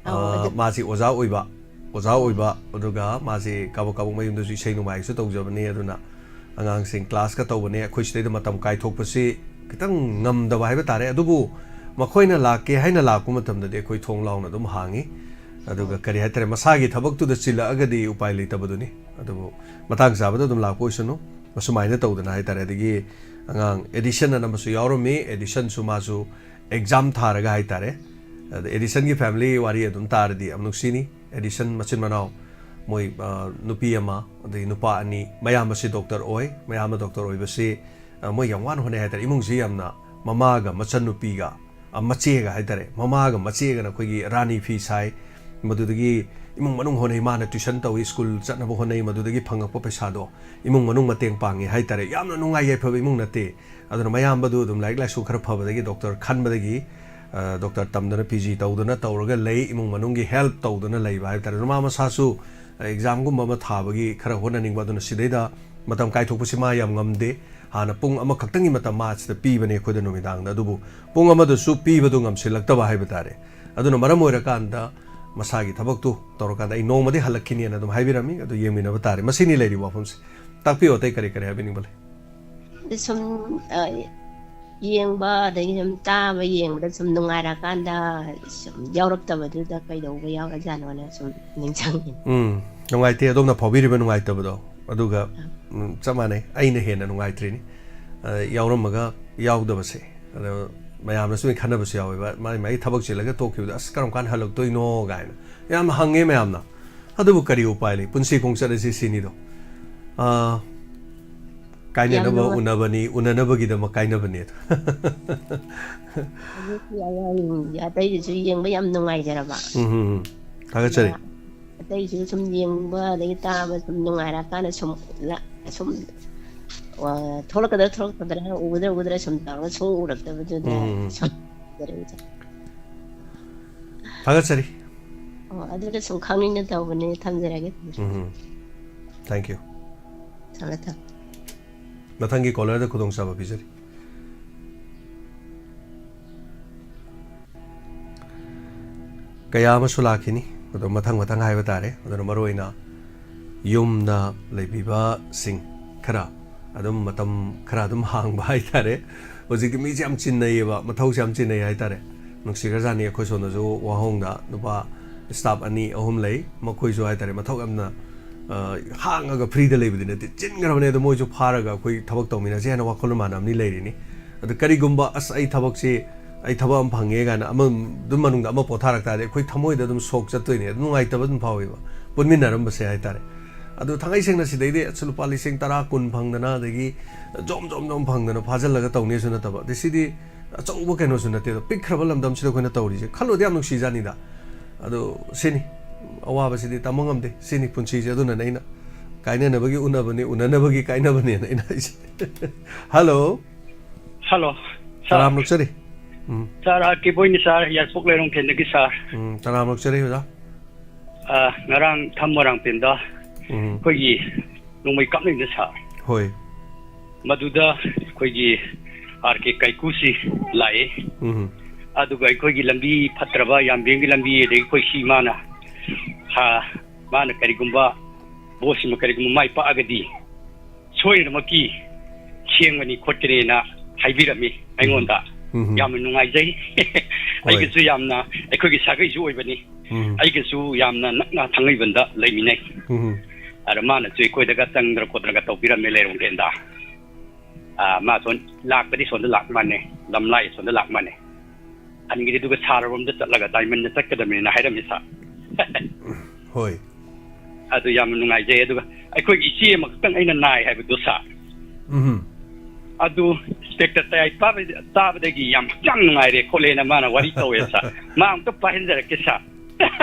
ꯑꯧ, ꯑ, ꯑꯗꯨ- ꯃꯥꯁꯤ ꯑꯣꯖꯥ ꯑꯣꯏꯕ, ꯑꯣꯖꯥ ꯑꯣꯏꯕ, ꯑꯗꯨꯒ ꯃꯥꯁꯤ ꯀꯥꯕꯛ ꯀꯥꯕꯛ ꯃꯌꯨꯝꯗꯁꯨ ꯏꯁꯩ ꯅꯣꯡꯃꯥꯏꯁꯨ ꯇꯧꯖꯕꯅꯤ꯫ ꯑꯗꯨꯅ ꯑꯉꯥꯡꯁꯤꯡ ꯀ꯭ꯂꯥꯁꯀ ꯇꯧꯕꯅꯦ꯫ ꯑꯩꯈꯣꯏ ꯁꯤꯗꯩꯗ ꯃꯇꯝ ꯀꯥꯏꯊꯣꯛꯄꯁꯤ ꯈꯤꯇꯪ ꯉꯝꯗꯕ ꯍꯥꯏꯕ ꯇꯥꯔꯦ꯫ ꯑꯗꯨꯕꯨ ꯃꯈꯣꯏꯅ ꯂꯥꯛꯀꯦ ꯍꯥꯏꯅ ꯂꯥꯛꯄ ꯃꯇꯝꯗꯗꯤ ꯑꯩꯈꯣꯏ ꯊꯣꯡ ꯂꯥꯎꯅ ꯑꯗꯨꯝ ꯍꯥꯡꯉꯤ꯫ ꯑꯗꯨꯒ ꯀꯔꯤ ꯍꯥꯏꯇꯥꯔꯦ, ꯃꯁꯥꯒꯤ ꯊꯕꯛꯇꯨꯗ ꯆꯤꯜꯂꯛꯑꯒꯗꯤ ꯎꯄꯥꯏ ꯂꯩꯇꯕꯗꯨꯅꯤ꯫ ꯑꯗꯨꯕꯨ ꯃꯇꯥꯡ ꯆꯥꯕꯗ ꯑꯗꯨꯝ ꯂꯥꯛꯄ ꯑꯣꯏꯁꯅꯨ꯫ ꯑꯁꯨꯃꯥꯏꯅ ꯇꯧꯗꯅ ꯍꯥꯏꯇꯥꯔꯦ꯫ ꯑꯗꯒꯤ ꯑꯉꯥꯡ ꯑꯦꯗꯤꯁꯟ ꯑꯅ ꯑꯃꯁꯨ ꯌꯥꯎꯔꯝꯃꯤ꯫ ꯑꯦꯗꯤꯁꯟꯁꯨ ꯃꯥꯁꯨ ꯑꯦꯛꯖꯥꯝ ꯊꯥꯔꯒ ꯍꯥꯏꯇꯥꯔꯦ, ꯑꯗ ꯑꯦꯗꯤꯁꯟꯒꯤ ꯐꯦꯃꯤꯂꯤ ꯋꯥꯔꯤ ꯑꯗꯨꯝ ꯇꯥꯔꯗꯤ ꯌꯥꯝ ꯅꯨꯡꯁꯤꯅꯤ꯫ ꯑꯦꯗꯤꯁꯟ ꯃꯆꯤꯟ ꯃꯅꯥꯎ ꯃꯣꯏ, ꯑ, ꯅꯨꯄꯤ ꯑꯃ, ꯑꯗꯩ ꯅꯨꯄꯥ ꯑꯅꯤ, ꯃꯌꯥꯝꯕꯁꯤ ꯗꯣꯛꯇꯔ ꯑꯣꯏ꯫ ꯃꯌꯥꯝꯕ ꯗꯣꯛꯇꯔ ꯑꯣꯏꯕꯁꯤ, ꯑ, ꯃꯣꯏ ꯌꯥꯝ ꯋꯥꯅ ꯍꯣꯠꯅꯩ ꯍꯥꯏꯇꯥꯔꯦ꯫ ꯏꯃꯨꯡꯁꯤ ꯌꯥꯝꯅ ꯃꯃꯥꯒ ꯃꯆꯟꯅꯨꯄꯤꯒ, ꯑ, ꯃꯆꯦꯒ ꯍꯥꯏꯇꯥꯔꯦ, ꯃꯃꯥꯒ ꯃꯆꯦꯒꯅ ꯑꯩꯈꯣꯏꯒꯤ ꯔꯥꯅꯤ ꯐꯤ ꯁꯥꯏ꯫ ꯃꯗꯨꯗꯒꯤ ꯏꯃꯨꯡ ꯃꯅꯨꯡ ꯍꯣꯠꯅꯩ꯫ ꯃꯥꯅ ꯇ꯭ꯌꯨꯁꯟ ꯇꯧꯏ, ꯁ꯭ꯀꯨꯜ ꯆꯠꯅꯕ ꯍꯣꯠꯅꯩ, ꯃꯗꯨꯗꯒꯤ ꯐꯪꯉꯛꯄ ꯄꯩꯁꯥꯗꯣ ꯏꯃꯨꯡ ꯃꯅꯨꯡ ꯃꯇꯦꯡ ꯄꯥꯡꯉꯤ ꯍꯥꯏꯇꯥꯔꯦ꯫ ꯌꯥꯝꯅ ꯅꯨꯡꯉꯥꯏ ꯌꯥꯏꯐꯕ ꯏꯃꯨꯡ ꯅꯠꯇꯦ꯫ ꯑꯗꯨꯅ ꯃꯌꯥꯝꯕꯗꯨ ꯑꯗꯨꯝ ꯂꯥꯏꯔꯤꯛ ꯂꯥꯏꯁꯨ ꯈꯔ ꯐꯕꯗꯒꯤ ꯗꯣꯛꯇꯔ ꯈꯟꯕꯗꯒꯤ, ꯑ, ꯗꯣꯛꯇꯔ ꯇꯝꯗꯅ ꯄꯤ ꯖꯤ ꯇꯧꯗꯅ ꯇꯧꯔꯒ ꯂꯩ꯫ ꯏꯃꯨꯡ ꯃꯅꯨꯡꯒꯤ ꯍꯦꯜꯞ ꯇꯧꯗꯅ ꯂꯩꯕ ꯍꯥꯏꯕ ꯇꯥꯔꯦ꯫ ꯑꯗꯨꯅ ꯃꯥ ꯃꯁꯥꯁꯨ ꯑꯦꯛꯖꯥꯝꯒꯨꯝꯕ ꯑꯃ ꯊꯥꯕꯒꯤ ꯈꯔ ꯍꯣꯠꯅꯅꯤꯡꯕ, ꯑꯗꯨꯅ ꯁꯤꯗꯩꯗ ꯃꯇꯝ ꯀꯥꯏꯊꯣꯛꯄꯁꯤ ꯃꯥ ꯌꯥꯝ ꯉꯝꯗꯦ꯫ ꯍꯥꯟꯅ ꯄꯨꯡ ꯑꯃꯈꯛꯇꯪꯒꯤ ꯃꯇꯝ ꯃꯥ ꯁꯤꯗ ꯄꯤꯕꯅꯦ ꯑꯩꯈꯣꯏꯗ ꯅꯨꯃꯤꯗꯥꯡꯗ, ꯑꯗꯨꯕꯨ ꯄꯨꯡ ꯑꯃꯗꯁꯨ ꯄꯤꯕꯗꯨ ꯉꯝꯁꯤꯜꯂꯛꯇꯕ ꯍꯥꯏꯕ ꯇꯥꯔꯦ꯫ ꯑꯗꯨꯅ ꯃꯔꯝ ꯑꯣꯏꯔꯀꯥꯟꯗ ꯃꯁꯥꯒꯤ ꯊꯕꯛꯇꯨ ꯇꯧꯔꯀꯥꯟꯗ ꯑꯩ ꯅꯣꯡꯃꯗꯤ ꯍꯜꯂꯛꯈꯤꯅꯦꯅ ꯑꯗꯨꯝ ꯍꯥꯏꯕꯤꯔꯝꯃꯤ꯫ ꯑꯗꯨ ꯌꯦꯡꯃꯤꯟꯅꯕ ꯇꯥꯔꯦ꯫ ꯃꯁꯤꯅꯤ ꯂꯩꯔꯤꯕ ꯋꯥꯐꯝꯁꯦ꯫ ꯇꯥꯛꯄꯤꯌꯨ, ꯑꯇꯩ ꯀꯔꯤ ꯀꯔꯤ ꯍꯥꯏꯕꯤꯅꯤꯡꯕ ꯂꯩ? ꯑꯗ ꯁꯨꯝ, ꯑ, ꯌꯦꯡꯕ, ꯑꯗꯒꯤ ꯁꯨꯝ ꯇꯥꯕ, ꯌꯦꯡꯕꯗ ꯁꯨꯝ ꯅꯨꯡꯉꯥꯏꯔꯀꯥꯟꯗ ꯁꯨꯝ ꯌꯥꯎꯔꯛꯇꯕꯗꯨꯗ ꯀꯩꯗꯧꯕ ꯌꯥꯎꯔꯖꯥꯠꯅꯣꯅ ꯁꯨꯝ ꯅꯤꯡꯁꯤꯡꯉꯤ꯫ ꯎꯝ, ꯅꯨꯡꯉꯥꯏꯇꯦ ꯑꯗꯣꯝꯅ ꯐꯥꯎꯕꯤꯔꯤꯕ ꯅꯨꯡꯉꯥꯏꯇꯕꯗꯣ꯫ ꯑꯗꯨꯒ, ꯎꯝ, ꯆꯞ ꯃꯥꯟꯅꯩ, ꯑꯩꯅ ꯍꯦꯟꯅ ꯅꯨꯡꯉꯥꯏꯇ꯭ꯔꯤꯅꯤ꯫ ꯑ, ꯌꯥꯎꯔꯝꯃꯒ ꯌꯥꯎꯗꯕꯁꯦ꯫ ꯑꯗꯣ ꯃꯌꯥꯝꯅꯁꯨ ꯈꯟꯅꯕꯁꯨ ꯌꯥꯎꯋꯦꯕ, ꯃꯥꯒꯤ ꯃꯥꯒꯤ ꯊꯕꯛ ꯆꯤꯜꯂꯒ ꯇꯣꯛꯈꯤꯕꯗ, "ꯑꯁ, ꯀꯔꯝ ꯀꯥꯟꯗ ꯍꯜꯂꯛꯇꯣꯏꯅꯣ?" ꯀꯥꯏꯅ ꯌꯥꯝ ꯍꯪꯉꯦ ꯃꯌꯥꯝꯅ꯫ ꯑꯗꯨꯕꯨ ꯀꯔꯤ ꯎꯄꯥꯏ ꯂꯩ? ꯄꯨꯟꯁꯤ ꯈꯣꯡꯆꯠ ꯑꯁꯤ ꯁꯤꯅꯤꯗꯣ꯫ ꯑ, ꯀꯥꯏꯅꯅꯕ ꯌꯥꯝ ꯅꯨꯡꯉꯥꯏ꯫ ꯎꯅꯕꯅꯤ, ꯎꯅꯅꯕꯒꯤꯗꯃꯛ ꯀꯥꯏꯅꯕꯅꯤ ꯑꯗꯣ꯫ ꯑꯗꯨꯒꯤ ꯑꯉꯥꯡꯁꯤꯡ ꯑꯇꯩꯗꯨꯁꯨ ꯌꯦꯡꯕ ꯌꯥꯝ ꯅꯨꯡꯉꯥꯏꯖꯔꯕ꯫ ꯎꯝ, ꯎꯝ, ꯎꯝ꯫ ꯊꯥꯒꯠꯆꯔꯤ꯫ ꯑꯇꯩꯁꯨ ꯁꯨꯝ ꯌꯦꯡꯕ, ꯑꯗꯒꯤ ꯇꯥꯕ ꯁꯨꯝ ꯅꯨꯡꯉꯥꯏꯔꯀꯥꯟꯗ ꯁꯨꯝ ꯂ-, ꯁꯨꯝ, ꯑ, ꯊꯣꯛꯂꯛꯀꯗ꯭ꯔꯥ ꯊꯣꯛꯂꯛꯀꯗ꯭ꯔꯥ, ꯎꯒꯗ꯭ꯔꯥ ꯎꯒꯗ꯭ꯔꯥ ꯁꯨꯝ ꯇꯧꯔꯒ ꯁꯨꯝ ꯎꯔꯛꯇꯕꯗꯨꯗ ꯎꯝ, ꯎꯝ, ꯎꯝ꯫ ꯁꯨꯝ ꯊꯥꯒꯠꯆꯔꯤ꯫ ꯑꯣ, ꯑꯗꯨꯗ ꯁꯨꯝ ꯈꯪꯅꯤꯡꯅ ꯇꯧꯕꯅꯦ, ꯊꯝꯖꯔꯒꯦ꯫ ꯎꯝ, ꯎꯝ꯫ Thank you꯫ ꯊꯝꯃꯦ, ꯊꯝꯃꯦ꯫ ꯃꯊꯪꯒꯤ ꯀꯣꯂꯔꯗ ꯈꯨꯗꯣꯡꯆꯥꯕ ꯄꯤꯖꯔꯤ꯫ ꯀꯌꯥ ꯑꯃꯁꯨ ꯂꯥꯛꯈꯤꯅꯤ, ꯑꯗꯣ ꯃꯊꯪ ꯃꯊꯪ ꯍꯥꯏꯕ ꯇꯥꯔꯦ꯫ ꯑꯗꯨꯅ ꯃꯔꯨꯑꯣꯏꯅ ꯌꯨꯝꯗ ꯂꯩꯕꯤꯕꯁꯤꯡ ꯈꯔ ꯑꯗꯨꯝ ꯃꯇꯝ ꯈꯔ ꯑꯗꯨꯝ ꯍꯥꯡꯕ ꯍꯥꯏ ꯇꯥꯔꯦ꯫ ꯍꯧꯖꯤꯛꯇꯤ ꯃꯤꯁꯦ ꯌꯥꯝ ꯆꯤꯟꯅꯩꯌꯦꯕ, ꯃꯊꯧꯁꯦ ꯌꯥꯝ ꯆꯤꯟꯅꯩ ꯍꯥꯏ ꯇꯥꯔꯦ꯫ ꯅꯨꯡꯁꯤꯈ꯭ꯔꯖꯥꯠꯅꯤ꯫ ꯑꯩꯈꯣꯏ ꯁꯣꯝꯗꯁꯨ ꯋꯥꯍꯣꯡꯗ ꯅꯨꯄꯥ ꯁ꯭ꯇꯥꯐ ꯑꯅꯤ ꯑꯍꯨꯝ ꯂꯩ, ꯃꯈꯣꯏꯁꯨ ꯍꯥꯏ ꯇꯥꯔꯦ ꯃꯊꯧ ꯌꯥꯝꯅ, ꯑ, ꯍꯥꯡꯉꯒ ꯐ꯭ꯔꯤꯗ ꯂꯩꯕꯗꯤ ꯅꯠꯇꯦ, ꯆꯤꯟꯈ꯭ꯔꯕꯅꯦ꯫ ꯑꯗꯣ ꯃꯣꯏꯁꯨ ꯐꯥꯔꯒ ꯑꯩꯈꯣꯏ ꯊꯕꯛ ꯇꯧꯃꯤꯟꯅꯁꯦ ꯍꯥꯏꯅ ꯋꯥꯈꯜ ꯃꯥꯟꯅꯕꯅꯤ ꯂꯩꯔꯤꯅꯤ꯫ ꯑꯗꯣ ꯀꯔꯤꯒꯨꯝꯕ ꯑꯁ ꯑꯩ ꯊꯕꯛꯁꯤ, ꯑꯩ ꯊꯕꯛ ꯑꯃ ꯐꯪꯉꯦ ꯀꯥꯏꯅ ꯑꯃ ꯑꯗꯨꯝ ꯃꯅꯨꯡꯗ ꯑꯃ ꯄꯣꯊꯥꯔꯛ ꯇꯥꯔꯗꯤ ꯑꯩꯈꯣꯏ ꯊꯃꯣꯏꯗ ꯑꯗꯨꯝ ꯁꯣꯛ ꯆꯠꯇꯣꯏꯅꯦ, ꯑꯗꯨꯝ ꯅꯨꯡꯉꯥꯏꯇꯕ ꯑꯗꯨꯝ ꯐꯥꯎꯋꯦꯕ, ꯄꯨꯟꯃꯤꯟꯅꯔꯝꯕꯁꯦ ꯍꯥꯏꯇꯥꯔꯦ꯫ ꯑꯗꯨ ꯊꯥꯡꯉꯩ ꯁꯦꯡꯅ ꯁꯤꯗꯩꯗꯤ ꯑꯁ ꯂꯨꯄꯥ ꯂꯤꯁꯤꯡ ꯇꯔꯥ ꯀꯨꯟ ꯐꯪꯗꯅ, ꯑꯗꯒꯤ ꯖꯣꯝ ꯖꯣꯝ ꯖꯣꯝ ꯐꯪꯗꯅ ꯐꯥꯖꯤꯜꯂꯒ ꯇꯧꯅꯦꯁꯨ ꯅꯠꯇꯕ, ꯑꯗꯩ ꯁꯤꯗꯤ ꯑꯆꯧꯕ ꯀꯩꯅꯣꯁꯨ ꯅꯠꯇꯦ꯫ ꯑꯗꯣ ꯄꯤꯛꯈ꯭ꯔꯕ ꯂꯝꯗꯝꯁꯤꯗ ꯑꯩꯈꯣꯏꯅ ꯇꯧꯔꯤꯁꯦ ꯈꯜꯂꯨꯔꯗꯤ ꯌꯥꯝ ꯅꯨꯡꯁꯤꯖꯥꯠꯅꯤꯗ꯫ ꯑꯗꯣ ꯁꯤꯅꯤ ꯑꯋꯥꯕꯁꯤꯗꯤ, ꯇꯝꯕ ꯉꯝꯗꯦ꯫ ꯁꯤꯅꯤ ꯄꯨꯟꯁꯤꯁꯦ꯫ ꯑꯗꯨꯅꯅꯦ ꯑꯩꯅ ꯀꯥꯏꯅꯅꯕꯒꯤ ꯎꯅꯕꯅꯤ, ꯎꯅꯅꯕꯒꯤ ꯀꯥꯏꯅꯕꯅꯦꯅ ꯑꯩꯅ ꯍꯥꯏꯁꯦ꯫ ꯍꯜꯂꯣ꯫ ꯍꯜꯂꯣ, ꯁꯥꯔ꯫ ꯇꯔꯥꯝ ꯅꯣꯛꯆꯔꯤ꯫ ꯎꯝ꯫ ꯁꯥꯔ, ꯑꯥꯔ ꯀꯦ ꯕꯣꯏꯅꯤ, ꯁꯥꯔ, ꯌꯥꯏꯁꯄꯣꯛ ꯂꯩꯔꯣꯡꯊꯦꯟꯗꯒꯤ, ꯁꯥꯔ꯫ ꯎꯝ, ꯇꯔꯥꯝ ꯅꯣꯛꯆꯔꯤ, ꯑꯣꯖꯥ꯫ ꯑ, ꯉꯔꯥꯡ ꯊꯝ ꯃꯣꯏꯔꯥꯡꯄꯦꯟꯗ ꯎꯝ꯫ ꯑꯩꯈꯣꯏꯒꯤ ꯅꯣꯡꯃꯩ ꯀꯥꯞꯅꯩꯗ, ꯁꯥꯔ꯫ ꯍꯣꯏ꯫ ꯃꯗꯨꯗ ꯑꯩꯈꯣꯏꯒꯤ ꯑꯥꯔ ꯀꯦ ꯀꯥꯏꯀꯨꯁꯤ ꯂꯥꯛꯑꯦ꯫ ꯎꯝ꯫ ꯑꯗꯨꯒ ꯑꯩꯈꯣꯏꯒꯤ ꯂꯝꯕꯤ ꯐꯠꯇ꯭ꯔꯕ, ꯌꯥꯝꯕꯦꯝꯒꯤ ꯂꯝꯕꯤ, ꯑꯗꯒꯤ ꯑꯩꯈꯣꯏ ꯁꯤ ꯃꯥꯅ, ꯍꯥ, ꯃꯥꯅ ꯀꯔꯤꯒꯨꯝꯕ ꯚꯣꯠꯁꯤꯃ ꯀꯔꯤꯒꯨꯝꯕ ꯃꯥꯏ ꯄꯥꯛꯑꯒꯗꯤ ꯁꯣꯏꯗꯅꯃꯛꯀꯤ ꯁꯦꯝꯒꯅꯤ ꯈꯣꯠꯀꯅꯤꯅ ꯍꯥꯏꯕꯤꯔꯝꯃꯤ ꯑꯩꯉꯣꯟꯗ꯫ ꯎꯝ꯫ ꯌꯥꯝꯅ ꯅꯨꯡꯉꯥꯏꯖꯩ꯫ ꯍꯣꯏ꯫ ꯑꯩꯒꯁꯨ ꯌꯥꯝꯅ, ꯑꯩꯈꯣꯏꯒꯤ ꯁꯥꯒꯩꯁꯨ ꯑꯣꯏꯕꯅꯤ꯫ ꯎꯝ꯫ ꯑꯩꯒꯁꯨ ꯌꯥꯝꯅ ꯅꯛꯅ ꯊꯥꯡꯃꯩꯕꯟꯗ ꯂꯩꯃꯤꯟꯅꯩ꯫ ꯎꯝ꯫ ꯑꯗ ꯃꯥꯅꯁꯨ ꯑꯩꯈꯣꯏꯗꯒ ꯆꯪꯗꯅ ꯈꯣꯠꯇꯅꯒ ꯇꯧꯕꯤꯔꯝꯃꯦ ꯂꯩꯔꯣꯡꯊꯦꯟꯗ꯫ ꯑꯥ, ꯃꯥ ꯁꯣꯟ ꯂꯥꯛꯄꯗꯤ ꯁꯣꯝꯗ ꯂꯥꯛ ꯃꯥꯅꯦ, ꯂꯝꯂꯥꯏ ꯁꯣꯝꯗ ꯂꯥꯛ ꯃꯥꯅꯦ꯫ ꯍꯟꯒꯤꯗꯤ ꯑꯗꯨꯒ ꯁꯥꯔꯔꯣꯝꯗ ꯆꯠꯂꯒ ꯗꯥꯏꯃꯟꯗ ꯆꯠꯀꯗꯕꯅꯦꯅ ꯍꯥꯏꯔꯝꯃꯤ, ꯁꯥꯔ꯫ ꯍꯣꯏ꯫ ꯑꯗꯨ ꯌꯥꯝꯅ ꯅꯨꯡꯉꯥꯏꯖꯩ꯫ ꯑꯗꯨꯒ ꯑꯩꯈꯣꯏꯒꯤ ꯏꯆꯦ ꯑꯃꯈꯛꯇꯪ ꯑꯩꯅ ꯅꯥꯏ ꯍꯥꯏꯕꯗꯣ, ꯁꯥꯔ꯫ ꯎꯝ꯫ ꯑꯗꯨ ꯏꯟꯁꯄꯦꯛꯇꯔ ꯇꯌꯥꯏ ꯄꯥꯕ-, ꯆꯥꯕꯗꯒꯤ ꯌꯥꯝ ꯍꯛꯆꯥꯡ ꯅꯨꯡꯉꯥꯏꯔꯦ ꯈꯣꯠꯂꯦꯅ ꯃꯥꯅ ꯋꯥꯔꯤ ꯇꯧꯋꯦ, ꯁꯥꯔ꯫ ꯃꯥ ꯑꯝꯇ ꯄꯥꯏꯍꯟꯖꯔꯛꯀꯦ, ꯁꯥꯔ꯫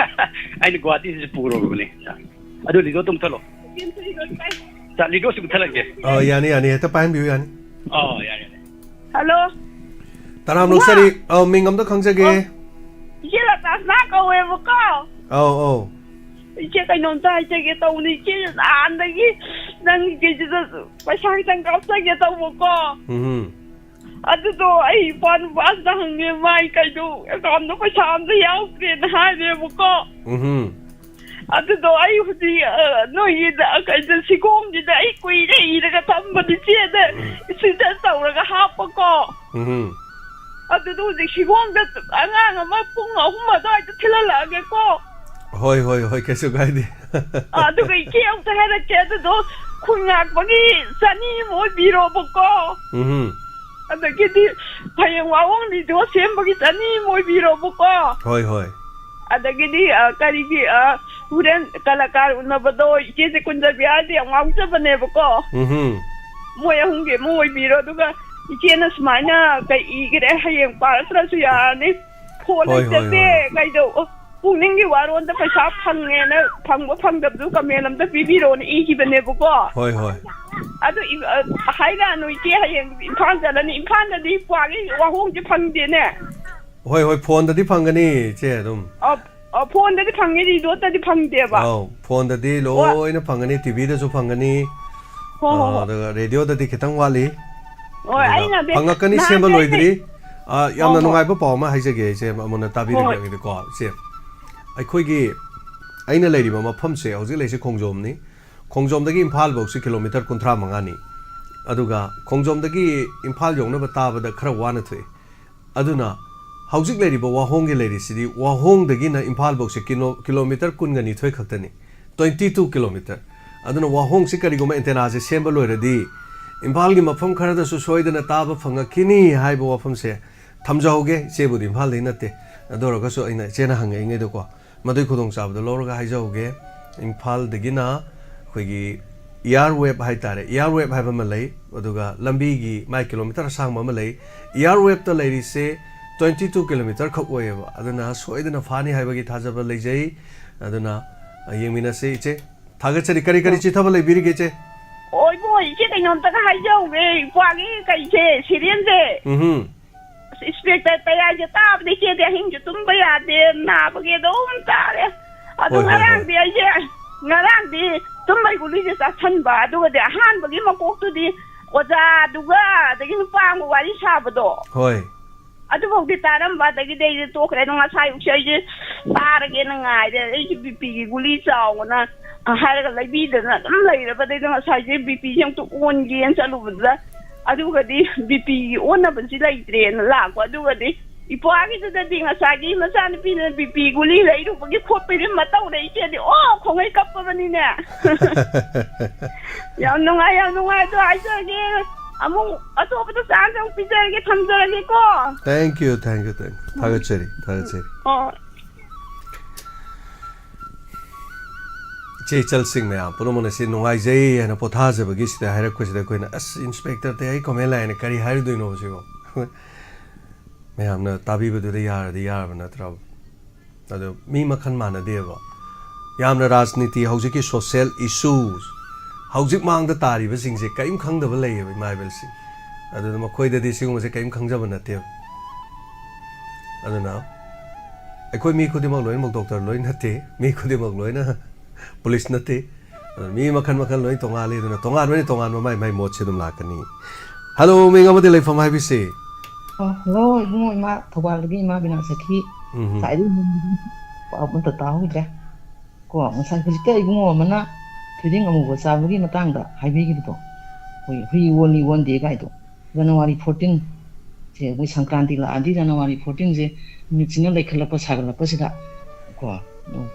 ꯑꯩꯅ ꯒꯨꯍꯥꯇꯤꯁꯤꯁꯨ ꯄꯨꯔꯨꯔꯕꯅꯦ, ꯁꯥꯔ꯫ ꯑꯗꯨ ꯂꯤꯗꯣ ꯑꯗꯨꯝ ꯊꯜꯂꯣ꯫ ꯁꯥꯔ, ꯂꯤꯗꯣꯁꯨ ꯃꯨꯠꯊꯠꯂꯒꯦ꯫ ꯑ, ꯌꯥꯅꯤ, ꯌꯥꯅꯤ꯫ ꯍꯦꯛꯇ ꯄꯥꯏꯍꯟꯕꯤꯌꯨ, ꯌꯥꯅꯤ꯫ ꯑꯣ, ꯌꯥꯅꯤ, ꯌꯥꯅꯤ꯫ ꯍꯜꯂꯣ꯫ ꯇꯔꯥꯝ ꯏꯃꯥ! ꯅꯣꯛꯆꯔꯤ꯫ ꯑꯧ, ꯃꯤꯡ ꯑꯝꯇ ꯈꯪꯖꯒꯦ꯫ ꯑꯣ, ꯏꯆꯦ ꯂꯇꯥꯁꯅꯥ ꯀꯧꯋꯦꯕꯀꯣ꯫ ꯑꯧ, ꯑꯧ꯫ ꯏꯆꯦ, ꯀꯩꯅꯣꯝꯇ ꯍꯥꯏꯖꯒꯦ ꯇꯧꯕꯅꯤ꯫ ꯏꯆꯦ, ꯅꯍꯥꯟꯗꯒꯤ ꯅꯪꯒꯤ ꯀꯩꯁꯤꯗ ꯄꯩꯁꯥ ꯈꯤꯇꯪ ꯀꯥꯞꯆꯒꯦ ꯇꯧꯕꯀꯣ꯫ ꯎꯝ꯫ ꯑꯗꯨꯗꯣ ꯑꯩ ꯏꯄ꯭ꯋꯥ ꯅꯨꯄꯥꯁꯤꯗ ꯍꯪꯉꯦ, ꯃꯥꯏ ꯀꯩꯅꯣ ꯑꯦꯀꯥꯎꯟꯗ ꯄꯩꯁꯥ ꯑꯝꯇ ꯌꯥꯎꯗ꯭ꯔꯦꯅ ꯍꯥꯏꯔꯦꯕꯀꯣ꯫ ꯎꯝ꯫ ꯑꯗꯨꯗꯣ ꯑꯩ ꯍꯧꯖꯤꯛ, ꯑ, ꯅꯣꯏꯒꯤ, ꯑ, ꯀꯩꯅꯣ, ꯁꯤꯒꯣꯝꯁꯤꯗ ꯑꯩ ꯀꯨꯏꯔꯦ ꯏꯔꯒ ꯊꯝꯕꯗꯤ ꯆꯦꯗ ꯁꯤꯗ ꯇꯧꯔꯒ ꯍꯥꯞꯄꯀꯣ꯫ ꯎꯝ꯫ ꯑꯗꯨꯗꯣ ꯍꯧꯖꯤꯛ ꯁꯤꯒꯣꯝꯗ ꯑꯉꯥꯡ ꯑꯃ ꯄꯨꯡ ꯑꯍꯨꯝ ꯑꯗꯨꯋꯥꯏꯗ ꯊꯤꯜꯍꯜꯂꯛꯑꯒꯦꯀꯣ꯫ ꯍꯣꯏ, ꯍꯣꯏ, ꯍꯣꯏ, ꯀꯩꯁꯨ ꯀꯥꯏꯗꯦ꯫ ꯑ, ꯑꯗꯨꯒ ꯏꯆꯦ ꯑꯃꯨꯛꯇ ꯍꯥꯏꯔꯛꯀꯦ, ꯑꯗꯨꯗꯣ ꯈꯨꯟ ꯉꯥꯛꯄꯒꯤ ꯆꯅꯤ ꯑꯃ ꯑꯣꯏꯕꯤꯔꯣꯕꯀꯣ꯫ ꯎꯝ꯫ ꯑꯗꯒꯤꯗꯤ ꯍꯌꯦꯡ ꯋꯥꯍꯣꯡ ꯂꯤꯗꯣ ꯁꯦꯝꯕꯒꯤ ꯆꯅꯤ ꯑꯃ ꯑꯣꯏꯕꯤꯔꯣꯕꯀꯣ꯫ ꯍꯣꯏ, ꯍꯣꯏ꯫ ꯑꯗꯒꯤꯗꯤ, ꯑ, ꯀꯔꯤꯒꯤ, ꯑ, ꯍꯣꯔꯦꯟ ꯀꯂꯥꯀꯥꯔ ꯎꯅꯕꯗꯣ ꯏꯆꯦꯁꯦ ꯀꯨꯟꯖꯕꯤꯍꯥꯔꯗꯤ ꯌꯥꯝ ꯉꯥꯎꯖꯕꯅꯦꯕꯀꯣ꯫ ꯎꯝꯍꯨꯝ꯫ ꯃꯣꯏ ꯑꯍꯨꯝꯒꯤ ꯑꯃ ꯑꯣꯏꯕꯤꯔꯣ꯫ ꯑꯗꯨꯒ ꯏꯆꯦꯅ ꯁꯨꯃꯥꯏꯅ ꯀꯩ ꯏꯈ꯭ꯔꯦ, ꯍꯌꯦꯡ ꯄꯥꯔꯛꯇ꯭ꯔꯁꯨ ꯌꯥꯔꯅꯤ꯫ ꯐꯣꯟ ꯍꯣꯏ, ꯍꯣꯏ, ꯂꯩꯇꯕꯦ, ꯍꯣꯏ꯫ ꯀꯩꯗꯧ-, ꯄꯨꯛꯅꯤꯡꯒꯤ ꯋꯥꯔꯣꯟꯗ ꯄꯩꯁꯥ ꯐꯪꯉꯦꯅ, ꯐꯪꯕ ꯐꯪꯗꯕꯗꯨ ꯀꯃꯦꯟ ꯑꯝꯇ ꯄꯤꯕꯤꯔꯣꯅ ꯏꯈꯤꯕꯅꯦꯕꯀꯣ꯫ ꯍꯣꯏ, ꯍꯣꯏ꯫ ꯑꯗꯨ ꯏ-, ꯑ, ꯍꯥꯏꯔꯛꯑꯅꯨ ꯏꯆꯦ, ꯍꯌꯦꯡ ꯏꯝꯐꯥꯜ ꯆꯠꯂꯅꯤ꯫ ꯏꯝꯐꯥꯜꯗꯗꯤ ꯀ꯭ꯋꯥꯒꯤ ꯋꯥꯍꯣꯡꯁꯦ ꯐꯪꯗꯦꯅꯦ꯫ ꯍꯣꯏ, ꯍꯣꯏ, ꯐꯣꯟꯗꯗꯤ ꯐꯪꯒꯅꯤ ꯏꯆꯦ ꯑꯗꯨꯝ꯫ ꯑ, ꯑ, ꯐꯣꯟꯗꯗꯤ ꯐꯪꯉꯤ, ꯔꯦꯗꯤꯑꯣꯗꯗꯤ ꯐꯪꯗꯦꯕ꯫ ꯑꯧ, ꯐꯣꯟꯗꯗꯤ ꯑꯣ꯫ ꯂꯣꯏꯅ ꯐꯪꯒꯅꯤ, ꯇꯤꯚꯤꯗꯁꯨ ꯐꯪꯒꯅꯤ꯫ ꯍꯣꯏ, ꯍꯣꯏ, ꯑ, ꯍꯣꯏ꯫ ꯑꯗꯨꯒ ꯔꯦꯗꯤꯑꯣꯗꯗꯤ ꯈꯤꯇꯪ ꯋꯥꯠꯂꯤ꯫ ꯍꯣꯏ, ꯑꯗꯨꯒ ꯑꯩꯅ ꯍꯥꯏꯕꯗꯤ ꯐꯪꯉꯛꯀꯅꯤ, ꯅꯍꯥꯟ ꯁꯦꯝꯕ ꯑꯩꯅ ꯂꯣꯏꯗ꯭ꯔꯤ꯫ ꯑ, ꯌꯥꯝꯅ ꯍꯣꯏ, ꯍꯣꯏ꯫ ꯅꯨꯡꯉꯥꯏꯕ ꯄꯥꯎ ꯑꯃ ꯍꯥꯏꯖꯒꯦ ꯏꯆꯦ, ꯑꯃꯨꯟꯅ ꯍꯣꯏ, ꯍꯣꯏ꯫ ꯇꯥꯕꯤꯔꯒꯦꯀꯣ ꯏꯆꯦ꯫ ꯑꯩꯈꯣꯏꯒꯤ, ꯑꯩꯅ ꯂꯩꯔꯤꯕ ꯃꯐꯝꯁꯦ, ꯍꯧꯖꯤꯛ ꯂꯩꯔꯤꯁꯦ ꯈꯣꯡꯖꯣꯝꯅꯤ꯫ ꯈꯣꯡꯖꯣꯝꯗꯒꯤ ꯏꯝꯐꯥꯜ ꯐꯧꯁꯤ ꯀꯤꯂꯣꯃꯤꯇꯔ ꯀꯨꯟꯊ꯭ꯔꯥ ꯃꯉꯥꯅꯤ꯫ ꯑꯗꯨꯒ ꯈꯣꯡꯖꯣꯝꯗꯒꯤ ꯏꯝꯐꯥꯜ ꯌꯧꯅꯕ ꯇꯥꯕꯗ ꯈꯔ ꯋꯥꯅ ꯊꯣꯛꯏ꯫ ꯑꯗꯨꯅ ꯍꯧꯖꯤꯛ ꯂꯩꯔꯤꯕ ꯋꯥꯍꯣꯡꯒꯤ ꯂꯩꯔꯤꯁꯤꯗꯤ, ꯋꯥꯍꯣꯡꯗꯒꯤꯅ ꯏꯝꯐꯥꯜ ꯐꯧꯁꯦ ꯀꯤꯂꯣ-, ꯀꯤꯂꯣꯃꯤꯇꯔ ꯀꯨꯟꯒ ꯅꯤꯊꯣꯏ ꯈꯛꯇꯅꯤ, twenty two kilometer꯫ ꯑꯗꯨꯅ ꯋꯥꯍꯣꯡꯁꯤ ꯀꯔꯤꯒꯨꯝꯕ ꯑꯦꯟꯇꯦꯅꯥꯁꯦ ꯁꯦꯝꯕ ꯂꯣꯏꯔꯗꯤ, ꯏꯝꯐꯥꯜꯒꯤ ꯃꯐꯝ ꯈꯔꯗꯁꯨ ꯁꯣꯏꯗꯅ ꯇꯥꯕ ꯐꯪꯉꯛꯈꯤꯅꯤ ꯍꯥꯏꯕ ꯋꯥꯐꯝꯁꯦ ꯊꯝꯖꯍꯧꯒꯦ꯫ ꯏꯆꯦꯕꯨꯗꯤ ꯏꯝꯐꯥꯜꯗꯩ ꯅꯠꯇꯦ, ꯑꯗꯨ ꯑꯣꯏꯔꯒꯁꯨ ꯑꯩꯅ ꯏꯆꯦꯅ ꯍꯪꯉꯛꯏꯉꯩꯗꯀꯣ, ꯃꯗꯨꯒꯤ ꯈꯨꯗꯣꯡꯆꯥꯕꯗꯣ ꯂꯧꯔꯒ ꯍꯥꯏꯖꯍꯧꯒꯦ꯫ ꯏꯝꯐꯥꯜꯗꯒꯤꯅ ꯑꯩꯈꯣꯏꯒꯤ ꯏꯌꯥꯔ ꯋꯦꯞ ꯍꯥꯏꯇꯥꯔꯦ, ꯏꯌꯥꯔ ꯋꯦꯞ ꯍꯥꯏꯕ ꯑꯃ ꯂꯩ, ꯑꯗꯨꯒ ꯂꯝꯕꯤꯒꯤ ꯃꯥꯏ ꯀꯤꯂꯣꯃꯤꯇꯔ ꯑꯁꯥꯡꯕ ꯑꯃ ꯂꯩ꯫ ꯏꯌꯥꯔ ꯋꯦꯞꯇ ꯂꯩꯔꯤꯁꯦ twenty two kilometer ꯈꯛ ꯑꯣꯏꯌꯦꯕ, ꯑꯗꯨꯅ ꯁꯣꯏꯗꯅ ꯐꯥꯅꯤ ꯍꯥꯏꯕꯒꯤ ꯊꯥꯖꯕ ꯂꯩꯖꯩ꯫ ꯑꯗꯨꯅ ꯌꯦꯡꯃꯤꯟꯅꯁꯤ ꯏꯆꯦ꯫ ꯊꯥꯒꯠꯆꯔꯤ꯫ ꯀꯔꯤ ꯀꯔꯤ ꯆꯤꯊꯕ ꯂꯩꯕꯤꯔꯤꯒꯦ ꯏꯆꯦ? ꯑꯣ, ꯏꯕꯨꯡꯉꯣ, ꯏꯆꯦ ꯀꯩꯅꯣꯝꯇꯒ ꯍꯥꯏꯖꯍꯧꯒꯦ, ꯏꯄ꯭ꯋꯥꯒꯤ ꯀꯩꯁꯦ, ꯁꯤꯔꯦꯟꯁꯦ꯫ ꯎꯝꯍꯨꯝ꯫ ꯏꯁꯄꯦꯛꯇꯔ ꯇꯌꯥꯏꯁꯦ ꯇꯥꯕꯗ ꯏꯆꯦꯗꯤ ꯑꯍꯤꯡꯁꯨ ꯇꯨꯝꯕ ꯌꯥꯗꯦ, ꯅꯥꯕꯒꯤ ꯑꯗꯨꯝ ꯇꯥꯔꯦ꯫ ꯑꯗꯨ ꯍꯣꯏ, ꯍꯣꯏ, ꯍꯣꯏ꯫ ꯉꯔꯥꯡꯗꯤ ꯑꯩꯁꯦ, ꯉꯔꯥꯡꯗꯤ ꯇꯨꯝꯕꯩ ꯒꯨꯂꯤꯁꯦ ꯆꯥꯁꯟꯕ, ꯑꯗꯨꯒꯗꯤ ꯑꯍꯥꯟꯕꯒꯤ ꯃꯀꯣꯛꯇꯨꯗꯤ ꯑꯣꯖꯥꯗꯨꯒ ꯑꯗꯒꯤ ꯅꯨꯄꯥ ꯑꯃꯒ ꯋꯥꯔꯤ ꯁꯥꯕꯗꯣ, ꯍꯣꯏ꯫ ꯑꯗꯨꯐꯥꯎꯗꯤ ꯇꯥꯔꯝꯕ, ꯑꯗꯒꯤꯗꯤ ꯑꯩꯁꯦ ꯇꯣꯛꯈ꯭ꯔꯦ꯫ ꯑꯗꯣ ꯉꯁꯥꯏ ꯑꯌꯨꯛꯁꯦ ꯑꯩꯁꯦ ꯇꯥꯔꯒꯦꯅ ꯉꯥꯏꯔꯦ, ꯑꯩꯁꯦ ꯕꯤ ꯄꯤꯒꯤ ꯒꯨꯂꯤ ꯆꯥꯎꯅ ꯍꯥꯏꯔꯒ ꯂꯩꯕꯤꯗꯅ ꯑꯗꯨꯝ ꯂꯩꯔꯕ꯫ ꯑꯗꯩꯗ ꯉꯁꯥꯏꯁꯦ ꯕꯤ ꯄꯤꯁꯦ ꯑꯃꯨꯛꯇ ꯑꯣꯟꯒꯦꯅ ꯆꯠꯂꯨꯕꯗꯨꯗ, ꯑꯗꯨꯒꯗꯤ ꯕꯤ ꯄꯤꯒꯤ ꯑꯣꯟꯅꯕꯁꯤ ꯂꯩꯇ꯭ꯔꯦꯅ ꯂꯥꯛꯄ꯫ ꯑꯗꯨꯒꯗꯤ ꯏꯄ꯭ꯋꯥꯒꯤꯗꯨꯗꯗꯤ ꯉꯁꯥꯏꯒꯤ ꯃꯆꯥꯅꯨꯄꯤꯅ ꯕꯤ ꯄꯤ ꯒꯨꯂꯤ ꯂꯩꯔꯨꯕꯒꯤ ꯈꯣꯠꯄꯒꯤ ꯑꯃ ꯇꯧꯔꯦ꯫ ꯏꯆꯦꯗꯤ ꯑꯣ ꯈꯣꯡꯉꯩ ꯀꯞꯄꯕꯅꯤꯅꯦ꯫ ꯌꯥꯝ ꯅꯨꯡꯉꯥꯏ, ꯌꯥꯝ ꯅꯨꯡꯉꯥꯏ꯫ ꯑꯗꯣ ꯍꯥꯏꯖꯒꯦ, ꯑꯃꯨꯛ ꯑꯇꯣꯞꯄꯗ ꯆꯥꯟꯁ ꯑꯃꯨꯛ ꯄꯤꯖꯔꯒꯦ, ꯊꯝꯖꯔꯒꯦꯀꯣ꯫ Thank you, thank you, thank you. ꯊꯥꯒꯠꯆꯔꯤ, ꯊꯥꯒꯠꯆꯔꯤ꯫ ꯑꯣ꯫ ꯏꯆꯦ ꯏꯆꯜꯁꯤꯡ ꯃꯌꯥꯝ ꯄꯨꯝꯅꯃꯛꯅ ꯁꯤ ꯅꯨꯡꯉꯥꯏꯖꯩ ꯍꯥꯏꯅ ꯄꯣꯊꯥꯖꯕꯒꯤ ꯁꯤꯗ ꯍꯥꯏꯔꯛꯄꯁꯤꯗ ꯑꯩꯈꯣꯏꯅ, "ꯑꯁ, ꯏꯟꯁꯄꯦꯛꯇꯔꯗꯤ ꯑꯩ ꯀꯃꯦꯟ ꯂꯥꯛꯑꯦꯅ ꯀꯔꯤ ꯍꯥꯏꯔꯨꯗꯣꯏꯅꯣ ꯁꯤꯕꯣ?" ꯃꯌꯥꯝꯅ ꯇꯥꯕꯤꯕꯗꯨꯗ ꯌꯥꯔꯗꯤ ꯌꯥꯔꯕ ꯅꯠꯇ꯭ꯔꯕ? ꯑꯗꯣ ꯃꯤ ꯃꯈꯜ ꯃꯥꯟꯅꯗꯦꯕ꯫ ꯌꯥꯝꯅ ꯔꯥꯖꯅꯤꯇꯤ, ꯍꯧꯖꯤꯛꯀꯤ social issues, ꯍꯧꯖꯤꯛ ꯃꯥꯡꯗ ꯇꯥꯔꯤꯕꯁꯤꯡꯁꯦ ꯀꯔꯤꯝ ꯈꯪꯗꯕ ꯂꯩꯌꯦꯕ ꯏꯃꯥ ꯏꯕꯦꯜꯁꯤꯡ꯫ ꯑꯗꯨꯅ ꯃꯈꯣꯏꯗꯗꯤ ꯁꯤꯒꯨꯝꯕꯁꯦ ꯀꯔꯤꯝ ꯈꯪꯖꯕ ꯅꯠꯇꯦꯕ꯫ ꯑꯗꯨꯅ ꯑꯩꯈꯣꯏ ꯃꯤ ꯈꯨꯗꯤꯡꯃꯛ ꯂꯣꯏꯅꯃꯛ ꯗꯣꯛꯇꯔ ꯂꯣꯏ ꯅꯠꯇꯦ, ꯃꯤ ꯈꯨꯗꯤꯡꯃꯛ ꯂꯣꯏꯅ ꯄꯨꯂꯤꯁ ꯅꯠꯇꯦ꯫ ꯑꯗꯨꯅ ꯃꯤ ꯃꯈꯜ ꯃꯈꯜ ꯂꯣꯏ ꯇꯣꯉꯥꯜꯂꯤ, ꯑꯗꯨꯅ ꯇꯣꯉꯥꯟꯕꯅꯤ ꯇꯣꯉꯥꯟꯕ ꯃꯥꯏ ꯃꯥꯏ ꯃꯣꯠꯁꯦ ꯑꯗꯨꯝ ꯂꯥꯛꯀꯅꯤ꯫ ꯍꯜꯂꯣ, ꯃꯤꯡ ꯑꯃꯗꯤ ꯂꯩꯐꯝ ꯍꯥꯏꯕꯤꯁꯤ꯫ ꯑꯣ, ꯍꯜꯂꯣ, ꯏꯕꯨꯡꯉꯣ, ꯏꯃꯥ, ꯊꯧꯕꯥꯜꯗꯒꯤ ꯏꯃꯥ ꯕꯤꯅꯥ ꯁꯈꯤ꯫ ꯎꯝ꯫ ꯉꯁꯥꯏꯗꯒꯤ ꯄꯥꯎ ꯑꯝꯇ ꯇꯥꯍꯧꯗ꯭ꯔꯦ꯫ ꯀꯣ, ꯉꯁꯥꯏ ꯍꯧꯖꯤꯛꯇ ꯏꯕꯨꯡꯉꯣ ꯑꯃꯅ ꯊꯣꯏꯗꯤꯡ ꯑꯃꯨꯕ ꯆꯥꯕꯒꯤ ꯃꯇꯥꯡꯗ ꯍꯥꯏꯕꯤꯈꯤꯕꯗꯣ, ꯑꯩꯈꯣꯏ ꯍꯨꯏ ꯑꯣꯜꯂꯤ ꯑꯣꯟꯗꯦ ꯀꯥꯏꯗꯣ꯫ ꯖꯅꯋꯥꯔꯤ fourteen ꯁꯦ, ꯑꯩꯈꯣꯏ ꯁꯪꯀ꯭ꯔꯥꯟꯇꯤ ꯂꯥꯛꯑꯗꯤ ꯖꯅꯋꯥꯔꯤ fourteen ꯁꯦ ꯅꯨꯃꯤꯠꯁꯤꯅ ꯂꯩꯈꯠꯂꯛꯄ ꯁꯥꯒꯠꯂꯛꯄꯁꯤꯗ ꯀꯣ,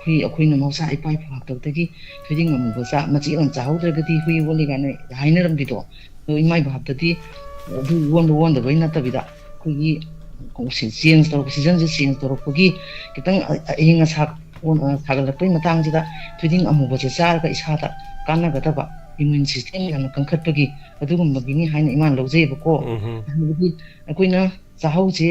ꯍꯨꯏ, ꯑꯩꯈꯣꯏꯅ ꯃꯍꯧꯁꯥ ꯏꯄꯥ ꯏꯄꯨ ꯍꯥꯛꯇꯛꯇꯒꯤ ꯊꯣꯏꯗꯤꯡ ꯑꯃꯨꯕ ꯆꯥ, ꯃꯆꯦꯠ ꯑꯃ ꯆꯥꯍꯧꯗ꯭ꯔꯒꯗꯤ ꯍꯨꯏ ꯑꯣꯜꯂꯤ ꯀꯥꯏꯅ ꯍꯥꯏꯅꯔꯝꯕꯤꯗꯣ, ꯑꯗꯣ ꯏꯃꯥ ꯏꯄꯥ ꯍꯥꯛꯇꯛꯇꯤ ꯑꯗꯨ ꯑꯣꯟꯕ ꯑꯣꯟꯗꯕꯩ ꯅꯠꯇꯕꯤꯗ, ꯑꯩꯈꯣꯏꯒꯤ change ꯇꯧꯔꯛꯄ, season ꯁꯦ change ꯇꯧꯔꯛꯄꯒꯤ ꯈꯤꯇꯪ ꯑ-, ꯑꯏꯪ ꯑꯁꯥ ꯑꯣꯟ-, ꯑ, ꯁꯥꯒꯠꯂꯛꯄꯒꯤ ꯃꯇꯥꯡꯁꯤꯗ ꯊꯣꯏꯗꯤꯡ ꯑꯃꯨꯕꯁꯦ ꯆꯥꯔꯒ ꯏꯁꯥꯗ ꯀꯥꯟꯅꯒꯗꯕ, immune system ꯌꯥꯝꯅ ꯀꯟꯈꯠꯄꯒꯤ ꯑꯗꯨꯒꯨꯝꯕꯒꯤꯅꯤ ꯍꯥꯏꯅ ꯏꯃꯥꯅ ꯂꯧꯖꯩꯑꯕꯀꯣ꯫ ꯎꯝ꯫ ꯍꯥꯏꯕꯗꯤ ꯑꯩꯈꯣꯏꯅ ꯆꯥꯍꯧꯁꯦ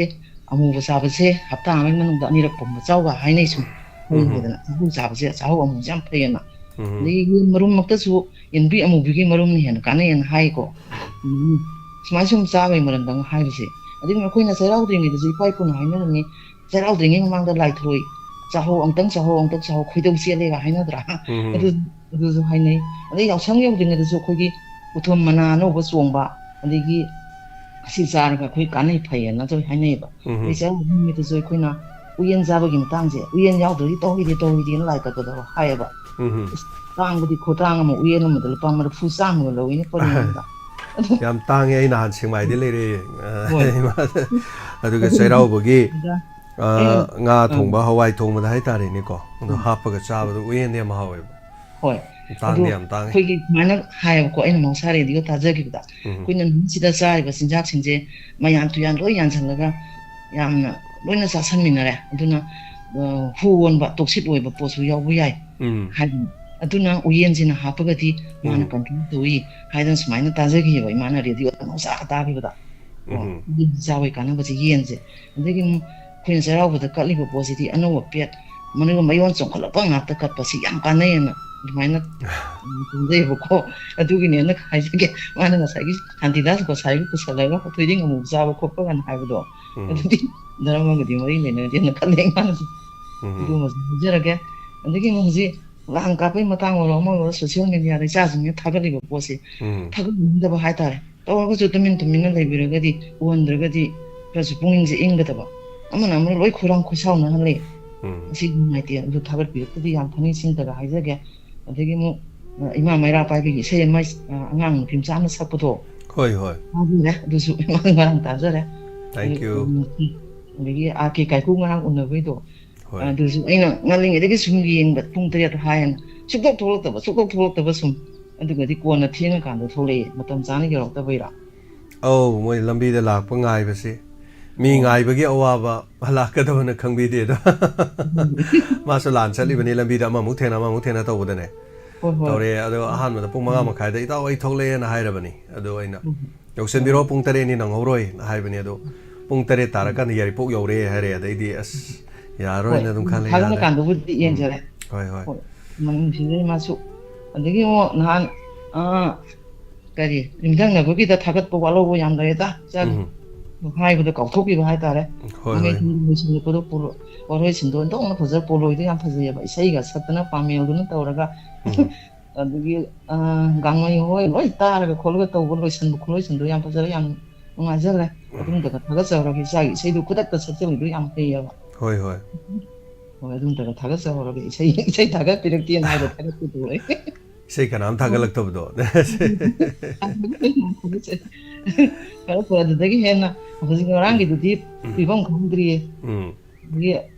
ꯑꯃꯨꯕ ꯆꯥꯕꯁꯦ ꯍꯞꯇꯥ ꯑꯃꯒꯤ ꯃꯅꯨꯡꯗ ꯑꯅꯤꯔꯛ ꯀꯨꯝꯕ ꯆꯥꯎꯒ ꯍꯥꯏꯅꯩ ꯁꯨꯝ꯫ ꯎꯝ꯫ ꯈꯪꯉꯦꯗꯅ ꯆꯥꯍꯧ ꯆꯥꯕꯁꯦ, ꯆꯥꯍꯧ ꯑꯃꯨꯕꯁꯦ ꯌꯥꯝ ꯐꯩꯌꯦꯅ꯫ ꯎꯝ꯫ ꯑꯗꯒꯤ ꯌꯦꯟ ꯃꯔꯨꯝꯃꯛꯇꯁꯨ ꯌꯦꯟꯕꯤ ꯑꯃꯨꯕꯤꯒꯤ ꯃꯔꯨꯝꯅ ꯍꯦꯟꯅ ꯀꯥꯟꯅꯩꯌꯦꯅ ꯍꯥꯏꯀꯣ꯫ ꯎꯝ꯫ ꯁꯨꯃꯥꯏꯅ ꯁꯨꯝ ꯆꯥꯕꯒꯤ ꯃꯔꯝꯗ ꯍꯥꯏꯕꯁꯦ꯫ ꯑꯗꯒꯤ ꯑꯩꯈꯣꯏꯅ ꯆꯩꯔꯥꯎꯗ꯭ꯔꯤꯉꯩꯗꯁꯨ ꯏꯄꯥ ꯏꯄꯨꯅ ꯍꯥꯏꯅꯔꯝꯃꯤ, ꯆꯩꯔꯥꯎꯗ꯭ꯔꯤꯉꯩ ꯃꯃꯥꯡꯗ ꯂꯥꯏꯊ꯭ꯔꯣꯏ ꯆꯥꯍꯧ, ꯑꯃꯨꯛꯇꯪ ꯆꯥꯍꯧ, ꯑꯃꯨꯛꯇꯪ ꯆꯥꯍꯧ, ꯈꯣꯏꯗꯧ ꯆꯦꯠꯂꯦꯒ ꯍꯥꯏꯅꯗ꯭ꯔꯥ? ꯎꯝ꯫ ꯑꯗꯨ, ꯑꯗꯨꯁꯨ ꯍꯥꯏꯅꯩ꯫ ꯑꯗꯩ ꯌꯥꯎꯁꯪ ꯌꯧꯗ꯭ꯔꯤꯉꯩꯗꯁꯨ ꯑꯩꯈꯣꯏꯒꯤ ꯎꯊꯨꯝ ꯃꯅꯥ ꯑꯅꯧꯕ ꯆꯣꯡꯕ, ꯑꯗꯒꯤ ꯑꯁꯤ ꯆꯥꯔꯒ ꯑꯩꯈꯣꯏ ꯀꯥꯟꯅꯩ ꯐꯩꯌꯦꯅꯁꯨ ꯍꯥꯏꯅꯩꯌꯦꯕ꯫ ꯎꯝ꯫ ꯑꯗꯩ ꯆꯩꯔꯥꯎꯕ ꯅꯨꯃꯤꯠꯇꯁꯨ ꯑꯩꯈꯣꯏꯅ ꯎꯌꯦꯟ ꯆꯥꯕꯒꯤ ꯃꯇꯥꯡꯁꯦ, ꯎꯌꯦꯟ ꯌꯥꯎꯗ꯭ꯔꯗꯤ ꯇꯧꯍꯩꯗꯦ, ꯇꯧꯍꯩꯗꯦꯅ ꯂꯥꯏ ꯀꯠꯄꯗ ꯍꯥꯏꯌꯦꯕ꯫ ꯎꯝ꯫ ꯇꯥꯡꯕꯗꯤ ꯈꯨꯇꯥꯡ ꯑꯃ, ꯎꯌꯦꯟ ꯑꯃꯗ ꯂꯨꯄꯥ ꯃꯔꯤꯐꯨ ꯆꯥꯝꯃꯒ ꯂꯧꯋꯤꯅꯦ ꯄꯔꯦꯡ ꯑꯃꯗ꯫ ꯑꯗꯨ ꯌꯥꯝ ꯇꯥꯡꯉꯦ, ꯑꯩ ꯅꯍꯥꯟ ꯁꯦꯛꯃꯥꯏꯗ ꯂꯩꯔꯛꯑꯦ꯫ ꯍꯣꯏ꯫ ꯏꯃꯥ-, ꯑꯗꯨꯒ ꯆꯩꯔꯥꯎꯕꯒꯤ, ꯑꯗ, ꯑ, ꯎꯝ꯫ ꯉꯥ ꯎꯝ꯫ ꯊꯣꯡꯕ, ꯍꯋꯥꯏ ꯊꯣꯡꯕꯗ ꯍꯥꯏꯇꯥꯔꯦꯅꯦꯀꯣ, ꯑꯗꯣ ꯎꯝ꯫ ꯍꯥꯞꯄꯒ ꯆꯥꯕꯗꯣ ꯎꯌꯦꯟꯗꯤ ꯌꯥꯝ ꯍꯥꯎꯋꯦꯕ꯫ ꯍꯣꯏ꯫ ꯇꯥꯡꯗꯤ ꯌꯥꯝ ꯇꯥꯡꯉꯤ꯫ ꯑꯩꯈꯣꯏꯒꯤ ꯁꯨꯃꯥꯏꯅ ꯍꯥꯏꯌꯦꯕꯀꯣ, ꯑꯩꯅ ꯃꯍꯧꯁꯥ ꯔꯦꯗꯤꯑꯣ ꯇꯥꯖꯈꯤꯕꯗ, ꯎꯝ꯫ ꯑꯩꯈꯣꯏꯅ ꯅꯨꯃꯤꯠꯁꯤꯗ ꯆꯥꯔꯤꯕ ꯆꯤꯟꯖꯥꯛꯁꯤꯡꯁꯦ ꯃꯌꯥꯟ ꯇꯨꯌꯥꯟ ꯂꯣꯏ ꯌꯥꯟꯁꯤꯜꯂꯒ ꯌꯥꯝꯅ ꯂꯣꯏꯅ ꯆꯥꯁꯟꯃꯤꯟꯅꯔꯦ꯫ ꯑꯗꯨꯅ, ꯑ, ꯍꯨ ꯑꯣꯟꯕ, ꯇꯣꯛꯁꯤꯠ ꯑꯣꯏꯕ ꯄꯣꯠꯁꯨ ꯌꯥꯎꯕ ꯌꯥꯏ ꯎꯝ꯫ ꯍꯥꯏꯕꯅꯤ꯫ ꯑꯗꯨꯅ ꯎꯌꯦꯟꯁꯤꯅ ꯍꯥꯞꯄꯒꯗꯤ ꯃꯥꯅ ꯎꯝ꯫ ꯀꯟꯇ꯭ꯔꯣꯜ ꯇꯧꯏ ꯍꯥꯏꯗꯅ ꯁꯨꯃꯥꯏꯅ ꯇꯥꯖꯈꯤꯑꯕ ꯏꯃꯥꯅ ꯔꯦꯗꯤꯑꯣꯗ ꯃꯍꯧꯁꯥ ꯇꯥꯈꯤꯕꯗ꯫ ꯀꯣ, ꯎꯝ꯫ ꯌꯦꯟ ꯆꯥꯕꯒꯤ ꯀꯥꯟꯅꯕꯁꯦ ꯌꯦꯟꯁꯦ꯫ ꯑꯗꯒꯤ ꯑꯃꯨꯛ ꯑꯩꯈꯣꯏꯅ ꯆꯩꯔꯥꯎꯕꯗ ꯀꯠꯂꯤꯕ ꯄꯣꯠꯁꯤꯗꯤ ꯑꯅꯧꯕ ꯄꯦꯠ, ꯃꯅꯨꯡꯗ ꯃꯌꯣꯟ ꯆꯣꯡꯈꯠꯂꯛꯄ ꯉꯥꯛꯇ ꯀꯠꯄꯁꯤ ꯌꯥꯝ ꯀꯥꯟꯅꯩꯌꯦꯅ ꯑꯗꯨꯃꯥꯏꯅ ꯈꯟꯖꯩꯌꯦꯕꯀꯣ꯫ ꯑꯗꯨꯒꯤꯅꯦꯅ ꯍꯥꯏꯖꯒꯦ꯫ ꯃꯥꯅ ꯉꯁꯥꯏꯒꯤ ꯁꯥꯟꯇꯤꯗꯥꯁ ꯒꯣꯁꯥꯏꯒꯤ ꯄꯨꯁꯜꯂꯒ ꯊꯣꯏꯗꯤꯡ ꯑꯃꯨꯛ ꯆꯥꯕ ꯈꯣꯠꯄ ꯀꯥꯏꯅ ꯍꯥꯏꯕꯗꯣ, ꯎꯝ꯫ ꯑꯗꯨꯗꯤ ꯙꯔꯃꯒꯗꯤ ꯃꯔꯤ ꯂꯩꯅꯗꯦꯅ ꯈꯜꯂꯦ ꯃꯥꯅꯁꯨ꯫ ꯎꯝ꯫ ꯑꯗꯨꯃꯁꯨ ꯍꯥꯏꯖꯔꯒꯦ꯫ ꯑꯗꯒꯤ ꯑꯃꯨꯛ ꯍꯧꯖꯤꯛ ꯂꯥꯟ ꯀꯥꯞꯄꯩ ꯃꯇꯥꯡ ꯑꯣꯏꯔꯣ, ꯑꯃ ꯑꯣꯏꯔꯣ, ꯁꯣꯁꯤꯌꯦꯜ ꯃꯦꯗꯤꯌꯥꯗ ꯏꯆꯥꯁꯤꯡꯁꯤꯅ ꯊꯥꯒꯠꯂꯤꯕ ꯄꯣꯠꯁꯦ ꯎꯝ꯫ ꯊꯥꯒꯠꯅꯤꯡꯗꯕ ꯍꯥꯏꯇꯥꯔꯦ꯫ ꯇꯧꯔꯒꯁꯨ ꯇꯨꯃꯤꯟ ꯇꯨꯃꯤꯟꯅ ꯂꯩꯕꯤꯔꯒꯗꯤ, ꯎꯍꯟꯗ꯭ꯔꯒꯗꯤ ꯈꯔꯁꯨ ꯄꯨꯛꯅꯤꯡꯁꯦ ꯏꯪꯒꯗꯕ꯫ ꯑꯃꯅ ꯑꯃꯅ ꯂꯣꯏ ꯈꯣꯏꯔꯥꯡ ꯈꯣꯏꯁꯥꯎꯅꯍꯜꯂꯦ꯫ ꯎꯝ꯫ ꯃꯁꯤ ꯅꯨꯡꯉꯥꯏꯇꯦ꯫ ꯑꯗꯨ ꯊꯥꯒꯠꯄꯤꯔꯛꯄꯗꯤ ꯌꯥꯝ ꯊꯥꯒꯠꯅꯤꯡꯁꯤꯡꯗꯅ ꯍꯥꯏꯖꯒꯦ꯫ ꯑꯗꯒꯤ ꯑꯃꯨꯛ, ꯑ, ꯏꯃꯥ ꯃꯩꯔꯥ ꯄꯥꯏꯕꯒꯤ ꯏꯁꯩ ꯑꯃ, ꯑ, ꯑꯉꯥꯡ ꯅꯨꯄꯤ ꯃꯆꯥ ꯑꯃ ꯁꯛꯄꯗꯣ ꯍꯣꯏ, ꯍꯣꯏ꯫ ꯇꯥꯕꯤꯔꯦ꯫ ꯑꯗꯨꯁꯨ ꯏꯃꯥ ꯉꯔꯥꯡ ꯇꯥꯖꯔꯦ꯫ Thank you꯫ ꯑꯗꯒꯤ, ꯎꯝ, ꯑꯗꯒꯤ ꯑꯥꯔ ꯀꯦ ꯀꯥꯏꯀꯨ ꯉꯔꯥꯡ ꯎꯅꯕꯩꯗꯣ, ꯍꯣꯏ꯫ ꯑꯗꯨꯁꯨ ꯑꯩꯅ ꯉꯜꯂꯤꯉꯩꯗꯒꯤ ꯁꯨꯝ ꯌꯦꯡꯕ, ꯄꯨꯡ ꯇꯔꯦꯠ ꯍꯥꯏꯌꯦꯅ꯫ ꯁꯨꯛꯊꯣꯛ ꯊꯣꯛꯂꯛꯇꯕ, ꯁꯨꯛꯊꯣꯛ ꯊꯣꯛꯂꯛꯇꯕ ꯁꯨꯝ꯫ ꯑꯗꯨꯒꯗꯤ ꯀꯣꯟꯅ ꯊꯦꯡꯉꯀꯥꯟꯗ ꯊꯣꯛꯂꯛꯑꯦ, ꯃꯇꯝ ꯆꯥꯅ ꯌꯧꯔꯛꯇꯕꯩꯔꯥ? ꯑꯧ, ꯃꯣꯏ ꯂꯝꯕꯤꯗ ꯂꯥꯛꯄ ꯉꯥꯏꯕꯁꯤ꯫ ꯃꯤ ꯑꯣ꯫ ꯉꯥꯏꯕꯒꯤ ꯑꯋꯥꯕ ꯂꯥꯛꯀꯗꯕꯅ ꯈꯪꯕꯤꯗꯦ ꯑꯗꯣ꯫ ꯎꯝ꯫ ꯃꯥꯁꯨ ꯂꯥꯟ ꯆꯠꯂꯤꯕꯅꯤ, ꯂꯝꯕꯤꯗ ꯑꯃꯃꯨꯛ ꯊꯦꯡꯅ, ꯑꯃꯃꯨꯛ ꯊꯦꯡꯅ ꯇꯧꯕꯗꯅꯦ꯫ ꯍꯣꯏ, ꯍꯣꯏ꯫ ꯇꯧꯔꯦ꯫ ꯑꯗꯣ ꯎꯝ꯫ ꯑꯍꯥꯟꯕꯗ ꯄꯨꯡ ꯃꯉꯥ ꯎꯝ꯫ ꯃꯈꯥꯏꯗ "ꯏꯇꯥꯎ, ꯑꯩ ꯊꯣꯛꯂꯛꯑꯦꯅ" ꯍꯥꯏꯔꯕꯅꯤ꯫ ꯑꯗꯣ ꯑꯩꯅ, ꯎꯝ꯫ "ꯌꯧꯁꯤꯟꯕꯤꯔꯣ, ꯎꯝ꯫ ꯄꯨꯡ ꯇꯔꯦꯠꯅꯤ ꯅꯪꯍꯧꯔꯣꯏ" ꯍꯥꯏꯕꯅꯤ꯫ ꯑꯗꯣ ꯄꯨꯡ ꯇꯔꯦꯠ ꯇꯥꯔꯀꯥꯟꯗ ꯌꯥꯏꯔꯤꯄꯣꯛ ꯌꯧꯔꯦ ꯍꯥꯏꯔꯦ꯫ ꯑꯗꯩꯗꯤ, "ꯑꯁ, ꯌꯥꯔꯔꯣꯏꯅ" ꯍꯣꯏ, ꯑꯗꯨꯝ ꯈꯜꯂꯦ, ꯊꯥꯒꯠꯂ ꯌꯥꯗ꯭ꯔꯦ꯫ ꯀꯥꯟꯗꯕꯨꯗꯤ ꯎꯝ꯫ ꯌꯦꯡꯖꯔꯦ꯫ ꯍꯣꯏ, ꯍꯣꯏ꯫ ꯍꯣꯏ, ꯃꯅꯨꯡꯁꯤꯗꯩ ꯃꯥꯁꯨ꯫ ꯑꯗꯒꯤ ꯑꯃꯨꯛ ꯅꯍꯥꯟ, ꯑꯥ, ꯀꯔꯤ, ꯌꯨꯝꯊꯪꯅꯕꯒꯤꯗ ꯊꯥꯒꯠꯄ ꯋꯥꯠꯍꯧꯕ ꯌꯥꯝ ꯂꯩꯔꯦꯗ, ꯏꯆꯥꯒꯤ꯫ ꯎꯝ꯫ ꯍꯥꯏꯕꯗ ꯀꯥꯎꯊꯣꯛꯈꯤꯕ ꯍꯥꯏꯇꯥꯔꯦ꯫ ꯍꯣꯏ, ꯃꯃꯩ ꯍꯣꯏ꯫ ꯂꯣꯏꯁꯤꯜꯂꯛꯄꯗꯣ ꯄꯣꯂꯣ-, ꯋꯥꯔꯣꯏ ꯁꯤꯟꯗꯣꯟ ꯇꯧꯅ ꯐꯖꯕ ꯄꯣꯂꯣꯏꯗꯣ ꯌꯥꯝ ꯐꯖꯩꯌꯦꯕ, ꯏꯁꯩꯒ ꯁꯛꯇꯅ ꯄꯥꯃꯦꯜꯗꯨꯅ ꯇꯧꯔꯒ꯫ ꯎꯝ꯫ ꯑꯗꯒꯤ, ꯑ, ꯒꯥꯡꯃꯩ ꯍꯣꯏ ꯂꯣꯏ ꯇꯥꯔꯒ ꯈꯣꯠꯂꯒ ꯇꯧꯕ ꯂꯣꯏꯁꯟꯕ ꯈꯨꯠꯂꯣꯏꯁꯟꯗꯣ ꯌꯥꯝ ꯐꯖꯔꯦ, ꯌꯥꯝ ꯅꯨꯡꯉꯥꯏꯖꯈ꯭ꯔꯦ꯫ ꯎꯝ꯫ ꯑꯗꯨꯝꯇꯒ ꯊꯥꯒꯠꯆꯍꯧꯔꯒꯦ, ꯏꯆꯥꯒꯤ ꯏꯁꯩꯗꯣ ꯈꯨꯗꯛꯇ ꯁꯛꯆꯜꯂꯤꯗꯣ ꯌꯥꯝ ꯐꯩꯌꯦꯕ꯫ ꯍꯣꯏ, ꯍꯣꯏ꯫ ꯍꯣꯏ, ꯑꯗꯨꯝꯇꯒ ꯊꯥꯒꯠꯆꯍꯧꯔꯒꯦ, ꯏꯁꯩ, ꯏꯁꯩ ꯊꯥꯒꯠꯄꯤꯔꯛꯇꯦꯅ ꯍꯥꯏꯕ ꯊꯥꯒꯠꯄꯤꯗꯣ ꯑꯩ꯫ ꯏꯁꯩ ꯀꯅꯥꯝ ꯊꯥꯒꯠꯂꯛꯇꯕꯗꯣ꯫ ꯊꯥꯒꯠꯆꯩ꯫ ꯈꯔ ꯐꯔꯦ, ꯑꯗꯨꯗꯒꯤ ꯍꯦꯟꯅ ꯍꯧꯖꯤꯛ ꯉꯔꯥꯡꯒꯤꯗꯨꯗꯤ ꯎꯝ꯫ ꯄꯤꯐꯝ ꯈꯪꯗ꯭ꯔꯤꯌꯦ꯫ ꯎꯝ꯫ ꯑꯗꯒꯤ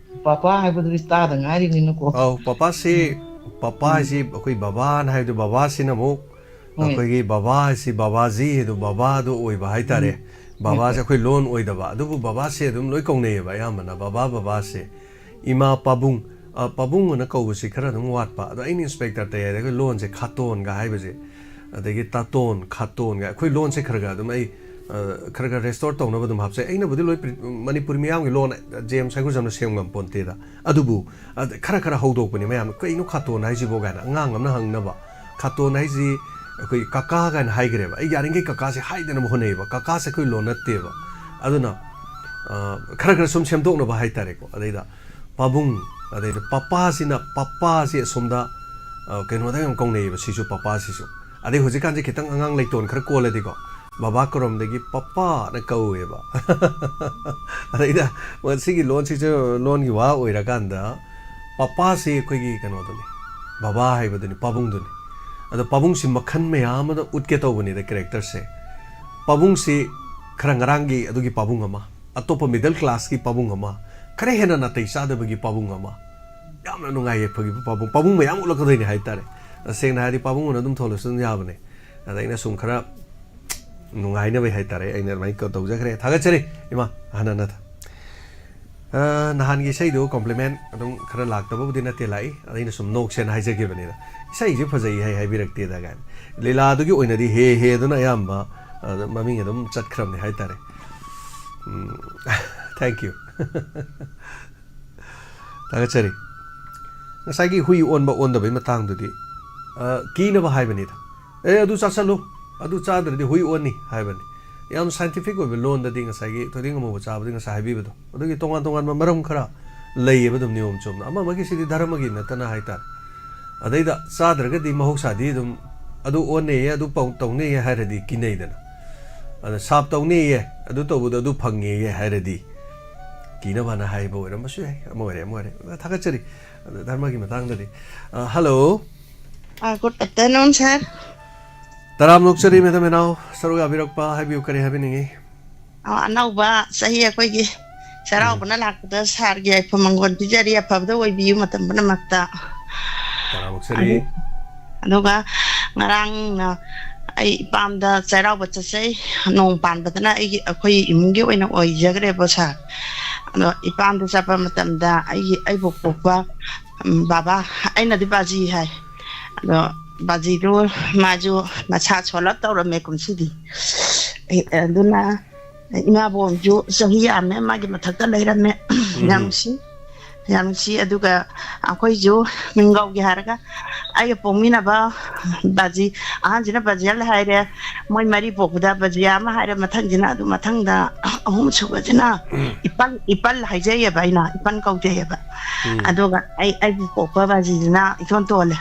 ꯄꯥꯄꯥ ꯍꯥꯏꯕꯗꯨꯗꯤ ꯇꯥꯗ ꯉꯥꯏꯔꯤꯕꯅꯤꯅꯀꯣ꯫ ꯑꯧ, ꯄꯥꯄꯥꯁꯤ ꯎꯝ꯫ ꯄꯄꯥ ꯎꯝ꯫ ꯍꯥꯏꯁꯤ ꯑꯩꯈꯣꯏ ꯕꯕꯥꯅ ꯍꯥꯏꯕꯗꯣ, ꯕꯕꯥꯁꯤꯅ ꯑꯃꯨꯛ ꯍꯣꯏ꯫ ꯑꯩꯈꯣꯏꯒꯤ ꯕꯕꯥ ꯍꯥꯏꯁꯤ ꯕꯕꯥꯖꯤ ꯍꯥꯏꯗꯣ ꯕꯕꯥꯗꯣ ꯑꯣꯏꯕ ꯍꯥꯏꯇꯥꯔꯦ꯫ ꯎꯝ꯫ ꯕꯕꯥꯁꯦ ꯍꯣꯏ, ꯍꯣꯏ꯫ ꯑꯩꯈꯣꯏ ꯂꯣꯟ ꯑꯣꯏꯗꯕ, ꯑꯗꯨꯕꯨ ꯕꯕꯥꯁꯦ ꯑꯗꯨꯝ ꯂꯣꯏ ꯀꯧꯅꯩꯌꯦꯕ ꯑꯌꯥꯝꯕꯅ, ꯕꯕꯥ, ꯕꯕꯥꯁꯦ꯫ ꯏꯃꯥ, ꯄꯥꯕꯨꯡ, ꯑ, ꯄꯥꯕꯨꯡ ꯑꯅ ꯀꯧꯕꯁꯤ ꯈꯔ ꯑꯗꯨꯝ ꯋꯥꯠꯄ꯫ ꯑꯗꯣ ꯑꯩꯅ ꯏꯟꯁꯄꯦꯛꯇꯔ ꯇꯌꯥꯏꯗ ꯑꯩꯈꯣꯏ ꯂꯣꯟꯁꯦ ꯈꯥꯇꯣꯟꯒ ꯍꯥꯏꯕꯁꯦ, ꯑꯗꯒꯤ ꯇꯥꯇꯣꯟ, ꯈꯥꯇꯣꯟꯒ, ꯑꯩꯈꯣꯏ ꯂꯣꯟꯁꯦ ꯈꯔ ꯈꯔ ꯑꯗꯨꯝ ꯑꯩ, ꯑ, ꯈꯔ ꯈꯔ ꯔꯦꯁꯇꯣꯔ ꯇꯧꯅꯕ ꯑꯗꯨꯝ ꯍꯥꯞꯆꯩ꯫ ꯑꯩꯅꯕꯨꯗꯤ ꯂꯣꯏ ꯄ꯭ꯔꯤ-, ꯃꯅꯤꯄꯨꯔꯤ ꯃꯤꯌꯥꯝꯒꯤ ꯂꯣꯟ ꯖꯦꯝꯁ ꯍꯥꯏꯒꯨꯖꯝꯅ ꯁꯦꯝ ꯉꯝ ꯄꯣꯟꯇꯦꯗ꯫ ꯑꯗꯨꯕꯨ, ꯑ, ꯈꯔ ꯈꯔ ꯍꯧꯗꯣꯛꯄꯅꯤ ꯃꯌꯥꯝꯅ, "ꯀꯩꯅꯣ ꯈꯥꯇꯣꯟ ꯍꯥꯏꯁꯤꯕꯣ?" ꯀꯥꯏꯅ ꯑꯉꯥꯡ ꯑꯃꯅ ꯍꯪꯅꯕ꯫ ꯈꯥꯇꯣꯟ ꯍꯥꯏꯁꯤ ꯑꯩꯈꯣꯏ ꯀꯀꯥ ꯀꯥꯏꯅ ꯍꯥꯏꯈ꯭ꯔꯦꯕ꯫ ꯑꯩ ꯌꯥꯔꯤꯈꯩ ꯀꯀꯥꯁꯦ ꯍꯥꯏꯗꯅꯕ ꯍꯣꯠꯅꯩꯌꯦꯕ꯫ ꯀꯀꯥꯁꯦ ꯑꯩꯈꯣꯏ ꯂꯣꯟ ꯅꯠꯇꯦꯕ꯫ ꯑꯗꯨꯅ, ꯑ, ꯈꯔ ꯈꯔ ꯁꯨꯝ ꯁꯦꯝꯗꯣꯛꯅꯕ ꯍꯥꯏꯇꯥꯔꯦꯀꯣ꯫ ꯑꯗꯩꯗ ꯄꯥꯕꯨꯡ, ꯑꯗꯩꯗ ꯄꯄꯥꯁꯤꯅ, ꯄꯄꯥꯁꯤ ꯑꯁꯣꯝꯗ, ꯑ, ꯀꯩꯅꯣꯗ ꯌꯥꯝ ꯀꯧꯅꯩꯌꯦꯕ ꯁꯤꯁꯨ, ꯄꯄꯥꯁꯤꯁꯨ꯫ ꯑꯗꯩ ꯍꯧꯖꯤꯛꯀꯥꯟꯁꯦ ꯈꯤꯇꯪ ꯑꯉꯥꯡ ꯂꯩꯇꯣꯟ ꯈꯔ ꯀꯣꯜꯂꯗꯤꯀꯣ, ꯕꯕꯥ ꯀꯧꯔꯝꯗꯒꯤ ꯄꯄꯥꯅ ꯀꯧꯋꯦꯕ꯫ ꯑꯗꯩꯗ ꯃꯁꯤꯒꯤ ꯂꯣꯟꯁꯤꯁꯨ ꯂꯣꯟꯒꯤ ꯋꯥ ꯑꯣꯏꯔꯀꯥꯟꯗ ꯄꯄꯥꯁꯤ ꯑꯩꯈꯣꯏꯒꯤ ꯀꯩꯅꯣꯗꯨꯅꯤ, ꯕꯕꯥ ꯍꯥꯏꯕꯗꯨꯅꯤ, ꯄꯥꯕꯨꯡꯗꯨꯅꯤ꯫ ꯑꯗꯣ ꯄꯥꯕꯨꯡꯁꯤ ꯃꯈꯜ ꯃꯌꯥꯝ ꯑꯃꯗ ꯎꯠꯀꯦ ꯇꯧꯕꯅꯤꯗ ꯀꯦꯔꯦꯛꯇꯔꯁꯦ꯫ ꯄꯥꯕꯨꯡꯁꯤ ꯈꯔ ꯉꯔꯥꯡꯒꯤ ꯑꯗꯨꯒꯤ ꯄꯥꯕꯨꯡ ꯑꯃ, ꯑꯇꯣꯞꯄ ꯃꯤꯗꯜ ꯀ꯭ꯂꯥꯁꯀꯤ ꯄꯥꯕꯨꯡ ꯑꯃ, ꯈꯔ ꯍꯦꯟꯅ ꯅꯥꯇꯩ ꯆꯥꯗꯕꯒꯤ ꯄꯥꯕꯨꯡ ꯑꯃ, ꯌꯥꯝꯅ ꯅꯨꯡꯉꯥꯏ ꯌꯥꯏꯐꯒꯤ ꯄꯥꯕꯨꯡ, ꯄꯥꯕꯨꯡ ꯃꯌꯥꯝ ꯎꯠꯂꯛꯀꯗꯣꯏꯅꯦ ꯍꯥꯏꯇꯥꯔꯦ꯫ ꯇꯁꯦꯡꯅ ꯍꯥꯏꯔꯗꯤ ꯄꯥꯕꯨꯡ ꯑꯣꯏꯅ ꯑꯗꯨꯝ ꯊꯣꯜꯂꯁꯨ ꯑꯗꯨꯝ ꯌꯥꯕꯅꯦ꯫ ꯑꯗ ꯑꯩꯅ ꯁꯨꯝ ꯈꯔ ꯅꯨꯡꯉꯥꯏꯅꯕꯩ ꯍꯥꯏꯇꯥꯔꯦ, ꯑꯩꯅ ꯑꯗꯨꯃꯥꯏꯅ ꯀ-, ꯇꯧꯖꯈ꯭ꯔꯦ꯫ ꯊꯥꯒꯠꯆꯔꯤ ꯏꯃꯥ, ꯍꯟꯅ ꯍꯟꯅ ꯊ-, ꯑ, ꯅꯍꯥꯟꯒꯤ ꯏꯁꯩꯗꯨ ꯀꯣꯝꯄ꯭ꯂꯤꯃꯦꯟ ꯑꯗꯨꯝ ꯈꯔ ꯂꯥꯛꯇꯕꯕꯨꯗꯤ ꯅꯠꯇꯦ, ꯂꯥꯛꯏ꯫ ꯑꯗ ꯑꯩꯅ ꯁꯨꯝ ꯅꯣꯛꯁꯦꯅ ꯍꯥꯏꯖꯈꯤꯕꯅꯤꯗ, "ꯏꯁꯩꯁꯦ ꯐꯖꯩ ꯍꯥꯏ ꯍꯥꯏꯕꯤꯔꯛꯇꯦꯗ" ꯀꯥꯏꯅ꯫ ꯂꯤꯂꯥꯗꯨꯒꯤ ꯑꯣꯏꯅꯗꯤ ꯍꯦ ꯍꯦ ꯑꯗꯨꯅ ꯑꯌꯥꯝꯕ, ꯑ, ꯃꯃꯤꯡ ꯑꯗꯨꯝ ꯆꯠꯈ꯭ꯔꯕꯅꯤ ꯍꯥꯏꯇꯥꯔꯦ꯫ ꯎꯝ, thank you꯫ ꯊꯥꯒꯠꯆꯔꯤ꯫ ꯉꯁꯥꯏꯒꯤ ꯍꯨꯏ ꯑꯣꯟꯕ ꯑꯣꯟꯗꯕꯩ ꯃꯇꯥꯡꯗꯨꯗꯤ, ꯑ, ꯀꯤꯅꯕ ꯍꯥꯏꯕꯅꯤꯗ꯫ "ꯑꯦ, ꯑꯗꯨ ꯆꯥꯁꯜꯂꯨ, ꯑꯗꯨ ꯆꯥꯗ꯭ꯔꯗꯤ ꯍꯨꯏ ꯑꯣꯟꯅꯤ" ꯍꯥꯏꯕꯅꯤ꯫ ꯌꯥꯝ ꯁꯥꯏꯟꯇꯤꯐꯤꯛ ꯑꯣꯏꯕ ꯂꯣꯟꯗꯗꯤ ꯉꯁꯥꯏꯒꯤ ꯊꯣꯏꯗꯤꯡ ꯑꯃꯨꯕ ꯆꯥꯕꯗꯤ ꯉꯁꯥꯏ ꯍꯥꯏꯕꯤꯕꯗꯣ, ꯑꯗꯨꯒꯤ ꯇꯣꯉꯥꯟ ꯇꯣꯉꯥꯟꯕ ꯃꯔꯝ ꯈꯔ ꯂꯩꯌꯦꯕ ꯑꯗꯨꯝ ꯅꯤꯌꯣꯝ ꯆꯨꯝꯅ꯫ ꯑꯃ ꯑꯃꯒꯤꯁꯤꯗꯤ ꯙꯔꯃꯒꯤ ꯅꯠꯇꯅ ꯍꯥꯏꯇꯥꯔꯦ꯫ ꯑꯗꯩꯗ ꯆꯥꯗ꯭ꯔꯒꯗꯤ ꯃꯍꯧꯁꯥꯗꯤ ꯑꯗꯨꯝ ꯑꯗꯨ ꯑꯣꯟꯅꯦꯌꯦ, ꯑꯗꯨ ꯄꯧ-, ꯇꯧꯅꯦꯌꯦ ꯍꯥꯏꯔꯗꯤ ꯀꯤꯅꯩꯗꯅ꯫ ꯑꯗ ꯁꯥꯞ ꯇꯧꯅꯦꯌꯦ, ꯑꯗꯨ ꯇꯧꯕꯗꯣ ꯑꯗꯨ ꯐꯪꯉꯦꯌꯦ ꯍꯥꯏꯔꯗꯤ ꯀꯤꯅꯕꯅ ꯍꯥꯏꯕ ꯑꯣꯏꯔꯝꯕꯁꯨ ꯌꯥꯏ꯫ ꯑꯃ ꯑꯣꯏꯔꯦ, ꯑꯃ ꯑꯣꯏꯔꯦ꯫ ꯑꯗ ꯊꯥꯒꯠꯆꯔꯤ꯫ ꯑꯗ ꯙꯔꯃꯒꯤ ꯃꯇꯥꯡꯗꯗꯤ꯫ ꯑ, hello꯫ ꯑ, good afternoon, sir꯫ ꯇꯔꯥꯝꯅ ꯑꯣꯛꯆꯔꯤ, ꯃꯦꯗꯥꯝ ꯃꯦꯅꯥꯎ꯫ ꯁꯔꯨꯛ ꯌꯥꯕꯤꯔꯛꯄ, ꯍꯥꯏꯕꯤꯌꯨ, ꯀꯔꯤ ꯍꯥꯏꯕꯤꯅꯤꯡꯉꯤ? ꯑ, ꯑꯅꯧꯕ ꯆꯍꯤ ꯑꯩꯈꯣꯏꯒꯤ ꯆꯩꯔꯥꯎꯕꯅ ꯎꯝ꯫ ꯂꯥꯛꯄꯗ ꯁꯥꯔꯒꯤ ꯌꯥꯏꯐ ꯃꯪꯒꯣꯜ ꯄꯤꯖꯔꯤ, ꯑꯐꯕꯗ ꯑꯣꯏꯕꯤꯌꯨ ꯃꯇꯝ ꯄꯨꯝꯅꯃꯛꯇ꯫ ꯇꯔꯥꯃꯨꯛ ꯁꯔꯤ꯫ ꯑꯗꯨꯒ ꯉꯔꯥꯡꯅ ꯑꯩ ꯏꯄꯥꯝꯗ ꯆꯩꯔꯥꯎꯕ ꯆꯠꯆꯩ꯫ ꯅꯣꯡ ꯄꯥꯟꯕꯗꯅ ꯑꯩꯒꯤ, ꯑꯩꯈꯣꯏ ꯏꯃꯨꯡꯒꯤ ꯑꯣꯏꯅ ꯑꯣꯏꯖꯈ꯭ꯔꯦꯕ ꯁꯥꯔ꯫ ꯑꯗꯣ ꯏꯄꯥꯝꯗ ꯆꯠꯄ ꯃꯇꯝꯗ ꯑꯩꯒꯤ, ꯑꯩꯕꯨ ꯄꯣꯛꯄ, ꯎꯝ, ꯕꯥꯕꯥ, ꯑꯩꯅꯗꯤ ꯕꯥꯖꯤ ꯍꯥꯏ꯫ ꯑꯗꯣ ꯕꯥꯖꯤꯗꯨ, ꯃꯥꯁꯨ ꯃꯁꯥ ꯁꯣꯜꯂꯞ ꯇꯧꯔꯝꯃꯦ ꯀꯨꯝꯁꯤꯗꯤ꯫ ꯑꯩ, ꯑꯗꯨꯅ ꯏꯃꯥꯕꯣꯛꯁꯨ ꯆꯍꯤ ꯌꯥꯝꯃꯦ, ꯃꯥꯒꯤ ꯃꯊꯛꯇ ꯂꯩꯔꯝꯃꯦ꯫ ꯌꯥꯝ ꯅꯨꯡꯁꯤ, ꯌꯥꯝ ꯅꯨꯡꯁꯤ꯫ ꯑꯗꯨꯒ ꯑꯩꯈꯣꯏꯁꯨ ꯃꯤꯡꯒꯧꯒꯤ ꯍꯥꯏꯔꯒ ꯑꯩꯒ ꯄꯣꯛꯃꯤꯟꯅꯕ ꯕꯥꯖꯤ, ꯑꯍꯟꯁꯤꯅ ꯕꯥꯖꯤꯌꯥꯜ ꯍꯥꯏꯔꯦ, ꯃꯣꯏ ꯃꯔꯤ ꯄꯣꯛꯄꯗ ꯕꯥꯖꯤꯌꯥ ꯑꯃ ꯍꯥꯏꯔꯦ, ꯃꯊꯪꯁꯤꯅ, ꯑꯗꯨ ꯃꯊꯪꯗ ꯑꯍꯨꯝ ꯁꯨꯕꯁꯤꯅ ꯏꯄꯜ, ꯏꯄꯜ ꯍꯥꯏꯖꯩꯌꯦꯕ, ꯑꯩꯅ ꯏꯄꯜ ꯀꯧꯖꯩꯌꯦꯕ꯫ ꯑꯗꯨꯒ ꯑꯩ, ꯑꯩꯕꯨ ꯄꯣꯛꯄ ꯕꯥꯖꯤꯁꯤꯅ ꯏꯊꯣꯟ ꯇꯣꯜꯂꯦ꯫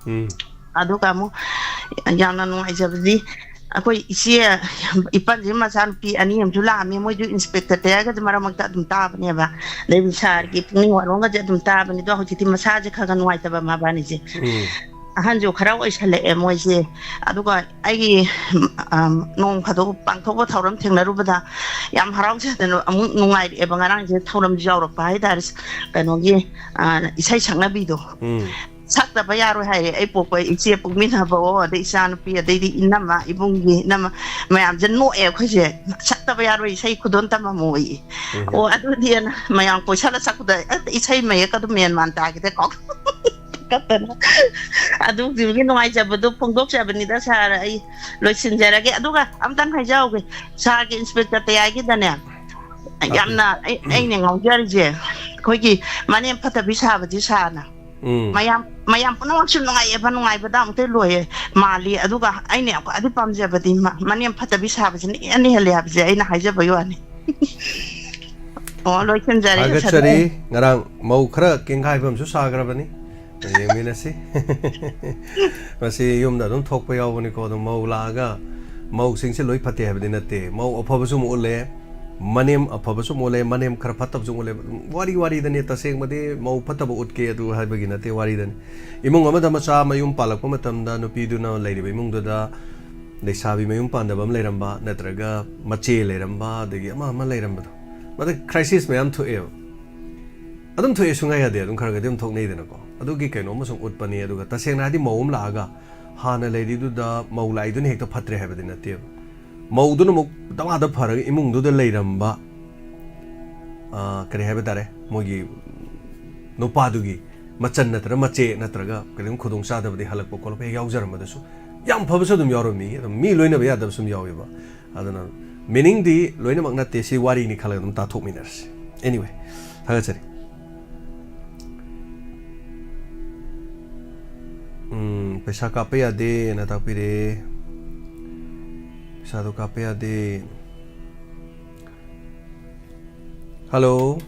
ꯎꯝ꯫ ꯑꯗꯨꯒ ꯑꯃꯨꯛ ꯌꯥꯝꯅ ꯅꯨꯡꯉꯥꯏꯖꯕꯗꯤ, ꯑꯩꯈꯣꯏ ꯏꯆꯦ ꯏꯄꯟꯁꯤ ꯃꯆꯥꯅꯨꯄꯤ ꯑꯅꯤ ꯑꯃꯁꯨ ꯂꯥꯛꯑꯝꯃꯤ꯫ ꯃꯣꯏꯁꯨ ꯏꯟꯁꯄꯦꯛꯇꯔ ꯇꯌꯥꯔꯒꯁꯦ ꯃꯔꯛ ꯃꯔꯛꯇ ꯑꯗꯨꯝ ꯇꯥꯕꯅꯦꯕ, ꯑꯗꯩ ꯁꯥꯔꯒꯤ ꯄꯨꯛꯅꯤꯡ ꯋꯥꯔꯣꯡꯒꯁꯦ ꯑꯗꯨꯝ ꯇꯥꯕꯅꯤ꯫ ꯑꯗꯣ ꯍꯧꯖꯤꯛꯇꯤ ꯃꯁꯥꯁꯦ ꯈꯔ ꯈꯔ ꯅꯨꯡꯉꯥꯏꯇꯕ ꯃꯕꯥꯅꯤꯁꯦ꯫ ꯎꯝ꯫ ꯑꯍꯟꯁꯨ ꯈꯔ ꯑꯣꯏꯁꯜꯂꯛꯑꯦ ꯃꯣꯏꯁꯦ꯫ ꯑꯗꯨꯒ ꯑꯩꯒꯤ, ꯎꯝ, ꯅꯣꯡ ꯐꯥꯗꯣꯛ ꯄꯥꯡꯊꯣꯛꯄ ꯊꯧꯔꯝ ꯊꯦꯡꯅꯔꯨꯕꯗ ꯌꯥꯝ ꯍꯔꯥꯎꯖꯗꯅ ꯑꯃꯨꯛ ꯅꯨꯡꯉꯥꯏꯔꯛꯑꯦꯕ꯫ ꯉꯔꯥꯡꯁꯦ ꯊꯧꯔꯝꯁꯨ ꯌꯥꯎꯔꯛꯄ ꯍꯥꯏꯇꯥꯔꯦ, ꯀꯩꯅꯣꯒꯤ, ꯑ, ꯏꯁꯩ ꯁꯛꯅꯕꯤꯗꯣ꯫ ꯎꯝ꯫ ꯁꯛꯇꯕ ꯌꯥꯔꯣꯏ ꯍꯥꯏꯔꯦ꯫ ꯑꯩ ꯄꯣꯛꯄ ꯏꯆꯦ ꯄꯣꯛꯃꯤꯟꯅꯕꯑꯣ, ꯑꯗꯩ ꯏꯆꯥꯅꯨꯄꯤ, ꯑꯗꯩꯗꯤ ꯏꯅꯝꯃ, ꯏꯕꯨꯡꯒꯤ ꯏꯅꯝꯃ ꯃꯌꯥꯝꯁꯦ ꯅꯣꯛꯑꯦ ꯑꯩꯈꯣꯏꯁꯦ꯫ "ꯁꯛꯇꯕ ꯌꯥꯔꯣꯏ, ꯏꯁꯩ ꯈꯨꯗꯣꯟ ꯇꯝꯃꯝꯃꯣ" ꯑꯩ꯫ ꯑꯣ, ꯑꯗꯨꯗꯤꯅ ꯃꯌꯥꯝ ꯀꯣꯏꯁꯜꯂ ꯁꯛꯄꯗ ꯍꯦꯛꯇ ꯏꯁꯩ ꯃꯌꯦꯛꯀ ꯑꯗꯨꯝ ꯃꯦꯟ ꯃꯥꯟ ꯇꯥꯈꯤꯗꯦ꯫ ꯀꯥꯎ-, ꯀꯞꯇꯅ꯫ ꯑꯗꯨꯒꯤ ꯅꯨꯡꯉꯥꯏꯖꯕꯗꯣ ꯐꯣꯡꯗꯣꯛꯆꯕꯅꯤꯗ ꯁꯥꯔ꯫ ꯑꯩ ꯂꯣꯏꯁꯤꯟꯖꯔꯒꯦ꯫ ꯑꯗꯨꯒ ꯑꯝꯇꯪ ꯍꯥꯏꯖꯍꯧꯒꯦ, ꯁꯥꯔꯒꯤ ꯏꯟꯁꯄꯦꯛꯇꯔ ꯇꯌꯥꯏꯒꯤꯗꯅꯦ, ꯌꯥꯝꯅ ꯑꯩ-, ꯑꯩꯅ ꯉꯥꯎꯖꯔꯤꯁꯦ ꯑꯩꯈꯣꯏꯒꯤ ꯃꯅꯦꯝ ꯐꯠꯇꯕꯤ ꯁꯥꯕꯁꯤ ꯁꯥꯔꯅ꯫ ꯎꯝ꯫ ꯃꯌꯥꯝ, ꯃꯌꯥꯝ ꯄꯨꯝꯅꯃꯛꯁꯨ ꯅꯨꯡꯉꯥꯏꯌꯦꯕ, ꯅꯨꯡꯉꯥꯏꯕꯗ ꯑꯃꯨꯛꯇ ꯂꯣꯏꯌꯦ ꯃꯥꯜꯂꯤ꯫ ꯑꯗꯨꯒ ꯑꯩꯅ ꯌꯥꯝ ꯈ꯭ꯋꯥꯏꯗꯒꯤ ꯄꯥꯝꯖꯕꯗꯤ ꯃ-, ꯃꯅꯦꯝ ꯐꯠꯇꯕꯤ ꯁꯥꯕꯁꯤꯅ ꯏꯍꯦꯟꯅ ꯍꯦꯜꯂꯦ ꯍꯥꯏꯕꯁꯦ ꯑꯩꯅ ꯍꯥꯏꯖꯕꯒꯤ ꯋꯥꯅꯤ꯫ ꯑꯣ, ꯂꯣꯏꯁꯤꯟꯖꯔꯦ, ꯊꯥꯒꯠꯆꯔꯤ꯫ ꯂꯣꯏꯁꯤꯟꯖꯔꯦ꯫ ꯉꯔꯥꯡ ꯃꯧ ꯈꯔ ꯀꯦꯡꯒꯥꯏꯕ ꯑꯃꯁꯨ ꯁꯥꯈ꯭ꯔꯕꯅꯤ꯫ ꯌꯦꯡꯃꯤꯟꯅꯁꯤ꯫ ꯃꯁꯤ ꯌꯨꯝꯗ ꯑꯗꯨꯝ ꯊꯣꯛꯄ ꯌꯥꯎꯕꯅꯤꯀꯣ꯫ ꯑꯗꯨꯝ ꯃꯧ ꯂꯥꯛꯑꯒ ꯃꯧꯁꯤꯡꯁꯦ ꯂꯣꯏ ꯐꯠꯇꯦ ꯍꯥꯏꯕꯗꯤ ꯅꯠꯇꯦ꯫ ꯃꯧ ꯑꯐꯕꯁꯨ ꯑꯃꯨꯛ ꯎꯠꯂꯦ, ꯃꯅꯦꯝ ꯑꯐꯕꯁꯨ ꯑꯃꯨꯛ ꯎꯠꯂꯦ, ꯃꯅꯦꯝ ꯈꯔ ꯐꯠꯇꯕꯁꯨ ꯑꯃꯨꯛ ꯎꯠꯂꯦ꯫ ꯋꯥꯔꯤ ꯋꯥꯔꯤꯗꯅꯦ, ꯇꯁꯦꯡꯕꯗꯤ ꯃꯧ ꯐꯠꯇꯕ ꯎꯠꯀꯦ ꯑꯗꯨ ꯍꯥꯏꯕꯒꯤ ꯅꯠꯇꯦ, ꯋꯥꯔꯤꯗꯅꯤ꯫ ꯏꯃꯨꯡ ꯑꯃꯗ ꯃꯆꯥ ꯃꯌꯨꯝ ꯄꯥꯜꯂꯛꯄ ꯃꯇꯝꯗ ꯅꯨꯄꯤꯗꯨꯅ ꯂꯩꯔꯤꯕ ꯏꯃꯨꯡꯗꯨꯗ ꯂꯩꯁꯥꯕꯤ ꯃꯌꯨꯝ ꯄꯥꯟꯗꯕ ꯑꯃ ꯂꯩꯔꯝꯕ, ꯅꯠꯇ꯭ꯔꯒ ꯃꯆꯦ ꯂꯩꯔꯝꯕ, ꯑꯗꯒꯤ ꯑꯃ ꯑꯃ ꯂꯩꯔꯝꯕꯗꯣ, ꯃꯗꯨ crisis ꯃꯌꯥꯝ ꯊꯣꯛꯑꯦꯕ꯫ ꯑꯗꯨꯝ ꯊꯣꯛꯑꯦ, ꯁꯨꯡꯌꯥ ꯌꯥꯗꯦ, ꯑꯗꯨꯝ ꯈꯔ ꯈꯔꯗꯤ ꯑꯗꯨꯝ ꯊꯣꯛꯅꯩꯗꯅꯀꯣ꯫ ꯑꯗꯨꯒꯤ ꯀꯩꯅꯣ ꯑꯃꯁꯨ ꯎꯠꯄꯅꯤ꯫ ꯑꯗꯨꯒ ꯇꯁꯦꯡꯅ ꯍꯥꯏꯗꯤ ꯃꯧ ꯑꯃ ꯂꯥꯛꯑꯒ ꯍꯥꯟꯅ ꯂꯩꯔꯤꯗꯨꯗ ꯃꯧ ꯂꯥꯛꯏꯗꯨꯅ ꯍꯦꯛꯇ ꯐꯠꯇ꯭ꯔꯦ ꯍꯥꯏꯕꯗꯤ ꯅꯠꯇꯦꯕ꯫ ꯃꯧꯗꯨꯅ ꯑꯃꯨꯛ ꯗꯃꯥꯗ ꯐꯔꯒ ꯏꯃꯨꯡꯗꯨꯗ ꯂꯩꯔꯝꯕ, ꯑ, ꯀꯔꯤ ꯍꯥꯏꯕ ꯇꯥꯔꯦ, ꯃꯣꯏꯒꯤ ꯅꯨꯄꯥꯗꯨꯒꯤ ꯃꯆꯟ ꯅꯠꯇ꯭ꯔꯒ ꯃꯆꯦ ꯅꯠꯇ꯭ꯔꯒ ꯀꯔꯤꯒꯨꯝꯕ ꯈꯨꯗꯣꯡ ꯆꯥꯗꯕꯗꯤ ꯍꯜꯂꯛꯄ ꯈꯣꯠꯂꯛꯄ ꯍꯦꯛ ꯌꯥꯎꯖꯔꯝꯕꯗꯁꯨ ꯌꯥꯝ ꯐꯕꯁꯨ ꯑꯗꯨꯝ ꯌꯥꯎꯔꯝꯃꯤ꯫ ꯑꯗꯨꯝ ꯃꯤ ꯂꯣꯏꯅꯕ ꯌꯥꯗꯕꯁꯨ ꯑꯗꯨꯝ ꯌꯥꯎꯋꯦꯕ꯫ ꯑꯗꯨꯅ meaning ꯗꯤ ꯂꯣꯏꯅꯃꯛ ꯅꯠꯇꯦ, ꯁꯤ ꯋꯥꯔꯤꯅꯤ ꯈꯜꯂꯒ ꯑꯗꯨꯝ ꯇꯥꯊꯣꯛꯃꯤꯟꯅꯔꯁꯤ꯫ Anyway, ꯊꯥꯒꯠꯆꯔꯤ꯫ ꯎꯝ, ꯄꯩꯁꯥ ꯀꯥꯞꯄ ꯌꯥꯗꯦꯅ ꯇꯥꯛꯄꯤꯔꯦ꯫ ꯄꯩꯁꯥꯗꯣ ꯀꯥꯞꯄ ꯌꯥꯗꯦ꯫ Hello꯫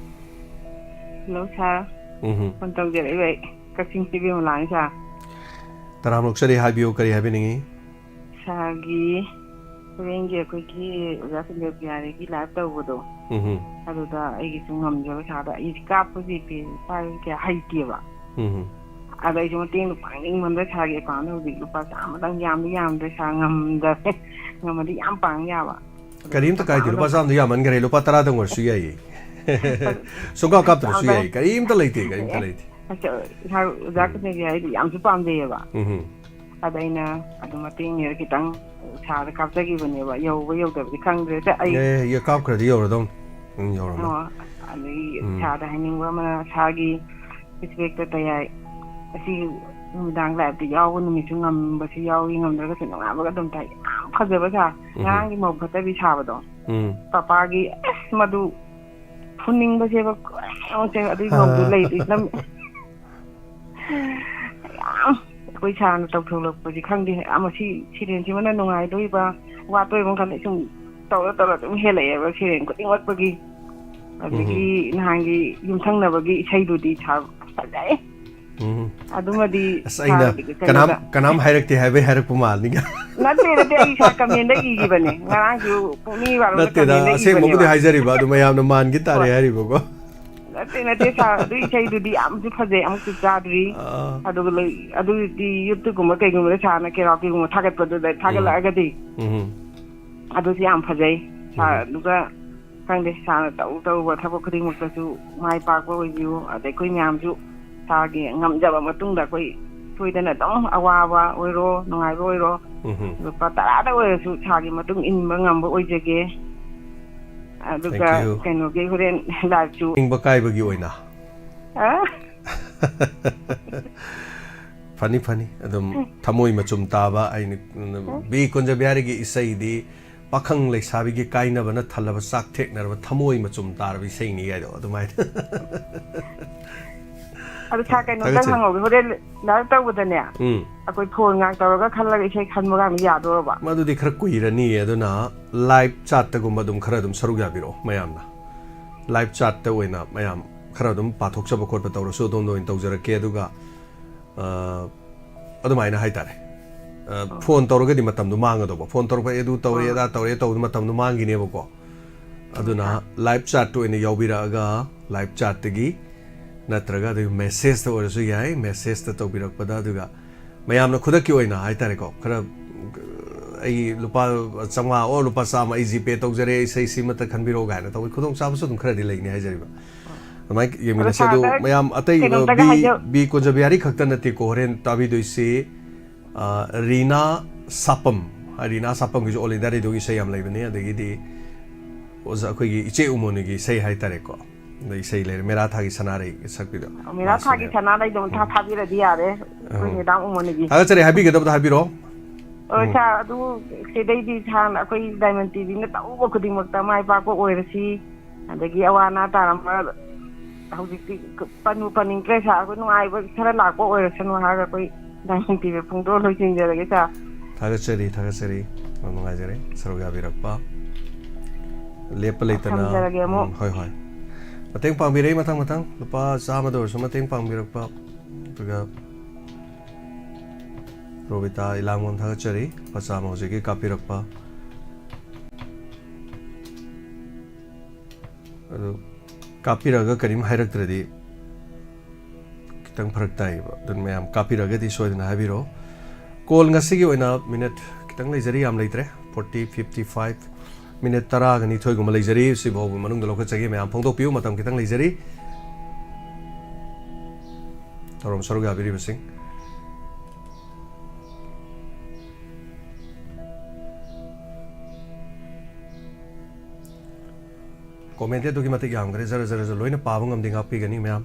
Hello, sir꯫ ꯎꯝꯍꯨꯝ꯫ Phone ꯇꯧꯖꯔꯛꯏꯕ ꯑꯩ ꯀꯛꯆꯤꯡ ꯁꯤ ꯕꯤꯃꯂꯥꯅꯤ, sir꯫ ꯇꯔꯥꯝ ꯑꯣꯛꯆꯔꯤ, ꯍꯥꯏꯕꯤꯌꯨ, ꯀꯔꯤ ꯍꯥꯏꯕꯤꯅꯤꯡꯉꯤ? Sir ꯒꯤ ꯍꯣꯔꯦꯟꯒꯤ ꯑꯩꯈꯣꯏꯒꯤ ꯑꯣꯖꯥ ꯁꯟꯗ꯭ꯔ ꯄ꯭ꯔꯤꯌꯥꯔꯤꯒꯤ live ꯇꯧꯕꯗꯣ, ꯎꯝꯍꯨꯝ꯫ ꯑꯗꯨꯗ ꯑꯩꯒꯤꯁꯨ ꯉꯝꯖꯕ ꯁꯥꯗ ꯑꯩꯗꯤ ꯀꯥꯞꯄꯁꯤ ꯄꯦ ꯄꯥꯏꯕ ꯀꯌꯥ ꯍꯩꯇꯦꯕ꯫ ꯎꯝꯍꯨꯝ꯫ ꯑꯗ ꯑꯩꯁꯨ ꯃꯇꯦꯡꯗꯣ ꯄꯥꯡꯅꯤꯡꯃꯟꯕ ꯁꯥꯒꯤ account ꯗ ꯍꯧꯖꯤꯛ ꯂꯨꯄꯥ ꯆꯥꯝꯃꯗꯪ ꯌꯥꯝꯗꯤ ꯌꯥꯝꯗ꯭ꯔꯦ ꯁꯥ, ꯉꯝꯗ꯭ꯔꯦ꯫ ꯉꯝꯃꯗꯤ ꯌꯥꯝ ꯄꯥꯡ ꯌꯥꯕ꯫ ꯑꯗꯣ ꯀꯔꯤꯝꯇ ꯂꯨꯄꯥ ꯀꯥꯏꯗꯦ, ꯆꯥꯝꯃꯗꯪ ꯂꯨꯄꯥ ꯆꯥꯝꯃꯗꯣ ꯌꯥꯝꯃꯟꯈ꯭ꯔꯦ, ꯂꯨꯄꯥ ꯇꯔꯥꯗꯪ ꯑꯣꯏꯔꯁꯨ ꯌꯥꯏꯌꯦ꯫ ꯁꯨꯡꯀꯥꯞ ꯀꯥꯞꯇ꯭ꯔꯁꯨ ꯆꯥꯝꯃꯗꯪ꯫ ꯌꯥꯏꯌꯦ, ꯀꯔꯤꯝꯇ ꯂꯩꯇꯦ, ꯀꯔꯤꯝꯇ ꯑꯦ, ꯂꯩꯇꯦ꯫ ꯑꯁ, ꯁꯥꯔ, ꯑꯣꯖꯥ ꯎꯝ꯫ ꯀꯨꯟꯗꯒꯤ ꯍꯥꯏꯗꯤ ꯌꯥꯝꯁꯨ ꯄꯥꯝꯖꯩꯌꯦꯕ꯫ ꯎꯝꯍꯨꯝ꯫ ꯑꯗ ꯑꯩꯅ ꯑꯗꯨ ꯃꯇꯦꯡꯅꯦꯅ ꯈꯤꯇꯪ ꯁꯥꯔꯗ ꯀꯥꯞꯆꯈꯤꯕꯅꯦꯕ, ꯌꯧꯕ ꯌꯧꯗꯕꯗꯤ ꯈꯪꯗ꯭ꯔꯦ꯫ ꯑꯗ ꯑꯩ ꯑꯦ, ꯌ-, ꯀꯥꯞꯈ꯭ꯔꯗꯤ ꯌꯧꯔꯗꯧꯅꯤ꯫ ꯎꯝ, ꯌꯧꯔꯝꯃꯅꯤ꯫ ꯑꯣ, ꯑꯗꯒꯤ ꯎꯝ꯫ ꯁꯥꯔꯗ ꯍꯥꯏꯅꯤꯡꯕ ꯑꯃꯅ ꯁꯥꯔꯒꯤ ꯐꯦꯁꯕꯨꯛꯇ ꯇꯌꯥꯏ ꯑꯁꯤ ꯅꯨꯃꯤꯗꯥꯡ live ꯇ ꯌꯥꯎꯕ ꯅꯨꯃꯤꯠꯁꯨ ꯉꯝꯕꯁꯨ ꯌꯥꯎꯏ, ꯉꯝꯗ꯭ꯔꯒꯁꯨ ꯅꯣꯡꯉꯥꯟꯕꯒ ꯑꯗꯨꯝ ꯇꯥꯏ꯫ ꯌꯥꯝ ꯐꯖꯕ ꯁꯥꯔ꯫ ꯎꯝꯍꯨꯝ꯫ ꯉꯔꯥꯡꯒꯤ ꯃꯧ ꯐꯠꯇꯕꯤ ꯁꯥꯕꯗꯣ꯫ ꯎꯝ꯫ ꯄꯄꯥꯒꯤ ꯑꯁ ꯃꯗꯨ ꯐꯨꯅꯤꯡꯕꯁꯦꯕ, ꯀꯩꯅꯣꯁꯦ ꯑꯗꯨꯒꯤ ꯃꯧꯗꯨ ꯂꯩꯔꯤ꯫ ꯌꯥꯝ ꯑꯩꯈꯣꯏ ꯁꯥꯔꯅ ꯇꯧꯊꯣꯛꯂꯛꯄꯁꯤ ꯈꯪꯗꯦ꯫ ꯑꯃ ꯁꯤ serial ꯁꯤꯃꯅ ꯅꯨꯡꯉꯥꯏꯗꯣꯏꯕ, ꯋꯥꯠꯇꯣꯏꯕ ꯈꯜꯂꯦ꯫ ꯁꯨꯝ ꯇꯧꯔ ꯇꯧꯔ ꯑꯗꯨꯝ ꯍꯦꯜꯂꯛꯑꯦꯕ serial ꯈꯨꯗꯤꯡꯃꯛꯄꯒꯤ꯫ ꯑꯗꯒꯤ ꯎꯝꯍꯨꯝ꯫ ꯅꯍꯥꯟꯒꯤ ꯌꯨꯝꯊꯪꯅꯕꯒꯤ ꯏꯁꯩꯗꯨꯗꯤ ꯁꯥꯔ ꯐꯖꯩ꯫ ꯎꯝ꯫ ꯑꯗꯨꯃꯗꯤ ꯑꯁ, ꯑꯩꯅ ꯁꯥꯔꯒꯤ ꯀꯩꯅꯣꯗ ꯀꯅꯥꯝ, ꯀꯅꯥꯝ ꯍꯥꯏꯔꯛꯇꯦ ꯍꯥꯏꯕꯩ ꯍꯥꯏꯔꯛꯄ ꯃꯥꯜꯂꯤꯒ꯫ ꯅꯠꯇꯦ, ꯅꯠꯇꯦ, ꯑꯩ ꯏꯁꯥ comment ꯗ ꯏꯈꯤꯕꯅꯦ꯫ ꯉꯔꯥꯡꯁꯨ ꯄꯨꯡ ꯑꯅꯤ ꯕꯥꯔꯣꯗ ꯅꯠꯇꯦꯗ, comment ꯗ ꯑꯁꯦꯡꯕꯕꯨꯗꯤ ꯏꯈꯤꯕꯅꯦꯕ꯫ ꯍꯥꯏꯖꯔꯤꯕ, ꯑꯗꯨ ꯃꯌꯥꯝꯅ ꯃꯥꯟꯒꯤ ꯇꯥꯔꯦ ꯍꯣꯏ꯫ ꯍꯥꯏꯔꯤꯕꯀꯣ꯫ ꯅꯠꯇꯦ, ꯅꯠꯇꯦ, ꯁꯥꯔ, ꯑꯗꯨ ꯏꯁꯩꯗꯨꯗꯤ ꯌꯥꯝꯁꯨ ꯐꯖꯩ, ꯑꯃꯨꯛꯁꯨ ꯆꯥꯗ꯭ꯔꯤ꯫ ꯑꯥ꯫ ꯑꯗꯨꯒ ꯂꯩ-, ꯑꯗꯨꯗꯤ YouTube ꯀꯨꯝꯕ ꯀꯩꯒꯨꯝꯕꯗ ꯁꯥꯔꯅ karaoke ꯒꯨꯝꯕ ꯊꯥꯒꯠꯄꯗꯨꯗ ꯎꯝ꯫ ꯊꯥꯒꯠꯂꯛꯑꯒꯗꯤ ꯎꯝ꯫ ꯑꯗꯨꯁꯨ ꯌꯥꯝ ꯐꯖꯩ꯫ ꯁꯥꯔ, ꯎꯝ꯫ ꯑꯗꯨꯒ ꯈꯪꯗꯦ, ꯁꯥꯔꯅ ꯇꯧ ꯇꯧꯕ ꯊꯕꯛ ꯈꯨꯗꯤꯡꯃꯛꯇꯁꯨ ꯃꯥꯏ ꯄꯥꯛꯄ ꯑꯣꯏꯕꯤꯌꯨ꯫ ꯑꯗꯩ ꯑꯩꯈꯣꯏ ꯃꯌꯥꯝꯁꯨ ꯏꯁꯥꯒꯤ ꯉꯝꯖꯕ ꯃꯇꯨꯡꯗ ꯑꯩꯈꯣꯏ ꯁꯣꯏꯗꯅ ꯑꯗꯨꯝ ꯑꯋꯥꯕ ꯑꯣꯏꯔꯣ, ꯅꯨꯡꯉꯥꯏꯕ ꯑꯣꯏꯔꯣ, ꯎꯝ ꯍꯝ꯫ ꯂꯨꯄꯥ ꯇꯔꯥꯗ ꯑꯣꯏꯔꯁꯨ ꯏꯁꯥꯒꯤ ꯃꯇꯨꯡ ꯏꯟꯕ ꯉꯝꯕ ꯑꯣꯏꯖꯒꯦ꯫ ꯑꯗꯨꯒ Thank you꯫ ꯀꯩꯅꯣꯒꯤ ꯍꯣꯔꯦꯟ live ꯁꯨ ꯅꯤꯡꯕ ꯀꯥꯏꯕꯒꯤ ꯑꯣꯏꯅ꯫ ꯑ? ꯐꯅꯤ, ꯐꯅꯤ꯫ ꯑꯗꯨꯝ ꯊꯃꯣꯏ ꯃꯆꯨꯝ ꯇꯥꯕ, ꯑꯩꯅ, ꯕꯤ ꯀꯨꯟꯖꯕꯤꯍꯥꯔꯤꯒꯤ ꯏꯁꯩꯗꯤ ꯄꯥꯈꯪ ꯂꯩꯁꯥꯕꯤꯒꯤ ꯀꯥꯏꯅꯕꯅ ꯊꯜꯂꯕ, ꯆꯥꯛ ꯊꯦꯛꯅꯔꯕ ꯊꯃꯣꯏ ꯃꯆꯨꯝ ꯇꯥꯔꯕ ꯏꯁꯩꯅꯤ ꯍꯥꯏꯗꯣ ꯑꯗꯨꯃꯥꯏꯅ꯫ ꯑꯗꯨ ꯁꯥꯔ, ꯀꯩꯅꯣꯝꯇꯪ ꯊꯥꯒꯠꯆꯔꯤ꯫ ꯍꯪꯍꯧꯒꯦ꯫ ꯍꯣꯔꯦꯟ live ꯇꯧꯕꯗꯅꯦ, ꯎꯝ꯫ ꯑꯩꯈꯣꯏ phone ꯉꯥꯛ ꯇꯧꯔꯒ ꯈꯜꯂꯒ ꯏꯁꯩ ꯈꯟꯕꯒ ꯌꯥꯗꯣꯔꯕ? ꯃꯗꯨꯗꯤ ꯈꯔ ꯀꯨꯏꯔꯅꯤꯌꯦ, ꯑꯗꯨꯅ live chat ꯇꯒꯨꯝꯕ ꯑꯗꯨꯝ ꯈꯔ ꯑꯗꯨꯝ ꯁꯔꯨꯛ ꯌꯥꯕꯤꯔꯛꯑꯣ ꯃꯌꯥꯝꯅ꯫ Live chat ꯇ ꯑꯣꯏꯅ ꯃꯌꯥꯝ ꯈꯔ ꯑꯗꯨꯝ ꯄꯥꯊꯣꯛꯆꯕ ꯈꯣꯠꯄ ꯇꯧꯔꯁꯨ ꯑꯗꯣꯝꯗ ꯑꯣꯏꯅ ꯇꯧꯖꯔꯛꯀꯦ, ꯑꯗꯨꯒ, ꯑ, ꯑꯗꯨꯃꯥꯏꯅ ꯍꯥꯏꯇꯥꯔꯦ꯫ ꯑ, ꯑꯣ꯫ Phone ꯇꯧꯔꯒꯗꯤ ꯃꯇꯝꯗꯣ ꯃꯥꯡꯒꯗꯧꯕ꯫ Phone ꯇꯧꯔꯛꯄ, "ꯑꯗꯨ ꯇꯧꯔꯦ, ꯑꯥ꯫ ꯑꯗꯥ ꯇꯧꯔꯦ" ꯇꯧꯕꯗ ꯃꯇꯝꯗꯣ ꯃꯥꯡꯈꯤꯅꯦꯕꯀꯣ꯫ ꯑꯗꯨꯅ ꯑꯥ꯫ Live chat ꯇ ꯑꯣꯏꯅ ꯌꯥꯎꯕꯤꯔꯛꯑꯒ, live chat ꯇꯒꯤ ꯅꯠꯇ꯭ꯔꯒ ꯑꯗꯒꯤ message ꯇ ꯑꯣꯏꯔꯁꯨ ꯌꯥꯏ, message ꯇ ꯇꯧꯕꯤꯔꯛꯄꯗ, ꯑꯗꯨꯒ ꯃꯌꯥꯝꯅ ꯈꯨꯗꯛꯀꯤ ꯑꯣꯏꯅ ꯍꯥꯏꯇꯥꯔꯦꯀꯣ, ꯈꯔ, "ꯑꯩ ꯂꯨꯄꯥ ꯆꯥꯝꯃꯉꯥ ꯑꯣ ꯂꯨꯄꯥ ꯆꯥꯝꯃ ꯑꯩ GPay ꯇꯧꯖꯔꯦ, ꯏꯁꯩ ꯁꯤꯃꯇ ꯈꯟꯕꯤꯔꯛꯑꯣ" ꯀꯥꯏꯅ ꯇꯧꯕꯒꯤ ꯈꯨꯗꯣꯡꯆꯥꯕꯁꯨ ꯑꯗꯨꯝ ꯈꯔꯗꯤ ꯂꯩꯅꯤ ꯍꯥꯏꯖꯔꯤꯕ꯫ ꯑꯗꯨꯃꯥꯏꯅ ꯌꯦꯡꯃꯤꯟꯅꯁꯦ꯫ ꯑꯗꯣ ꯑꯗꯣ ꯁꯥꯔꯗ ꯃꯌꯥꯝ ꯑꯇꯩ, ꯀꯩꯅꯣꯝꯇꯒ ꯕꯤ, ꯍꯥꯏꯖ- ꯕꯤ ꯀꯨꯟꯖꯕꯤꯍꯥꯔꯤ ꯈꯛꯇ ꯅꯠꯇꯦꯀꯣ ꯍꯣꯔꯦꯟ ꯇꯥꯕꯤꯗꯣꯏꯁꯤ꯫ ꯑ, ꯔꯤꯅꯥ ꯁꯥꯄꯝ, ꯑ, ꯔꯤꯅꯥ ꯁꯥꯄꯝꯒꯤꯁꯨ All India Radio ꯒꯤ ꯏꯁꯩ ꯌꯥꯝ ꯂꯩꯕꯅꯦ, ꯑꯗꯒꯤꯗꯤ ꯑꯣꯖꯥ ꯑꯩꯈꯣꯏꯒꯤ ꯏꯆꯦ ꯎꯃꯣꯅꯤꯒꯤ ꯏꯁꯩ ꯍꯥꯏꯇꯥꯔꯦꯀꯣ, ꯑꯗ ꯏꯁꯩ ꯂꯩꯔꯦ, ꯃꯦꯔꯥ ꯊꯥꯒꯤ ꯁꯅꯥꯔꯩ ꯁꯛꯄꯤꯗꯣ, ꯃꯦꯔꯥ ꯃꯥꯁꯨꯅꯦ꯫ ꯊꯥꯒꯤ ꯁꯅꯥꯔꯩꯗꯣ ꯑꯃꯨꯛ ꯊꯥ-, ꯎꯝ꯫ ꯊꯥꯕꯤꯔꯗꯤ ꯌꯥꯔꯦ, ꯑꯩꯈꯣꯏ ꯎꯝ꯫ ꯃꯦꯗꯥꯝ ꯎꯃꯣꯅꯤꯒꯤ꯫ ꯊꯥꯒꯠꯆꯔꯤ, ꯍꯥꯏꯕꯤꯒꯗꯕꯗꯣ ꯍꯥꯏꯕꯤꯔꯣ꯫ ꯍꯣꯏ, ꯎꯝ꯫ ꯁꯥꯔ, ꯑꯗꯨ ꯁꯤꯗꯩꯗꯤ ꯁꯥꯔꯅ ꯑꯩꯈꯣꯏ Diamond ꯇꯤꯚꯤꯅ ꯇꯧꯕ ꯈꯨꯗꯤꯡꯃꯛꯇ ꯃꯥꯏ ꯄꯥꯛꯄ ꯑꯣꯏꯔꯁꯤ, ꯑꯗꯒꯤ ꯑꯋꯥ ꯑꯅꯥ ꯇꯥꯔꯝꯕ ꯍꯧꯖꯤꯛꯇꯤ ꯄꯟꯕꯨ ꯄꯟꯅꯤꯡꯗ꯭ꯔꯦ ꯁꯥꯔ, ꯑꯩꯈꯣꯏ ꯅꯨꯡꯉꯥꯏꯕ ꯈꯔ ꯂꯥꯛꯄ ꯑꯣꯏꯔꯁꯅꯨ ꯍꯥꯏꯔꯒ ꯑꯩꯈꯣꯏ Diamond ꯇꯤꯚꯤ ꯐꯣꯡꯗꯣꯛꯑ ꯂꯣꯏꯁꯤꯟꯖꯔꯒꯦ ꯁꯥꯔ꯫ ꯊꯥꯒꯠꯆꯔꯤ, ꯊꯥꯒꯠꯆꯔꯤ꯫ ꯌꯥꯝ ꯅꯨꯡꯉꯥꯏꯖꯔꯦ ꯁꯔꯨꯛ ꯌꯥꯕꯤꯔꯛꯄ꯫ ꯂꯦꯞꯄ ꯂꯩꯇꯅ꯫ ꯊꯝꯖꯔꯒꯦ ꯑꯃꯨꯛ꯫ ꯎꯝ, ꯍꯣꯏ, ꯍꯣꯏ꯫ ꯃꯇꯦꯡ ꯄꯥꯡꯕꯤꯔꯛꯏ ꯃꯊꯪ ꯃꯊꯪ꯫ ꯂꯨꯄꯥ ꯆꯥꯝꯃꯗ ꯑꯣꯏꯔꯁꯨ ꯃꯇꯦꯡ ꯄꯥꯡꯕꯤꯔꯛꯄ꯫ ꯑꯗꯨꯒ ꯔꯣꯕꯤꯇꯥ ꯏꯂꯥꯡꯕꯝ ꯊꯥꯒꯠꯆꯔꯤ꯫ ꯂꯨꯄꯥ ꯆꯥꯝꯃ ꯍꯧꯖꯤꯛꯀꯤ ꯀꯥꯞꯄꯤꯔꯛꯄ꯫ ꯑꯗꯨ ꯀꯥꯞꯄꯤꯔꯛꯑꯒ ꯀꯔꯤꯝ ꯍꯥꯏꯔꯛꯇ꯭ꯔꯗꯤ ꯈꯤꯇꯪ ꯐꯔꯛ ꯇꯥꯏꯌꯦꯕ꯫ ꯑꯗꯨꯅ ꯃꯌꯥꯝ ꯀꯥꯞꯄꯤꯔꯛꯑꯒꯗꯤ ꯁꯣꯏꯗꯅ ꯍꯥꯏꯕꯤꯔꯛꯑꯣ꯫ Call ꯉꯁꯤꯒꯤ ꯑꯣꯏꯅ minute ꯈꯤꯇꯪ ꯂꯩꯖꯔꯤ, ꯌꯥꯝ ꯂꯩꯇ꯭ꯔꯦ꯫ Forty, fifty five, minute ꯇꯔꯥꯒ ꯅꯤꯊꯣꯏꯒꯨꯝꯕ ꯂꯩꯖꯔꯤ꯫ ꯁꯤꯐꯥꯎꯕ ꯃꯅꯨꯡꯗ ꯂꯧꯈꯠꯆꯒꯦ꯫ ꯃꯌꯥꯝ ꯐꯣꯡꯗꯣꯛꯄꯤꯌꯨ, ꯃꯇꯝ ꯈꯤꯇꯪ ꯂꯩꯖꯔꯤ꯫ ꯊꯧꯔꯝ ꯁꯔꯨꯛ ꯌꯥꯕꯤꯔꯤꯕꯁꯤꯡ꯫ ꯀꯣꯃꯦꯟꯗꯤ ꯑꯗꯨꯛꯀꯤ ꯃꯇꯤꯛ ꯌꯥꯝꯈ꯭ꯔꯦ, ꯖꯔ ꯖꯔ ꯖꯔ ꯂꯣꯏꯅ ꯄꯥꯕ ꯉꯝꯗꯦ, ꯉꯥꯛꯄꯤꯒꯅꯤ ꯃꯌꯥꯝ꯫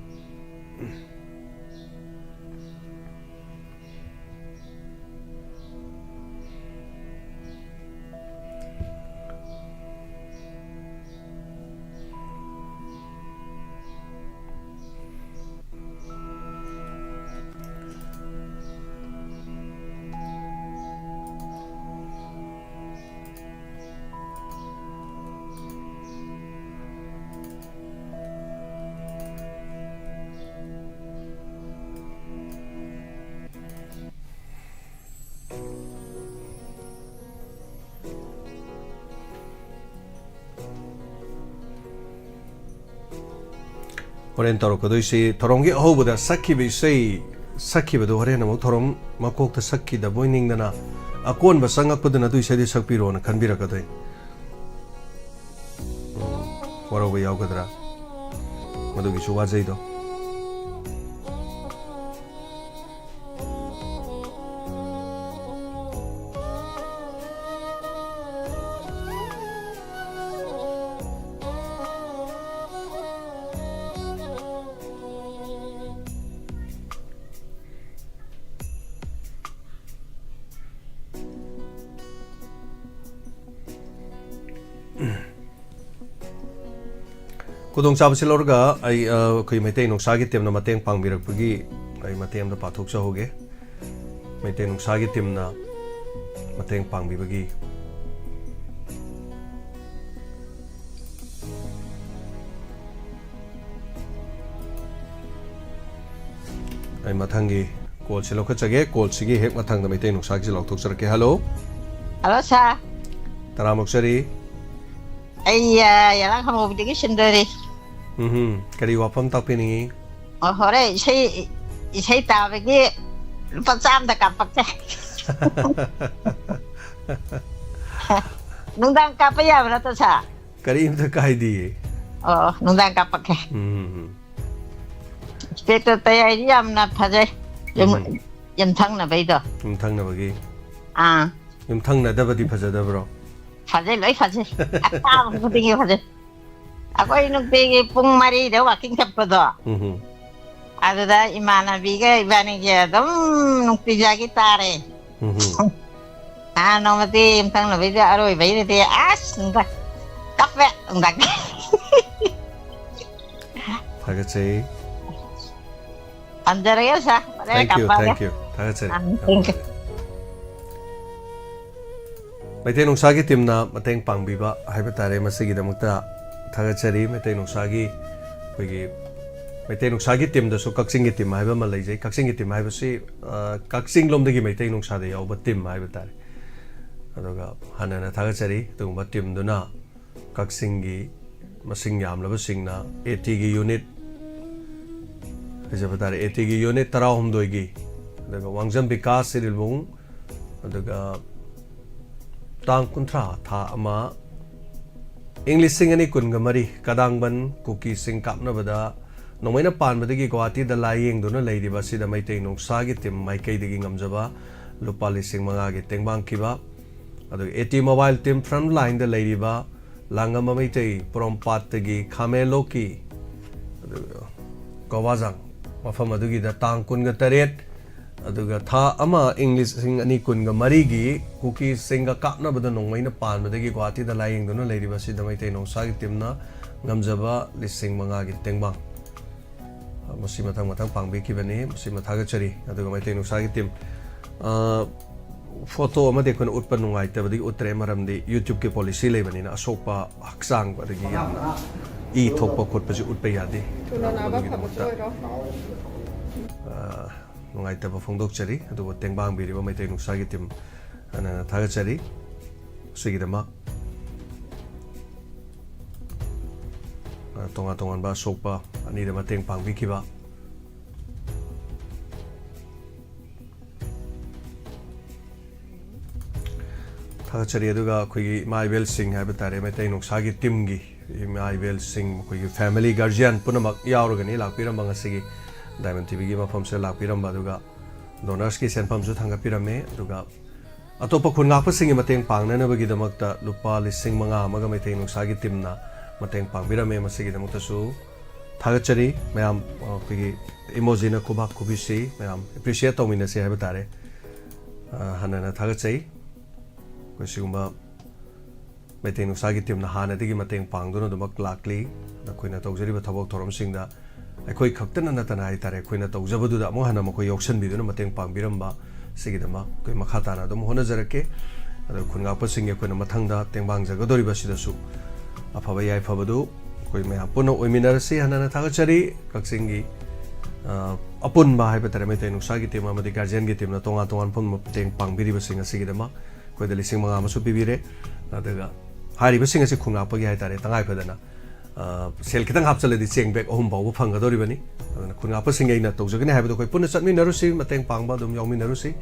ꯍꯣꯔꯦꯟ ꯇꯧꯔꯛꯀꯗꯣꯏꯁꯤ ꯊꯧꯔꯝꯒꯤ ꯑꯍꯧꯕꯗ ꯁꯛꯈꯤꯕ ꯏꯁꯩ ꯁꯛꯈꯤꯕꯗꯨ ꯍꯣꯔꯦꯟ ꯑꯃꯨꯛ ꯊꯧꯔꯝ ꯃꯀꯣꯛꯇ ꯁꯛꯈꯤꯗꯕꯣꯏ ꯅꯤꯡꯗꯅ ꯑꯀꯣꯟꯕ ꯆꯪꯉꯛꯄꯗꯨꯅ ꯑꯗꯨ ꯏꯁꯩꯗꯨ ꯁꯛꯄꯤꯔꯣꯅ ꯈꯟꯕꯤꯔꯛꯀꯗꯣꯏꯅꯤ꯫ ꯎꯝ, ꯋꯥꯔꯧꯕ ꯌꯥꯎꯒꯗ꯭ꯔꯥ? ꯃꯗꯨꯒꯤꯁꯨ ꯋꯥꯖꯩꯗꯣ꯫ ꯈꯨꯗꯣꯡꯆꯥꯕꯁꯤ ꯂꯧꯔꯒ ꯑꯩ, ꯑ, ꯑꯩꯈꯣꯏ ꯃꯩꯇꯩ ꯅꯨꯡꯁꯥꯒꯤ ꯇꯤꯝꯅ ꯃꯇꯦꯡ ꯄꯥꯡꯕꯤꯔꯛꯄꯒꯤ ꯑꯩ ꯃꯇꯦꯡ ꯑꯝꯇ ꯄꯥꯊꯣꯛꯆꯍꯧꯒꯦ꯫ ꯃꯩꯇꯩ ꯅꯨꯡꯁꯥꯒꯤ ꯇꯤꯝꯅ ꯃꯇꯦꯡ ꯄꯥꯡꯕꯤꯕꯒꯤ ꯑꯩ ꯃꯊꯪꯒꯤ ꯀꯣꯜꯁꯤ ꯂꯧꯈꯠꯆꯒꯦ꯫ ꯀꯣꯜꯁꯤꯒꯤ ꯍꯦꯛ ꯃꯊꯪꯗ ꯃꯩꯇꯩ ꯅꯨꯡꯁꯥꯒꯤꯁꯤ ꯂꯥꯎꯊꯣꯛꯆꯔꯛꯀꯦ꯫ ꯍꯜꯂꯣ꯫ ꯍꯜꯂꯣ, ꯁꯥꯔ꯫ ꯇꯔꯥꯝ ꯑꯣꯛꯆꯔꯤ꯫ ꯑꯩ, ꯑ, ꯌꯥꯂꯥꯡ ꯈꯥꯉꯧꯕꯗꯒꯤ ꯁꯤꯟꯗꯣꯔꯤ꯫ ꯎꯝꯍꯨꯝ꯫ ꯀꯔꯤ ꯋꯥꯐꯝ ꯇꯥꯛꯄꯤꯅꯤꯡꯉꯤ? ꯑꯣ, ꯍꯣꯔꯦꯟ ꯏꯁꯩ, ꯏꯁꯩ ꯇꯥꯕꯒꯤ ꯂꯨꯄꯥ ꯆꯥꯝꯗ ꯀꯥꯞꯄꯛꯀꯦ꯫ ꯅꯨꯡꯗꯥꯡ ꯀꯥꯞꯄ ꯌꯥꯕ ꯅꯠꯇ꯭ꯔꯣ, ꯁꯥꯔ? ꯀꯔꯤꯝꯇ ꯀꯥꯏꯗꯤꯌꯦ꯫ ꯑꯣ, ꯅꯨꯡꯗꯥꯡ ꯀꯥꯞꯄꯛꯀꯦ꯫ ꯎꯝ꯫ ꯁꯦꯠꯇꯣ ꯇꯌꯥꯏꯗꯤ ꯌꯥꯝꯅ ꯐꯖꯩ꯫ ꯌꯨꯝ-, ꯎꯝ꯫ ꯌꯨꯝꯊꯪꯅꯕꯩꯗꯣ꯫ ꯌꯨꯝꯊꯪꯅꯕꯒꯤ꯫ ꯑꯥ꯫ ꯌꯨꯝꯊꯪꯅꯗꯕꯗꯤ ꯐꯖꯗꯕ꯭ꯔꯣ? ꯐꯖꯩ, ꯂꯣꯏ ꯐꯖꯩ꯫ ꯑꯇꯥꯕ ꯈꯨꯗꯤꯡꯒꯤ ꯐꯖꯩ꯫ ꯑꯩꯈꯣꯏ ꯅꯨꯡꯇꯤꯒꯤ ꯄꯨꯡ ꯃꯔꯤꯗ walking ꯆꯠꯄꯗꯣ꯫ ꯎꯝ꯫ ꯑꯗꯨꯗ ꯏꯃꯥꯟꯅꯕꯤꯒ ꯏꯕꯥꯅꯤꯁꯦ ꯑꯗꯨꯝ ꯅꯨꯡꯇꯤꯖꯥꯒꯤ ꯇꯥꯔꯦ꯫ ꯎꯝ꯫ ꯑꯥ, ꯅꯣꯡꯃꯗꯤ ꯌꯨꯝꯊꯪꯅꯕꯩꯗ ꯑꯔꯣꯏꯕꯩꯗꯗꯤ ꯑꯁ, ꯑꯝꯇ ꯀꯞꯄꯦ, ꯑꯝꯇ꯫ ꯊꯥꯒꯠꯆꯩ꯫ ꯊꯝꯖꯔꯒꯦ, sir꯫ ꯍꯣꯔꯦꯟ Thank you, ꯀꯥꯞꯄꯛꯑꯒꯦ꯫ Thank you꯫ ꯊꯥꯒꯠꯆꯔꯤ꯫ ꯑꯥ, thank you꯫ ꯃꯩꯇꯩ ꯅꯨꯡꯁꯥꯒꯤ teamꯅ ꯃꯇꯦꯡ ꯄꯥꯡꯕꯤꯕ ꯍꯥꯏꯕ ꯇꯥꯔꯦ꯫ ꯃꯁꯤꯒꯤꯗꯃꯛꯇ ꯊꯥꯒꯠꯆꯔꯤ꯫ ꯃꯩꯇꯩ ꯅꯨꯡꯁꯥꯒꯤ, ꯑꯩꯈꯣꯏꯒꯤ ꯃꯩꯇꯩ ꯅꯨꯡꯁꯥꯒꯤ teamꯗꯁꯨ ꯀꯛꯆꯤꯡꯒꯤ team ꯍꯥꯏꯕ ꯑꯃ ꯂꯩꯖꯩ꯫ ꯀꯛꯆꯤꯡꯒꯤ team ꯍꯥꯏꯕꯁꯤ, ꯑ, ꯀꯛꯆꯤꯡ ꯂꯣꯝꯗꯒꯤ ꯃꯩꯇꯩ ꯅꯨꯡꯁꯥꯗ ꯌꯥꯎꯕ team ꯍꯥꯏꯕ ꯇꯥꯔꯦ꯫ ꯑꯗꯨꯒ ꯍꯟꯅ ꯍꯟꯅ ꯊꯥꯒꯠꯆꯔꯤ꯫ ꯑꯗꯨꯒꯨꯝꯕ teamꯗꯨꯅ ꯀꯛꯆꯤꯡꯒꯤ ꯃꯁꯤꯡ ꯌꯥꯝꯂꯕꯁꯤꯡꯅ ATꯒꯤ unit, ꯍꯥꯏꯖꯕ ꯇꯥꯔꯦ, ATꯒꯤ unit ꯇꯔꯥꯍꯨꯝꯗꯣꯏꯒꯤ, ꯑꯗꯨꯒ ꯋꯥꯡꯖꯝ ꯕꯤꯀꯥꯁ ꯏꯔꯤꯜꯕꯨꯡ, ꯑꯗꯨꯒ ꯇꯥꯡ ꯀꯨꯟꯊ꯭ꯔꯥ, ꯊꯥ ꯑꯃ, ꯏꯪ ꯂꯤꯁꯤꯡ ꯑꯅꯤ ꯀꯨꯟꯒ ꯃꯔꯤ, ꯀꯗꯥꯡꯕꯟ ꯀꯨꯀꯤꯁꯤꯡ ꯀꯥꯞꯅꯕꯗ ꯅꯣꯡꯃꯩꯅ ꯄꯥꯟꯕꯗꯒꯤ ꯒꯨꯋꯥꯍꯥꯇꯤꯗ ꯂꯥꯏꯌꯦꯡꯗꯨꯅ ꯂꯩꯔꯤꯕ ꯑꯁꯤꯗ ꯃꯩꯇꯩ ꯅꯨꯡꯁꯥꯒꯤ team ꯃꯥꯏꯀꯩꯗꯒꯤ ꯉꯝꯖꯕ ꯂꯨꯄꯥ ꯂꯤꯁꯤꯡ ꯃꯉꯥꯒꯤ ꯇꯦꯡꯕꯥꯡꯈꯤꯕ, ꯑꯗꯨꯒ AT mobile team front lineꯗ ꯂꯩꯔꯤꯕ ꯂꯥꯡꯉꯝꯕ ꯃꯩꯇꯩ ꯄꯣꯔꯣꯝꯄꯥꯠꯇꯒꯤ ꯈꯥꯃꯦꯟꯂꯣꯛꯀꯤ, ꯑꯗꯨꯒ ꯒꯣꯋꯥꯖꯥꯡ ꯃꯐꯝ ꯑꯗꯨꯒꯤꯗ ꯇꯥꯡ ꯀꯨꯟꯒ ꯇꯔꯦꯠ, ꯑꯗꯨꯒ ꯊꯥ ꯑꯃ ꯏꯪ ꯂꯤꯁꯤꯡ ꯑꯅꯤ ꯀꯨꯟꯒ ꯃꯔꯤꯒꯤ ꯀꯨꯀꯤꯁꯤꯡꯒ ꯀꯥꯞꯅꯕꯗ ꯅꯣꯡꯃꯩꯅ ꯄꯥꯟꯕꯗꯒꯤ ꯒꯨꯋꯥꯍꯥꯇꯤꯗ ꯂꯥꯌꯦꯡꯗꯨꯅ ꯂꯩꯔꯤꯕ ꯑꯁꯤꯗ ꯃꯩꯇꯩ ꯅꯨꯡꯁꯥꯒꯤ teamꯅ ꯉꯝꯖꯕ ꯂꯤꯁꯤꯡ ꯃꯉꯥꯒꯤ ꯇꯦꯡꯕꯥꯡ꯫ ꯃꯁꯤ ꯃꯊꯪ ꯃꯊꯪ ꯄꯥꯡꯕꯤꯈꯤꯕꯅꯤ꯫ ꯃꯁꯤꯃ ꯊꯥꯒꯠꯆꯔꯤ꯫ ꯑꯗꯨꯒ ꯃꯩꯇꯩ ꯅꯨꯡꯁꯥꯒꯤ team, ꯑ, photo ꯑꯃꯗꯤ ꯑꯩꯈꯣꯏꯅ ꯎꯠꯄ ꯅꯨꯡꯉꯥꯏꯇꯕꯗꯒꯤ ꯎꯠꯇ꯭ꯔꯦ, ꯃꯔꯝꯗꯤ YouTubeꯀꯤ policy ꯂꯩꯕꯅꯤꯅ ꯑꯁꯣꯛꯄ ꯍꯛꯆꯥꯡ ꯑꯗꯒꯤ ꯌꯥꯝꯅ ꯏ ꯊꯣꯛꯄ ꯈꯣꯠꯄꯁꯤ ꯎꯠꯄ ꯌꯥꯗꯦ꯫ ꯊꯨꯅ ꯅꯥꯕ ꯐꯕꯁꯨ ꯑꯗꯨꯒꯤꯗꯃꯛꯇ, ꯑꯣꯏꯔꯣ꯫ ꯑ, ꯅꯨꯡꯉꯥꯏꯇꯕ ꯐꯣꯡꯗꯣꯛꯆꯔꯤ꯫ ꯑꯗꯨꯕꯨ ꯇꯦꯡꯕꯥꯡꯕꯤꯔꯤꯕ ꯃꯩꯇꯩ ꯅꯨꯡꯁꯥꯒꯤ team ꯑꯅ ꯊꯥꯒꯠꯆꯔꯤ꯫ ꯁꯤꯒꯤꯗꯃꯛ, ꯑ, ꯇꯣꯉꯥꯟ ꯇꯣꯉꯥꯟꯕ ꯑꯁꯣꯛꯄ ꯑꯅꯤꯗ ꯃꯇꯦꯡ ꯄꯥꯡꯕꯤꯈꯤꯕ ꯊꯥꯒꯠꯆꯔꯤ꯫ ꯑꯗꯨꯒ ꯑꯩꯈꯣꯏꯒꯤ ꯏꯃꯥ ꯏꯕꯦꯜꯁꯤꯡ ꯍꯥꯏꯕ ꯇꯥꯔꯦ, ꯃꯩꯇꯩ ꯅꯨꯡꯁꯥꯒꯤ teamꯒꯤ ꯏꯃꯥ ꯏꯕꯦꯜꯁꯤꯡ, ꯃꯈꯣꯏꯒꯤ family, guardian ꯄꯨꯝꯅꯃꯛ ꯌꯥꯎꯔꯒꯅꯤ ꯂꯥꯛꯄꯤꯔꯝꯕ ꯉꯁꯤꯒꯤ ꯗꯥꯏꯃꯟ ꯇꯤꯚꯤꯒꯤ ꯃꯐꯝꯁꯤꯗ ꯂꯥꯛꯄꯤꯔꯝꯕ, ꯑꯗꯨꯒ ꯗꯣꯅꯔꯁꯀꯤ ꯁꯦꯟꯐꯝꯁꯨ ꯊꯥꯡꯒꯠꯄꯤꯔꯝꯃꯦ, ꯑꯗꯨꯒ ꯑꯇꯣꯞꯄ ꯈꯨꯟ ꯉꯥꯛꯄꯁꯤꯡꯒꯤ ꯃꯇꯦꯡ ꯄꯥꯡꯅꯅꯕꯒꯤꯗꯃꯛꯇ ꯂꯨꯄꯥ ꯂꯤꯁꯤꯡ ꯃꯉꯥ ꯑꯃꯒ ꯃꯩꯇꯩ ꯅꯨꯡꯁꯥꯒꯤ ꯇꯤꯝꯅ ꯃꯇꯦꯡ ꯄꯥꯡꯕꯤꯔꯝꯃꯦ꯫ ꯃꯁꯤꯒꯤꯗꯃꯛꯇꯁꯨ ꯊꯥꯒꯠꯆꯔꯤ꯫ ꯃꯌꯥꯝ, ꯑ, ꯑꯩꯈꯣꯏꯒꯤ ꯏꯃꯣꯖꯤꯅ ꯈꯨꯕꯥꯛ ꯈꯨꯕꯤꯁꯤ, ꯃꯌꯥꯝ ꯑꯦꯄ꯭ꯔꯤꯁꯤꯌꯦꯠ ꯇꯧꯃꯤꯟꯅꯁꯤ ꯍꯥꯏꯕ ꯇꯥꯔꯦ꯫ ꯑ, ꯍꯟꯅ ꯍꯟꯅ ꯊꯥꯒꯠꯆꯩ꯫ ꯑꯩꯈꯣꯏ ꯁꯤꯒꯨꯝꯕ ꯃꯩꯇꯩ ꯅꯨꯡꯁꯥꯒꯤ ꯇꯤꯝꯅ ꯍꯥꯟꯅꯗꯒꯤ ꯃꯇꯦꯡ ꯄꯥꯡꯗꯨꯅ ꯑꯗꯨꯃꯛ ꯂꯥꯛꯂꯤ꯫ ꯑꯩꯈꯣꯏꯅ ꯇꯧꯖꯔꯤꯕ ꯊꯕꯛ ꯊꯧꯔꯝꯁꯤꯡꯗ ꯑꯩꯈꯣꯏ ꯈꯛꯇꯅ ꯅꯠꯇꯅ ꯍꯥꯏꯇꯥꯔꯦ, ꯑꯩꯈꯣꯏꯅ ꯇꯧꯖꯕꯗꯨꯗ ꯑꯃꯨꯛ ꯍꯟꯅ ꯃꯈꯣꯏ ꯌꯥꯎꯁꯟꯕꯤꯗꯨꯅ ꯃꯇꯦꯡ ꯄꯥꯡꯕꯤꯔꯝꯕ, ꯁꯤꯒꯤꯗꯃꯛ ꯑꯩꯈꯣꯏ ꯃꯈꯥ ꯇꯥꯅ ꯑꯗꯨꯝ ꯍꯣꯠꯅꯖꯔꯛꯀꯦ꯫ ꯑꯗꯨꯒ ꯈꯨꯟ ꯉꯥꯛꯄꯁꯤꯡꯒꯤ ꯑꯩꯈꯣꯏꯅ ꯃꯊꯪꯗ ꯇꯦꯡꯕꯥꯡꯖꯒꯗꯧꯔꯤꯕꯁꯤꯗꯁꯨ ꯑꯐꯕ ꯌꯥꯏꯐꯕꯗꯨ ꯑꯩꯈꯣꯏ ꯃꯌꯥꯝ ꯄꯨꯟꯅ ꯑꯣꯏꯃꯤꯟꯅꯔꯁꯤ꯫ ꯍꯟꯅ ꯍꯟꯅ ꯊꯥꯒꯠꯆꯔꯤ꯫ ꯀꯛꯆꯤꯡꯒꯤ, ꯑ, ꯑꯄꯨꯟꯕ ꯍꯥꯏꯕ ꯇꯥꯔꯦ, ꯃꯩꯇꯩ ꯅꯨꯡꯁꯥꯒꯤ ꯇꯤꯝ ꯑꯃꯗꯤ ꯒꯥꯔꯖꯤꯌꯟꯒꯤ ꯇꯤꯝꯅ ꯇꯣꯉꯥꯟ ꯇꯣꯉꯥꯟ ꯄꯨꯟꯕ ꯃꯇꯦꯡ ꯄꯥꯡꯕꯤꯔꯤꯕꯁꯤꯡ ꯑꯁꯤꯒꯤꯗꯃꯛ ꯑꯩꯈꯣꯏꯗ ꯂꯤꯁꯤꯡ ꯃꯉꯥ ꯑꯃꯁꯨ ꯄꯤꯕꯤꯔꯦ꯫ ꯑꯗꯨꯒ ꯍꯥꯏꯔꯤꯕꯁꯤꯡ ꯑꯁꯤ ꯈꯨꯟ ꯉꯥꯛꯄꯒꯤ ꯍꯥꯏꯇꯥꯔꯦ, ꯇꯉꯥꯏ ꯐꯗꯅ, ꯑ, ꯁꯦꯜ ꯈꯤꯇꯪ ꯍꯥꯞꯆꯜꯂꯗꯤ ꯆꯦꯡ ꯕꯦꯛ ꯑꯍꯨꯝ ꯐꯥꯎꯕ ꯐꯪꯒꯗꯧꯔꯤꯕꯅꯤ꯫ ꯑꯗꯨꯅ ꯈꯨꯟ ꯉꯥꯛꯄꯁꯤꯡꯒꯤ ꯑꯩꯅ ꯇꯧꯖꯒꯅꯤ ꯍꯥꯏꯕꯗꯣ ꯑꯩꯈꯣꯏ ꯄꯨꯟꯅ ꯆꯠꯃꯤꯟꯅꯔꯨꯁꯤ, ꯃꯇꯦꯡ ꯄꯥꯡꯕ ꯑꯗꯨꯝ ꯌꯥꯎꯃꯤꯟꯅꯔꯨꯁꯤ꯫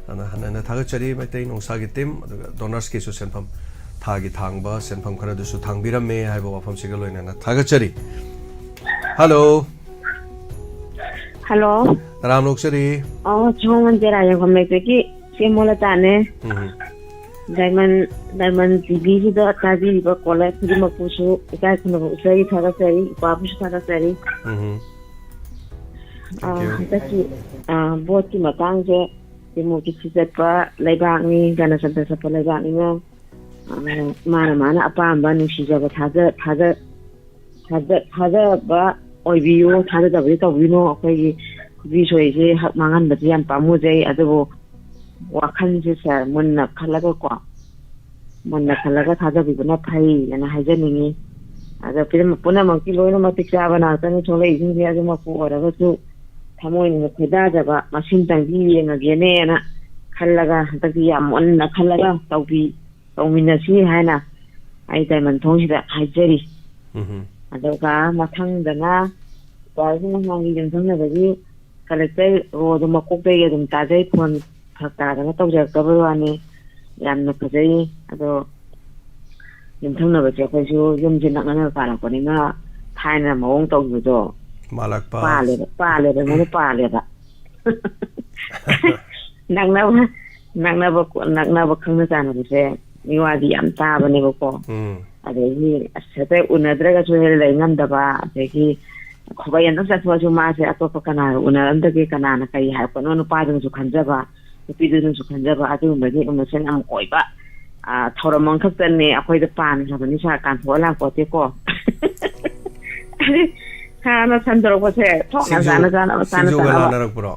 ꯑꯗꯨꯅ ꯍꯟꯅ ꯍꯟꯅ ꯊꯥꯒꯠꯆꯔꯤ ꯃꯩꯇꯩ ꯅꯣꯡꯁꯥꯒꯤ ꯇꯤꯝ, ꯑꯗꯨꯒ ꯗꯣꯅꯔꯁꯀꯤꯁꯨ ꯁꯦꯟꯐꯝ, ꯊꯥꯒꯤ ꯊꯥꯡꯕ ꯁꯦꯟꯐꯝ ꯈꯔꯗꯨꯁꯨ ꯊꯥꯡꯕꯤꯔꯝꯃꯦ ꯍꯥꯏꯕ ꯋꯥꯐꯝꯁꯤꯒ ꯂꯣꯏꯅꯅ ꯊꯥꯒꯠꯆꯔꯤ꯫ ꯍꯜꯂꯣ꯫ ꯍꯜꯂꯣ꯫ ꯇꯔꯥꯝꯅ ꯑꯣꯛꯆꯔꯤ꯫ ꯑꯣ, ꯁꯣꯝ ꯃꯟꯗꯤꯔꯥ ꯌꯦꯡꯐꯝ ꯂꯩꯕꯒꯤ ꯆꯦ ꯃꯣꯂꯇꯥꯅꯦ꯫ ꯎꯝ꯫ ꯗꯥꯏꯃꯟ, ꯗꯥꯏꯃꯟ ꯇꯤꯚꯤꯁꯤꯗ ꯇꯥꯕꯤꯔꯤꯕ ꯀꯣꯂꯔ ꯈꯨꯗꯤꯡꯃꯛꯄꯨꯁꯨ ꯏꯀꯥꯏ ꯈꯨꯝꯅꯕ ꯎꯠꯆꯔꯤ, ꯊꯥꯒꯠꯆꯔꯤ, ꯏꯄꯥꯕꯨꯁꯨ ꯊꯥꯒꯠꯆꯔꯤ꯫ ꯎꯝ꯫ ꯑꯥ, Thank you꯫ ꯍꯟꯗꯛꯀꯤ, ꯑꯥ, ꯚꯣꯠꯀꯤ ꯃꯇꯥꯡꯁꯦ ꯗꯦꯃꯣꯀ꯭ꯔꯦꯁꯤ ꯆꯠꯄ ꯂꯩꯕꯥꯛꯅꯤ, ꯒꯅꯇꯟꯇ꯭ꯔ ꯆꯠꯄ ꯂꯩꯕꯥꯛꯅꯤꯅ, ꯑꯥ, ꯃꯥꯅ ꯃꯥꯅ ꯑꯄꯥꯝꯕ ꯅꯨꯡꯁꯤꯖꯕ ꯊꯥꯖ-, ꯊꯥꯖ-, ꯊꯥꯖ-, ꯊꯥꯖꯕ ꯑꯣꯏꯕꯤꯌꯨ, ꯊꯥꯖꯗꯕꯗꯤ ꯇꯧꯕꯤꯅꯨ꯫ ꯑꯩꯈꯣꯏꯒꯤ ꯈꯨꯕꯤ ꯁꯣꯏꯁꯦ ꯍꯛ ꯃꯥꯡꯍꯟꯕꯗꯤ ꯌꯥꯝ ꯄꯥꯝꯃꯨꯖꯩ, ꯑꯗꯨꯕꯨ ꯋꯥꯈꯜꯁꯦ ꯁꯥꯔ ꯃꯨꯟꯅ ꯈꯜꯂꯒꯀꯣ, ꯃꯨꯟꯅ ꯈꯜꯂꯒ ꯊꯥꯖꯕꯤꯕꯅ ꯐꯩ ꯍꯥꯏꯅ ꯍꯥꯏꯖꯅꯤꯡꯉꯤ꯫ ꯑꯗꯣ ꯄꯨꯝꯅꯃꯛ-, ꯄꯨꯝꯅꯃꯛꯇꯤ ꯂꯣꯏꯅꯃꯛ ꯃꯇꯤꯛ ꯆꯥꯕ ꯉꯥꯛꯇꯅꯤ, ꯊꯣꯛꯂꯛꯏꯁꯤꯡꯁꯦ꯫ ꯑꯗꯨꯃꯛꯄꯨ ꯑꯣꯏꯔꯒꯁꯨ ꯊꯃꯣꯏꯅ ꯈꯣꯏꯗꯥꯖꯕ ꯃꯁꯤꯡꯇꯪꯗꯤ ꯌꯦꯡꯉꯒꯦꯅꯦꯅ ꯈꯜꯂꯒ ꯍꯟꯗꯛꯇꯤ ꯌꯥꯝ ꯃꯨꯟꯅ ꯈꯜꯂꯒ ꯇꯧꯕꯤ-, ꯇꯧꯃꯤꯟꯅꯁꯤ ꯍꯥꯏꯅ ꯑꯩ ꯗꯥꯏꯃꯟ ꯊꯣꯡꯁꯤꯗ ꯍꯥꯏꯖꯔꯤ꯫ ꯎꯝ꯫ ꯑꯗꯨꯒ ꯃꯊꯪꯗꯅ ꯏꯄꯥꯁꯤꯅ ꯅꯍꯥꯟꯒꯤ ꯌꯨꯝꯊꯪꯅꯕꯒꯤ ꯀꯂꯦꯛꯇꯔ ꯔꯣꯗꯣ ꯃꯀꯣꯛꯇꯒꯤ ꯑꯗꯨꯝ ꯇꯥꯖꯩ, ꯐꯣꯟ ꯐꯔꯛ ꯇꯥꯗꯅ ꯇꯧꯖꯔꯛꯇꯕꯩ ꯋꯥꯅꯤ꯫ ꯌꯥꯝꯅ ꯐꯖꯩ꯫ ꯑꯗꯣ ꯌꯨꯝꯊꯪꯅꯕꯁꯦ ꯑꯩꯈꯣꯏꯁꯨ ꯌꯨꯝꯁꯦ ꯅꯛꯅꯅ ꯄꯥꯜꯂꯛꯄꯅꯤꯅ ꯊꯥꯏꯅ ꯃꯑꯣꯡ ꯇꯧꯈꯤꯕꯗꯣ ꯃꯥꯜꯂꯛꯄ꯫ ꯄꯥꯜꯂꯦꯕ ꯄꯥꯜꯂꯦꯕ ꯑꯩꯉꯣꯟꯗ ꯄꯥꯜꯂꯦꯕ ꯅꯛꯅꯕ ꯅꯛꯅꯕ ꯅꯛꯅꯕ ꯈꯪꯅ ꯆꯥꯟꯅꯕꯁꯦ ꯃꯤꯋꯥꯗꯤ ꯌꯥꯝ ꯇꯥꯕꯅꯦꯕꯀꯣ꯫ ꯎꯝ꯫ ꯑꯗꯒꯤ ꯑꯁ ꯍꯦꯛꯇ ꯎꯅꯗ꯭ꯔꯒꯁꯨ ꯍꯦꯛ ꯂꯩ ꯉꯝꯗꯕ, ꯑꯗꯒꯤ ꯈꯨꯕꯩ ꯑꯝꯇ ꯆꯠꯊꯣꯛꯑꯁꯨ ꯃꯥꯁꯦ ꯑꯇꯣꯞꯄ ꯀꯅꯥꯒ ꯎꯅꯔꯝꯗꯒꯦ, ꯀꯅꯥꯅ ꯀꯔꯤ ꯍꯥꯏꯔꯛꯄꯅꯣ, ꯅꯨꯄꯥꯗꯨꯅꯁꯨ ꯈꯟꯖꯕ, ꯅꯨꯄꯤꯗꯨꯅꯁꯨ ꯈꯟꯖꯕ, ꯑꯗꯨꯒꯨꯝꯕꯒꯤ ꯏꯃꯣꯁꯟ ꯌꯥꯝ ꯑꯣꯏꯕ꯫ ꯑꯥ, ꯊꯧꯔꯝ ꯑꯃꯈꯛꯇꯅꯦ ꯑꯩꯈꯣꯏꯗ ꯄꯥꯟꯈ꯭ꯔꯕꯅꯤ ꯁꯥꯔ, ꯀꯥꯟꯊꯣꯛꯑ ꯂꯥꯛꯄꯣꯠꯇꯦꯀꯣ꯫ ꯍꯥꯟꯅ ꯁꯟꯗꯣꯔꯛꯄꯁꯦ ꯊꯣꯛꯅ ꯁꯤꯡꯖꯨ ꯆꯥꯅ ꯆꯥꯅꯕ ꯆꯥꯅ ꯁꯤꯡꯖꯨꯒ ꯆꯥꯅꯕ꯫ ꯂꯥꯟꯅꯔꯛꯄ꯭ꯔꯣ?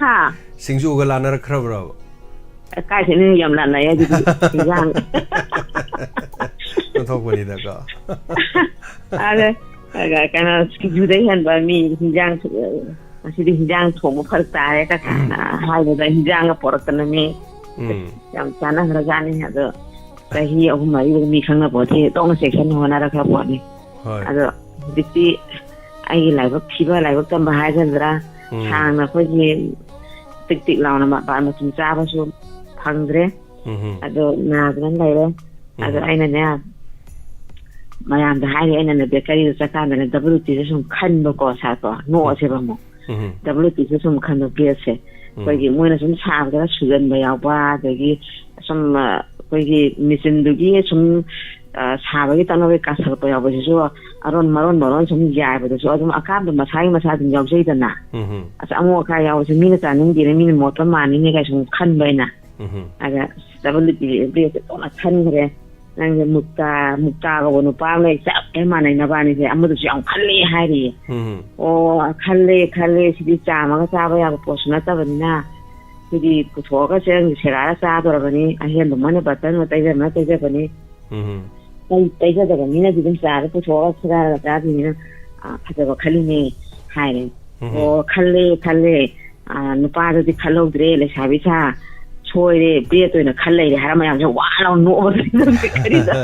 ꯍꯥ? ꯁꯤꯡꯖꯨꯒ ꯂꯥꯟꯅꯔꯛꯈ꯭ꯔꯕ꯭ꯔꯕ? ꯀꯥꯏꯗꯩꯅꯣ, ꯌꯥꯝ ꯂꯥꯟꯅꯩ ꯑꯗꯨꯗꯤ꯫ ꯏꯟꯖꯥꯡ ꯑꯣꯟꯊꯣꯛꯄꯅꯤꯗꯀꯣ꯫ ꯑꯗ ꯀꯩꯅꯣ, ꯁꯤꯡꯖꯨꯗꯩ ꯍꯦꯟꯕ ꯃꯤ ꯍꯤꯟꯖꯥꯡ, ꯉꯁꯤꯗꯤ ꯍꯤꯟꯖꯥꯡ ꯊꯣꯡꯕ ꯐꯔꯛ ꯇꯥꯔꯦ ꯀꯥꯏꯅ ꯍꯥꯏꯕꯗ ꯍꯤꯟꯖꯥꯡꯒ ꯄꯣꯔꯛꯇꯅ ꯃꯤ ꯎꯝ꯫ ꯌꯥꯝ ꯆꯥꯟꯅꯈ꯭ꯔꯖꯥꯠꯅꯤ꯫ ꯑꯗꯣ ꯆꯍꯤ ꯑꯍꯨꯝ ꯃꯔꯤꯐꯥꯎ ꯃꯤ ꯈꯪꯅ ꯄꯣꯠꯇꯦ, ꯇꯣꯛꯅ ꯆꯦꯛꯁꯟꯅ ꯍꯣꯠꯅꯔꯛꯈ꯭ꯔ ꯄꯣꯠꯅꯤ꯫ ꯍꯣꯏ꯫ ꯑꯗꯣ ꯍꯧꯖꯤꯛꯇꯤ ꯑꯩꯒꯤ ꯂꯥꯏꯕꯛ ꯊꯤꯕ, ꯂꯥꯏꯕꯛ ꯇꯝꯕ ꯍꯥꯏꯒꯗ꯭ꯔꯥ, ꯎꯝ꯫ ꯁꯥꯡꯅ ꯑꯩꯈꯣꯏꯒꯤ ꯇꯤꯛ ꯇꯤꯛ ꯂꯥꯎꯅ ꯃꯄꯥꯟ ꯃꯆꯨꯝ ꯆꯥꯕꯁꯨ ꯐꯪꯗ꯭ꯔꯦ꯫ ꯎꯝ꯫ ꯑꯗꯣ ꯅꯥꯗꯅ ꯂꯩꯔꯦ꯫ ꯑꯗꯣ ꯎꯝ꯫ ꯑꯩꯅꯅꯦ ꯃꯌꯥꯝꯗ ꯍꯥꯏꯔꯤ, ꯑꯩꯅꯅꯦ ꯕꯦꯀꯔꯤꯗ ꯆꯠꯀꯥꯟꯗꯅꯦ ꯗꯕꯜ ꯔꯣꯇꯤꯁꯦ ꯁꯨꯝ ꯈꯟꯕꯀꯣ ꯁꯥꯔꯀꯣ, ꯅꯣꯛꯑꯁꯦꯕ ꯑꯃꯨꯛ꯫ ꯎꯝ꯫ ꯗꯕꯜ ꯔꯣꯇꯤꯁꯦ ꯁꯨꯝ ꯈꯟꯕ ꯕ꯭ꯔꯦꯗꯁꯦ꯫ ꯑꯩꯈꯣꯏꯒꯤ ꯃꯣꯏꯅ ꯁꯨꯝ ꯁꯥꯕꯗꯒ ꯁꯨꯖꯟꯕ ꯌꯥꯎꯕ, ꯑꯗꯒꯤ ꯁꯨꯝ, ꯑ, ꯑꯩꯈꯣꯏꯒꯤ ꯃꯦꯆꯤꯟꯗꯨꯒꯤ ꯁꯨꯝ, ꯑ, ꯁꯥꯕꯒꯤ ꯇꯛꯅꯕꯒꯤ ꯀꯥꯁꯜꯂꯛꯄ ꯌꯥꯎꯕꯁꯤꯁꯨ ꯑꯔꯣꯟ ꯃꯔꯣꯟ ꯃꯔꯣꯟ ꯁꯨꯝ ꯌꯥꯏꯕꯗꯁꯨ ꯑꯗꯨꯝ ꯑꯀꯥꯝꯕ ꯃꯁꯥꯒꯤ ꯃꯁꯥ ꯑꯗꯨꯝ ꯌꯥꯎꯖꯩꯗꯅ꯫ ꯎꯝ꯫ ꯑꯁ, ꯑꯃꯣꯠ ꯑꯀꯥꯏ ꯌꯥꯎꯕꯁꯦ ꯃꯤꯅ ꯆꯥꯅꯤꯡꯗꯦꯅꯦ, ꯃꯤꯅ ꯃꯣꯠꯄ ꯃꯥꯟꯅꯤꯅꯦ ꯀꯥꯏ ꯁꯨꯝ ꯈꯟꯕ ꯑꯩꯅ꯫ ꯎꯝ꯫ ꯑꯗ ꯗꯕꯜ ꯔꯣꯇꯤ ꯕ꯭ꯔꯦꯗꯁꯦ ꯇꯣꯛꯅ ꯈꯟꯈ꯭ꯔꯦ꯫ ꯅꯪꯁꯦ ꯃꯨꯛꯇꯥ, ꯃꯨꯛꯇꯥ ꯀꯧꯕ ꯅꯨꯄꯥ ꯑꯃ ꯂꯩ, ꯆꯞ ꯍꯦꯛ ꯃꯥꯟꯅꯩ ꯅꯕꯥꯅꯤꯁꯦ, ꯑꯃꯗꯨꯁꯨ ꯌꯥꯝ ꯈꯜꯂꯦ ꯍꯥꯏꯔꯤꯌꯦ꯫ ꯎꯝ꯫ ꯑꯣ, ꯈꯜꯂꯦ, ꯈꯜꯂꯦ, ꯁꯤꯗꯤ ꯆꯥꯝꯃꯒ ꯆꯥꯕ ꯌꯥꯕ ꯄꯣꯠꯁꯨ ꯅꯠꯇꯕꯅꯤꯅ, ꯁꯤꯗꯤ ꯄꯨꯊꯣꯛꯑꯒ ꯆꯦꯡꯒꯤ ꯁꯦꯒꯥꯏꯔ ꯆꯥꯗꯣꯔꯕꯅꯤ, ꯑꯍꯦꯟꯕ ꯃꯣꯏꯅ ꯕꯇꯔꯅ ꯇꯩꯖꯕꯅ ꯇꯩꯖꯕꯅꯤ, ꯎꯝ꯫ ꯇꯩ-, ꯇꯩꯖꯗꯕ ꯃꯤꯅꯗꯤ ꯑꯗꯨꯝ ꯆꯥꯔꯒ ꯄꯨꯊꯣꯛꯑꯒ ꯁꯦꯒꯥꯏꯔꯒ ꯆꯥꯗꯣꯏꯅꯤꯅ, ꯑꯥ, ꯐꯖꯕ ꯈꯜꯂꯤꯅꯦ ꯍꯥꯏꯔꯦ꯫ ꯎꯝ꯫ ꯑꯣ, ꯈꯜꯂꯦ, ꯈꯜꯂꯦ, ꯑꯥ, ꯅꯨꯄꯥꯗꯨꯗꯤ ꯈꯜꯍꯧꯗ꯭ꯔꯦ, ꯂꯩꯁꯥꯕꯤ ꯁꯥ ꯁꯣꯏꯔꯦ, ꯕ꯭ꯔꯦꯗ ꯑꯣꯏꯅ ꯈꯜ ꯂꯩꯔꯦ ꯍꯥꯏꯔ ꯃꯌꯥꯝꯁꯦ ꯋꯥ ꯂꯥꯎ ꯅꯣꯛꯑꯒ ꯂꯩꯔꯝꯃꯦ ꯀꯔꯤꯗ꯫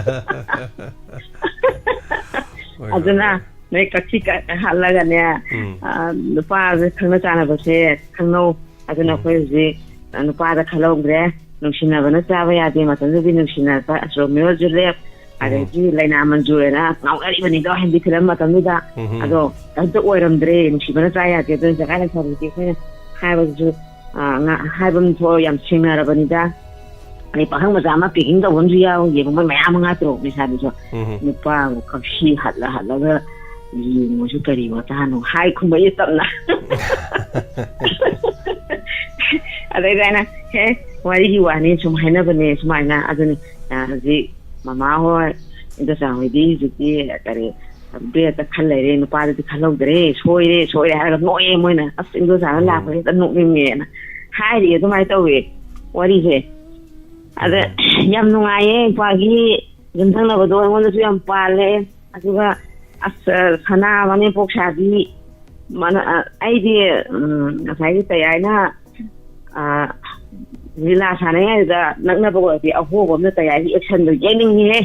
ꯍꯣꯏ, ꯑꯗꯨꯅ ꯍꯣꯏ, ꯅꯣꯏ ꯀꯛꯁꯤ ꯀꯛ ꯍꯥꯠꯂꯒꯅꯦ, ꯎꯝ꯫ ꯑꯥ, ꯅꯨꯄꯥꯁꯦ ꯈꯪꯅ ꯆꯥꯟꯅꯕꯁꯦ ꯈꯪꯅꯧ꯫ ꯑꯗꯨꯅ ꯎꯝ꯫ ꯑꯩꯈꯣꯏ ꯍꯧꯖꯤꯛ, ꯑ, ꯅꯨꯄꯥꯗ ꯈꯜꯍꯧꯗ꯭ꯔꯦ, ꯅꯨꯡꯁꯤꯅꯕꯅ ꯆꯥꯕ ꯌꯥꯗꯦ, ꯃꯇꯝꯗꯨꯗꯤ ꯅꯨꯡꯁꯤꯅꯕ ꯔꯣꯃꯤꯑꯣ ꯖꯨꯂꯤꯌꯦꯠ ꯑꯗꯒꯤ ꯂꯩꯅꯥ ꯃꯟꯖꯨꯔꯦꯅ ꯉꯥꯎꯅꯔꯤꯕꯅꯤꯗꯣ ꯍꯤꯟꯗꯤ ꯐꯤꯂꯝ ꯃꯇꯝꯗꯨꯗ꯫ ꯎꯝ꯫ ꯑꯗꯣ ꯀꯩꯝꯇ ꯑꯣꯏꯔꯝꯗ꯭ꯔꯦ, ꯅꯨꯡꯁꯤꯕꯅ ꯆꯥ ꯌꯥꯗꯦ꯫ ꯑꯗꯨꯅ ꯖꯒꯥ ꯂꯩꯁꯥꯕꯤꯗꯤ ꯑꯩꯈꯣꯏꯅ ꯍꯥꯏꯕꯗꯨꯁꯨ, ꯑ, ꯉ-, ꯍꯥꯏꯕ ꯑꯃ ꯊꯣꯛꯑ ꯌꯥꯝ ꯁꯤꯡꯅꯔꯕꯅꯤꯗ꯫ ꯑꯗꯩ ꯄꯥꯈꯪ ꯃꯆꯥ ꯑꯃ packing ꯇꯧꯕ ꯑꯃꯁꯨ ꯌꯥꯎꯔꯤꯑꯕ, ꯃꯣꯏ ꯃꯌꯥꯝ ꯃꯉꯥ ꯇꯔꯨꯛ ꯂꯩꯁꯥꯕꯤꯁꯨ꯫ ꯎꯝ꯫ ꯅꯨꯄꯥꯕꯨ ꯀꯛꯁꯤ ꯍꯠꯂ ꯍꯠꯂꯒ ꯌꯦꯡꯉꯨꯁꯨ ꯀꯔꯤ ꯃꯇꯥꯅꯣ ꯍꯥꯏ ꯈꯨꯝꯕꯩ ꯇꯞꯅ꯫ ꯑꯗꯩꯗ ꯑꯩꯅ, "ꯍꯦ, ꯋꯥꯔꯤꯒꯤ ꯋꯥꯅꯤ, ꯁꯨꯝ ꯍꯥꯏꯅꯕꯅꯦ ꯁꯨꯃꯥꯏꯅ꯫ ꯑꯗꯨꯅꯤ, ꯑ, ꯍꯧꯖꯤꯛ ꯃꯃꯥ ꯍꯣꯏ, ꯏꯟꯗꯣꯆꯥ ꯍꯣꯏꯗꯤ ꯍꯧꯖꯤꯛꯇꯤ ꯀꯔꯤ, ꯕꯦꯠꯇ ꯈꯜ ꯂꯩꯔꯦ, ꯅꯨꯄꯥꯗꯨꯗꯤ ꯈꯜꯍꯧꯗ꯭ꯔꯦ, ꯁꯣꯏꯔꯦ, ꯁꯣꯏꯔꯦ" ꯍꯥꯏꯔꯒ ꯅꯣꯛꯑꯦ ꯃꯣꯏꯅ꯫ "ꯑꯁ, ꯏꯟꯗꯣꯆꯥꯒ ꯎꯝ꯫ ꯂꯥꯛꯄꯁꯦ ꯍꯦꯛꯇ ꯅꯣꯛꯅꯤꯡꯉꯦꯅ" ꯍꯥꯏꯔꯤ꯫ ꯑꯗꯨꯃꯥꯏꯅ ꯇꯧꯋꯦ ꯋꯥꯔꯤꯁꯦ꯫ ꯑꯗ ꯎꯝ꯫ ꯌꯥꯝ ꯅꯨꯡꯉꯥꯏꯌꯦ, ꯏꯄ꯭ꯋꯥꯒꯤ ꯌꯨꯝꯊꯪꯅꯕꯗꯣ ꯑꯩꯉꯣꯟꯗꯁꯨ ꯌꯥꯝ ꯄꯥꯜꯂꯦ꯫ ꯑꯗꯨꯒ ꯑꯁ, ꯁꯅꯥ ꯃꯅꯦꯝꯄꯣꯛ ꯁꯥꯕꯤ, ꯃꯥꯅ, ꯑ, ꯑꯩꯗꯤ, ꯎꯝ, ꯉꯁꯥꯏꯒꯤ ꯇꯌꯥꯏꯅ, ꯑ, ꯂꯤꯂꯥ ꯁꯥꯟꯅꯉꯩꯗ ꯅꯛꯅꯕ ꯑꯣꯏꯔꯗꯤ ꯑꯍꯣꯕ ꯑꯃꯅ ꯇꯌꯥꯏꯒꯤ actionꯗꯣ ꯌꯦꯡꯅꯤꯡꯉꯤꯍꯦ꯫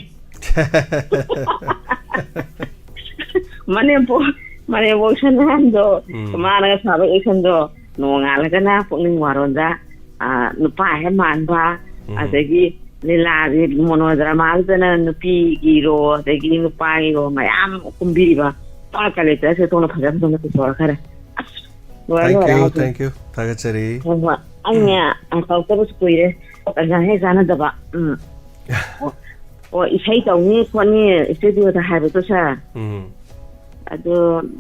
ꯃꯅꯦꯝꯄꯣꯛ, ꯃꯅꯦꯝꯄꯣꯛ ꯁꯅꯥꯍꯟꯗꯣ, ꯎꯝ꯫ ꯃꯥꯅꯒ ꯁꯥꯕ actionꯗꯣ, ꯅꯣꯡꯉꯥꯜꯂꯒꯅ ꯄꯨꯛꯅꯤꯡ ꯋꯥꯔꯣꯟꯗ, ꯑ, ꯅꯨꯄꯥ ꯍꯦꯛ ꯃꯥꯟꯕ, ꯎꯝ꯫ ꯑꯗꯒꯤ ꯂꯤꯂꯥꯒꯤ ꯃꯣꯅꯣꯗ꯭ꯔꯃꯥꯗꯨꯗꯅ ꯅꯨꯄꯤꯒꯤꯔꯣ ꯑꯗꯒꯤ ꯅꯨꯄꯥꯒꯤꯔꯣ ꯃꯌꯥꯝ ꯀꯨꯝꯕꯤꯔꯤꯕ꯫ ꯄꯨꯔꯥ collectorꯁꯦ ꯊꯣꯛꯅ ꯐꯖ ꯐꯖꯅ ꯄꯨꯊꯣꯔꯛꯈꯔꯦ꯫ ꯑꯁ, ꯂꯣꯏꯔꯦ, ꯂꯣꯏꯔꯦ ꯍꯥꯏꯁꯤꯅꯤ꯫ Thank you, ꯊꯥꯒꯠꯆꯔꯤ꯫ ꯍꯣꯏ, ꯍꯣꯏ꯫ ꯑꯩꯅꯦ, ꯑ, ꯇꯧꯔꯛꯇꯕꯁꯨ ꯀꯨꯏꯔꯦ꯫ ꯇꯟꯖꯥ ꯍꯦꯛ ꯆꯥꯟꯅꯗꯕ꯫ ꯎꯝ꯫ ꯑꯣ, ꯑꯣ, ꯏꯁꯩ ꯇꯧꯅꯤ ꯈꯣꯠꯅꯤ studioꯗ ꯍꯥꯏꯕꯗꯣ, sir꯫ ꯎꯝ꯫ ꯑꯗꯨ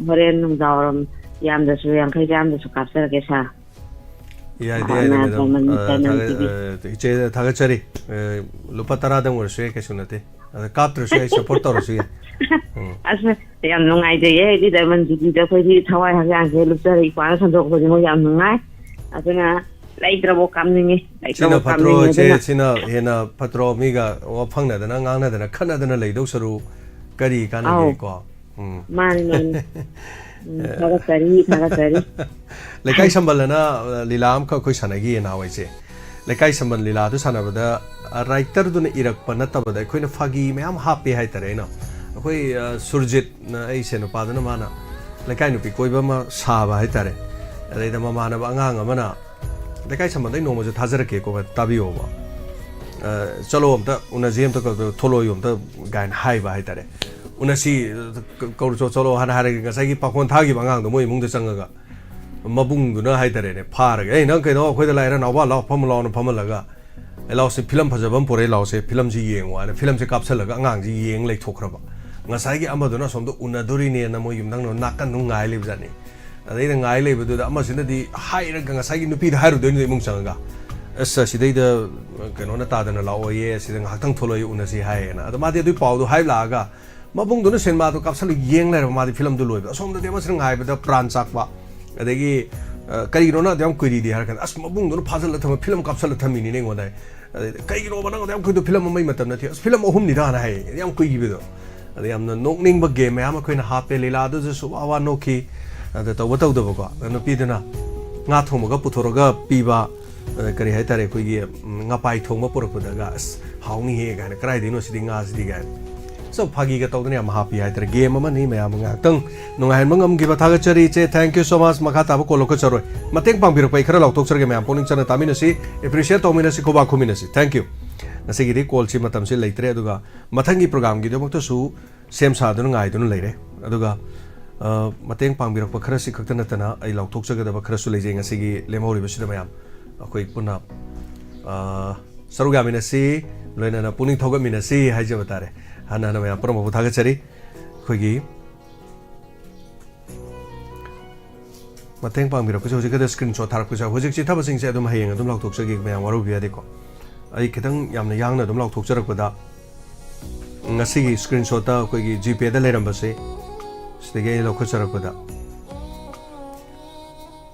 ꯍꯣꯔꯦꯟ ꯅꯨꯡꯗꯥꯡꯋꯥꯏꯔꯝ ꯌꯥꯝꯗ꯭ꯔꯁꯨ ꯌꯥꯡꯈꯩ ꯆꯥꯝꯗꯁꯨ ꯀꯥꯞꯆꯔꯒꯦ, sir꯫ ꯌꯥꯏꯗꯤ ꯌꯥꯏꯗꯤ, ꯍꯥꯟꯅ madam꯫ ꯇꯧꯃꯟ-, ꯑ, ꯊꯥꯒꯠ-, ꯇꯧꯃꯟꯕꯤꯒꯦ꯫ ꯑ, ꯏꯆꯦꯗ ꯊꯥꯒꯠꯆꯔꯤ꯫ ꯑ, ꯂꯨꯄꯥ ꯇꯔꯥꯗꯪ ꯑꯣꯏꯔꯁꯨ ꯌꯥꯏ, ꯀꯩꯁꯨ ꯅꯠꯇꯦ꯫ ꯑꯗ ꯀꯥꯞꯇ꯭ꯔꯁꯨ ꯌꯥꯏ, support ꯇꯧꯔꯁꯨ ꯌꯥꯏ꯫ ꯎꯝ꯫ ꯑꯁ, ꯌꯥꯝ ꯅꯨꯡꯉꯥꯏꯖꯩꯌꯦ꯫ ꯑꯩꯗꯤ Diamond ꯇꯤꯚꯤꯗ ꯑꯩꯈꯣꯏꯗꯤ ꯊꯋꯥꯏ ꯍꯛꯆꯥꯡꯁꯦ ꯂꯨꯞꯆꯔ ꯏꯄ꯭ꯋꯥꯅ ꯁꯟꯗꯣꯛꯄꯁꯤꯃꯛ ꯌꯥꯝ ꯅꯨꯡꯉꯥꯏ꯫ ꯑꯗꯨꯅ ꯂꯩꯇ꯭ꯔꯕꯣ ꯀꯥꯞꯅꯤꯡꯉꯤ, ꯂꯩꯇ꯭ꯔꯕꯣ ꯁꯤꯅ ꯐꯠꯇ꯭ꯔꯣ, ꯀꯥꯞꯅꯤꯡꯉꯤ꯫ ꯏꯆꯦ? ꯑꯗꯨꯅ ꯁꯤꯅ ꯍꯦꯟꯅ ꯐꯠꯇ꯭ꯔꯣ? ꯃꯤꯒ ꯋꯥ ꯐꯪꯅꯗꯅ, ꯉꯥꯡꯅꯗꯅ, ꯈꯠꯅꯗꯅ ꯂꯩꯗꯧ ꯁꯔꯨꯛ ꯀꯔꯤ ꯑꯧ꯫ ꯀꯥꯟꯅꯒꯦꯀꯣ? ꯎꯝ꯫ ꯃꯥꯅꯤ, ꯃꯥꯅꯤ꯫ ꯎꯝ, ꯊꯥꯒꯠꯆꯔꯤ, ꯊꯥꯒꯠꯆꯔꯤ꯫ ꯂꯩꯀꯥꯏ ꯁꯝꯕꯜ ꯑꯅ, ꯑ, ꯂꯤꯂꯥ ꯑꯃꯈꯛ ꯑꯩꯈꯣꯏ ꯁꯥꯟꯅꯈꯤꯌꯦ ꯅꯍꯥꯟꯋꯥꯏꯁꯦ꯫ ꯂꯩꯀꯥꯏ ꯁꯝꯕꯜ ꯂꯤꯂꯥꯗꯨ ꯁꯥꯟꯅꯕꯗ, ꯑ, writerꯗꯨꯅ ꯏꯔꯛꯄ ꯅꯠꯇꯕꯗ ꯑꯩꯈꯣꯏꯅ ꯐꯥꯒꯤ ꯃꯌꯥꯝ ꯍꯥꯞꯄꯦ ꯍꯥꯏꯇꯥꯔꯦ꯫ ꯑꯩꯅ, ꯑꯩꯈꯣꯏ, ꯑ, ꯁꯨꯔꯖꯤꯠꯅ, ꯑꯩ ꯁꯦ ꯅꯨꯄꯥꯗꯨꯅ ꯃꯥꯅ ꯂꯩꯀꯥꯏ ꯅꯨꯄꯤ ꯀꯣꯏꯕ ꯑꯃ ꯁꯥꯕ ꯍꯥꯏꯇꯥꯔꯦ꯫ ꯑꯗꯩꯗ ꯃꯃꯥꯟꯅꯕ ꯑꯉꯥꯡ ꯑꯃꯅ, ꯂꯩꯀꯥꯏ ꯁꯝꯕꯜꯗꯩ ꯅꯣꯡꯃꯁꯨ ꯊꯥꯖꯔꯛꯀꯦꯀꯣ, ꯇꯥꯕꯤꯌꯣꯕ꯫ "ꯑ, ꯆꯠꯂꯣ, ꯑꯝꯇ ꯎꯅꯁꯤ, ꯑꯝꯇ ꯀ-, ꯊꯣꯛꯂꯛꯑꯣ, ꯑꯝꯇ" ꯀꯥꯏꯅ ꯍꯥꯏꯕ ꯍꯥꯏꯇꯥꯔꯦ꯫ "ꯎꯅꯁꯤ, ꯀꯧꯔꯨ ꯆꯣ-, ꯆꯠꯂꯣ" ꯍꯥꯏꯅ ꯍꯥꯏꯔꯒ ꯉꯁꯥꯏꯒꯤ ꯄꯥꯈꯣꯟ ꯊꯥꯈꯤꯕ ꯑꯉꯥꯡꯗꯣ ꯃꯣꯏ ꯏꯃꯨꯡꯗ ꯆꯪꯉꯒ ꯃꯕꯨꯡꯗꯨꯅ ꯍꯥꯏꯇꯥꯔꯦꯅꯦ, ꯐꯥꯔꯒ, "ꯑꯦ, ꯅꯪ ꯀꯩꯅꯣ, ꯑꯩꯈꯣꯏꯗ ꯂꯥꯛꯏꯔ? ꯅꯥꯎꯕ, ꯂꯥꯎ, ꯐꯝꯃ ꯂꯥꯎꯅ ꯐꯝꯍꯜꯂꯒ, ꯑꯦ, ꯂꯥꯎꯁꯦ, ꯐꯤꯂꯝ ꯐꯖꯕ ꯑꯃ ꯄꯨꯔꯛꯑꯦ, ꯂꯥꯎꯁꯦ, ꯐꯤꯂꯝꯁꯤ ꯌꯦꯡꯉꯨ" ꯍꯥꯏꯅ ꯐꯤꯂꯝꯁꯦ ꯀꯥꯞꯁꯜꯂꯒ ꯑꯉꯥꯡꯁꯤ ꯌꯦꯡ ꯂꯩꯊꯣꯛꯈ꯭ꯔꯕ꯫ ꯉꯁꯥꯏꯒꯤ ꯑꯃꯗꯨꯅ ꯑꯁꯣꯝꯗ ꯎꯅꯗꯣꯔꯤꯅꯦꯅ ꯃꯣꯏ ꯌꯨꯝꯊꯪꯅꯕ ꯅꯥꯀꯟꯗꯨ ꯉꯥꯏ ꯂꯩꯕꯖꯥꯠꯅꯤ꯫ ꯑꯗꯩꯗ ꯉꯥꯏ ꯂꯩꯕꯗꯨꯗ ꯑꯃꯁꯤꯅꯗꯤ ꯍꯥꯏꯔꯒ ꯉꯁꯥꯏꯒꯤ ꯅꯨꯄꯤꯗ ꯍꯥꯏꯔꯨꯗꯣꯏꯅꯤꯗꯣ ꯏꯃꯨꯡ ꯆꯪꯉꯒ, "ꯑꯁ, ꯑꯁꯤꯗꯩꯗ ꯀꯩꯅꯣꯅ ꯇꯥꯗꯅ ꯂꯥꯛꯑꯣꯌꯦ, ꯁꯤꯗ ꯉꯥꯏꯍꯥꯛꯇꯪ ꯊꯣꯛꯂꯛꯑꯣ, ꯎꯅꯁꯤ" ꯍꯥꯏꯌꯦꯅ꯫ ꯑꯗꯣ ꯃꯥꯗꯤ ꯑꯗꯨꯏ ꯄꯥꯎꯗꯣ ꯍꯥꯏꯕ ꯂꯥꯛꯑꯒ ꯃꯕꯨꯡꯗꯨꯅ ꯁꯤꯅꯦꯃꯥꯗꯣ ꯀꯥꯞꯁꯜꯂ ꯌꯦꯡ ꯂꯩꯔꯕ, ꯃꯥꯗꯤ ꯐꯤꯂꯝꯗꯨ ꯂꯣꯏꯕ꯫ ꯑꯁꯣꯝꯗꯗꯤ ꯑꯃꯁꯤꯅ ꯉꯥꯏꯕꯗ ꯄ꯭ꯔꯥꯟ ꯆꯥꯛꯄ, ꯑꯗꯒꯤ, ꯑ, "ꯀꯔꯤꯒꯤꯅꯣ ꯅꯪ ꯑꯗꯨ ꯌꯥꯝ ꯀꯨꯏꯔꯤꯗꯤ?" ꯍꯥꯏꯔ ꯀꯥꯟꯗ, "ꯑꯁ, ꯃꯕꯨꯡꯗꯨꯅ ꯐꯥꯖꯜꯂ ꯊꯝꯃ ꯐꯤꯂꯝ ꯀꯥꯞꯁꯜꯂ ꯊꯝꯃꯤꯅꯤꯅꯦ ꯑꯩꯉꯣꯟꯗ" ꯍꯥꯏ꯫ ꯑꯗꯩꯗꯤ, "ꯀꯩꯒꯤꯅꯣꯕ ꯅꯪ ꯑꯗꯨ ꯌꯥꯝ ꯀꯨꯏꯗꯣ? ꯐꯤꯂꯝ ꯑꯃꯒꯤ ꯃꯇꯝ ꯅꯠꯇꯦ, ꯑꯁ, ꯐꯤꯂꯝ ꯑꯍꯨꯝꯅꯤꯗ" ꯍꯥꯟꯅ ꯍꯥꯏꯌꯦ, ꯌꯥꯝ ꯀꯨꯏꯈꯤꯕꯗꯣ꯫ ꯑꯗ ꯌꯥꯝꯅ ꯅꯣꯛꯅꯤꯡꯕ ꯒꯦꯝ ꯃꯌꯥꯝ ꯑꯩꯈꯣꯏꯅ ꯍꯥꯞꯄꯦ, ꯂꯤꯂꯥꯗꯨꯗꯁꯨ ꯋꯥ ꯋꯥ ꯅꯣꯛꯈꯤ꯫ ꯑꯗ ꯇꯧꯕ ꯇꯧꯗꯕꯀꯣ, ꯑꯗ ꯅꯨꯄꯤꯗꯨꯅ ꯉꯥ ꯊꯣꯡꯕꯒ ꯄꯨꯊꯣꯔꯒ ꯄꯤꯕ, ꯑ, ꯀꯔꯤ ꯍꯥꯏꯇꯥꯔꯦ, ꯑꯩꯈꯣꯏꯒꯤ, ꯎꯝ, ꯉꯄꯥꯏ ꯊꯣꯡꯕ ꯄꯨꯔꯛꯄꯗꯒ, "ꯑꯁ, ꯍꯥꯎꯅꯤꯍꯦ" ꯀꯥꯏꯅ, "ꯀꯗꯥꯏꯗꯩꯅꯣ ꯁꯤꯗꯤ ꯉꯥꯁꯤꯗꯤ?" ꯀꯥꯏꯅ꯫ So, ꯐꯥꯒꯤꯒ ꯇꯧꯗꯅ ꯌꯥꯝ ꯍꯥꯞꯄꯤ ꯍꯥꯏꯇꯥꯔꯦ꯫ ꯒꯦꯝ ꯑꯃꯅꯤ, ꯃꯌꯥꯝ ꯉꯥꯏꯍꯥꯛꯇꯪ ꯅꯨꯡꯉꯥꯏꯍꯟꯕ ꯉꯝꯈꯤꯕ ꯊꯥꯒꯠꯆꯔꯤ ꯏꯆꯦ꯫ Thank you so much꯫ ꯃꯈꯥ ꯇꯥꯕ ꯀꯣꯜ ꯂꯧꯈꯠꯆꯔꯣꯏ꯫ ꯃꯇꯦꯡ ꯄꯥꯡꯕꯤꯔꯛꯄ ꯑꯩ ꯈꯔ ꯂꯥꯎꯊꯣꯛꯆꯔꯒꯦ ꯃꯌꯥꯝ꯫ ꯄꯨꯛꯅꯤꯡ ꯆꯪꯅ ꯇꯥꯃꯤꯟꯅꯁꯤ, appreciate ꯇꯧꯃꯤꯟꯅꯁꯤ, ꯈꯨꯕꯥꯛ ꯈꯨꯃꯤꯟꯅꯁꯤ꯫ Thank you꯫ ꯉꯁꯤꯒꯤꯗꯤ ꯀꯣꯜꯁꯤ ꯃꯇꯝꯁꯤ ꯂꯩꯇ꯭ꯔꯦ, ꯑꯗꯨꯒ ꯃꯊꯪꯒꯤ ꯄ꯭ꯔꯣꯒ꯭ꯔꯥꯝꯒꯤꯗꯃꯛꯇꯁꯨ ꯁꯦꯝ ꯁꯥꯗꯨꯅ ꯉꯥꯏꯗꯨꯅ ꯂꯩꯔꯦ꯫ ꯑꯗꯨꯒ, ꯑ, ꯃꯇꯦꯡ ꯄꯥꯡꯕꯤꯔꯛꯄ ꯈꯔꯁꯤ ꯈꯛꯇ ꯅꯠꯇꯅ ꯑꯩ ꯂꯥꯎꯊꯣꯛꯆꯒꯗꯕ ꯈꯔꯁꯨ ꯂꯩꯖꯩ꯫ ꯉꯁꯤꯒꯤ ꯂꯦꯝꯍꯧꯔꯤꯕꯁꯤꯗ ꯃꯌꯥꯝ ꯑꯩꯈꯣꯏ ꯄꯨꯟꯅ, ꯑ, ꯁꯔꯨꯛ ꯌꯥꯃꯤꯟꯅꯁꯤ, ꯂꯣꯏꯅꯅ ꯄꯨꯛꯅꯤꯡ ꯊꯧꯒꯠꯃꯤꯟꯅꯁꯤ ꯍꯥꯏꯖꯕ ꯇꯥꯔꯦ꯫ ꯍꯥꯟꯅ ꯍꯥꯟꯅ ꯃꯌꯥꯝ ꯄꯨꯝꯅꯃꯛꯄꯨ ꯊꯥꯒꯠꯆꯔꯤ꯫ ꯑꯩꯈꯣꯏꯒꯤ ꯃꯇꯦꯡ ꯄꯥꯡꯕꯤꯔꯛꯄꯁꯦ ꯍꯧꯖꯤꯛ ꯈꯛꯇ screenshot ꯊꯥꯔꯛꯄꯁꯦ, ꯍꯧꯖꯤꯛ ꯆꯤꯊꯕꯁꯤꯡꯁꯦ ꯑꯗꯨꯝ ꯍꯌꯦꯡ ꯑꯗꯨꯝ ꯂꯥꯎꯊꯣꯛꯆꯒꯦ, ꯃꯌꯥꯝ ꯋꯥꯔꯧꯕꯤꯕ ꯌꯥꯗꯦꯀꯣ꯫ ꯑꯩ ꯈꯤꯇꯪ ꯌꯥꯝꯅ ꯌꯥꯡꯅ ꯑꯗꯨꯝ ꯂꯥꯎꯊꯣꯛꯆꯔꯛꯄꯗ, ꯉꯁꯤꯒꯤ screenshotꯇ ꯑꯩꯈꯣꯏꯒꯤ GPayꯗ ꯂꯩꯔꯝꯕꯁꯦ, ꯁꯤꯗꯒꯤ ꯑꯩ ꯂꯧꯈꯠꯆꯔꯛꯄꯗ,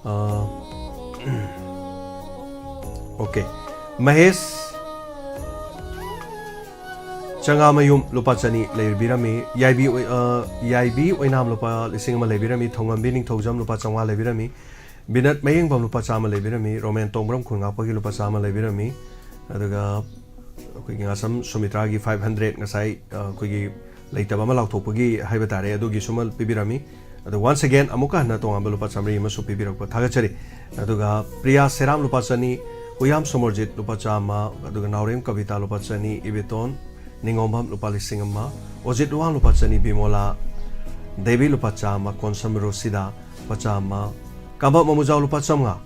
ꯑꯥ, OK, ꯃꯍꯦꯁ ꯆꯉꯥꯃꯌꯨꯝ ꯂꯨꯄꯥ ꯆꯅꯤ ꯂꯩꯕꯤꯔꯝꯃꯤ꯫ ꯌꯥꯏꯕꯤ ꯑꯣꯏ-, ꯑ, ꯌꯥꯏꯕꯤ ꯑꯣꯏꯅꯥꯝ ꯂꯨꯄꯥ ꯂꯤꯁꯤꯡ ꯑꯃ ꯂꯩꯕꯤꯔꯝꯃꯤ꯫ ꯊꯧꯉꯝꯕꯤ ꯅꯤꯡꯊꯧꯖꯝ ꯂꯨꯄꯥ ꯆꯥꯝꯃꯉꯥ ꯂꯩꯕꯤꯔꯝꯃꯤ꯫ ꯕꯤꯅꯠ ꯃꯌꯦꯡꯕꯝ ꯂꯨꯄꯥ ꯆꯥꯝꯃ ꯂꯩꯕꯤꯔꯝꯃꯤ꯫ ꯔꯣꯃꯦꯟ ꯇꯣꯡꯕ꯭ꯔꯝ ꯈꯨꯟꯉꯥꯛꯄꯒꯤ ꯂꯨꯄꯥ ꯆꯥꯝꯃ ꯂꯩꯕꯤꯔꯝꯃꯤ꯫ ꯑꯗꯨꯒ ꯑꯩꯈꯣꯏꯒꯤ ꯉꯥꯁꯝ ꯁꯨꯃꯤꯇ꯭ꯔꯥꯒꯤ five hundred, ꯉꯁꯥꯏ, ꯑ, ꯑꯩꯈꯣꯏꯒꯤ ꯂꯩꯇꯕ ꯑꯃ ꯂꯥꯎꯊꯣꯛꯄꯒꯤ ꯍꯥꯏꯕ ꯇꯥꯔꯦ, ꯑꯗꯨꯒꯤꯁꯨ ꯑꯃ ꯄꯤꯕꯤꯔꯝꯃꯤ꯫ ꯑꯗꯣ once again ꯑꯃꯨꯛꯀ ꯍꯟꯅ ꯇꯣꯉꯥꯟꯕ ꯂꯨꯄꯥ ꯆꯥꯝꯃꯔꯤ ꯑꯃꯁꯨ ꯄꯤꯕꯤꯔꯛꯄ ꯊꯥꯒꯠꯆꯔꯤ꯫ ꯑꯗꯨꯒ ꯄ꯭ꯔꯤꯌꯥ ꯁꯦꯔꯥꯝ ꯂꯨꯄꯥ ꯆꯅꯤ, ꯎꯌꯥꯝ ꯁꯣꯃꯣꯔꯖꯤꯠ ꯂꯨꯄꯥ ꯆꯥꯝꯃ, ꯑꯗꯨꯒ ꯅꯥꯎꯔꯦꯝ ꯀꯕꯤꯇꯥ ꯂꯨꯄꯥ ꯆꯅꯤ, ꯏꯕꯦꯇꯣꯟ ꯅꯤꯉꯣꯝꯕꯝ ꯂꯨꯄꯥ ꯂꯤꯁꯤꯡ ꯑꯃ, ꯑꯣꯖꯤꯠ ꯋꯥꯡ ꯂꯨꯄꯥ ꯆꯅꯤ, ꯕꯤꯃꯣꯂꯥ ꯗꯦꯕꯤ ꯂꯨꯄꯥ ꯆꯥꯝꯃ, ꯀꯣꯟꯁꯝ ꯔꯣꯁꯤꯗꯥ ꯂꯨꯄꯥ ꯆꯥꯝꯃ, ꯀꯥꯕꯝ ꯑꯃꯨꯖꯥꯎ ꯂꯨꯄꯥ ꯆꯥꯝꯃꯉꯥ,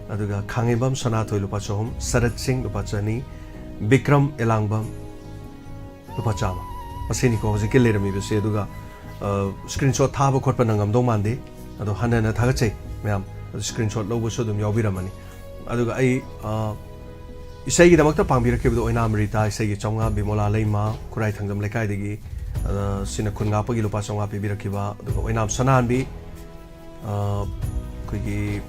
ꯑꯗꯨꯒ ꯈꯥꯡꯉꯦꯝꯕꯝ ꯁꯅꯥꯊꯣꯏ ꯂꯨꯄꯥ ꯆꯍꯨꯝ, ꯁꯔꯠ ꯁꯤꯡ ꯂꯨꯄꯥ ꯆꯅꯤ, ꯕꯤꯀ꯭ꯔꯝ ꯑꯦꯂꯥꯡꯕꯝ ꯂꯨꯄꯥ ꯆꯥꯝꯃ꯫ ꯃꯁꯤꯅꯤꯀꯣ ꯍꯧꯖꯤꯛꯀꯤ ꯂꯩꯔꯝꯃꯤꯕꯁꯦ꯫ ꯑꯗꯨꯒ ꯁ꯭ꯀ꯭ꯔꯤꯟ ꯁꯣꯠ ꯊꯥꯕ ꯈꯣꯠꯄ ꯅꯪꯉꯝꯗꯧ ꯃꯥꯟꯗꯦ, ꯑꯗꯣ ꯍꯟꯅ ꯍꯟꯅ ꯊꯥꯒꯠꯆꯩ ꯃꯌꯥꯝ꯫ ꯑꯗꯣ ꯁ꯭ꯀ꯭ꯔꯤꯟ ꯁꯣꯠ ꯂꯧꯕꯁꯨ ꯑꯗꯨꯝ ꯌꯥꯎꯕꯤꯔꯝꯃꯅꯤ꯫ ꯑꯗꯨꯒ ꯑꯩ ꯑ, ꯏꯁꯩꯒꯤꯗꯃꯛꯇ ꯄꯥꯡꯕꯤꯔꯛꯈꯤꯕꯗꯣ ꯑꯣꯏꯅꯥꯝ ꯔꯤꯇꯥ, ꯏꯁꯩꯒꯤ ꯆꯥꯝꯃꯉꯥ, ꯕꯤꯃꯣꯂꯥ ꯂꯩꯃ, ꯈꯨꯔꯥꯏ ꯊꯥꯡꯖꯝ ꯂꯩꯀꯥꯏꯗꯒꯤ, ꯑ, ꯁꯤꯅ ꯈꯨꯟ ꯉꯥꯛꯄꯒꯤ ꯂꯨꯄꯥ ꯆꯥꯝꯃꯉꯥ ꯄꯤꯕꯤꯔꯛꯈꯤꯕ꯫ ꯑꯗꯨꯒ ꯑꯣꯏꯅꯥꯝ ꯁꯅꯥꯍꯟꯕꯤ, ꯑ, ꯑꯩꯈꯣꯏꯒꯤ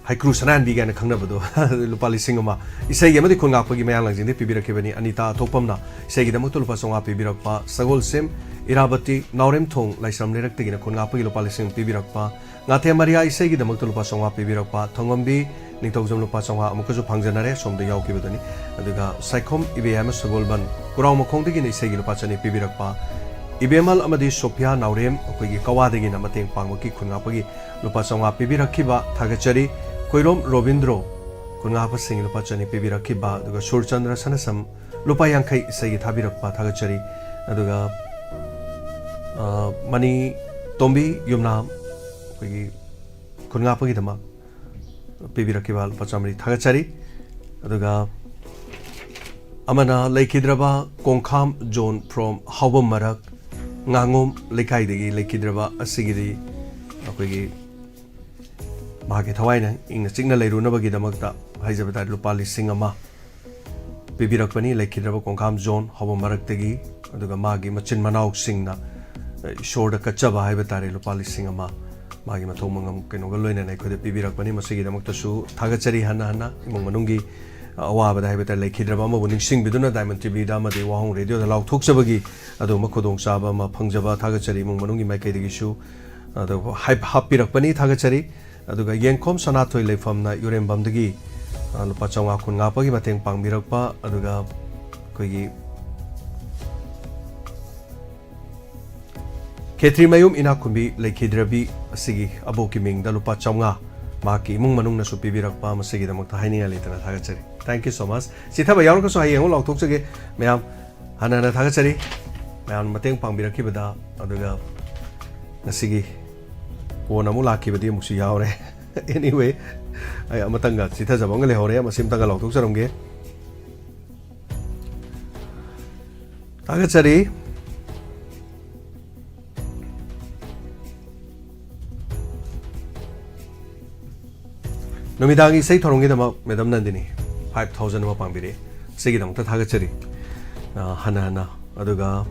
ꯍꯩꯀ꯭ꯔꯨ ꯁꯅꯥꯍꯟꯕꯤ ꯀꯥꯏꯅ ꯈꯪꯅꯕꯗꯣ, ꯂꯨꯄꯥ ꯂꯤꯁꯤꯡ ꯑꯃ꯫ ꯏꯁꯩꯒꯤ ꯑꯃꯗꯤ ꯈꯨꯟ ꯉꯥꯛꯄꯒꯤ ꯃꯌꯥꯡ ꯂꯥꯡꯖꯤꯡꯗꯒꯤ ꯄꯤꯕꯤꯔꯛꯈꯤꯕꯅꯤ꯫ ꯑꯅꯤꯇꯥ ꯑꯊꯣꯛꯄꯝꯅ ꯏꯁꯩꯒꯤꯗꯃꯛꯇ ꯂꯨꯄꯥ ꯆꯥꯝꯃꯉꯥ ꯄꯤꯕꯤꯔꯛꯄ, ꯁꯒꯣꯜꯁꯦꯝ ꯏꯔꯥꯕꯇꯤ ꯅꯥꯎꯔꯦꯝꯊꯣꯡ ꯂꯥꯏꯁ꯭ꯔꯝ ꯂꯩꯔꯛꯇꯒꯤꯅ ꯈꯨꯟ ꯉꯥꯛꯄꯒꯤ ꯂꯨꯄꯥ ꯂꯤꯁꯤꯡ ꯑꯃ ꯄꯤꯕꯤꯔꯛꯄ, ꯉꯥꯊꯦꯝ ꯃꯔꯤꯌꯥ ꯏꯁꯩꯒꯤꯗꯃꯛꯇ ꯂꯨꯄꯥ ꯆꯥꯝꯃꯉꯥ ꯄꯤꯕꯤꯔꯛꯄ, ꯊꯣꯡꯉꯝꯕꯤ ꯅꯤꯡꯊꯧꯖꯝ ꯂꯨꯄꯥ ꯆꯥꯝꯃꯉꯥ ꯑꯃꯨꯛꯀꯁꯨ ꯐꯪꯖꯅꯔꯦ, ꯁꯣꯝꯗ ꯌꯥꯎꯈꯤꯕꯗꯨꯅꯤ꯫ ꯑꯗꯨꯒ ꯁꯥꯏꯈꯣꯝ ꯏꯕꯦꯌꯥꯏꯃ ꯁꯒꯣꯜꯕꯟ ꯀꯨꯔꯥꯎ ꯃꯈꯣꯡꯗꯒꯤꯅ ꯏꯁꯩꯒꯤ ꯂꯨꯄꯥ ꯆꯅꯤ ꯄꯤꯕꯤꯔꯛꯄ, ꯏꯕꯦꯝꯃꯜ ꯑꯃꯗꯤ ꯁꯣꯐꯤꯌꯥ ꯅꯥꯎꯔꯦꯝ ꯑꯩꯈꯣꯏꯒꯤ ꯀꯋꯥꯗꯒꯤꯅ ꯃꯇꯦꯡ ꯄꯥꯡꯕꯒꯤ ꯈꯨꯟ ꯉꯥꯛꯄꯒꯤ ꯂꯨꯄꯥ ꯆꯥꯝꯃꯉꯥ ꯄꯤꯕꯤꯔꯛꯈꯤꯕ ꯊꯥꯒꯠꯆꯔꯤ꯫ ꯈꯣꯏꯔꯣꯝ ꯔꯣꯕꯤꯟꯗ꯭ꯔꯣ ꯈꯨꯟ ꯉꯥꯛꯄꯁꯤꯡꯒꯤ ꯂꯨꯄꯥ ꯆꯅꯤ ꯄꯤꯕꯤꯔꯛꯈꯤꯕ, ꯑꯗꯨꯒ ꯁꯨꯔꯆꯟꯗ꯭ꯔ ꯁꯅꯁꯝ ꯂꯨꯄꯥ ꯌꯥꯡꯈꯩ ꯏꯁꯩꯒꯤ ꯊꯥꯕꯤꯔꯛꯄ ꯊꯥꯒꯠꯆꯔꯤ꯫ ꯑꯗꯨꯒ, ꯑ, ꯃꯅꯤ ꯇꯣꯝꯕꯤ ꯌꯨꯝꯅꯥꯝ ꯑꯩꯈꯣꯏꯒꯤ ꯈꯨꯟ ꯉꯥꯛꯄꯒꯤꯗꯃꯛ ꯄꯤꯕꯤꯔꯛꯈꯤꯕ ꯂꯨꯄꯥ ꯆꯥꯝꯃꯔꯤ ꯊꯥꯒꯠꯆꯔꯤ꯫ ꯑꯗꯨꯒ ꯑꯃꯅ ꯂꯩꯈꯤꯗ꯭ꯔꯕ ꯀꯣꯡꯈꯥꯝ ꯖꯣꯟ from ꯍꯥꯎꯕꯝ ꯃꯔꯛ ꯉꯥꯉꯣꯝ ꯂꯩꯀꯥꯏꯗꯒꯤ ꯂꯩꯈꯤꯗ꯭ꯔꯕ ꯑꯁꯤꯒꯤꯗꯤ ꯑꯩꯈꯣꯏꯒꯤ ꯃꯍꯥꯛꯀꯤ ꯊꯋꯥꯏꯅ ꯏꯪꯅ ꯆꯤꯛꯅ ꯂꯩꯔꯨꯅꯕꯒꯤꯗꯃꯛꯇ ꯍꯥꯏꯖꯕ ꯇꯥꯔꯦ, ꯂꯨꯄꯥ ꯂꯤꯁꯤꯡ ꯑꯃ ꯄꯤꯕꯤꯔꯛꯄꯅꯤ꯫ ꯂꯩꯈꯤꯗ꯭ꯔꯕ ꯀꯣꯡꯈꯥꯝ ꯖꯣꯟ ꯍꯥꯎꯕꯝ ꯃꯔꯛꯇꯒꯤ, ꯑꯗꯨꯒ ꯃꯥꯒꯤ ꯃꯆꯤꯟ ꯃꯅꯥꯎꯁꯤꯡꯅ, ꯑ, ꯏꯁꯣꯔꯗ ꯀꯠꯆꯕ ꯍꯥꯏꯕ ꯇꯥꯔꯦ, ꯂꯨꯄꯥ ꯂꯤꯁꯤꯡ ꯑꯃ ꯃꯥꯒꯤ ꯃꯊꯧ ꯃꯉꯝ ꯀꯩꯅꯣꯒ ꯂꯣꯏꯅꯅ ꯑꯩꯈꯣꯏꯗ ꯄꯤꯕꯤꯔꯛꯄꯅꯤ꯫ ꯃꯁꯤꯒꯤꯗꯃꯛꯇꯁꯨ ꯊꯥꯒꯠꯆꯔꯤ ꯍꯟꯅ ꯍꯟꯅ꯫ ꯏꯃꯨꯡ ꯃꯅꯨꯡꯒꯤ ꯑꯋꯥꯕꯗ ꯍꯥꯏꯕ ꯇꯥꯔꯦ, ꯂꯩꯈꯤꯗ꯭ꯔꯕ ꯑꯃꯕꯨ ꯅꯤꯡꯁꯤꯡꯕꯤꯗꯨꯅ ꯗꯥꯏꯃꯟ ꯇꯤꯚꯤꯗ ꯑꯃꯗꯤ ꯋꯥꯍꯣꯡ ꯔꯦꯗꯤꯑꯣꯗ ꯂꯥꯎꯊꯣꯛꯆꯕꯒꯤ ꯑꯗꯨꯒꯨꯝꯕ ꯈꯨꯗꯣꯡꯆꯥꯕ ꯑꯃ ꯐꯪꯖꯕ ꯊꯥꯒꯠꯆꯔꯤ꯫ ꯏꯃꯨꯡ ꯃꯅꯨꯡꯒꯤ ꯃꯥꯏꯀꯩꯗꯒꯤꯁꯨ ꯑꯗꯨ ꯍꯥꯞ-, ꯍꯥꯞꯄꯤꯔꯛꯄꯅꯤ, ꯊꯥꯒꯠꯆꯔꯤ꯫ ꯑꯗꯨꯒ ꯌꯦꯡꯈꯣꯝ ꯁꯅꯥꯊꯣꯏ ꯂꯩꯐꯝꯅ ꯌꯨꯔꯦꯝꯕꯝꯗꯒꯤ, ꯑ, ꯂꯨꯄꯥ ꯆꯥꯝꯃꯉꯥ ꯈꯨꯟ ꯉꯥꯛꯄꯒꯤ ꯃꯇꯦꯡ ꯄꯥꯡꯕꯤꯔꯛꯄ, ꯑꯗꯨꯒ ꯑꯩꯈꯣꯏꯒꯤ ꯈꯦꯇ꯭ꯔꯤꯃꯌꯨꯝ ꯏꯅꯥꯛꯈꯨꯟꯕꯤ ꯂꯩꯈꯤꯗ꯭ꯔꯕꯤ ꯑꯁꯤꯒꯤ ꯑꯕꯣꯛꯀꯤ ꯃꯤꯡꯗ ꯂꯨꯄꯥ ꯆꯥꯝꯃꯉꯥ ꯃꯍꯥꯛꯀꯤ ꯏꯃꯨꯡ ꯃꯅꯨꯡꯅꯁꯨ ꯄꯤꯕꯤꯔꯛꯄ, ꯃꯁꯤꯒꯤꯗꯃꯛꯇ ꯍꯥꯏꯅꯤꯡꯉꯥꯏ ꯂꯩꯇꯅ ꯊꯥꯒꯠꯆꯔꯤ꯫ Thank you so much꯫ ꯆꯤꯊꯕ ꯌꯥꯎꯔꯒꯁꯨ ꯍꯌꯦꯡ ꯑꯃꯨꯛ ꯂꯥꯎꯊꯣꯛꯆꯒꯦ꯫ ꯃꯌꯥꯝ ꯍꯟꯅ ꯍꯟꯅ ꯊꯥꯒꯠꯆꯔꯤ꯫ ꯃꯌꯥꯝꯅ ꯃꯇꯦꯡ ꯄꯥꯡꯕꯤꯔꯛꯈꯤꯕꯗ, ꯑꯗꯨꯒ ꯉꯁꯤꯒꯤ ꯀꯣꯟꯅ ꯑꯃꯨꯛ ꯂꯥꯛꯈꯤꯕꯗꯤ ꯑꯃꯨꯛꯁꯨ ꯌꯥꯎꯔꯦ꯫ Anyway, ꯑꯩ ꯑꯃꯇꯪꯒ ꯆꯤꯊꯖꯕ ꯑꯃꯒ ꯂꯩꯍꯧꯔꯦ, ꯃꯁꯤ ꯑꯃꯇꯪꯒ ꯂꯥꯎꯊꯣꯛꯆꯔꯝꯒꯦ꯫ ꯊꯥꯒꯠꯆꯔꯤ꯫ ꯅꯨꯃꯤꯗꯥꯡꯒꯤ ꯏꯁꯩ ꯊꯧꯔꯝꯒꯤꯗꯃꯛ ꯃꯦꯗꯝ ꯅꯟꯗꯤꯅꯤ five thousand ꯑꯃ ꯄꯥꯡꯕꯤꯔꯛꯏ꯫ ꯁꯤꯒꯤꯗꯃꯛꯇ ꯊꯥꯒꯠꯆꯔꯤ, ꯑ, ꯍꯟꯅ ꯍꯟꯅ꯫ ꯑꯗꯨꯒ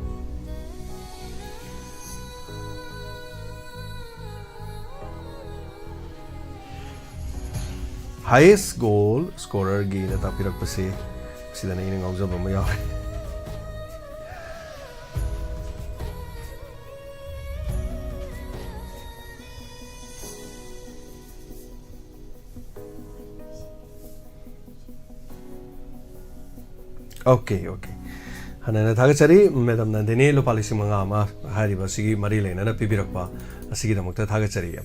highest goal scorerꯒꯤꯅ ꯇꯥꯛꯄꯤꯔꯛꯄꯁꯤ, ꯁꯤꯗꯅ ꯑꯩꯅ ꯉꯥꯎꯖꯕ ꯑꯃ ꯌꯥꯎꯔꯦ꯫ Okay, okay꯫ ꯍꯟꯅ ꯍꯟꯅ ꯊꯥꯒꯠꯆꯔꯤ꯫ ꯃꯦꯗꯝ ꯅꯟꯗꯤꯅꯤ, ꯂꯨꯄꯥ ꯂꯤꯁꯤꯡ ꯃꯉꯥ ꯑꯃ ꯍꯥꯏꯔꯤꯕ ꯑꯁꯤꯒꯤ ꯃꯔꯤ ꯂꯩꯅꯅ ꯄꯤꯕꯤꯔꯛꯄ ꯑꯁꯤꯒꯤꯗꯃꯛꯇ ꯊꯥꯒꯠꯆꯔꯤ꯫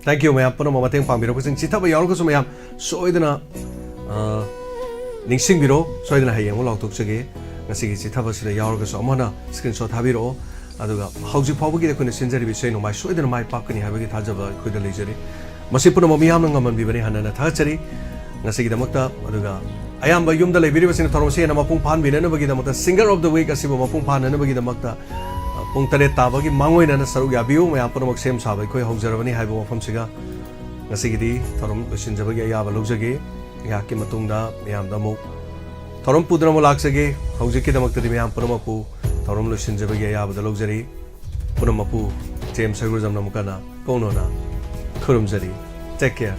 Thank you ꯃꯌꯥꯝ ꯄꯨꯝꯅꯃꯛ, ꯃꯇꯦꯡ ꯄꯥꯡꯕꯤꯔꯛꯄꯁꯤꯡ꯫ ꯆꯤꯊꯕ ꯌꯥꯎꯔꯒꯁꯨ ꯃꯌꯥꯝ ꯁꯣꯏꯗꯅ, ꯑ, ꯅꯤꯡꯁꯤꯡꯕꯤꯔꯣ꯫ ꯁꯣꯏꯗꯅ ꯍꯌꯦꯡ ꯑꯃꯨꯛ ꯂꯥꯎꯊꯣꯛꯆꯒꯦ꯫ ꯉꯁꯤꯒꯤ ꯆꯤꯊꯕꯁꯤꯗ ꯌꯥꯎꯔꯒꯁꯨ ꯑꯃꯨꯛ ꯍꯟꯅ screenshot ꯊꯥꯕꯤꯔꯛꯑꯣ꯫ ꯑꯗꯨꯒ ꯍꯧꯖꯤꯛ ꯐꯥꯎꯕꯒꯤ ꯑꯩꯈꯣꯏꯅ ꯁꯤꯟꯖꯔꯤꯕ ꯏꯁꯩ ꯅꯣꯡꯃꯥꯏ ꯁꯣꯏꯗꯅ ꯃꯥꯏ ꯄꯥꯛꯀꯅꯤ ꯍꯥꯏꯕꯒꯤ ꯊꯥꯖꯕ ꯑꯩꯈꯣꯏꯗ ꯂꯩꯖꯔꯤ꯫ ꯃꯁꯤ ꯄꯨꯝꯅꯃꯛ ꯃꯤꯌꯥꯝꯅ ꯉꯝꯍꯟꯕꯤꯕꯅꯤ, ꯍꯟꯅ ꯍꯟꯅ ꯊꯥꯒꯠꯆꯔꯤ꯫ ꯉꯁꯤꯒꯤꯗꯃꯛꯇ, ꯑꯗꯨꯒ ꯑꯌꯥꯝꯕ ꯌꯨꯝꯗ ꯂꯩꯕꯤꯔꯤꯕꯁꯤꯡꯅ ꯊꯧꯔꯝ ꯑꯁꯤ ꯍꯦꯟꯅ ꯃꯄꯨꯡ ꯐꯥꯍꯟꯕꯤꯅꯅꯕꯒꯤꯗꯃꯛꯇ, Singer of the Week ꯑꯁꯤꯕꯨ ꯃꯄꯨꯡ ꯐꯥꯍꯟꯅꯅꯕꯒꯤꯗꯃꯛꯇ, ꯑ, ꯄꯨꯡ ꯇꯔꯦꯠ ꯇꯥꯕꯒꯤ ꯃꯥꯡꯑꯣꯏꯅꯅ ꯁꯔꯨꯛ ꯌꯥꯕꯤꯌꯨ꯫ ꯃꯌꯥꯝ ꯄꯨꯝꯅꯃꯛ ꯁꯦꯝ ꯁꯥꯕ ꯑꯩꯈꯣꯏ ꯍꯧꯖꯔꯕꯅꯤ ꯍꯥꯏꯕ ꯋꯥꯐꯝꯁꯤꯒ ꯉꯁꯤꯒꯤꯗꯤ ꯊꯧꯔꯝ ꯂꯣꯏꯁꯤꯟꯖꯕꯒꯤ ꯑꯌꯥꯕ ꯂꯧꯖꯒꯦ꯫ ꯑꯩꯍꯥꯛꯀꯤ ꯃꯇꯨꯡꯗ ꯃꯌꯥꯝꯗ ꯑꯃꯨꯛ ꯊꯧꯔꯝ ꯄꯨꯗꯨꯅ ꯑꯃꯨꯛ ꯂꯥꯛꯆꯒꯦ꯫ ꯍꯧꯖꯤꯛꯀꯤꯗꯃꯛꯇꯗꯤ ꯃꯌꯥꯝ ꯄꯨꯝꯅꯃꯛꯄꯨ ꯊꯧꯔꯝ ꯂꯣꯏꯁꯤꯟꯖꯕꯒꯤ ꯑꯌꯥꯕꯗ ꯂꯧꯖꯔꯤ꯫ ꯄꯨꯝꯅꯃꯛꯄꯨ ꯖꯦꯝꯁ ꯁꯔꯒꯨꯖꯝꯅ ꯑꯃꯨꯛ ꯍꯟꯅ ꯀꯧꯅꯅ ꯈꯨꯔꯨꯝꯖꯔꯤ꯫ Take care꯫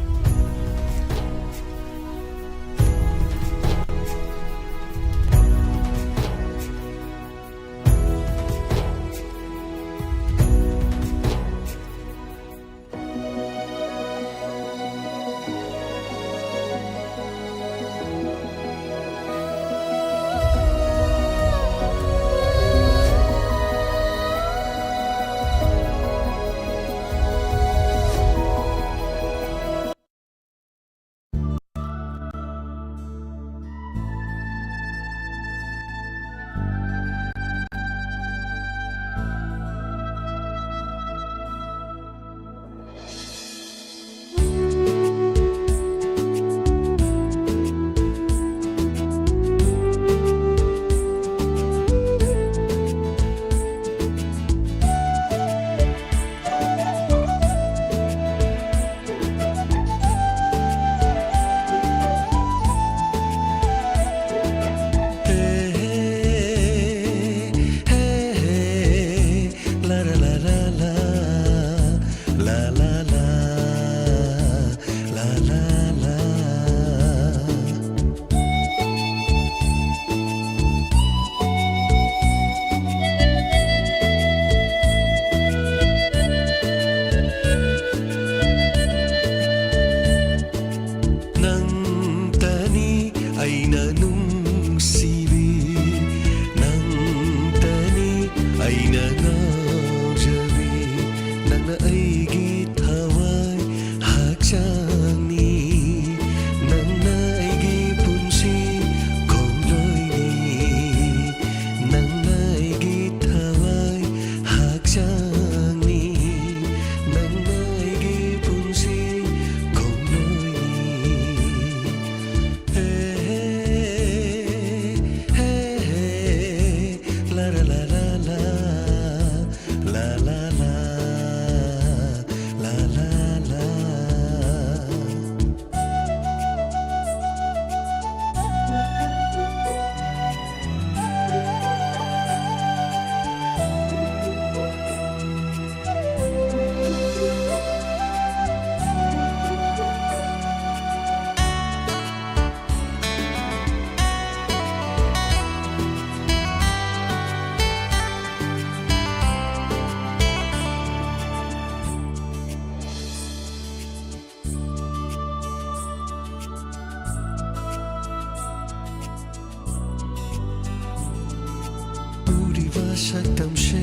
ꯁꯛꯇꯝꯁꯦ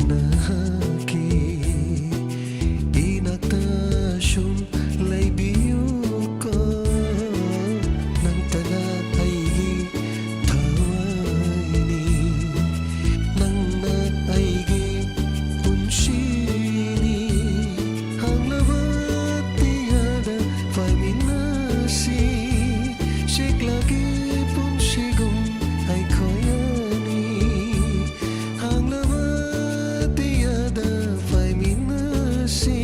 ꯅꯍꯥꯛꯀꯤ ꯏꯅꯥꯛꯇ ꯁꯨꯝ ꯂꯩꯕꯤꯌꯨꯀꯣ꯫ ꯅꯪꯇꯅ ꯑꯩꯒꯤ ꯊꯋꯥꯏꯅꯤ, ꯅꯪꯅ ꯑꯩꯒꯤ ꯄꯨꯟꯁꯤꯅꯤ꯫ ꯍꯥꯡꯂꯕ ꯇꯤꯌꯥꯗ ꯄꯥꯏꯃꯤꯟꯅꯁꯤ, ꯆꯦꯛꯂꯛꯀꯤ ꯄꯨꯟꯁꯤꯒꯨꯝ ꯑꯩꯈꯣꯏ ꯑꯅꯤ꯫ ꯍꯥꯡꯂꯕ ꯇꯤꯌꯥꯗ ꯄꯥꯏꯃꯤꯟꯅꯁꯤ,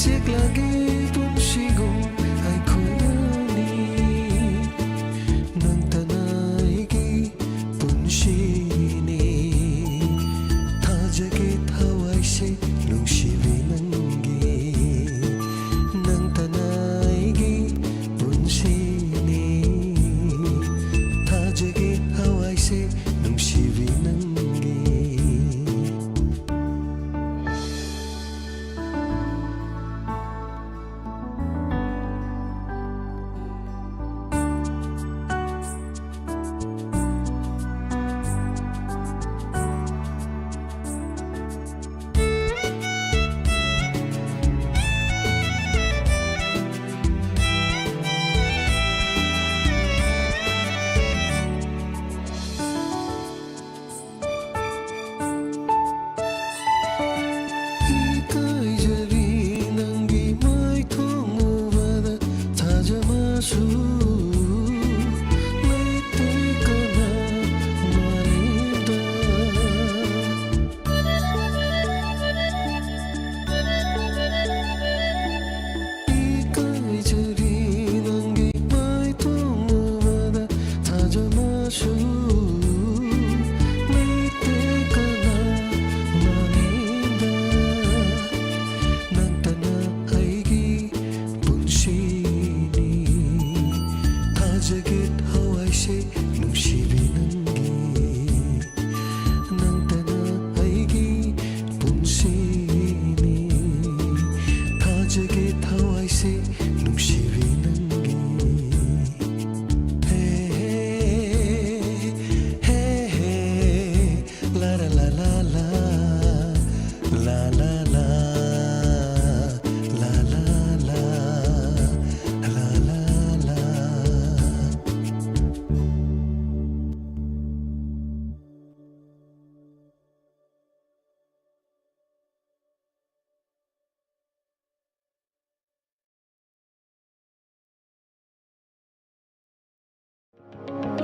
ꯆꯦꯛꯂꯛꯀꯤ ꯄꯨꯟꯁꯤꯒꯨꯝ ꯑꯩꯈꯣꯏ ꯑꯅꯤ꯫ ꯅꯪꯇꯅ ꯑꯩꯒꯤ ꯄꯨꯟꯁꯤꯅꯤ꯫ ꯊꯥꯖꯒꯦ ꯊꯋꯥꯏꯁꯦ ꯅꯨꯡꯁꯤꯕꯤ ꯅꯪꯒꯤ, ꯅꯪꯇꯅ ꯑꯩꯒꯤ ꯄꯨꯟꯁꯤꯅꯤ꯫ ꯊꯥꯖꯒꯦ ꯊꯋꯥꯏꯁꯦ ꯅꯨꯡꯁꯤꯕꯤ ꯅꯪꯒꯤ꯫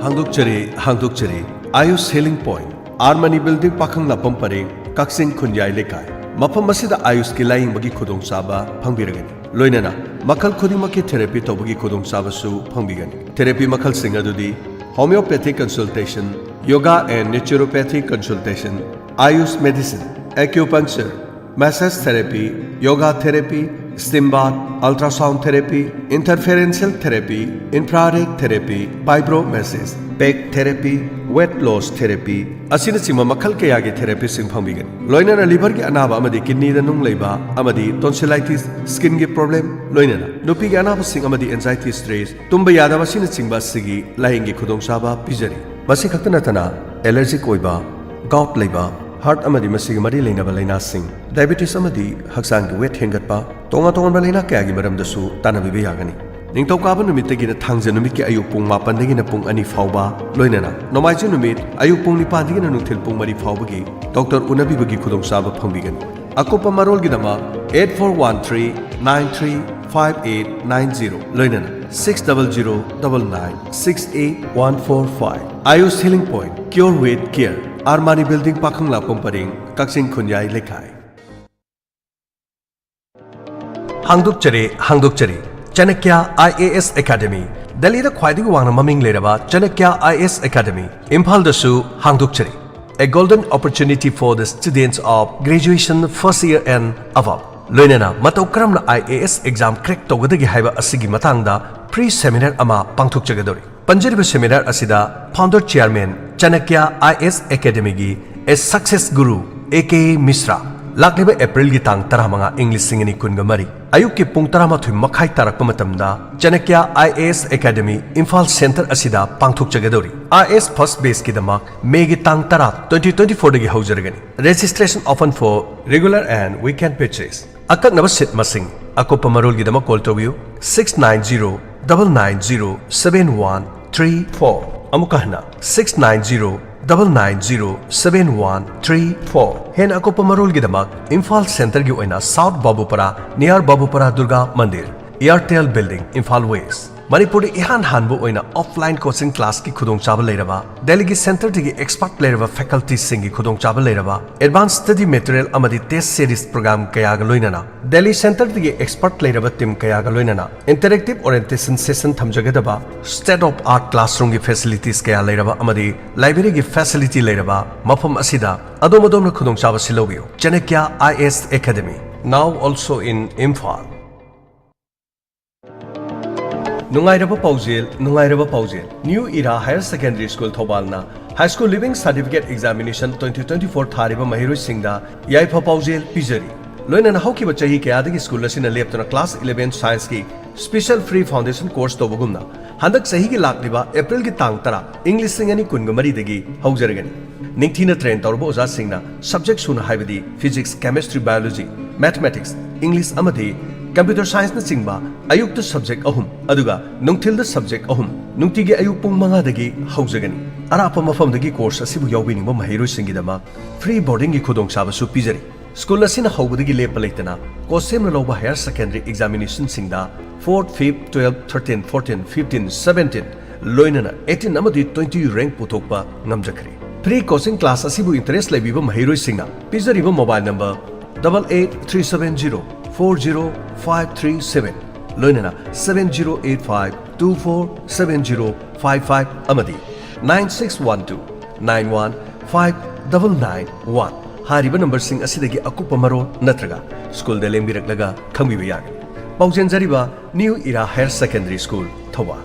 ꯍꯥꯡꯗꯣꯛꯆꯔꯤ, ꯍꯥꯡꯗꯣꯛꯆꯔꯤ꯫ Ayush healing point, R Mani building, Pakhanglakpam Pareng, Kakching ꯈꯨꯟꯌꯥꯏ ꯂꯩꯀꯥꯏ꯫ ꯃꯐꯝ ꯑꯁꯤꯗ ꯑꯥꯌꯨꯁꯀꯤ ꯂꯥꯌꯦꯡꯕꯒꯤ ꯈꯨꯗꯣꯡꯆꯥꯕ ꯐꯪꯕꯤꯔꯒꯅꯤ꯫ ꯂꯣꯏꯅꯅ ꯃꯈꯜ ꯈꯨꯗꯤꯡꯃꯛꯀꯤ ꯊꯦꯔꯥꯄꯤ ꯇꯧꯕꯒꯤ ꯈꯨꯗꯣꯡꯆꯥꯕꯁꯨ ꯐꯪꯕꯤꯒꯅꯤ꯫ ꯊꯦꯔꯥꯄꯤ ꯃꯈꯜꯁꯤꯡ ꯑꯗꯨꯗꯤ homeopathic consultation, yoga and naturopathic consultation, Ayush medicine, acupuncture, massage therapy, yoga therapy, steam bath, ultrasound therapy, interferential therapy, infrared therapy, vibro massage, back therapy, weight loss therapy ꯑꯁꯤꯅꯆꯤꯡꯕ ꯃꯈꯜ ꯀꯌꯥꯒꯤ ꯊꯦꯔꯥꯄꯤꯁꯤꯡ ꯐꯪꯕꯤꯒꯅꯤ꯫ ꯂꯣꯏꯅꯅ ꯂꯤꯚꯔꯒꯤ ꯑꯅꯥꯕ ꯑꯃꯗꯤ ꯀꯤꯗꯅꯤꯗ ꯅꯨꯡ ꯂꯩꯕ ꯑꯃꯗꯤ tonsillitis, skinꯒꯤ problem, ꯂꯣꯏꯅꯅ ꯅꯨꯄꯤꯒꯤ ꯑꯅꯥꯕꯁꯤꯡ ꯑꯃꯗꯤ anxiety, stress, ꯇꯨꯝꯕ ꯌꯥꯗꯕ ꯑꯁꯤꯅꯆꯤꯡꯕ ꯑꯁꯤꯒꯤ ꯂꯥꯌꯦꯡꯒꯤ ꯈꯨꯗꯣꯡꯆꯥꯕ ꯄꯤꯖꯔꯤ꯫ ꯃꯁꯤ ꯈꯛꯇ ꯅꯠꯇꯅ allergic ꯑꯣꯏꯕ, gout ꯂꯩꯕ, heart ꯑꯃꯗꯤ ꯃꯁꯤꯒꯤ ꯃꯔꯤ ꯂꯩꯅꯕ ꯂꯥꯏꯅꯥꯁꯤꯡ, diabetes ꯑꯃꯗꯤ ꯍꯛꯆꯥꯡꯒꯤ weight ꯍꯦꯟꯒꯠꯄ, ꯇꯣꯉꯥꯟ ꯇꯣꯉꯥꯟꯕ ꯂꯥꯏꯅꯥ ꯀꯌꯥꯒꯤ ꯃꯔꯝꯗꯁꯨ ꯇꯥꯟꯅꯕꯤꯕ ꯌꯥꯒꯅꯤ꯫ ꯅꯤꯡꯊꯧꯀꯥꯕ ꯅꯨꯃꯤꯠꯇꯒꯤꯅ ꯊꯥꯡꯖ ꯅꯨꯃꯤꯠꯀꯤ ꯑꯌꯨꯛ ꯄꯨꯡ ꯃꯥꯄꯟꯗꯒꯤꯅ ꯄꯨꯡ ꯑꯅꯤ ꯐꯥꯎꯕ, ꯂꯣꯏꯅꯅ ꯅꯣꯡꯃꯥꯏꯖꯤꯡ ꯅꯨꯃꯤꯠ ꯑꯌꯨꯛ ꯄꯨꯡ ꯅꯤꯄꯥꯟꯗꯒꯤꯅ ꯅꯨꯡꯊꯤꯜ ꯄꯨꯡ ꯃꯔꯤ ꯐꯥꯎꯕꯒꯤ doctor ꯎꯅꯕꯤꯕꯒꯤ ꯈꯨꯗꯣꯡꯆꯥꯕ ꯐꯪꯕꯤꯒꯅꯤ꯫ ꯑꯀꯨꯞꯄ ꯃꯔꯣꯜꯒꯤꯗꯃꯛ eight four one three nine three five eight nine zero, ꯂꯣꯏꯅꯅ six double zero double nine six eight one four five꯫ Ayush Healing Point, Cure with Care, R Mani building, Pakhanglakpam Pareng, Kakching ꯈꯨꯟꯌꯥꯏ ꯂꯩꯀꯥꯏ꯫ ꯍꯥꯡꯗꯣꯛꯆꯔꯤ, ꯍꯥꯡꯗꯣꯛꯆꯔꯤ꯫ ꯆꯥꯅꯀ꯭ꯌ ꯑꯥꯏ ꯑꯦ ꯑꯦꯁ ꯑꯦꯀꯥꯗꯃꯤ, ꯗꯦꯜꯂꯤꯗ ꯈ꯭ꯋꯥꯏꯗꯒꯤ ꯋꯥꯡꯅ ꯃꯃꯤꯡ ꯂꯩꯔꯕ Chanakya I A S academy, ꯏꯝꯐꯥꯜꯗꯁꯨ ꯍꯥꯡꯗꯣꯛꯆꯔꯤ꯫ A golden opportunity for the students of graduation first year and above꯫ ꯂꯣꯏꯅꯅ ꯃꯇꯧ ꯀꯔꯝꯅ ꯑꯥꯏ ꯑꯦ ꯑꯦꯁ exam crack ꯇꯧꯒꯗꯒꯦ ꯍꯥꯏꯕ ꯑꯁꯤꯒꯤ ꯃꯇꯥꯡꯗ free seminar ꯑꯃ ꯄꯥꯡꯊꯣꯛꯆꯒꯗꯧꯔꯤ꯫ ꯄꯟꯖꯔꯤꯕ seminar ꯑꯁꯤꯗ founder chairman ꯆꯥꯅꯀ꯭ꯌ I A S ꯑꯦꯀꯥꯗꯃꯤꯒꯤ A Success Guru A K ꯃꯤꯁ꯭ꯔꯥ, ꯂꯥꯛꯂꯤꯕ ꯑꯦꯄ꯭ꯔꯤꯜꯒꯤ ꯇꯥꯡ ꯇꯔꯥꯃꯉꯥ, ꯏꯪ ꯂꯤꯁꯤꯡ ꯑꯅꯤ ꯀꯨꯟꯒ ꯃꯔꯤ, ꯑꯌꯨꯛꯀꯤ ꯄꯨꯡ ꯇꯔꯥꯃꯥꯊꯣꯏ ꯃꯈꯥꯏ ꯇꯥꯔꯛꯄ ꯃꯇꯝꯗ Chanakya I A S academy, Imphal centre ꯑꯁꯤꯗ ꯄꯥꯡꯊꯣꯛꯆꯒꯗꯧꯔꯤ꯫ ꯑꯥꯏ ꯑꯦ ꯑꯦꯁ first batchꯀꯤꯗꯃꯛ ꯃꯦꯒꯤ ꯇꯥꯡ ꯇꯔꯥ, twenty twenty-fourꯗꯒꯤ ꯍꯧꯖꯔꯒꯅꯤ꯫ Registration open for regular and weekend batches꯫ ꯑꯀꯛꯅꯕ seat ꯃꯁꯤꯡ꯫ ꯑꯀꯨꯞꯄ ꯃꯔꯣꯜꯒꯤꯗꯃꯛ call ꯇꯧꯕꯤꯌꯨ, six nine zero double nine zero seven one three four꯫ ꯑꯃꯨꯛꯀ ꯍꯟꯅ, six nine zero double nine zero seven one three four꯫ ꯍꯦꯟꯅ ꯑꯀꯨꯞꯄ ꯃꯔꯣꯜꯒꯤꯗꯃꯛ ꯏꯝꯐꯥꯜ ꯁꯦꯟꯇꯔꯒꯤ ꯑꯣꯏꯅ South ꯕꯥꯕꯨꯄꯥꯔꯥ, near ꯕꯥꯕꯨꯄꯥꯔꯥ ꯗꯨꯔꯒꯥ ꯃꯟꯗꯤꯔ, Airtel Building, ꯏꯝꯐꯥꯜ West꯫ ꯃꯅꯤꯄꯨꯔꯗ ꯏꯍꯥꯟ ꯍꯥꯟꯕ ꯑꯣꯏꯅ ꯑꯣꯐꯂꯥꯏꯟ ꯀꯣꯆꯤꯡ ꯀ꯭ꯂꯥꯁꯀꯤ ꯈꯨꯗꯣꯡꯆꯥꯕ ꯂꯩꯔꯕ, ꯗꯦꯜꯂꯤꯒꯤ ꯁꯦꯟꯇꯔꯗꯒꯤ ꯑꯦꯛꯁꯄꯔꯠ ꯂꯩꯔꯕ ꯐꯦꯀꯜꯇꯤꯁꯤꯡꯒꯤ ꯈꯨꯗꯣꯡꯆꯥꯕ ꯂꯩꯔꯕ, ꯑꯦꯗꯚꯥꯟꯁ ꯁ꯭ꯇꯗꯤ ꯃꯦꯇꯔꯤꯌꯦꯜ ꯑꯃꯗꯤ ꯇꯦꯁ ꯁꯦꯔꯤꯁ ꯄ꯭ꯔꯣꯒ꯭ꯔꯥꯝ ꯀꯌꯥꯒ ꯂꯣꯏꯅꯅ, ꯗꯦꯜꯂꯤ ꯁꯦꯟꯇꯔꯗꯒꯤ ꯑꯦꯛꯁꯄꯔꯠ ꯂꯩꯔꯕ ꯇꯤꯝ ꯀꯌꯥꯒ ꯂꯣꯏꯅꯅ, ꯏꯟꯇꯔꯦꯛꯇꯤꯚ ꯑꯣꯔꯤꯌꯦꯟꯇꯦꯁꯟ ꯁꯦꯁꯟ ꯊꯝꯖꯒꯗꯕ, ꯁ꯭ꯇꯦꯠ ꯑꯣꯐ ꯑꯥꯔꯠ ꯀ꯭ꯂꯥꯁꯔꯨꯝꯒꯤ ꯐꯦꯁꯤꯂꯤꯇꯤꯁ ꯀꯌꯥ ꯂꯩꯔꯕ ꯑꯃꯗꯤ ꯂꯥꯏꯕ꯭ꯔꯦꯔꯤꯒꯤ ꯐꯦꯁꯤꯂꯤꯇꯤ ꯂꯩꯔꯕ ꯃꯐꯝ ꯑꯁꯤꯗ ꯑꯗꯣꯝ ꯑꯗꯣꯝꯅ ꯈꯨꯗꯣꯡꯆꯥꯕꯁꯤ ꯂꯧꯕꯤꯌꯨ꯫ ꯆꯥꯅꯛꯌ IAS Academy, now also in Imphal. ꯅꯨꯡꯉꯥꯏꯔꯕ ꯄꯥꯎꯖꯦꯜ, ꯅꯨꯡꯉꯥꯏꯔꯕ ꯄꯥꯎꯖꯦꯜ꯫ New Era Higher Secondary School ꯊꯧꯕꯥꯜꯅ High School Leaving Certificate Examination twenty twenty-four ꯊꯥꯔꯤꯕ ꯃꯍꯩꯔꯣꯏꯁꯤꯡꯗ ꯌꯥꯏꯐ ꯄꯥꯎꯖꯦꯜ ꯄꯤꯖꯔꯤ꯫ ꯂꯣꯏꯅꯅ ꯍꯧꯈꯤꯕ ꯆꯍꯤ ꯀꯌꯥꯗꯒꯤ ꯁ꯭ꯀꯨꯜ ꯑꯁꯤꯅ ꯂꯦꯞꯇꯅ class eleven scienceꯀꯤ special free foundation course ꯇꯧꯕꯒꯨꯝꯅ, ꯍꯟꯗꯛ ꯆꯍꯤꯒꯤ ꯂꯥꯛꯂꯤꯕ Aprilꯒꯤ ꯇꯥꯡ ꯇꯔꯥ, ꯏꯪ ꯂꯤꯁꯤꯡ ꯑꯅꯤ ꯀꯨꯟꯒ ꯃꯔꯤꯗꯒꯤ ꯍꯧꯖꯔꯒꯅꯤ꯫ ꯅꯤꯡꯊꯤꯅ train ꯇꯧꯔꯕ ꯑꯣꯖꯥꯁꯤꯡꯅ subject ꯁꯨꯅ, ꯍꯥꯏꯕꯗꯤ Physics, Chemistry, Biology, Mathematics, English ꯑꯃꯗꯤ Computer Scienceꯅꯆꯤꯡꯕ ꯑꯌꯨꯛꯇ subject ꯑꯍꯨꯝ, ꯑꯗꯨꯒ ꯅꯨꯡꯊꯤꯜꯗ subject ꯑꯍꯨꯝ, ꯅꯨꯡꯇꯤꯒꯤ ꯑꯌꯨꯛ ꯄꯨꯡ ꯃꯉꯥꯗꯒꯤ ꯍꯧꯖꯒꯅꯤ꯫ ꯑꯔꯥꯞꯄ ꯃꯐꯝꯗꯒꯤ course ꯑꯁꯤꯕꯨ ꯌꯥꯎꯕꯤꯅꯤꯡꯕ ꯃꯍꯩꯔꯣꯏꯁꯤꯡꯒꯤꯗꯃꯛ free boardingꯒꯤ ꯈꯨꯗꯣꯡꯆꯥꯕꯁꯨ ꯄꯤꯖꯔꯤ꯫ ꯁ꯭ꯀꯨꯜ ꯑꯁꯤꯅ ꯍꯧꯕꯗꯒꯤ ꯂꯦꯞꯄ ꯂꯩꯇꯅ course ꯁꯦꯝꯅ ꯂꯧꯕ higher secondary examinationꯁꯤꯡꯗ fourth, fifth, twelfth, thirteenth, fourteenth, fifteenth, seventeenth, ꯂꯣꯏꯅꯅ eighteen ꯑꯃꯗꯤ twenty rank ꯄꯨꯊꯣꯛꯄ ꯉꯝꯖꯈ꯭ꯔꯦ꯫ Free coaching class ꯑꯁꯤꯕꯨ interest ꯂꯩꯕꯤꯕ ꯃꯍꯩꯔꯣꯏꯁꯤꯡꯅ ꯄꯤꯖꯔꯤꯕ mobile number double eight three seven zero four zero five three seven, ꯂꯣꯏꯅꯅ seven zero eight five two four seven zero five five ꯑꯃꯗꯤ nine six one two nine one five double nine one ꯍꯥꯏꯔꯤꯕ numberꯁꯤꯡ ꯑꯁꯤꯗꯒꯤ ꯑꯀꯨꯞꯄ ꯃꯔꯣꯜ ꯅꯠꯇ꯭ꯔꯒ ꯁ꯭ꯀꯨꯜꯗ ꯂꯦꯡꯕꯤꯔꯛꯂꯒ ꯈꯪꯕꯤꯕ ꯌꯥꯒꯅꯤ꯫ ꯄꯥꯎꯖꯦꯟꯖꯔꯤꯕ New Era Higher Secondary School, Thoubal.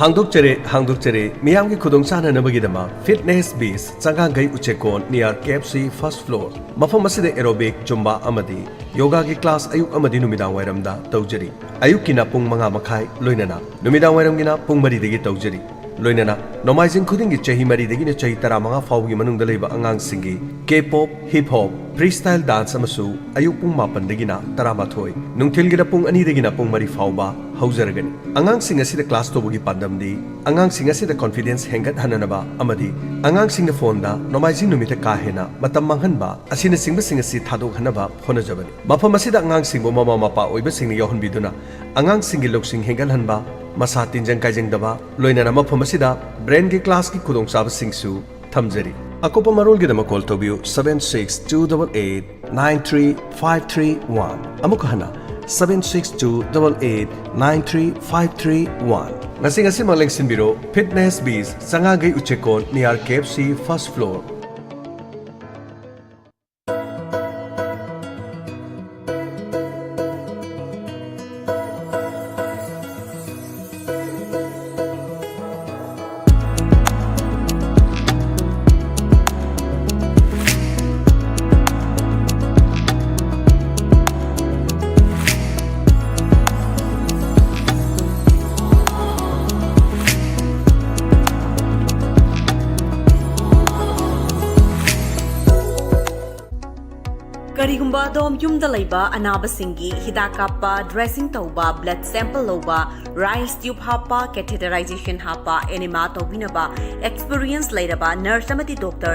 ꯍꯥꯡꯗꯣꯛꯆꯔꯦ, ꯍꯥꯡꯗꯣꯛꯆꯔꯦ꯫ ꯃꯤꯌꯥꯝꯒꯤ ꯈꯨꯗꯣꯡ ꯆꯥꯅꯅꯕꯒꯤꯗꯃꯛ Fitness Biz, ꯆꯉꯥꯡꯒꯩ ꯎꯆꯦꯛꯀꯣꯟ, near KFC first floor꯫ ꯃꯐꯝ ꯑꯁꯤꯗ aerobic, Zumba ꯑꯃꯗꯤ ꯌꯣꯒꯥꯒꯤ class ꯑꯌꯨꯛ ꯑꯃꯗꯤ ꯅꯨꯃꯤꯗꯥꯡ ꯋꯥꯏꯔꯝꯗ ꯇꯧꯖꯔꯤ꯫ ꯑꯌꯨꯛꯀꯤꯅ ꯄꯨꯡ ꯃꯉꯥ ꯃꯈꯥꯏ, ꯂꯣꯏꯅꯅ ꯅꯨꯃꯤꯗꯥꯡ ꯋꯥꯏꯔꯝꯒꯤꯅ ꯄꯨꯡ ꯃꯔꯤꯗꯒꯤ ꯇꯧꯖꯔꯤ꯫ ꯂꯣꯏꯅꯅ ꯅꯣꯡꯃꯥꯏꯖꯤꯡ ꯈꯨꯗꯤꯡꯒꯤ ꯆꯍꯤ ꯃꯔꯤꯗꯒꯤꯅ ꯆꯍꯤ ꯇꯔꯥꯃꯉꯥ ꯐꯥꯎꯕꯒꯤ ꯃꯅꯨꯡꯗ ꯂꯩꯕ ꯑꯉꯥꯡꯁꯤꯡꯒꯤ K-pop, hip hop, freestyle dance ꯑꯃꯁꯨ ꯑꯌꯨꯛ ꯄꯨꯡ ꯃꯥꯄꯟꯗꯒꯤꯅ ꯇꯔꯥꯃꯥꯊꯣꯏ, ꯅꯨꯡꯊꯤꯜꯒꯤꯅ ꯄꯨꯡ ꯑꯅꯤꯗꯒꯤꯅ ꯄꯨꯡ ꯃꯔꯤ ꯐꯥꯎꯕ ꯍꯧꯖꯔꯒꯅꯤ꯫ ꯑꯉꯥꯡꯁꯤꯡ ꯑꯁꯤꯗ class ꯇꯧꯕꯒꯤ ꯄꯥꯟꯗꯝꯗꯤ ꯑꯉꯥꯡꯁꯤꯡ ꯑꯁꯤꯗ confidence ꯍꯦꯟꯒꯠꯍꯟꯅꯅꯕ ꯑꯃꯗꯤ ꯑꯉꯥꯡꯁꯤꯡꯅ phoneꯗ ꯅꯣꯡꯃꯥꯏꯖꯤꯡ ꯅꯨꯃꯤꯠꯇ ꯀꯥ ꯍꯦꯟꯅ ꯃꯇꯝ ꯃꯥꯡꯍꯟꯕ ꯑꯁꯤꯅꯆꯤꯡꯕꯁꯤꯡ ꯑꯁꯤ ꯊꯥꯗꯣꯛꯍꯟꯅꯕ ꯍꯣꯠꯅꯖꯕꯅꯤ꯫ ꯃꯐꯝ ꯑꯁꯤꯗ ꯑꯉꯥꯡꯁꯤꯡꯕꯨ ꯃꯃꯥ ꯃꯄꯥ ꯑꯣꯏꯕꯁꯤꯡꯅ ꯌꯥꯎꯍꯟꯕꯤꯗꯨꯅ ꯑꯉꯥꯡꯁꯤꯡꯒꯤ ꯂꯧꯁꯤꯡ ꯍꯦꯟꯒꯠꯍꯟꯕ, ꯃꯁꯥ ꯇꯤꯟꯖꯪ ꯀꯥꯏꯖꯪꯗꯕ, ꯂꯣꯏꯅꯅ ꯃꯐꯝ ꯑꯁꯤꯗ brainꯒꯤ classꯀꯤ ꯈꯨꯗꯣꯡꯆꯥꯕꯁꯤꯡꯁꯨ ꯊꯝꯖꯔꯤ꯫ ꯑꯀꯨꯞꯄ ꯃꯔꯣꯜꯒꯤꯗꯃꯛ call ꯇꯧꯕꯤꯌꯨ seven six two double eight nine three five three one꯫ ꯑꯃꯨꯛ ꯍꯟꯅ, seven six two double eight nine three five three one꯫ ꯉꯁꯤ ꯉꯁꯤꯃꯛ ꯂꯦꯡꯁꯤꯟꯕꯤꯔꯣ Fitness Biz, ꯆꯉꯥꯒꯩ ꯎꯆꯦꯛꯀꯣꯟ, near K F C first floor꯫ ꯀꯔꯤꯒꯨꯝꯕ ꯑꯗꯣꯝ ꯌꯨꯝꯗ ꯂꯩꯕ ꯑꯅꯥꯕꯁꯤꯡꯒꯤ ꯍꯤꯗꯥꯛ ꯀꯥꯞꯄ, dressing ꯇꯧꯕ, blood sample ꯂꯧꯕ, rice tube ꯍꯥꯞꯄ, catheterization ꯍꯥꯞꯄ, enema ꯇꯧꯕꯤꯅꯕ experience ꯂꯩꯔꯕ nurse ꯑꯃꯗꯤ doctor